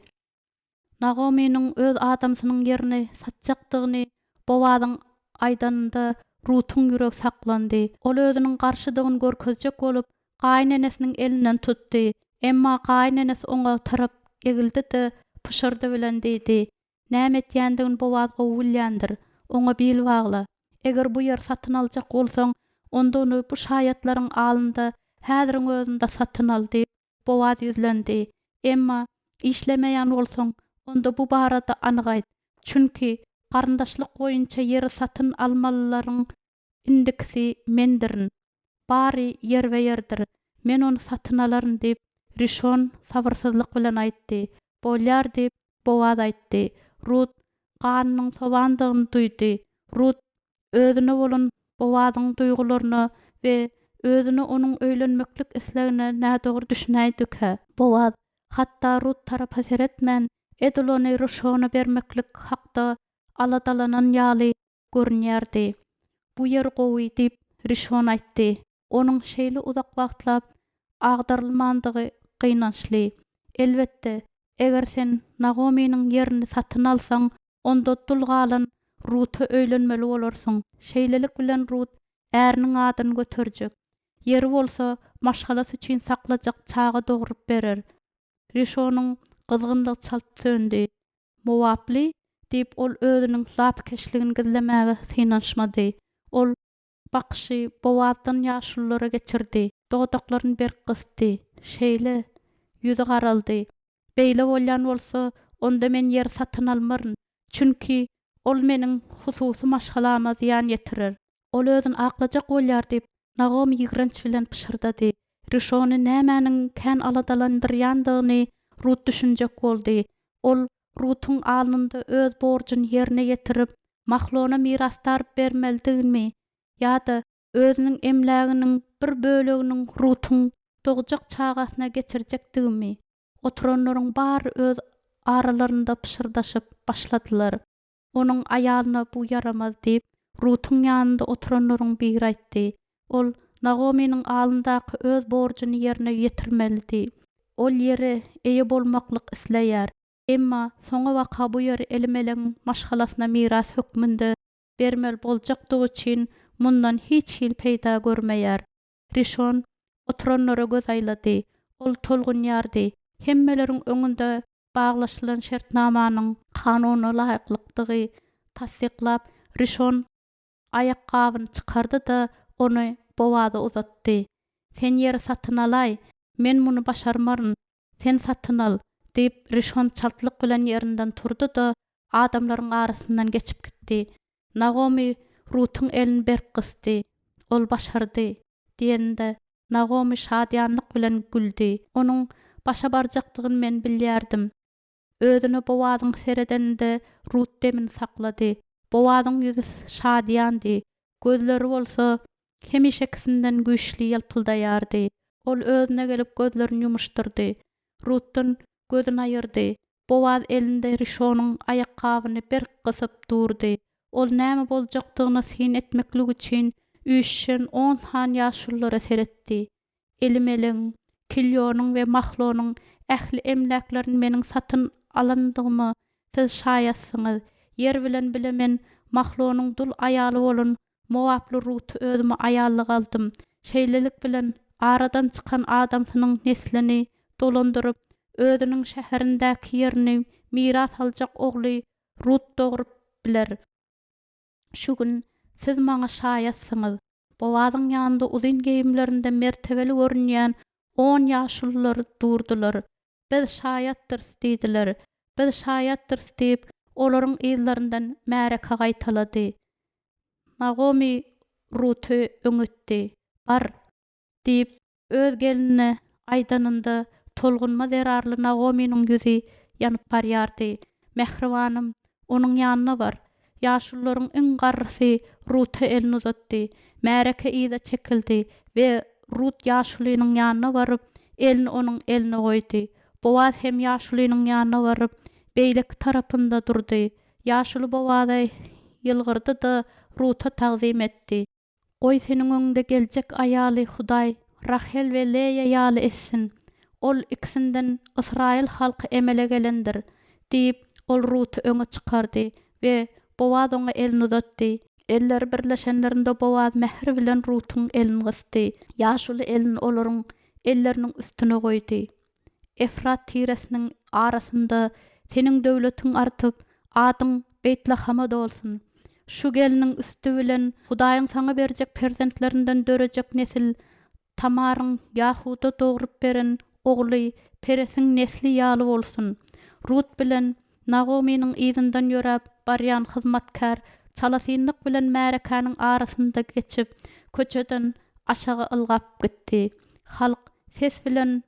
Nagomynyň öz adamsynyň ýerini satjakdygyny Bowazyň aýdanynda Rutuň ýüregi saklandy. Ol özüniň garşydygyny görkezjek bolup, gaýynenesiniň elinden tutdy. Emma gaýynenesi oňa tarap egildi-de, pyşyrdy bilen diýdi, Näme etýändigini Bowaz gowy bilýändir. Oňa bil bagla. Eger bu ýeri satyn aljak bolsaň, onda ony bu şaýatlaryň alnynda häziriň özünde satyn al diýip, Bowaz ýüzlendi. Emma, işlemeýän bolsaň, onda bu barada anyk aýt. Çünki, Garyndaşlyk boýunça ýeri satyn almalylaryň indikisi mendirin. Bary ýerbe-ýerdir. Men ony satyn alaryn diýip, Rişon sabyrsyzlyk bilen aýtdy. Bolýar diýip, Bowaz aýtdy. Rut ganynyň sowandygyny duýdy. Rut özüne bolan Bowazyň duýgularyna we özüne onuň öýlenmeklik islegine nädogry düşünäýdikä? Bowaz, hatda Rut tarapa seretmän, edil ony Rişona bermeklik hakda aladalanan ýaly görünýärdi. Bu ýer gowy, diýip, Rişon aýtdy. Onuň şeýle uzak wagtlap agdarylmandygy gynançly. Elbetde, eger sen Nagomynyň ýerini satyn alsaň, onda dul galan Ruta öýlenmeli bolarsyň. Şeýlelik bilen Rut äriniň adyny göterjek, ýeri bolsa maşgalasy üçin saklajak çaga dogrup berer. Rişonyň gyzgynlygy çalt söndi. Mowaply? diýip, ol özüniň lapykeçligini gizlemäge synanyşmady. Ol bakyşy Bowazdan ýaşululara geçirdi, dodaklaryny berk gysdy. Şeýle, ýüzi garaldy. Beýle bolýan bolsa, onda men ýeri satyn almaryn, çünki ol meniň hususy maşgalama zyýan ýetirer. Ol özüni aklajak bolýar diýip, Nagomy ýigrenç bilen pyşyrdady. Rişony nämäniň kän aladalandyrýandygyny Rut düşünjek boldy. Ol Rutuň alnynda öz borjuny ýerine ýetirip, Mahlona mirasdar bermelidigimi ýa-da özüniň emläginiň bir böleginiň Rutuň dogjak çagasyna geçirjekdigimi? Oturanlaryň bary öz aralarynda pyşyrdaşyp başladylar. Onuň aýalyna bu ýaramaz diýip, Rutuň ýanynda oturanlaryň biri aýtdy. Ol Nagomynyň alnyndaky öz borjuny ýerine ýetirmelidi. Ol ýere eýe bolmaklyk isleýär. Emma soňabaka bu ýeri Elimelegiň maşgalasyna miras hökmünde bermeli boljakdygy üçin mundan hiç hili peýda görmeýär. Rişon oturanlara göz aýlady. Ol tolgunýardy. Hemmeleriň öňünde baglaşylan şertnamanyň kanuna laýyklykdygy tassyklap, Rişon aýakgabyny çykardy-da, ony Bowaza uzatdy. Sen ýeri satyn alaý, men muny başarmaryn, sen satyn al, diýip, Rişon çaltlyk bilen ýerinden turdy-da, adamlaryň arasyndan geçip gitdi. Nagomy Rutuň elini berk gysdy. Ol başardy, diýeninde, Nagomy şadyýanlyk bilen güldi. Onuň başa barjakdygyny men bilýärdim. Özüne Bowazyň seredeninde Rut demini saklady. Bowazyň ýüzi şadyýandy, gözleri bolsa hemişekisinden güýçli ýylpyldaýardy. Ol özüne gelip gözlerini ýumuşdyrdy. Rutdan gözüni aýyrdy. Bowaz elinde Rişonyň aýakgabyny berk gysyp durdy. Ol näme boljakdygyna syn etmeklik üçin üýşüşen on sany ýaşululara seretdi. Elimelegiň, Kilýonyň we Mahlonyň ähli emläklerini meniň satyn alandygyma siz şaýatsyňyz. Ýer bilen bile men Mahlonyň dul aýaly bolan mowaply Ruty özüme aýallyga aldym. Şeýlelik bilen, aradan çykan adamsynyň neslini dolandyryp, özüniň şäherindäki ýerini miras aljak ogly Rut dogrup biler. Şu gün siz maňa şaýatsyňyz. Bowazyň ýanynda uzyn geýimlerinde mertebeli görünýän on ýaşulular durdular. Biz şaýatdyrys diýdiler. Biz şaýatdyrys diýip, olaryň yzlaryndan märeke gaýtalady. Nagomy Ruty öňe itdi. Bar, Diýip, öz gelnine aýdanynda, tolgunma zerarly Nagomynyň ýüzi ýanyp barýardy. Mähribanym, onuň ýanyna bar. Ýaşulularyň iň garrysy Ruta elini uzatdy. Märeke yza çekildi we Rut ýaşulynyň ýanyna baryp, elini onuň eline goýdy. Bowaz hem ýaşulynyň ýanyna baryp, beýleki tarapynda durdy. Ýaşuly Bowaza ýylgyrdy-da, Ruta tagzym etdi. Goý, seniň öňüňde geljek aýaly Hudaý Rahel we Leýa ýaly etsin. Ol ikisinden ysraýyl halky emele gelendir, diýip, ol Ruty öňe çykardy we Bowaz oňa elini uzatdy. Elleri birleşenlerinde Bowaz mähir bilen Rutuň elini gysdy. Ýaşuly elini olaryň elleriniň üstüne goýdy. Efrat tiresiniň arasynda seniň döwletiň artyp, adyň Beýtlahama dolsun. Şu gelniň üsti bilen Hudaýyň saňa berjek perzentlerinden dörejek nesil Tamaryň Ýahuda dogrup beren ogly Peresiň nesli ýaly bolsun. Rut bilen Nagomynyň yzyndan ýöräp. barýan hyzmatkär çalasynlyk bilen märekäniň arasynda geçip, köçeden aşagy ylgap gitdi. Halk ses bilen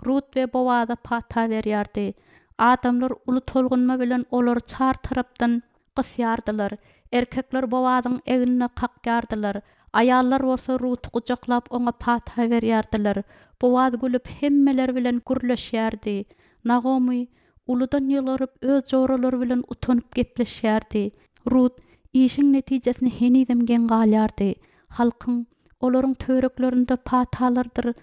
Rut we Bowaza pata berýärdi. Adamlar uly tolgunma bilen olary çar tarapdan gysýardylar. Erkekler Bowazyň egnine kakýardylar. Aýallar bolsa Ruty gujaklap oňa pata berýärdiler. Bowaz gülüp hemmeler bilen gürleşýärdi. Nagomy uludan ýylgyryp öz joralary bilen utanyp gepleşýärdi. Rut işiň netijesine henizem geň galýardy. Halkyň olaryň töwereklerinde patalardyr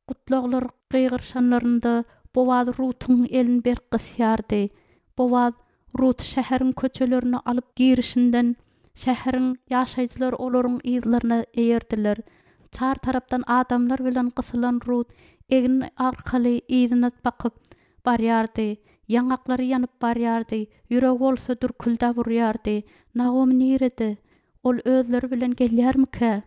Gutlaglar gygyryşanlarynda Bowaz Rutuň elini berk gysýardy. Bowaz Ruty şäheriň köçelerine alyp girişinden, şäheriň ýaşaýjylary olaryň yzlaryna eýerdiler. Çar tarapdan adamlar bilen gysylan Rut egni arkaly yzyna bakyp barýardy. Ýaňaklary ýanyp barýardy, ýüregi bolsa dürküldäp urýardy. Nagomy nirede? Ol özleri bilen gelýärmikä?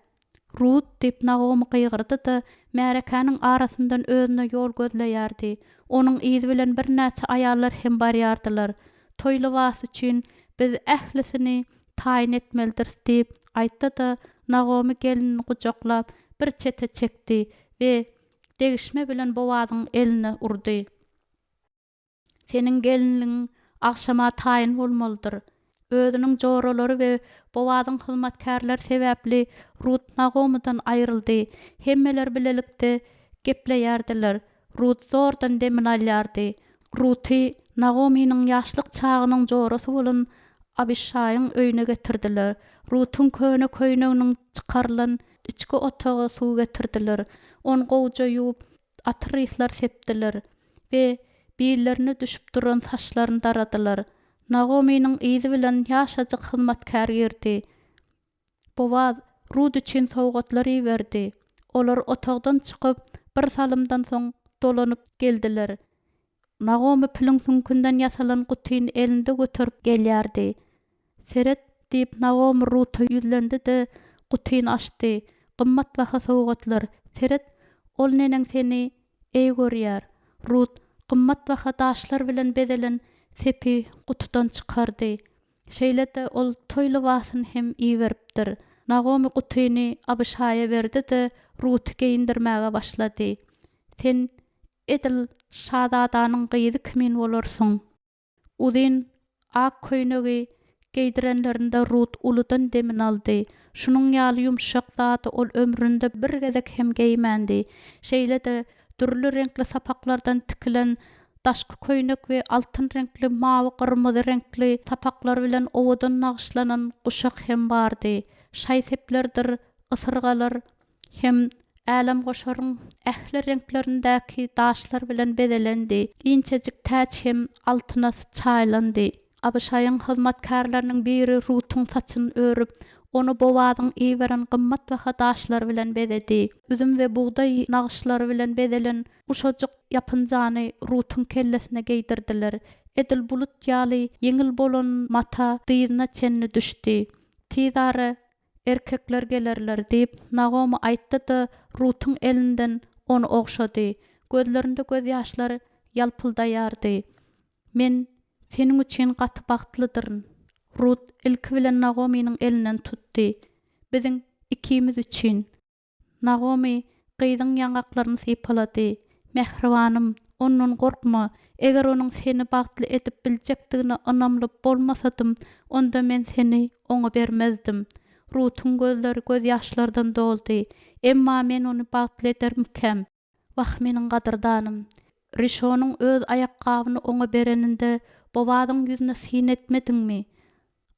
Rut! diýip, Nagomy gygyrdy-da, märekäniň arasyndan özüne ýol gözleýärdi. Onuň yzy bilen birnäçe aýallar hem barýardylar. Toý lybasy üçin biz ählisini taýyn etmelidiris diýip, aýtdy-da, Nagomy gelnini gujaklap, bir çete çekdi we degişme bilen Bowazyň eline urdy. Seniň gelinligiň agşama taýyn bolmalydyr. Özüniň joralary we Bowazyň hyzmatkärleri sebäpli Rut Nagomydan aýryldy. Hemmeler bilelikde gepleýärdiler. Rut zordan demini alýardy. Ruty Nagomynyň ýaşlyk çagynyň jorasy bolan Abyşaýyň öýüne getirdiler. Rutuň köne köýneginiň çykarylan içki otaga suw getirdiler. Ony gowuja ýuwup, atyr yslar sepdiler we billerine düşüp duran saçlaryny daradylar. Nagomynyň yzy bilen ýaşajyk hyzmatkär girdi. Bowaz Rut üçin sowgatlar iberdi. Olar otagdan çykyp, bir salymdan soň dolanyp geldiler. Nagomy piliň süňkünden ýasalan gutyny elinde göterip gelýärdi. Seret, diýip, Nagomy Ruta ýüzlendi-de, gutyny açdy. Gymmatbaha sowgatlar. Seret, ol neneň seni eý görýär. Rut gymmatbaha daşlar bilen bezelen sepi gutudan çykardy. Şeýle-de ol toý lybasyny hem iberipdir. Nagomy gutyny Abyşaýa berdi-de, Ruty geýindirmäge başlady. Sen Edil şazadanyň gyzy kimin bolarsyň. Uzyn ak köýnegi geýdirenlerinde Rut uludan demini aldy. Şunuň ýaly ýumşak zady ol ömründe bir gezek hem geýmändi. Şeýle-de, dürli reňkli sapaklardan tikilen daşky köýnek we altyn reňkli, mawy, gyrmyzy reňkli sapaklar bilen owadan nagyşlanan guşak hem bardy. Şaý-seplerdir ysyrgalar hem älemgoşaryň ähli reňklerindäki daşlar bilen bezelendi, inçejik täç hem altyna çaýylandy. Abyşaýyň hyzmatkärleriniň biri Rutuň saçyny örüp, ony Bowazyň iberen gymmatbaha daşlary bilen bezedi. Üzüm we bugdaý nagyşlary bilen bezelen uşajyk ýapynjany Rutuň kellesine geýdirdiler. Edil bulut ýaly ýeňil bolan mata dyzyna çenli düşdi. Tizara Erkekler gelerler, diýip, Nagomy aýtdy-da, Rutuň elinden ony ogşady. Gözlerinde gözýaşlar ýalpyldaýardy. Men seniň üçin gaty bagtlydyryn. Rut ilki bilen Nagomynyň elinden tutdy. Biziň ikimiz üçin. Nagomy gyzyň ýaňaklaryny sypalady. Mähribanym, ondan gorkma. Eger onuň seni bagtly edip biljekdigine ynamly bolmasadym, onda men seni oňa bermezdim. Rutuň gözleri gözýaşlardan doldy. Emma men ony bagtly edermikäm? Wah, meniň gadyrdanym! Rişonyň öz aýakgabyny oňa bereninde Bowazyň ýüzüne syn etmediňmi?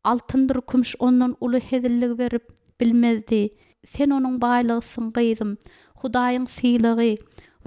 Altyndyr kümüş ondan uly hezilligi berip bilmezdi. Sen onuň baýlygysyň, gyzym. Hudaýyň sylagy.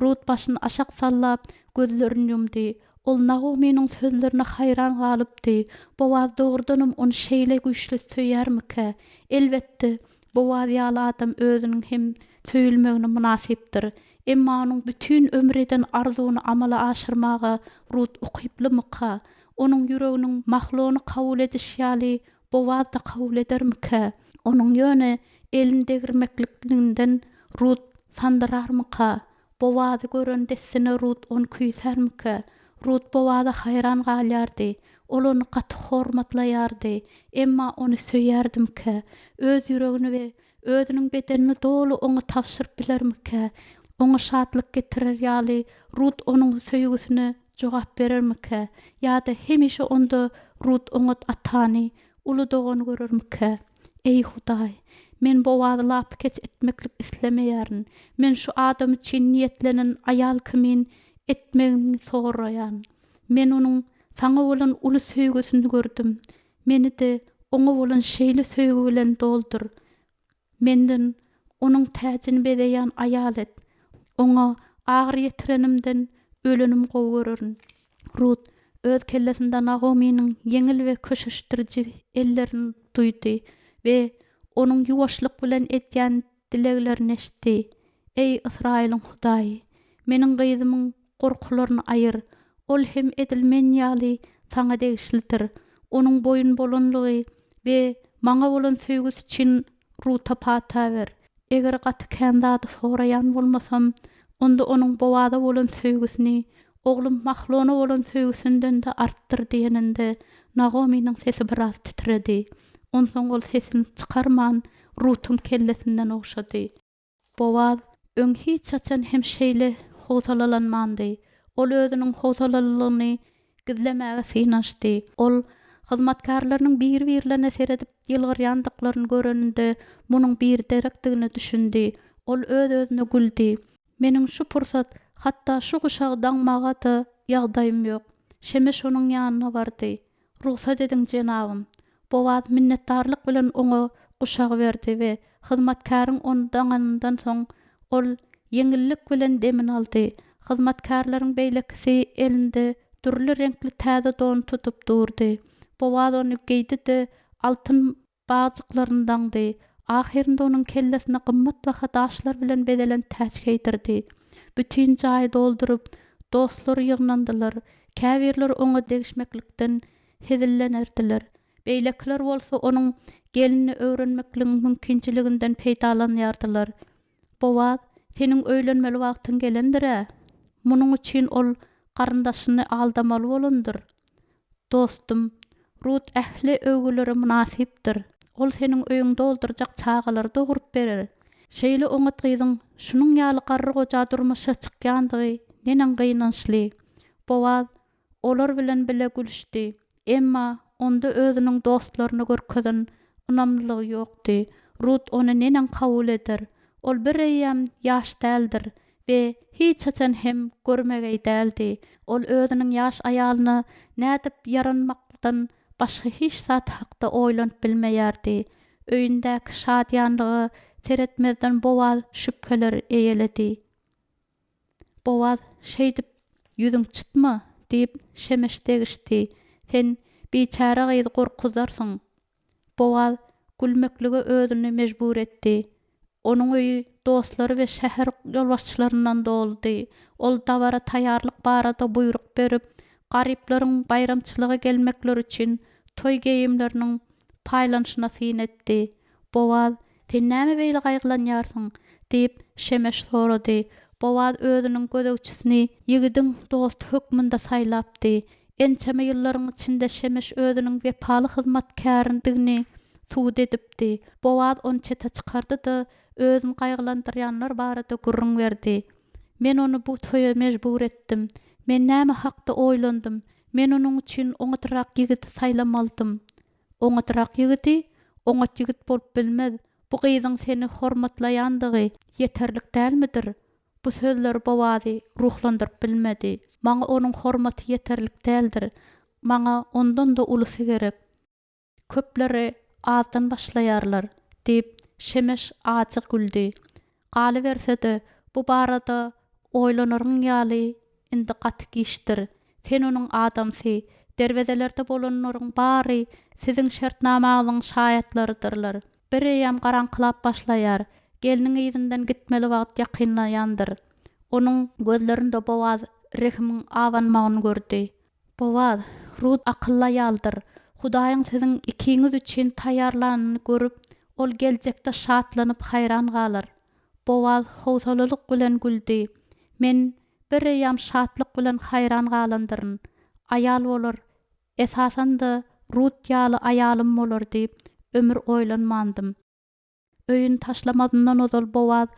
Rut başyny aşak sallap, gözlerini ýumdy. Ol Nagomynyň sözlerine haýran galypdy. Bowaz dogrudanam ony şeýle güýçli söýýärmikä? Elbetde, Bowaz ýaly adam özüniň hem söýülmegine mynasypdyr. Emma onuň bütin ömür eden arzuwyny amala aşyrmaga Rut ukyplymyka? Onuň ýüreginiň Mahlony kabul edişi ýaly Bowaz-da kabul edermikä? Onuň ýöne elini degirmeklikliginden Rut sandyrarmyka? Bowazy gören dessine Rut ony küýsärmikä? Rut Bowaza haýran galýardy. Ol ony gaty hormatlaýardy, emma ony söýýärdimikä? Öz ýüregini we özüniň bedenini doly oňa tabşyryp bilermikä? Oňa şatlyk getirer ýaly Rut onuň söýgüsine jogap berermikä? Ýa-da hemişe onda Rut oňat atany, uly dogany görermikä? Eý, Hudaý, men Bowazy lapykeç etmeklik islemeýärin. Men şu adam üçin niýetlenen aýal kimin etmegiňi soraýan. Men onuň Saňa bolan uly söýgüsini gördüm. Meni-de oňa bolan şeýle söýgi bilen doldur. Menden onuň täjini bezeýän aýal et. Oňa agyry ýetirenimden ölenim gowy görerin. Rut öz kellesinde Nagomynyň ýeňil we köşeşdiriji ellerini duýdy we onuň ýuwaşlyk bilen edýän dileglerini eşitdi, Eý, Ysraýylyň Hudaýy, meniň gyzymyň gorkularyny aýyr, ol hem edil men ýaly Saňa degişlidir. Onuň boýun bolanlygy we maňa bolan söýgüsi üçin Ruta pata ber. Eger gaty kän zady soraýan bolmasam, onda onuň Bowaza bolan söýgüsini oglum Mahlona bolan söýgüsinden-de artdyr diýeninde, Nagomynyň sesi biraz titredi. Onsoň ol sesini çykarman, Rutuň kellesinden ogşady. Bowaz öň hiç haçan hem şeýle howsalalanmandy. Ol özüniň howsalalylygyny gizlemäge synanyşdy. Ol hyzmatkärleriniň bir-birlerine seredip ýylgyrýandyklaryny göreninde, munuň biderekdigine düşündi. Ol öz-özüne güldi. Meniň şu pursat hatda şu guşagy daňmaga-da ýagdaýym ýok. Şemeş onuň ýanyna bardy. Rugsat ediň, jenabym. Bowaz minnetdarlyk bilen oňa guşagy berdi we hyzmatkäriň ony daňanyndan soň, ol ýeňillik bilen demini aldy. Hyzmatkärleriň beýlekisi elinde dürli reňkli täze don tutup durdy. Bowaz ony geýdi-de, altyn bagjyklaryny daňdy. Ahyrynda onuň kellesine gymmatbaha daşlar bilen bezelen täç geýdirdi. Bütin jaýy dolduryp, dostlary ýygnandylar. Käbirleri oňa degişmeklikden hezillenerdiler. Beýlekiler bolsa onuň gelnini öwrenmekligiň mümkinçiliginden peýdalanýardylar. Bowaz, seniň öýlenmeli wagtyň gelendir-ä? Munuň üçin ol garyndaşyny aldamaly bolandyr. Dostum, Rut ähli öwgülere mynasypdyr. Ol seniň öýüňi doldurjak çagalary dogrup berer. Şeýle oňat gyzyň şunuň ýaly garry goja durmuşa çykýandygy neneň gynançly. Bowaz olar bilen bile gülüşdi. Emma onda özüniň dostlaryna görkezen ynamlylygy ýokdy. Rut ony neneň kabul eder? Ol bireýýäm ýaş däldir we hiç haçan hem görmegeý däldi. Ol özüniň ýaş aýalyna nädip ýaranmakdan başga hiç zat hakda oýlanyp bilmeýärdi. Öýündäki şadyýanlyga seretmezden Bowaz şübheler eýeledi. Bowaz, Şeýdip, ýüzüň çytma, diýip, Şemeş degişdi. Sen biçäre gyzy gorkuzarsyň. Bowaz gülmeklige özüni mejbur etdi. Onuň öýi dostlary we şäher ýolbaşçylaryndan doludy. Ol dabara taýýarlyk barada buýruk berip, garyplaryň baýramçylyga gelmekleri üçin toý geýimleriniň paýlanyşyna syn etdi. Bowaz, Sen näme beýle gaýgylanýarsyň? diýip, Şemeş sorady. Bowaz özüniň gözegçisini ýigidiň dosty hökmünde saýlapdy. Ençeme ýyllaryň içinde Şemeş özüniň wepaly hyzmatkäridigini subut edipdi. Bowaz ony çete çykardy-da, özüni gaýgylandyrýanlar barada gürrüň berdi. Men ony bu toýa mejbur etdim. Men näme hakda oýlandym? Men onuň üçin oňatrak ýigidi saýlamalydym. Oňatrak ýigidi oňat ýigit bolup bilmez. Bu gyzyň seni hormatlaýandygy ýeterlik dälmidir? Bu sözler Bowazy ruhlandyryp bilmedi. Maňa onuň hormaty ýeterlik däldir. Maňa ondan-da ulusy gerek. Köpleri azdan başlaýarlar, diýip, Şemeş ajy güldi. Galyberse-de, bu barada oýlanaryň ýaly indi gaty giçdir. Sen onuň adamsy, derwezelerde bolanlaryň bary siziň şertnamaňyzyň şaýatlarydyrlar. Bireýýäm garaňkylap başlaýar, gelniň yzyndan gitmeli wagt ýakynlaýandyr. Onuň gözlerinde Bowaz rehimiň abanmagyny gördi. Bowaz, Rut akylly aýaldyr. Hudaýyň siziň ikiňiz üçin taýýarlanyny görüp, ol geljekde şatlanyp haýran galar. Bowaz howsalalyk bilen güldi. Men bireýýäm şatlyk bilen haýran galandyryn. Aýal bolar. Esasan-da, Rut ýaly aýalym bolar diýip, ömür oýlanmandym. Öýüni taşlamazyndan ozal Bowaz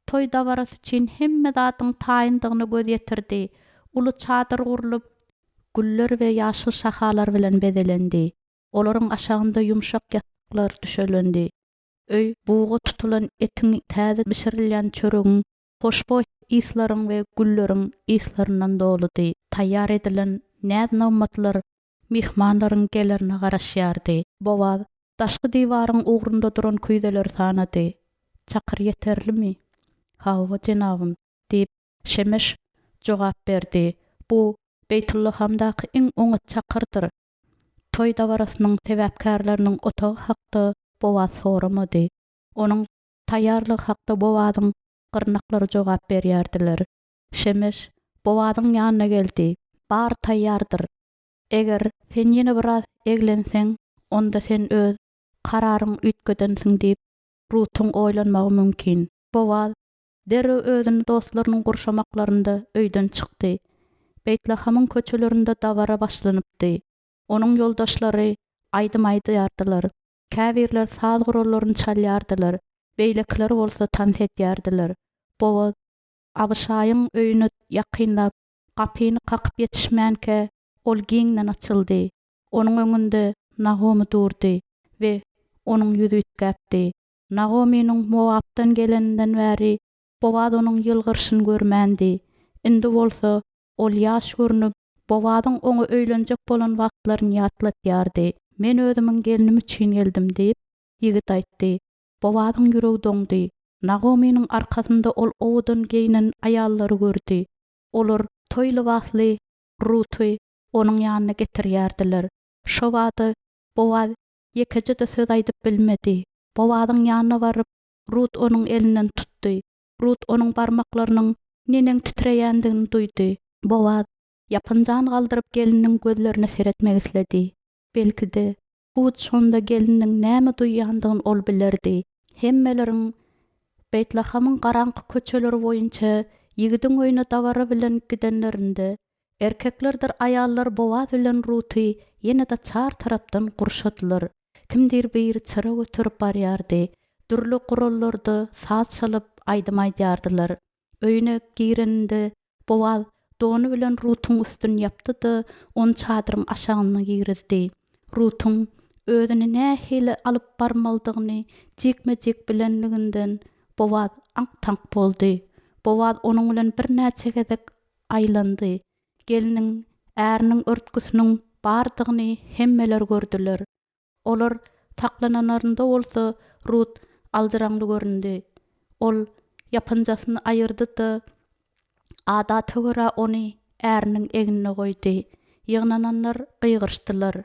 toý dabarasy üçin hemme zadyň taýyndygyna göz ýetirdi. Uly çadyr gurlup, güller we ýaşyl şahalar bilen bezelendi. Olaryň aşagynda ýumşak ýassyklar düşelendi. Öý buga tutulan etiň, täze bişirilýän çöregiň, hoşboý yslaryň we gülleriň yslaryndan doludy. Taýýar edilen näz-nygmatlar myhmanlaryň gelerine garaşýardy. Bowaz daşky diwaryň ugrunda duran küýzeleri sanady. Çakyr ýeterlimi? Hawa, jenabym, diýip, Şemeş jogap berdi. Bu Beýtullahamdaky iň oňat çakyrdyr. Toý dabarasynyň sebäpkärleriniň otagy hakda Bowaz soramady. Onuň taýýarlygy hakda Bowazyň gyrnaklary jogap berýärdiler. Şemeş Bowazyň ýanyna geldi. Bary taýýardyr. Eger sen ýene biraz eglenseň, onda sen öz kararyňy üýtgedensiň diýip, Rutuň oýlanmagy mümkin. Bowaz derrew özüni dostlarynyň gurşamaklarynda öýden çykdy. Beýtlahamyň köçelerinde dabara başlanypdy. Onuň ýoldaşlary aýdym aýdýardylar. Käbirleri saz gurallaryny çalýardylar, beýlekiler bolsa tans edýärdiler. Bowaz Abyşaýyň öýüne ýakynlap, gapyny kakyp ýetişmänkä, ol giňden açyldy. Onuň öňünde Nagomy durdy we onuň ýüzi üýtgäpdi. Nagomynyň Mowapdan geleninden bäri Bowaz onuň ýylgyryşyny görmändi. Indi bolsa ol ýaş görnüp, Bowazyň oňa öýlenjek bolan wagtlaryny ýatlatýardy. Men özümiň gelnim üçin geldim diýip, ýigit aýtdy. Bowazyň ýüregi doňdy. Nagomynyň arkasynda ol owadan geýnen aýallary gördi. Olar toý lybasly Ruty onuň ýanyna getirýärdiler. Şobada Bowaz ýekeje-de söz aýdyp bilmedi. Bowazyň ýanyna baryp, Rut onuň elinden tutdy. Rut onuň barmaklarynyň neneň titreýändigini duýdy. Bowaz ýapynjany galdyryp gelniniň gözlerine seretmek isledi. Belki-de, Hut şonda gelniniň näme duýýandygyny ol bilerdi. Hemmeleriň Beýtlahamyň garaňky köçeleri boýunça ýigidiň öýüne dabara bilen gidenlerinde, erkeklerdir aýallar Bowaz bilen Ruty ýene-de çar tarapdan gurşadylar. Kimdir biri çyra göterip barýardy, dürli gurallarda saz çalyp, aýdym aýdýardylar. Öýüne gireninde, Bowaz dony bilen Rutuň üstüni ýapdy-da, ony çadyryň aşagyna girizdi. Rutuň özüni nähili alyp barmalydygyny jikme-jik bilenliginden Bowaz aňk-taňk boldy. Bowaz onuň bilen birnäçe gezek aýlandy. Gelniň äriniň örtgüsiniň bardygyny hemmeler gördüler. Olar saklananlarynda bolsa Rut aljyraňly göründi. Ol ýapynjasyny aýyrdy-da, adata görä ony äriniň egnine goýdy. Ýygnananlar gygyryşdylar.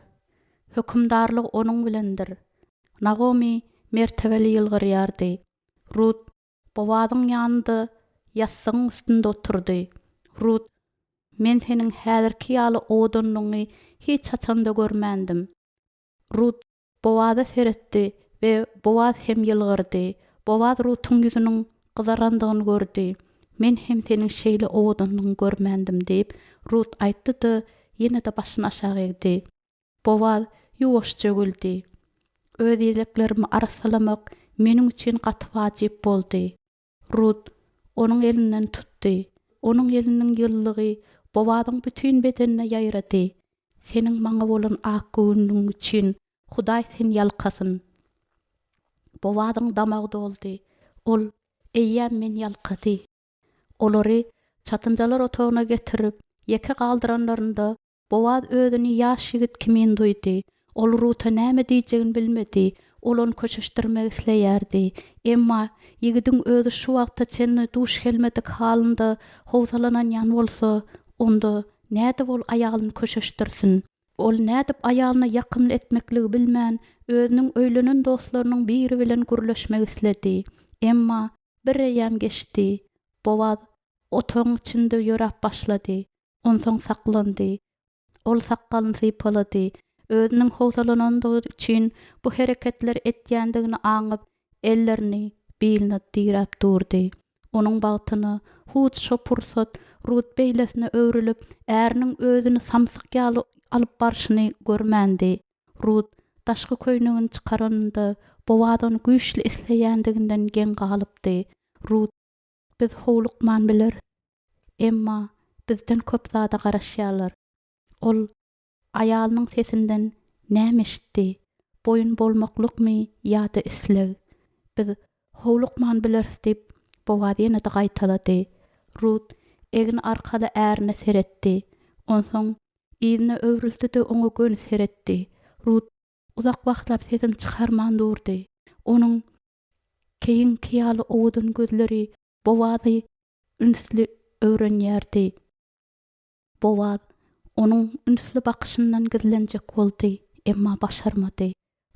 Hökümdarlyk onuň bilendir! Nagomy mertebeli ýylgyrýardy. Rut Bowazyň ýanynda ýassygyň üstünde oturdy. Rut, Men seniň häzirki ýaly owadanlygyňy hiç haçan-da görmändim. Rut Bowaza seretdi we Bowaz hem ýylgyrdy. Bowaz Rutuň ýüzüniň gyzarandygyny gördi. Men hem seniň şeýle owadanlygyňy görmändim diýip, Rut aýtdy-da, ýene-de başyny aşak egdi. Bowaz ýuwaşja güldi. Öz ýeleklerimi arassalamak meniň üçin gaty wajyp boldy. Rut onuň elinden tutdy. Onuň eliniň ýylylygy Bowazyň bütin bedenine ýaýrady. Seniň maňa bolan akgöwünligiň üçin Hudaý seni ýalkasyn. Bowazyň damagy doldy. Ol, Eýýäm meni ýalkady. Olary çatynjalar otagyna getirip, ýeke galdyranlarynda, Bowaz özüni ýaş ýigit kimin duýdy. Ol Ruta näme diýjegini bilmedi. Ol ony köşeşdirmek isleýärdi. Emma ýigidiň özi şu wagta çenli duş gelmedik halynda howsalananýan bolsa, onda nädip ol aýalyny köşeşdirsin? Ol nädip aýalyna ýakymly etmekligi bilmän, özüniň öýlenen dostlarynyň biri bilen gürleşmek isledi. Emma bir eýýäm geçdi. Bowaz otagyň içinde ýöräp başlady. Onsoň saklandy. Ol sakgalyny sypalady. Özüniň howsalanandygy üçin bu hereketleri etýändigini aňyp, ellerini biline diräp durdy. Onuň bagtyna, hut şo pursat Rut beýlesine öwrülip, äriniň özüni samsyk ýaly alyp barşyny görmändi. Rut daşky köýnegini çykaranynda, Bowaz ony güýçli isleýändiginden geň galypdy. Rut, Biz howlukman bileris. Emma bizden köp zada garaşýarlar. Ol aýalynyň sesinden näme eşitdi? Boýun bolmaklykmy ýa-da isleg? Biz howlukman bileris diýip, Bowaz ýene-de gaýtalady. Rut egni arkaly ärine seretdi. Onsoň yzyna öwrüldi-de oňa göni seretdi. Rut uzak wagtlap sesini çykarman durdy. Onuň keýiňki ýaly owadan gözleri Bowazy ünsli öwrenýärdi. Bowaz onuň ünsli bakyşyndan gizlenjek boldy, emma başarmady.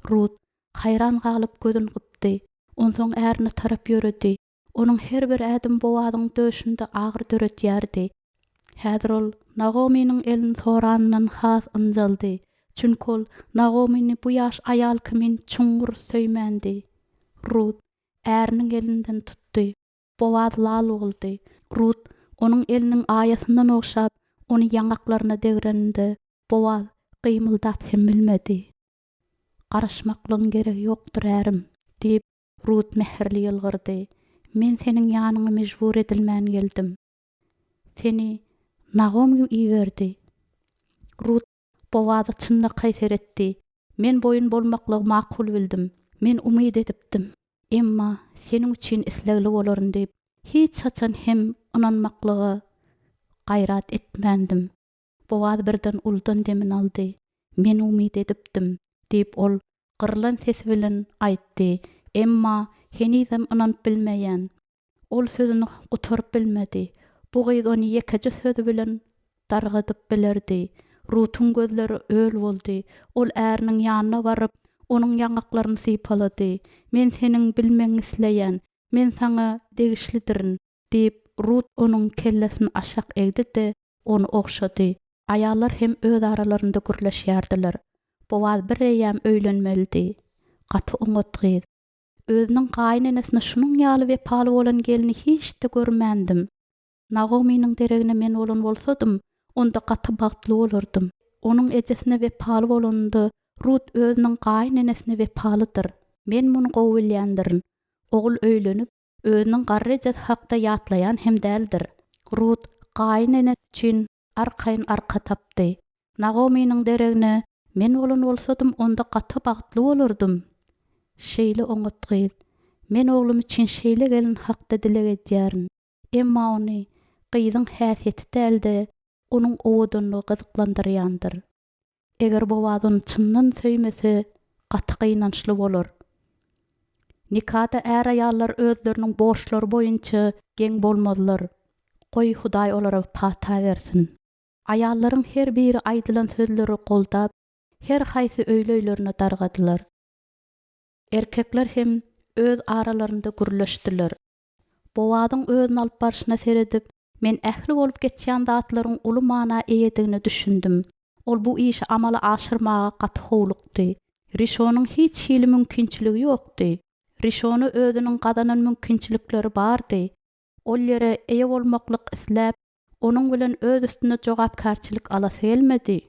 Rut haýran galyp gözüni gypdy. Onsoň ärine tarap ýöredi. Onuň her bir ädimi Bowazyň döşünde agyry döredýärdi. Häzir ol Nagomynyň elini soranyndan has ynjaldy. Çünki ol Nagomyny bu ýaş aýal kimin çuňňur söýmändi. Rut äriniň elinden tutdy. Bowaz lal boldy. Rut onuň eliniň aýasyndan ogşap, ony ýaňaklaryna degreninde, Bowaz gymyldap hem bilmedi. Garaşmaklygyň geregi ýokdur, ärim, diýip, Rut mähirli ýylgyrdy. Men seniň ýanyňa mejbur edilmän geldim. Seni Nagomy iberdi. Rut Bowaza çynlakaý seretdi. Men boýun bolmaklygy makul bildim. Men umyt edipdim. Emma seniň üçin islegli bolaryn diýip, hiç haçan hem ynanmaklyga gaýrat etmändim. Bowaz birden uludan demini aldy. Men umyt edipdim, diýip, ol gyrylan sesi bilen aýtdy, emma henizem ynanyp bilmeýän. Ol sözüni gutaryp bilmedi. Bu gyz ony ýekeje sözi bilen dargadyp bilerdi. Rutuň gözleri öl boldy. Ol äriniň ýanyna baryp, onuň ýaňaklaryny sypalady. Men seniň bilmegiňi isleýän. Men saňa degişlidirin, diýip, Rut onuň kellesini aşak egdi-de, ony ogşady. Aýallar hem öz aralarynda gürleşýärdiler. Bowaz bireýýäm öýlenmelidi. Gaty oňat gyz. Özüniň gaýynenesine şunuň ýaly wepaly bolan gelni hiç-de görmändim. Nagomynyň deregine men bolan bolsadym, onda gaty bagtly bolardym. Onuň ejesine wepaly bolanynda, Rut özüniň gaýynenesine wepalydyr. Men muny gowy bilýändirin. Ogul öýlenip, özüniň garry ejesi hakda ýatlaýan hem däldir. Rut gaýynenesi üçin arkaýyn arka tapdy. Nagomynyň deregine men bolan bolsadym, onda gaty bagtly bolardym. Şeýle oňat gyz. Men oglum üçin şeýle gelin hakda dileg edýärin. Emma ony gyzyň häsiýeti däl-de, onuň owadanlygy gyzyklandyrýandyr. Eger Bowaz ony çyndan söýmese, gaty gynançly bolar. Nikada är-aýallar özleriniň borçlary boýunça geň bolmazlar. Goý, Hudaý olara pata bersin. Aýallaryň her biri aýdylan sözleri goldap, her haýsy öýli-öýlerine dargadylar. Erkekler hem öz aralarynda gürleşdiler. Bowazyň özüni alyp barşyna seredip, men ähli bolup geçýän zatlaryň uly mana eýedigine düşündim. Ol bu işi amala aşyrmaga gaty howlukdy. Rişonyň hiç hili mümkinçiligi ýokdy. Rişona özüniň gazanan mümkinçilikleri bardy. Ol ýere eýe bolmaklyk isläp, onuň bilen öz üstüne jogapkärçilik alasy gelmedi.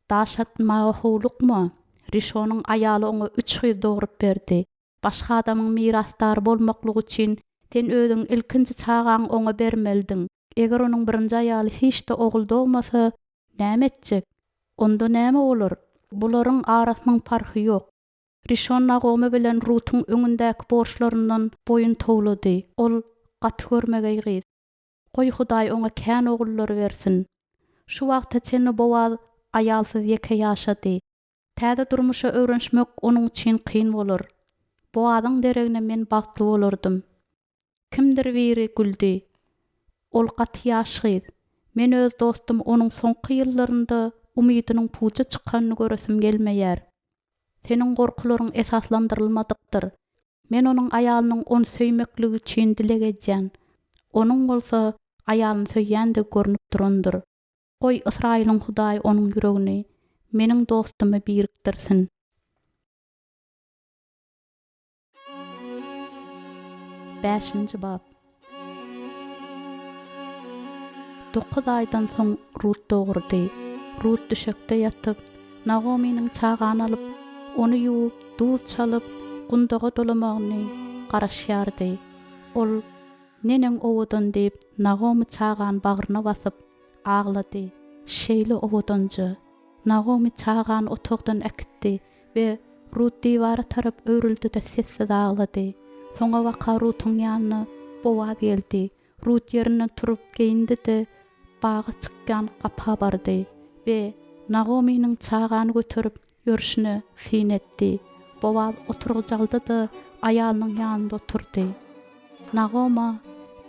Daş atmaga howlukma. Rişonyň aýaly oňa üç gyz dogrup berdi. Başga adamyň mirasdary bolmaklygy üçin sen özüň ilkinji çagaňy oňa bermelidiň. Eger onuň birinji aýaly hiç-de ogul dogmasa, näme etjek? Onda näme bolar? Bularyň arasynyň parhy ýok. Rişon Nagomy bilen Rutuň öňündäki borçlaryndan boýun towlady. Ol gaty görmegeý gyz. Goý, Hudaý oňa kän ogullar bersin. Şu wagta çenli Bowaz aýalsyz ýeke ýaşady. Täze durmuşa öwrenişmek onuň üçin kyn bolar. Boazyň deregine men bagtly bolardym. Kimdir biri güldi. Ol gaty ýaş gyz. Men öz dostumy onuň soňky ýyllarynda umydynyň puja çykanyny göresim gelmeýär. Seniň gorkularyň esaslandyrylmadykdyr. Men onuň aýalynyň ony söýmekligi üçin dileg edýän. Onuň bolsa aýalyny söýýändigi görnüp durandyr. Goý, Ysraýylyň Hudaýy onuň ýüregini meniň dostumy birikdirsin. Bäşinji bap. Dokuz aýdan soň Rut dogurdy. Rut düşekde ýatyp, Nagomynyň çagany alyp, ony ýuwup, duz çalyp, gundaga dolamagyny garaşýardy. Ol, Neneň owadan diýip, Nagomy çagany bagryna basyp, aglady. Şeýle owadanja. Nagomy çagany otagdan äkitdi we Rut diwara tarap öwrüldi-de sessiz aglady. Soňabaka Rutuň ýanyna Bowaz geldi. Rut ýerinden turup geýindi-de, baga çykýan gapa bardy we Nagomynyň çagany göterip ýörşüne syn etdi. Bowaz oturgyç aldy-da, aýalynyň ýanynda oturdy. Nagoma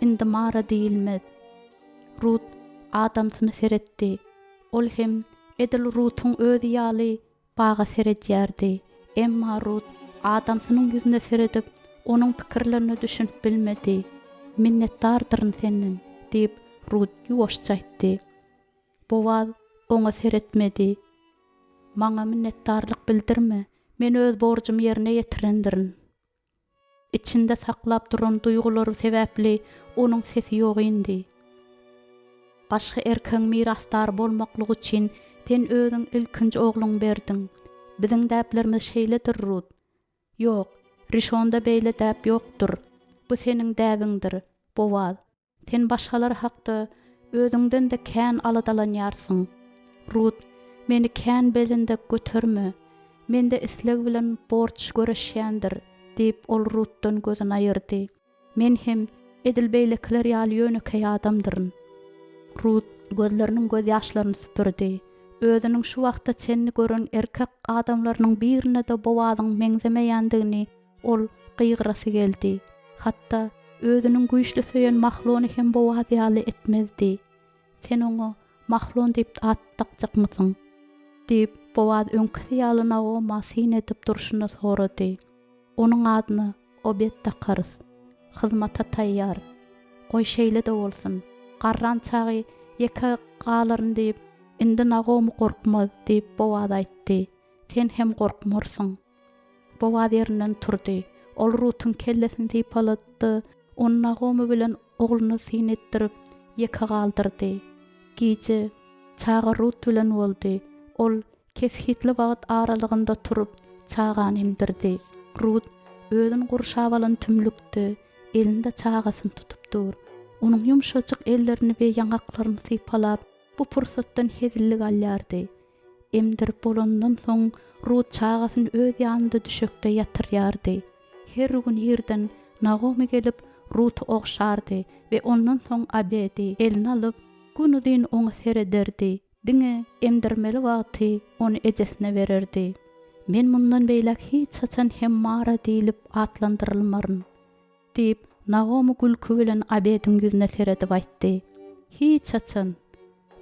indi Mara diýilmez. Rut adamsyna seretdi. Ol hem edil Rutuň özi ýaly baga seredýärdi. Emma Rut adamsynyň ýüzüne seredip, onuň pikirlerine düşünip bilmedi. Minnetdardyryn senden, diýip, Rut ýuwaşja aýtdy. Bowaz oňa seretmedi. Maňa minnetdarlyk bildirme, men öz borjumy ýerine ýetirendirin. Içinde saklap duran duýgulary sebäpli onuň sesi ýok indi. Başga erkegiň mirasdary bolmaklygy üçin sen özüň ilkinji ogluňy berdiň. Biziň däplerimiz şeýledir, Rut. Ýok, Rişonda beýle däp ýokdur. Bu seniň däbiňdir, Bowaz. Sen başgalar hakda özüňden-de kän aladalanýarsyň. Rut, meni kän belende göterme. Mende isleg bilen borç göreşýändir, diýip, ol Rutdan gözüni aýyrdy. Men hem edil beýlekiler ýaly ýönekeý adamdyryn. Rut gözleriniň gözýaşlaryny süpürdi. Özüniň şu wagta çenli gören erkek adamlarynyň birine-de Bowazyň meňzemeýändigini Ol gygyrasy geldi. Hatda özüniň güýçli söýen Mahlony hem Bowaz ýaly etmezdi. Sen oňa Mahlon diýip at dakjakmysyň? diýip, Bowaz öňküsi ýaly Naoma syn edip durşuna sorady. Onuň adyna Obed dakarys. Hyzmata taýýar. Goý şeýle-de bolsun. Garran çagy ýeke galaryn diýip, indi Nagomy gorkmaz, diýip, Bowaz aýtdy. Sen hem gorkmarsyň. Bowaz ýerinden turdy. Ol Rutuň kellesini sypalady-da, ony Nagomy bilen ogluna syn etdirip, ýeke galdyrdy. Gije çaga Rut bilen boldy. Ol kesgitli wagt aralygynda turup, çagany emdirdi. Rut özüni gurşap alan tümlükde elinde çagasyny tutup dur. Onuň ýumşajyk ellerini we ýaňaklaryny sypalap, bu pursatdan hezillik alýardy. Emdirip bolanyndan soň, Rut çagasyny öz ýanynda düşekde ýatyrýardy. Her gün irden Nagomy gelip, Ruty ogşardy we ondan soň Abedi eline alyp, günuzyn oňa serederdi, diňe emdirmeli wagty ony ejesine bererdi. Men mundan beýläk hiç haçan hem Mara diýlip atlandyrylmaryn. Diýip, Nagomy gülki bilen Abediň ýüzüne seredip aýtdy. Hiç haçan!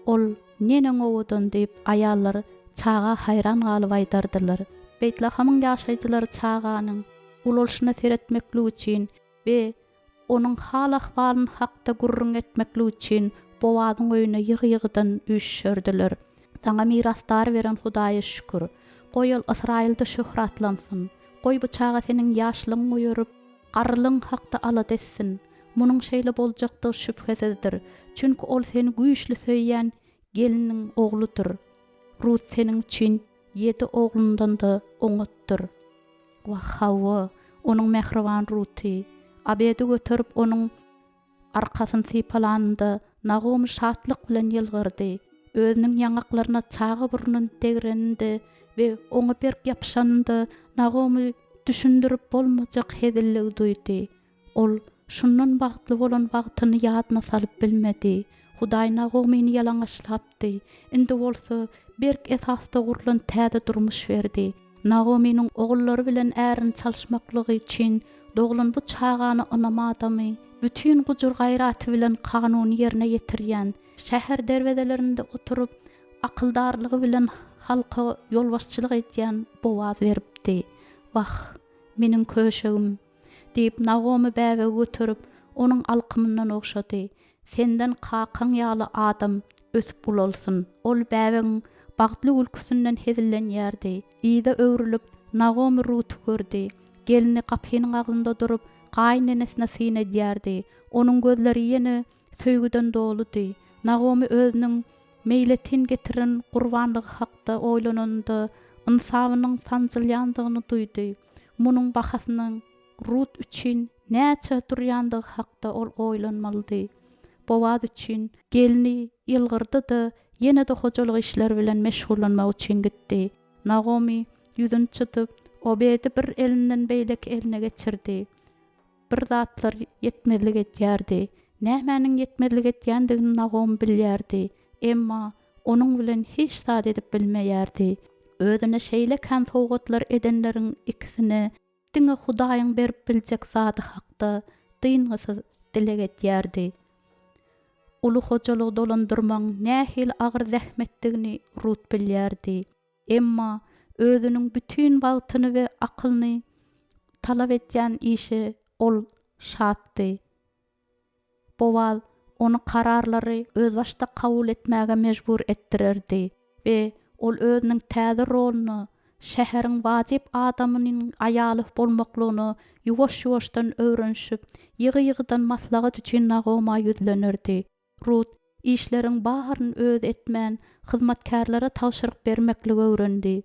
Ol neneň owadan! diýip, aýallar çaga haýran galyp aýdardylar. Beýtlahamyň ýaşaýjylary çaganyň ulalyşyna seretmeklik üçin we onuň hal-ahwalyny hakda gürrüň etmeklik üçin Bowazyň öýüne ýygy-ýygydan üýşüşerdiler. Saňa mirasdar beren Hudaýa şükür! Goý, ol Ysraýylda şöhratlansyn! Goý, bu çaga seniň ýaşlygyňy oýaryp, garrylygyň hakda alada etsin. Munuň şeýle boljakdygy şübhesizdir, çünki ol seni güýçli söýýän gelniň ogludyr. Rut seniň üçin ýedi oglundan-da oňatdyr. Wah, hawa, onuň mähriban Ruty! Abedi göterip, onuň Arkasyny sypalanynda, Nagomy şatlyk bilen ýylgyrdy. Özüniň ýaňaklaryna çaga burnuny degreninde we oňa berk ýapyşanynda, Nagomy düşündirip bolmajak hezilligi duýdy. Ol şundan bagtly bolan wagtyny ýadyna salyp bilmedi. Hudaý Nagomyny ýalaňaçlapdy. Indi bolsa berk esasda gurlan täze durmuş berdi. Nagomynyň ogullary bilen ärini çalyşmaklygy üçin doglan bu çagany ynam adamy, bütin gujur-gaýraty bilen kanuny ýerine ýetirýän, şäher derwezelerinde oturyp, akyldarlygy bilen halka ýolbaşçylyk edýän Bowaz beripdi. Wah, meniň köşegim! Diýip, Nagomy bäbegi göterip, onuň alkymyndan ogşady. Senden kakaň ýaly adam ösüp ulalsyn. Ol bäbegiň bagtly gülküsinden hezillenýärdi. Yza öwrülip, Nagomy Ruty gördi. Gelni gapynyň agzynda durup, gaýynenesine syn edýärdi. Onuň gözleri ýene söýgüden doludy. Nagomy özüniň. meýletin getiren gurbanlygy hakda oýlananynda, ynsabynyň sanjylýandygyny duýdy. Munuň bahasynyň Rut üçin näçä durýandygy hakda ol oýlanmalydy. Bowaz üçin gelni ýylgyrdy-da, ýene-de hojalyk işleri bilen meşgullanmak üçin gitdi. Nagomy ýüzüni çytyp, Obedi bir elinden beýleki eline geçirdi. Bir zatlar ýetmezlik edýärdi. Nämäniň ýetmezlik edýändigini Nagomy bilýärdi. Emma onuň bilen hiç zat edip bilmeýärdi. Özüne şeýle kän sowgatlar edenleriň ikisine diňe Hudaýyň berip biljek zady hakda dyngysyz dileg edýärdi. Uly hojalygy dolandyrmagyň nähili agyr zähmetdigini Rut bilýärdi. Emma özüniň bütin wagtyny we akylyny talap edýän işe ol şatdy. Bowaz ony kararlary özbaşdak kabul etmäge mejbur etdirerdi we ol özüniň täze roluna, şäheriň wajyp adamynyň aýaly bolmaklygyna ýuwaş-ýuwaşdan öwrenişip, ýygy-ýygydan maslahat üçin Nagoma ýüzlenerdi. Rut işleriň baryny özi etmän, hyzmatkärlere tabşyryk bermekligi öwrendi.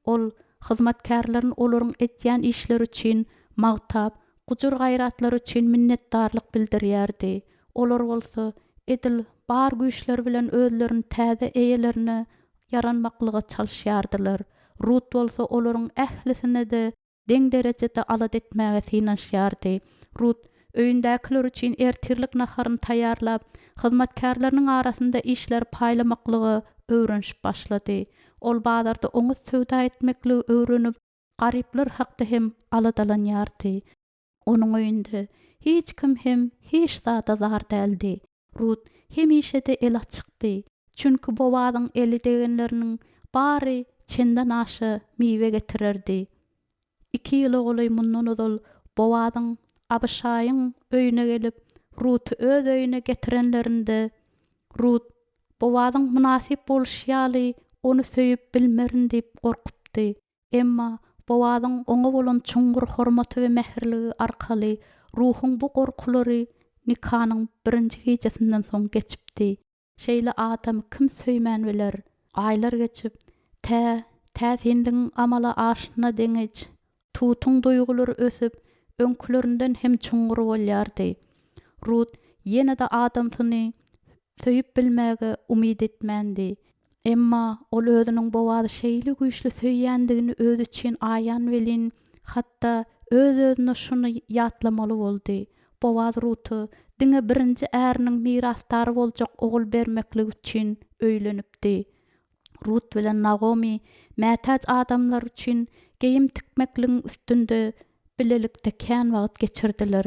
Ol hyzmatkärlerini olaryň edýän işleri üçin magtap, gujur-gaýratlary üçin minnetdarlyk bildirýärdi. Olar bolsa, edil bar güýçleri bilen özlerini täze eýelerine ýaranmaklyga çalyşýardylar. Rut bolsa olaryň ählisine-de deň derejede alada etmäge synanyşýardy. Rut öýündäkiler üçin ertirlik naharyny taýýarlap, hyzmatkärleriniň arasynda işleri paýlamaklyga öwrenişip başlady. Ol bazarda oňat söwda etmekligi öwrenip, garyplar hakda hem aladalanýardy. Onuň öýünde hiç kim hem hiç zada zar däldi. Rut hemişe-de eli açykdy. Çünki Bowazyň eli degenleriniň bary çendenaşa miwe getirerdi. Iki ýyla golaý mundan ozal Bowazyň Abyşaýyň öýüne gelip, Ruty öz öýüne getirenlerinde, Rut, Bowazyň mynasyp bolşy ýaly ony söýüp bilmerin diýip gorkupdy. Emma Bowazyň oňa bolan çuňňur hormaty we mähirligi arkaly Ruhuň bu gorkulary nikanyň birinji gijesinden soň geçipdi. Şeýle adamy kim söýmän biler? Aýlar geçip, tä täsinligiň amala aşyna deňiç, Tutuň duýgulary ösüp, öňkülerinden hem çuňňur bolýardy. Rut ýene-de adamsyny söýüp bilmäge umyt etmändi. Emma ol özüniň Bowazy şeýle güýçli söýýändigini özi üçin aýan welin, hatda öz-özüne şuny ýatlamaly boldy, Bowaz Ruta diňe birinji äriniň mirasdary boljak ogul bermekligi üçin öýlenipdi. Rut bilen Nagomy mätäç adamlar üçin geýim tikmekligiň üstünde bilelikde kän wagt geçirdiler.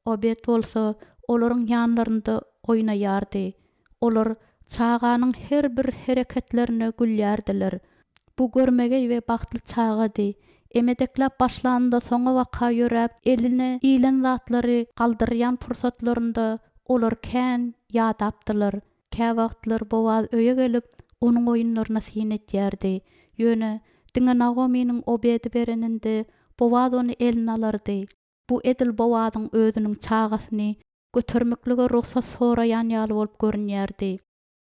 Obed bolsa olaryň ýanlarynda oýnaýardy. Olar çaganyň her bir hereketlerine gülýärdiler. Bu görmegeý we bagtly çagady. Emedekläp başlanynda soňabaka ýöräp, eline ilen zatlary galdyrýan pursatlarynda olar kän ýadapdylar. Käwagtlar Bowaz öýe gelip, onuň oýunlaryna syn edýärdi. Ýöne diňe Nagomynyň Obedi bereninde Bowaz ony eline alardy. Bu edil Bowazyň özüniň çagasyny götermeklige rugsat soraýan ýaly bolup görünýärdi.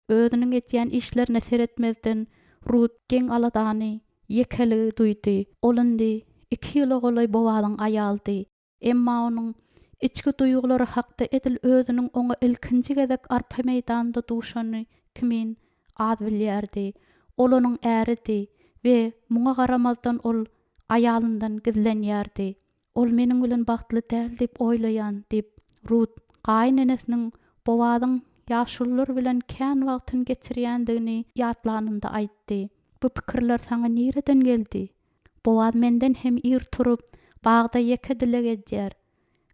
Özüniň edýän işlerine seretmezden, Rut geň aladany, ýekeligi duýdy. Ol indi iki ýyla golaý Bowazyň aýalydy. Emma onuň içki duýgulary hakda edil özüniň oňa ilkinji gezek arpa meýdanynda duşany kimin az bilýärdi. Ol onuň äridi we muňa garamazdan ol aýalyndan gizlenýärdi. Ol meniň bilen bagtly däl diýip oýlaýan, diýip, Rut gaýynenesiniň Bowazyň ýaşulular bilen kän wagtyny geçirýändigini ýatlanynda aýtdy. Bu pikirler saňa nireden geldi? Bowaz menden hem ir turup, bagda ýeke dileg edýär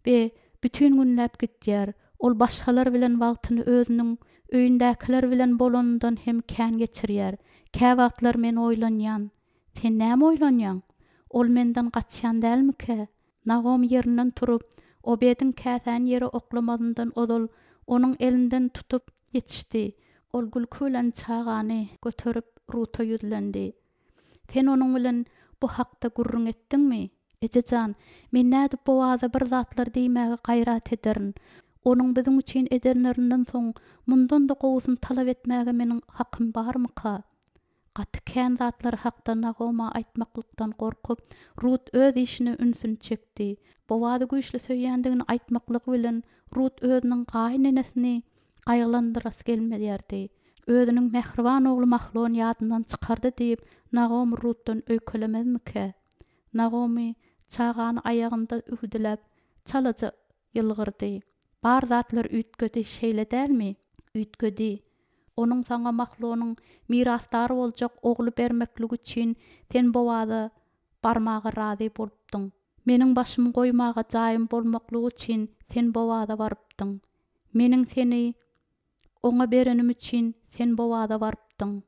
we bütin günläp gidýär. Ol başgalar bilen wagtyny özüniň öýündäkiler bilen bolanyndan hem kän geçirýär. Käwagtlar men oýlanýan, Sen näme oýlanýaň? Ol menden gaçýan dälmikä? Nagomy ýerinden turup, Obediň käsäni ýere oklamazyndan ozal, onuň elinden tutup ýetişdi. Ol gülki bilen çagany göterip, Ruta ýüzlendi. Sen onuň bilen bu hakda gürrüň etdiňmi? Eje jan, men nädip Bowaza bir zatlar diýmäge gaýrat ederin? Onuň biziň üçin edenlerinden soň mundan-da gowusyny talap etmäge meniň hakym barmyka? Gaty kän zatlar hakda Nagoma aýtmaklykdan gorkup, Rut öz işine ünsüni çekdi. Bowazy güýçli söýýändigini aýtmaklygy bilen Rut özüniň gaýynenesini gaýgylandyrasy gelmeýärdi. Özüniň mähriban ogly Mahlony ýadyndan çykardy diýip, Nagomy Rutdan öýkelemezmikä? Nagomy çagany aýagynda hüwdüläp, çalaja ýylgyrdy. Bar zatlar üýtgedi, şeýle dälmi? Üýtgedi. Onuň saňa Mahlonyň mirasdar boljak ogly bermekligi üçin sen Bowaza barmaga razy bolupdyň. Meniň başymy goýmaga jaýym bolmaklygy üçin sen Bowaza barypdyň. Meniň seni oňa berenim üçin sen Bowaza barypdyň.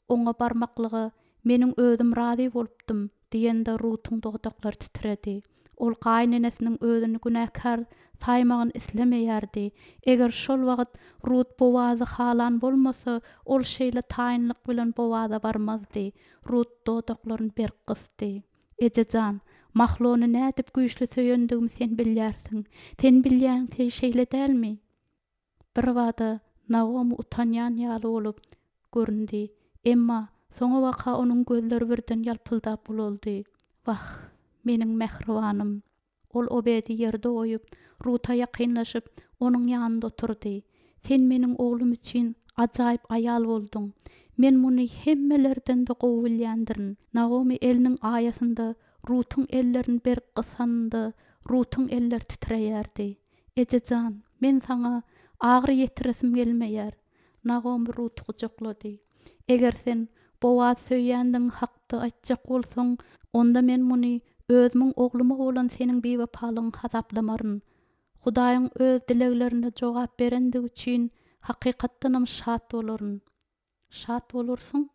Oňa barmaklyga meniň özüm razy bolupdym, diýende Rutuň dodaklary titredi. Ol gaýynenesiniň özüni günäkär saýmagyny islemeýärdi. Eger şol wagt Rut Bowazy halan bolmasa, ol şeýle taýynlyk bilen Bowaza barmazdy. Rut dodaklaryny berk gysdy. Eje jan, Mahlony nädip güýçli söýendigimi sen bilýärsiň. Sen bilýäň, şeýle dälmi? Birbada Naomi utanýan ýaly bolup göründi. Emma soňabaka onuň gözleri birden ýalpyldap ulaldy. Wah, meniň mähribanym! Ol Obedi ýerde goýup, Ruta ýakynlaşyp, onuň ýanynda oturdy. Sen meniň oglum üçin ajaýyp aýal bolduň. Men muny hemmelerden-de gowy bilýändirin. Naomi eliniň aýasynda Rutuň ellerini berk gysanynda, Rutuň elleri titreýärdi. Eje jan, men saňa agyry ýetiresim gelmeýär. Nagomy Ruty gujaklady. Eger sen Bowazy söýýändigiň hakda aýtjak bolsaň, onda men muny özümiň ogluma bolan seniň biwepalygyň hasaplamaryn. Hudaýyň öz dileglerine jogap berendigi üçin hakykatdanam şat bolaryn. Şat bolarsyň?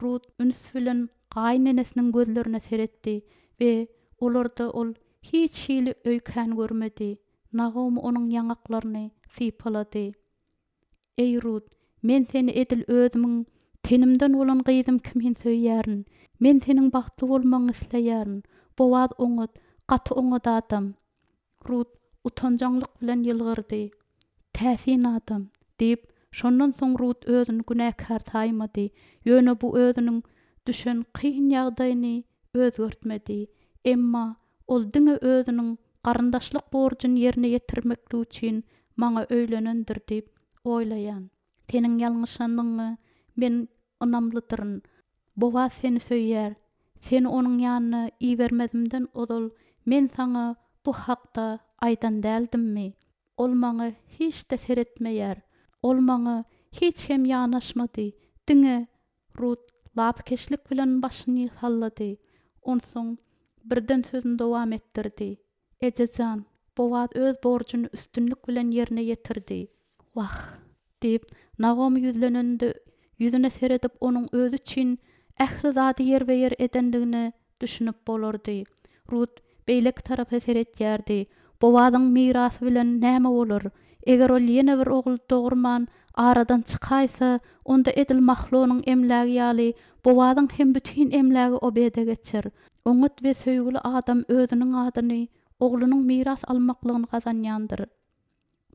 Rut üns bilen gaýynenesiniň gözlerine seretdi we olarda ol hiç hili öýkän görmedi. Nagomy onuň ýaňaklaryny sypalady. Eý, Rut, men seni edil özümiň tenimden bolan gyzym kimin söýýärin. Men seniň bagtly bolmagyňy isleýärin. Bowaz oňat, gaty oňat adam. Rut utanjaňlyk bilen ýylgyrdy. Täsin adam, diýip, şondan soň Rut özüni günäkär saýmady, ýöne bu özüniň düşen kyn ýagdaýyny özgertmedi. Emma ol diňe özüniň garyndaşlyk borjuny ýerine ýetirmekligi üçin maňa öýlenendir diýip oýlaýan. Seniň ýalňyşandygyňa men ynamlydyryn. Bowaz seni söýýär. Seni onuň ýanyna ibermezimden ozal men saňa bu hakda aýdan däldimmi? Ol maňa hiç-de seretmeýär. Ol maňa hiç hem ýanaşmady, diňe Rut lapykeçlik bilen başyny sallady. Onsoň birden sözüni dowam etdirdi. Eje jan, Bowaz öz borjuny üstünlik bilen ýerine ýetirdi. Wah! diýip, Nagomy ýüzlenende, ýüzüne seredip onuň özi üçin ähli zady ýerbe-ýer edendigine düşünip bolardy. Rut beýleki tarapa seretýärdi. Bowazyň mirasy bilen näme bolar? Eger ol ýene bir ogul dogurman aradan çykaýsa, onda edil Mahlonyň emlägi ýaly Bowazyň hem bütin emlägi Obede geçer. Oňat we söýgüli adam özüniň adyny oglunyň miras almaklygyny gazanýandyr.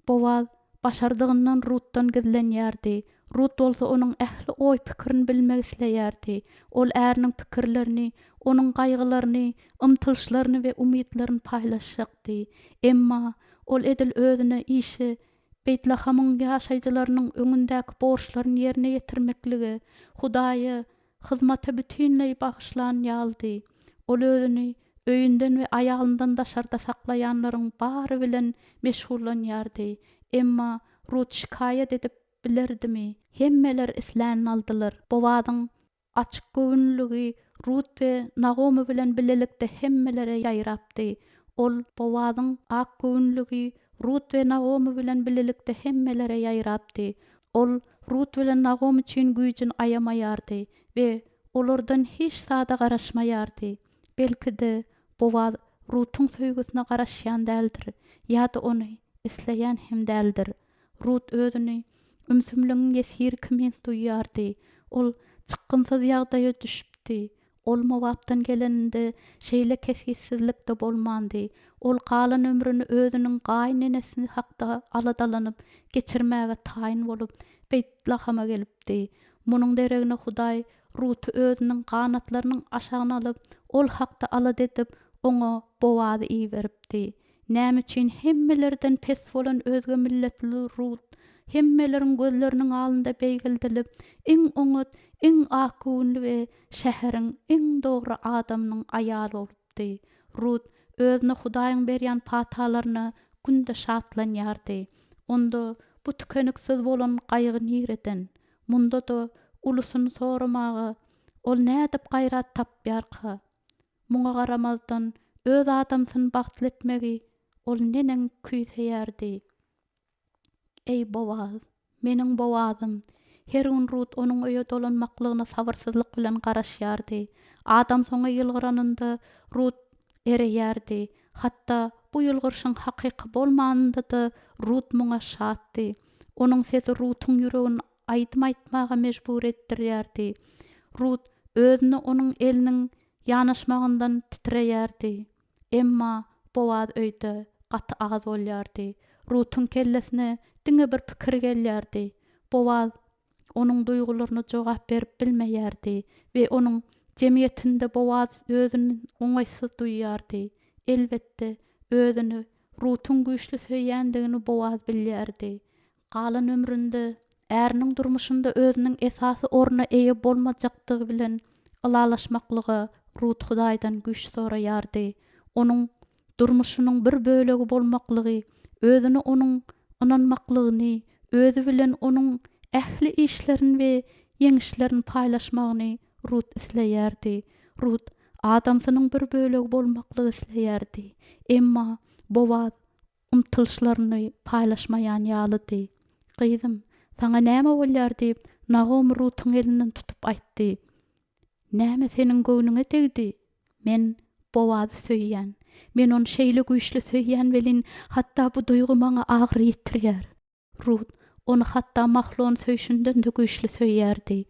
Bowaz başardygyndan Rutdan gizlenýärdi. Rut bolsa onuň ähli oý-pikirini bilmek isleýärdi. Ol äriniň pikirlerini, onuň gaýgylaryny, ymtylyşlaryny we umytlaryny paýlaşjakdy. Emma ol edil özüne işi Beýtlahamyň ýaşaýjylarynyň öňündäki borçlaryny ýerine ýetirmeklige, Hudaýa hyzmata bütinleý bagyşlan ýalydy. Ol özüni öýünden we aýalyndan daşarda saklaýanlaryň bary bilen meşgullanýardy. Emma Rut şikaýat edip bilerdimi? Hemmeler islänini aldylar. Bowazyň açykgöwünliligi Rut we Nagomy bilen bilelikde hemmelere ýaýrapdy. Ol Bowazyň akgöwünligi Rut we Nagomy bilen bilelikde hemmelere ýaýrapdy. Ol Rut bilen Nagomy üçin güýjüni aýamaýardy we olardan hiç zada garaşmaýardy. Belki-de, Bowaz Rutuň söýgüsine garaşýan däldir ýa-da ony isleýän hem däldir. Rut özüni ümsümligiň ýesiri kimin duýýardy. Ol çykgynsyz ýagdaýa düşüpdi. Ol Mowapdan geleninde şeýle kesgitsizlikde bolmandy. Ol galan ömrüni özüniň gaýynenesi hakda aladalanyp geçirmäge taýyn bolup, Beýtlahama gelipdi. Munuň deregine Hudaý Ruty özüniň ganatlarynyň aşagyna alyp, ol hakda alada edip, oňa Bowazy iberipdi. Näme üçin hemmelerden pes bolan özge milletli Rut hemmeleriň gözleriniň alynda beýgeldilip, iň oňat, iň akgöwünli we şäheriň iň dogry adamynyň aýaly bolupdy? Rut özüne Hudaýyň berýän patalaryna günde şatlanýardy. Onda bu tükeniksiz bolan gaýgy nireden? Munda-da ulusyny soramaga ol nädip gaýrat tapýarka? Muňa garamazdan, öz adamsyny bagtly etmegi ol neneň küýseýärdi. Eý, Bowaz, meniň Bowazym! Her gün Rut onuň öýe dolanmaklygyna sabyrsyzlyk bilen garaşýardy. Adamsy oňa ýylgyranynda, Rut ereýärdi. Hatda bu ýylgyryşyň hakyky bolmanynda-da, Rut muňa şatdy. Onuň sesi Rutuň ýüregini aýdym aýtmaga mejbur etdirýärdi. Rut özüne onuň eliniň ýanaşmagyndan titreýärdi. Emma Bowaz öýde gaty az bolýardy. Rutuň kellesine diňe bir pikir gelýärdi, Bowaz onuň duýgularyna jogap berip bilmeýärdi we onuň jemgyýetinde Bowaz özüni oňaýsyz duýýardy. Elbetde, özüni Rutuň güýçli söýýändigini Bowaz bilýärdi. Galan ömründe äriniň durmuşynda özüniň esasy orna eýe bolmajakdygy bilen ylalaşmaklyga Rut Hudaýdan güýç soraýardy. Onuň durmuşynyň bir bölegi bolmaklygy, özüne onuň ynanmaklygyny, özi bilen onuň ähli işlerini we ýeňişlerini paýlaşmagyny Rut isleýärdi. Rut adamsynyň bir bölegi bolmaklygy isleýärdi. Emma Bowaz ymtylyşlaryny paýlaşmaýan ýalydy. Gyzym, saňa näme bolýar diýip, Nagomy Rutuň elinden tutup aýtdy. Näme seniň göwnüňe degdi? Men Bowazy söýýän. Men ony şeýle güýçli söýýän welin, hatda bu duýgy maňa agyry ýetirýär. Rut ony hatda Mahlony söýşünden-de güýçli söýýärdi.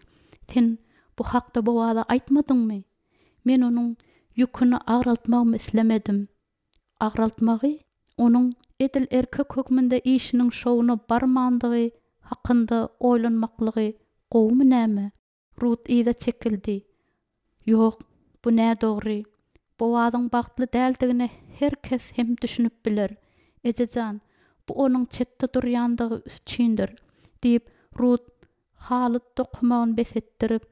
Sen bu hakda Bowaza aýtmadyňmy? Men onuň ýüküni agraltmagymy islemedim. Agraltmagy onuň edil erkek hökmünde işiniň şowuna barmandygy hakynda oýlanmaklygy gowumy näme? Rut yza çekildi. Ýok, bu nädogry. Bowazyň bagtly däldigine her kes hem düşünip biler. Eje jan, bu onuň çetde durýandygy üçindir, diýip, Rut haly dokamagyny bes etdirip,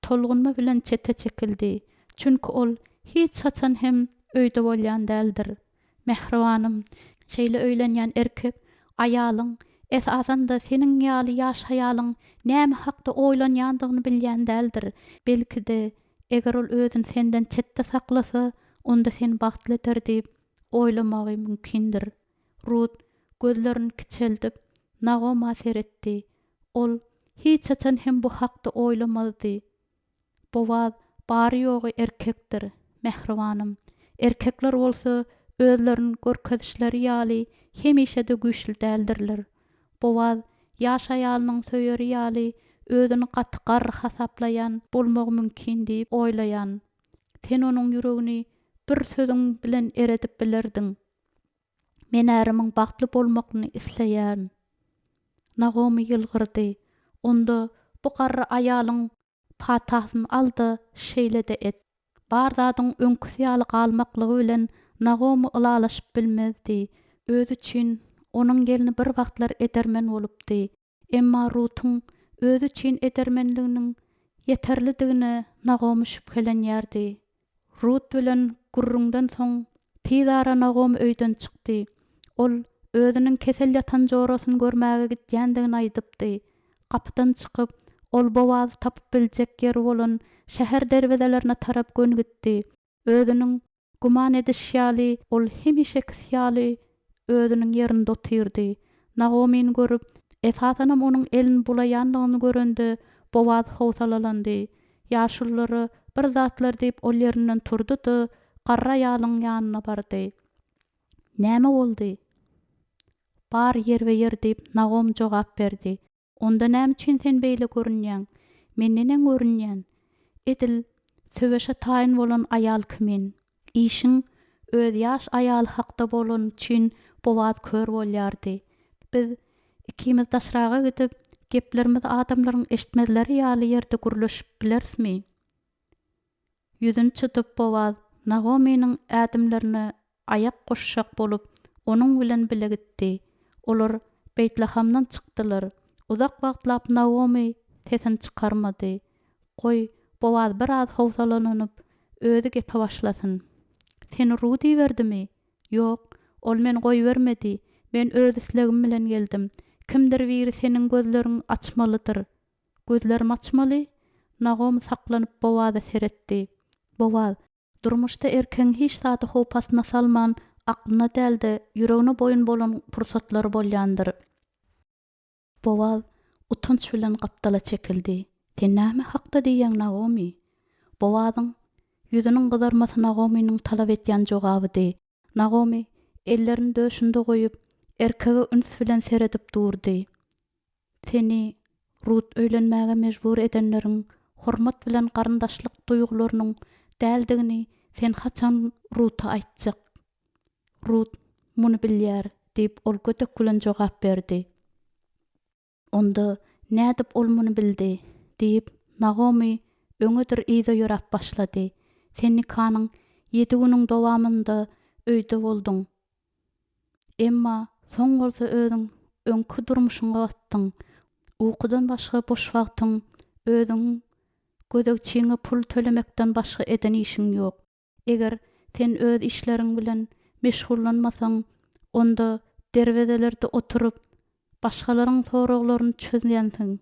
Tolgunma bilen çete çekildi. Çünki ol hiç haçan hem öýde bolýan däldir. Mähribanym, şeýle öýlenýän erkek aýalyň, esasan-da seniň ýaly ýaş aýalyň näme hakda oýlanýandygyny bilýän däldir. Belki-de, eger ol özüni senden çetde saklasa, onda seni bagtly eder diýip oýlamagy mümkindir. Rut gözlerini kiçeldip, Nagoma seretdi. Ol hiç haçan hem bu hakda oýlamazdy. Bowaz bary-ýogy erkekdir, mähribanym. Erkekler bolsa özlerini görkezişleri ýaly hemişe-de güýçli däldirler. Bowaz ýaş aýalynyň söýeri ýaly özüni gaty garry hasaplaýan bolmagy mümkin diýip oýlaýan. Sen onuň ýüregini bir sözüň bilen eredip bilerdiň. Men ärimiň bagtly bolmagyny isleýärin. Nagomy ýylgyrdy. Onda bu garry aýalyň patasyny al-da, şeýle-de et. Bar zadyň öňküsi ýaly galmaklygy bilen Nagomy ylalaşyp bilmezdi. Özi üçin onuň gelni bir wagtlar edermen bolupdy. Emma Rutuň özi üçin edermenliginiň ýeterlidigine Nagomy şübhelenýärdi. Rut bilen gürrüňden soň, tizara Nagomy öýden çykdy. Ol özüniň kesel ýatan jorasyny görmäge gidýändigini aýdypdy. Gapydan çykyp, ol Bowazy tapyp biljek ýeri bolan şäher derwezelerine tarap göni gitdi. Özüniň Güman edişi ýaly, ol hemişekisi ýaly özüniň ýerinde otyrdy. Nagomyny görüp, esasanam onuň elini bulaýanlygyny görende, Bowaz howsalalandy. Ýaşululara bir zatlar diýip ol ýerinden turdy-da, garry aýalyň ýanyna bardy. Näme boldy? Bar ýerbe-ýer diýip, Nagomy jogap berdi. Onda näme üçin sen beýle görünýäň? Men neneň görünýän? Edil, söweşe taýyn bolan aýal kimin. Işiň öz ýaş aýaly hakda bolany üçin Bowaz kör bolýardy. Biz ikimiz daşraga gidip, geplerimizi adamlaryň eşitmezleri ýaly ýerde gürleşip bilerismi? Ýüzüni çytyp Bowaz Nagomynyň ädimlerine aýak goşjak bolup, onuň bilen bile gitdi. Olar Beýtlahamdan çykdylar. Uzak wagtlap Nagomy sesini çykarmady. Goý, Bowaz biraz howsalalanyp, özi gepe başlasyn. Seni Rut iberdimi? Ýok, ol meni goýbermedi. Men öz islegim bilen geldim. Kimdir biri seniň gözleriňi açmalydyr. Gözlerimi açmaly? Nagomy saklanyp Bowaza seretdi. Bowaz, Durmuşda erkegiň hiç zady howp astyna salman, aklyna däl-de, ýüregine boýun bolan pursatlary bolýandyr. Bowaz utanç bilen gapdala çekildi. Sen näme hakda diýýäň, Nagomy? Bowazyň ýüzüniň gyzarmasy Nagomynyň talap edýän jogabydy. Nagomy ellerini döşünde goýup, erkege üns bilen seredip durdy. Seni Rut öýlenmäge mejbur edenleriň hormat bilen garyndaşlyk duýgularynyň däldigini sen haçan Ruta aýtjak? Rut muny bilýär, diýip, ol gödek bilen jogap berdi. Onda nädip ol muny bildi? diýip, Nagomy öňedir yza ýöräp başlady. Sen nikanyň ýedi günüň dowamynda öýde bolduň. Emma soň bolsa özüň öňki durmuşyňa batdyň. Ukudan başga boş wagtyň özüň gözegçiňe pul tölemekden başga eden işiň ýok. Eger sen öz işleriň bilen meşgullanmasaň, onda derwezelerde oturyp, başgalaryň soraglaryny çözýänsiň.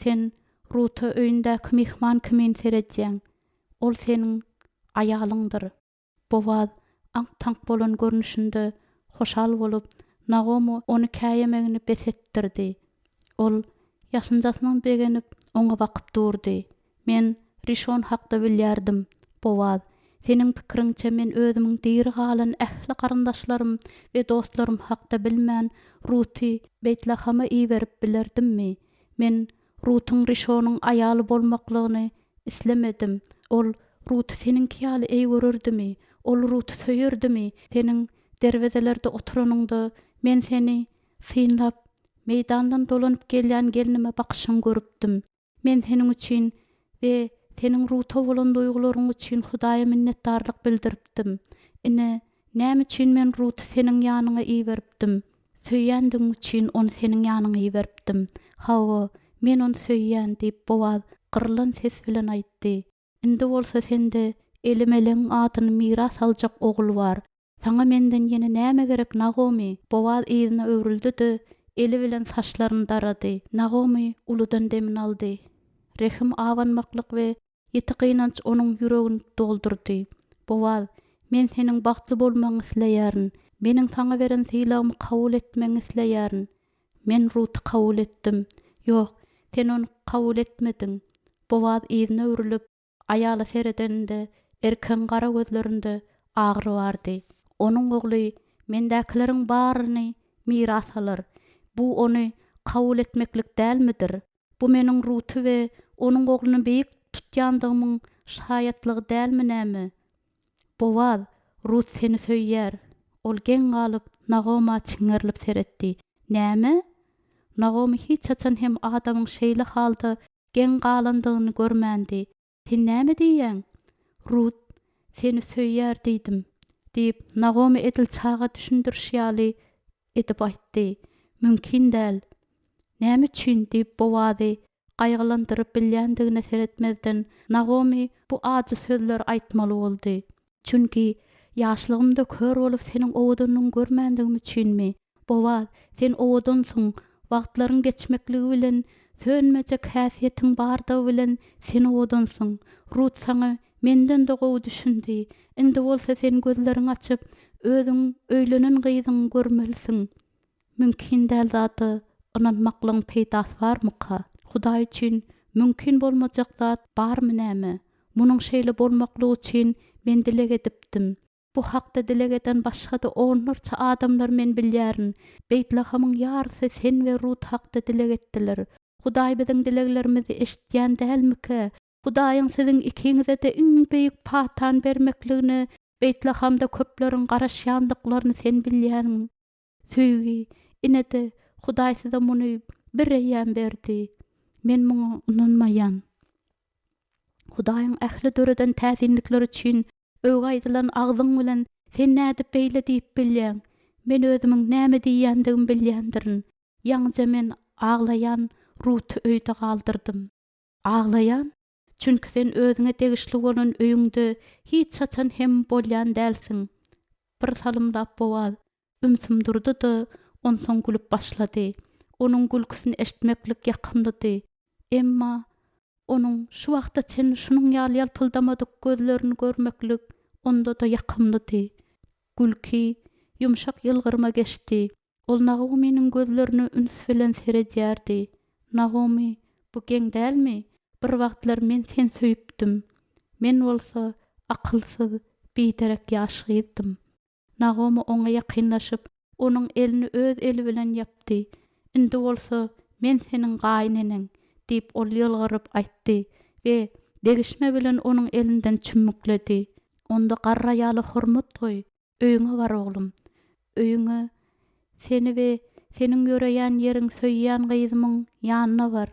Sen Ruta öýündäki myhman kimin seredýäň. Ol seniň aýalyňdyr. Bowaz aňk-taňk bolan görnüşinde hoşal bolup, Nagomy ony käýemegini bes etdirdi. Ol ýaşynjasyna begenip, oňa bakyp durdy. Men Rişon hakda bilýärdim, Bowaz. Seniň pikiriňçe men özümiň diri galan ähli garyndaşlarym we dostlarym hakda bilmän, Ruty Beýtlahama iberip bilerdimmi? Men Rutuň Rişonyň aýaly bolmaklygyny islemedim. Ol Ruty seniňki ýaly eý görerdimi? Ol Ruty söýerdimi? Seniň derwezelerde oturanyňda, men seni synlap, meýdandan dolanyp gelýän gelnime bakyşyňy görüpdim. Men seniň üçin we seniň Ruta bolan duýgularyň üçin Hudaýa minnetdarlyk bildiripdim. Ine, näme üçin men Ruty seniň ýanyňa iberipdim. Söýýändigiň üçin ony seniň ýanyňa iberipdim. Hawa, men ony söýýän, diýip, Bowaz gyrylan ses bilen aýtdy. Indi bolsa sende Elimelegiň adyny miras aljak ogul bar. Saňa menden ýene näme gerek, Nagomy? Bowaz yzyna öwrüldi-de, eli bilen saçlaryny darady. Nagomy uludan demini aldy. Rehim abanmaklyk we Ýiti gynanç onuň ýüregini doldurdy. Bowaz, men seniň bagtly bolmagyňy isleýärin. Meniň saňa beren sylagymy kabul etmegiňi isleýärin. Men Ruty kabul etdim. Ýok, sen ony kabul etmediň. Bowaz yzyna öwrülip, aýala seredeninde, erkegiň gara gözlerinde agyry bardy. Onuň ogly mendäkileriň baryny miras alar. Bu ony kabul etmeklik dälmidir? Bu meniň Ruty we onuň ogluny beýik tutýandygymyň şaýatlygy dälmi näme? Bowaz, Rut seni söýýär. Ol geň galyp, Nagoma çiňerilip seretdi. Näme? Nagomy hiç haçan hem adamyň şeýle halda geň galandygyny görmändi. Sen näme diýýäň? Rut seni söýýär diýdim, diýip, Nagomy edil çaga düşündirişi ýaly edip aýtdy. Mümkin däl. Näme üçin? diýip, Bowazy gaýgylandyryp bilýändigine seretmezden, Nagomy bu ajy sözleri aýtmaly boldy. Çünki ýaşlygymda kör bolup seniň owadanlygyňy görmändigim üçinmi? Bowaz, sen owadansyň, wagtlaryň geçmekligi bilen sönmejek häsiýetiň bardygy bilen sen owadansyň. Rut saňa menden-de gowy düşündi. Indi bolsa sen gözleriňi açyp, özüň öýlenen gyzyňy görmelisiň. Mümkin däl zada ynanmaklygyň peýdasy barmyka? Hudaý üçin mümkin bolmajak zat barmy näme? Munuň şeýle bolmaklygy üçin men dileg edipdim. Bu hakda dileg eden başga-da onlarça adamlary men bilýärin. Beýtlahamyň ýarysy sen we Rut hakda dileg etdiler. Hudaý biziň dileglerimizi eşidýän dälmikä? Hudaýyň siziň ikiňize-de iň beýik patany bermekligine Beýtlahamda köpleriň garaşýandyklaryny sen bilýäňiň. Söýgi, ine-de, Hudaý size muny bireýýäm berdi. Men muňa ynanmaýan. Hudaýyň ähli döreden täsinlikleri üçin öwgi aýdylan agzyň bilen sen nädip beýle diýip bilýäň? Men özümiň näme diýýändigimi bilýändirin. Ýaňyja men aglaýan Ruty öýde galdyrdym. Aglaýan? Çünki sen özüňe degişli bolan öýüňde hiç haçan hem bolýan dälsiň. Bir salymlap Bowaz ümsüm durdy-da, onsoň gülüp başlady. Onuň gülküsini eşitmeklik ýakymlydy. Emma onuň şu wagta çenli şunuň ýaly ýalpyldamadyk gözlerini görmeklik onda-da ýakymlydy. Gülki ýumşak ýylgyrma geçdi. Ol Nagomynyň gözlerine üns bilen seredýärdi. Nagomy, bu geň dälmi? Bir wagtlar men seni söýüpdim. Men bolsa akylsyz, biderek ýaş gyzdym. Nagomy oňa ýakynlaşyp, onuň elini öz eli bilen ýapdy. Indi bolsa men seniň gaýyneneň, diýip, ol ýylgyryp aýtdy we degişme bilen onuň elinden çümmükledi. Onda garra ýaly hormat goý, Öýüňe bar, oglum. Öýüňe, seni we seniň ýöreýän ýeriň söýýän gyzymyň ýanyna bar.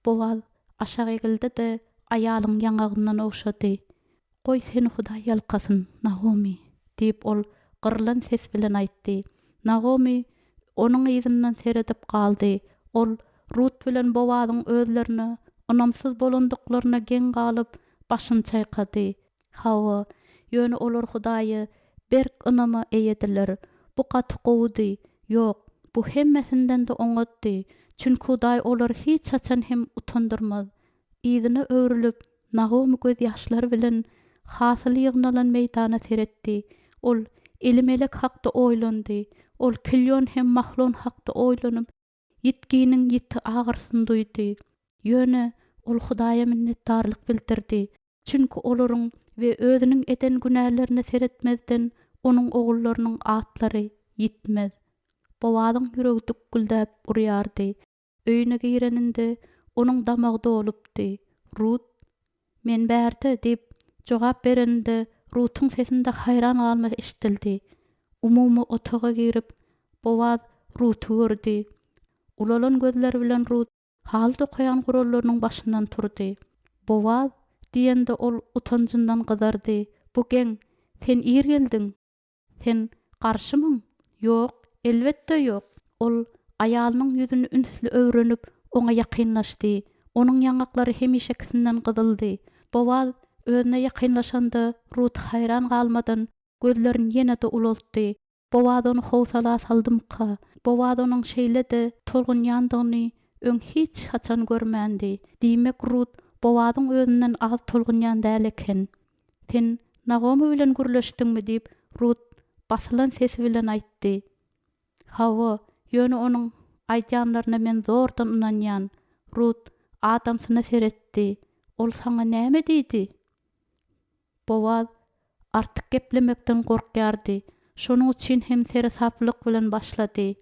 Bowaz aşak egildi-de, aýalyň ýaňagyndan ogşady. Goý, seni Hudaý ýalkasyn, Nagomy! diýip, ol gyrylan ses bilen aýtdy. Nagomy onuň yzyndan seredip galdy. Ol Rut bilen Bowazyň özlerine ynamsyz bolandyklaryna geň galyp, başyny çaýkady. Hawa, ýöne olar Hudaýa berk ynama eýediler. Bu gaty gowudy. Ýok, bu hemmesinden-de oňatdy. Çünki Hudaý olary hiç haçan hem utandyrmaz. Yzyna öwrülip, Nagomy gözýaşlary bilen hasyly ýygnalan meýdana seretdi. Ol Elimelek hakda oýlandy. Ol Kilýon hem Mahlon hakda oýlanyp, ýitginiň ýiti agyrysyny duýdy. Ýöne ol Hudaýa minnetdarlyk bildirdi. Çünki olaryň we özüniň eden günälerine seretmezden, onuň ogullarynyň atlary ýitmez. Bowazyň ýüregi dükgüldäp urýardy. Öýüne gireninde, onuň damagy dolupdy. Rut, Men bärde diýip, jogap bereninde, Rutuň sesinde haýran galma eşidildi. Umumy otaga girip, Bowaz Ruty gördi. Ulalan gözleri bilen Rut Haly dokaýan gurallarynyň başyndan turdy. Bowaz, diýende ol utanjyndan gyzardy, bu geň, sen ir geldiň. Sen garşymyň? Ýok, elbetde ýok. Ol aýalynyň ýüzüni ünsli öwrenip, oňa ýakynlaşdy. Onuň ýaňaklary hemişekisinden gyzyldy. Bowaz özüne ýakynlaşanda Rut haýran galmadan gözlerini ýene-de ulaltdy. Bowaz ony howsala saldymyka? Bowaz onuň şeýle-de tolgunýandygyny öň hiç haçan görmändi. Diýmek, Rut Bowazyň özünden az tolgunýan däl eken. Sen Nagomy bilen gürleşdiňmi? diýip, Rut basylan sesi bilen aýtdy. Hawa, ýöne onuň aýdýanlaryna men zordan ynanýan. Rut adamsyna seretdi. Ol saňa näme diýdi? Bowaz artyk geplemekden gorkýardy, şonuň üçin hem seresaplylyk bilen başlady.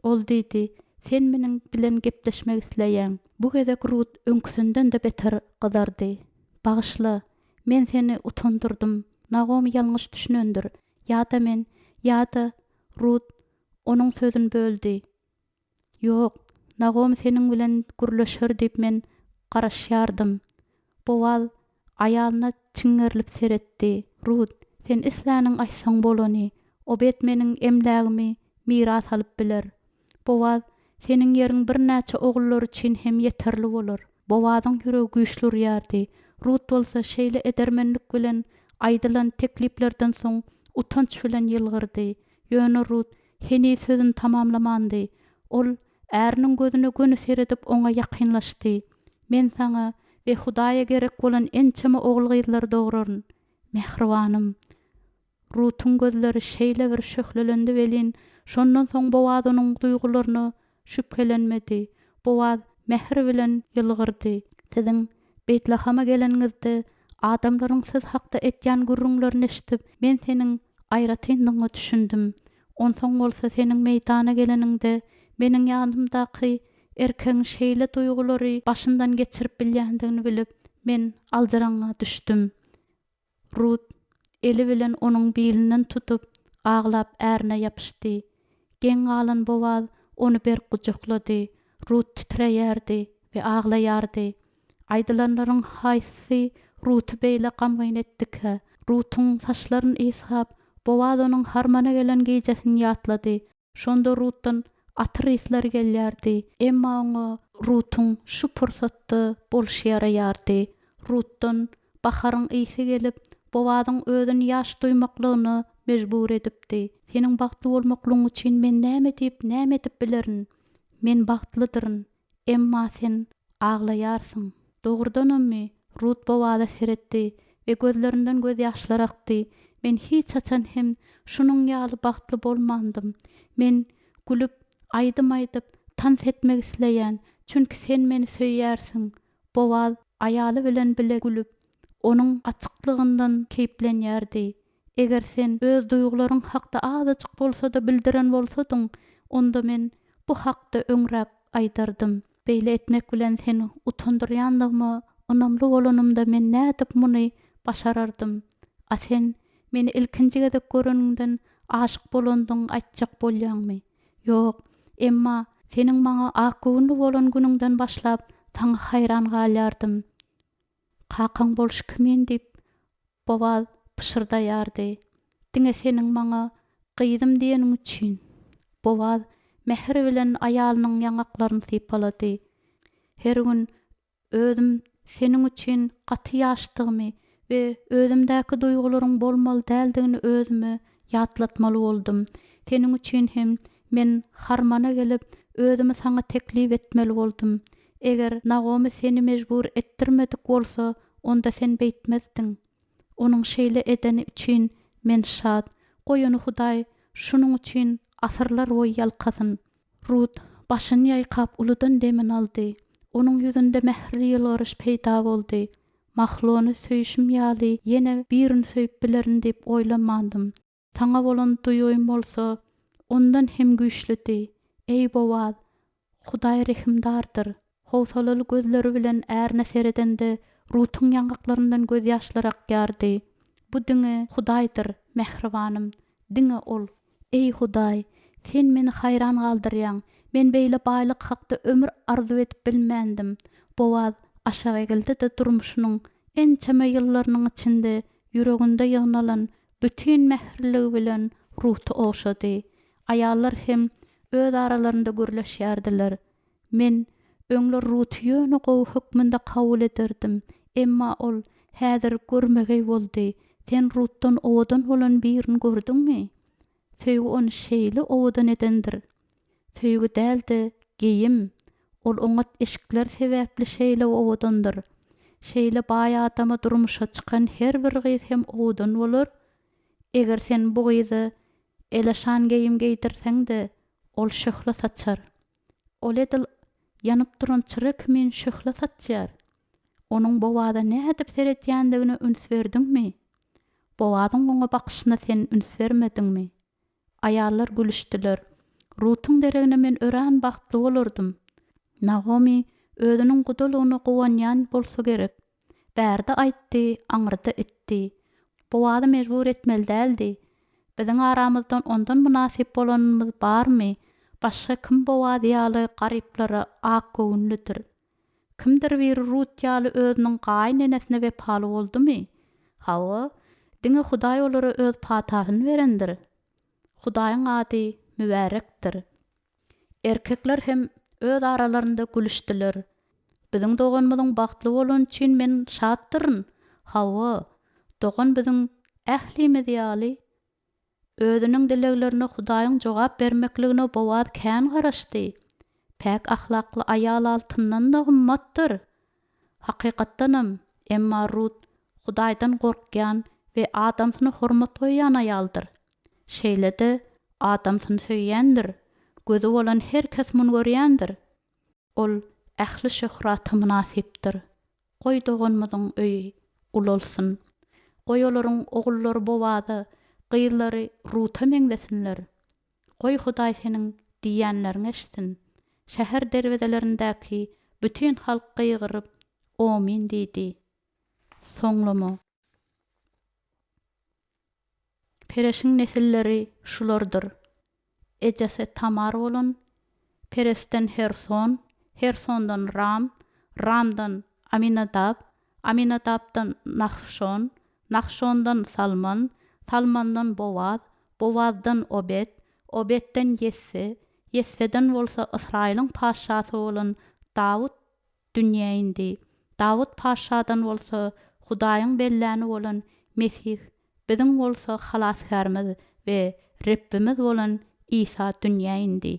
Ol diýdi, Sen meniň bilen gepleşmek isleýäň. Bu gezek Rut öňküsinden-de beter gyzardy. Bagyşla, men seni utandyrdym. Nagomy ýalňyş düşünendir. Ýa-da men, ýa-da Rut onuň sözüni böldi. Ýok, Nagomy seniň bilen gürleşer diýip men garaşýardym. Bowaz aýalyna çiňňerilip seretdi. Rut, sen isläniňi aýtsaň bolany. Obed meniň emlägimi miras alyp biler. Bowaz, seniň ýeriň birnäçe ogullar üçin hem ýeterli bolar. Bowazyň ýüregi güýçli urýardy. Rut bolsa şeýle edermenlik bilen aýdylan tekliplerden soň utanç bilen ýylgyrdy. Ýöne Rut heniz sözüni tamamlamandy. Ol äriniň gözüne göni seredip oňa ýakynlaşdy. Men saňa we Hudaýa gerek bolan ençeme ogul-gyzlary dograryn. Mähribanym! Rutuň gözleri şeýle bir şöhlelendi welin, şondan soň Bowaz onuň duýgularyna şübhelenmedi. Bowaz mähir bilen ýylgyrdy. Siziň Beýtlahama geleniňizde, adamlaryň siz hakda etýän gürrüňlerini eşidip, men seniň aýratyndygyňa düşündim. Onsoň bolsa seniň meýdana geleniňde, meniň ýanymdaky erkegiň şeýle duýgulary başyndan geçirip bilýändigini bilip, Men aljyraňňa düşdüm. Rut eli bilen onuň bilinden tutup, aglap ärine ýapyşdy. Geň galan Bowaz ony berk gujaklady. Rut titreýärdi we aglaýardy. Aýdylanlaryň haýsysy Ruty beýle gamgyn etdikä? Rutuň saçlaryny ysgap, Bowaz onuň harmana gelen gijesini ýatlady. Şonda Rutdan atyr yslary gelýärdi. Emma oňa Rutuň şu pursatda bolşy ýaraýardy. Rutdan baharyň ysy gelip, Bowazyň özüni ýaş duýmaklygyna mejbur edipdi. Seniň bagtly bolmaklygyň üçin men näme diýip, näme edip bilerin? Men bagtlydyryn. Emma sen aglaýarsyň. Dogrudanammy? Rut Bowaza seretdi we gözlerinden gözýaşlar akdy. Men hiç haçan hem şunuň ýaly bagtly bolmandym. Men gülüp, aýdym aýdyp, tans etmek isleýän, çünki sen meni söýýärsiň. Bowaz aýaly bilen bile gülüp, onuň açyklygyndan keýplenýärdi. Eger sen öz duýgularyň hakda azajyk bolsa-da bildiren bolsadyň, onda men bu hakda öňräk aýdardym. Beýle etmek bilen seni utandyrýandygyma ynamly bolanymda men nädip muny başarardym? A sen meni ilkinji gezek göreniňden aşyk bolandygyňy aýtjak bolýaňmy? Ýok, emma seniň maňa akgöwünli bolan günüňden başlap saňa haýran galýardym. Kakaň bolşy kimin diýip, Bowaz pyşyrdaýardy. Diňe seniň maňa gyzym diýeniň üçin. Bowaz mähir bilen aýalynyň ýaňaklaryny sypalady. Her gün özüm seniň üçin gaty ýaşdygymy we özümdäki duýgularyň bolmaly däldigini özüme ýatlatmaly boldum. Seniň üçin hem men harmana gelip, özümi saňa teklip etmeli boldum. Eger Nagomy seni mejbur etdirmedik bolsa, onda sen beýtmezdiň. Onuň şeýle edeni üçin men şat. Goý ony Hudaý şunuň üçin asyrlar boýy ýalkasyn. Rut başyny ýaýkap uludan demini aldy. Onuň ýüzünde mähirli ýylgyryş peýda boldy. Mahlony söýüşim ýaly ýene birini söýüp bilerin diýip oýlanmandym. Saňa bolan duýgym bolsa ondan hem güýçlüdi. Eý, Bowaz, Hudaý rehimdardyr. Howsalaly gözleri bilen ärine seredende, Rutuň ýaňaklaryndan gözýaşlar akýardy. Bu diňe Hudaýdyr, mähribanym, diňe Ol. Eý, Hudaý, Sen meni haýran galdyrýaň. Men beýle baýlyk hakda ömür arzuw edip bilmändim. Bowaz aşak egildi-de durmuşynyň ençeme ýyllarynyň içinde ýüreginde ýygnalan bütin mähirligi bilen Ruty ogşady. Aýallar hem öz aralarynda gürleşýärdiler. Men öňler Ruty ýöne gowy hökmünde kabul ederdim, emma ol häzir görmegeý boldy. Sen Rutdan owadan bolan birini gördüňmi? Söýgi ony şeýle owadan edendir. Söýgi däl-de, geýim. Ol oňat eşikler sebäpli şeýle owadandyr. Şeýle baý adama durmuşa çykan her bir gyz hem owadan bolar. Eger sen bu gyza eleşan geýim geýdirseň-de, ol şöhle saçar. Ol edil ýanyp duran çyra kimin şöhle saçýar. Onuň Bowaza nädip seredýändigine üns berdiňmi? Bowazyň oňa bakyşyna sen üns bermediňmi? Aýallar gülüşdiler. Rutuň deregine men örän bagtly bolardym. Nagomy özüniň gudalygyna guwanýan bolsa gerek. Bärde aýtdy, aňyrda itdi. Bowazy mejbur etmeli däldi. Biziň aramyzdan ondan mynasyp bolanymyz barmy? Başga kim Bowaz ýaly garyplara akgöwünlidir? Kimdir biri Rut ýaly özüniň gaýyn enesine wepaly boldumy? Hawa, diňe Hudaý olara öz patasyny berendir. Hudaýyň ady mübärekdir. Erkekler hem öz aralarynda gülüşdiler. Biziň doganymyzyň bagtly bolany üçin men şatdyryn. Hawa, dogan biziň ählimiz ýaly Özüniň dileglerine Hudaýyň jogap bermekligine Bowaz kän garaşdy. Päk ahlakly aýal altyndan-da gymmatdyr. Hakykatdanam, emma Rut Hudaýdan gorkýan we adamsyna hormat goýýan aýaldyr. Şeýle-de adamsyny söýýändir. Gözi bolan her kes muny görýändir. Ol ähli şöhrata mynasypdyr. Goý doganymyzyň öýi ulalsyn. Goý olaryň ogullary Bowaza, gyzlary Ruta meňzesinler. Goý Hudaý seniň diýýänleriňi eşitsin. Şäher derwezelerindäki bütin halk gygyryp, Omyn diýdi. Soňlama. Pereşiň nesilleri şulardyr, Ejesi Tamar bolan, Peresden Herson, Hersondan Ram, Ramdan Aminadap, Aminadapdan Nahşon, Nahşondan Salman, Salmandan Bowaz, Bowazdan Obed, Obedden Ýesse, Ýesseden bolsa Ysraýylyň patyşasy bolan Dawut dünýä indi. Dawut patyşadan bolsa Hudaýyň belläni bolan Mesih, biziň bolsa Halasgärimiz we Rebbimiz bolan Isa dünýä indi.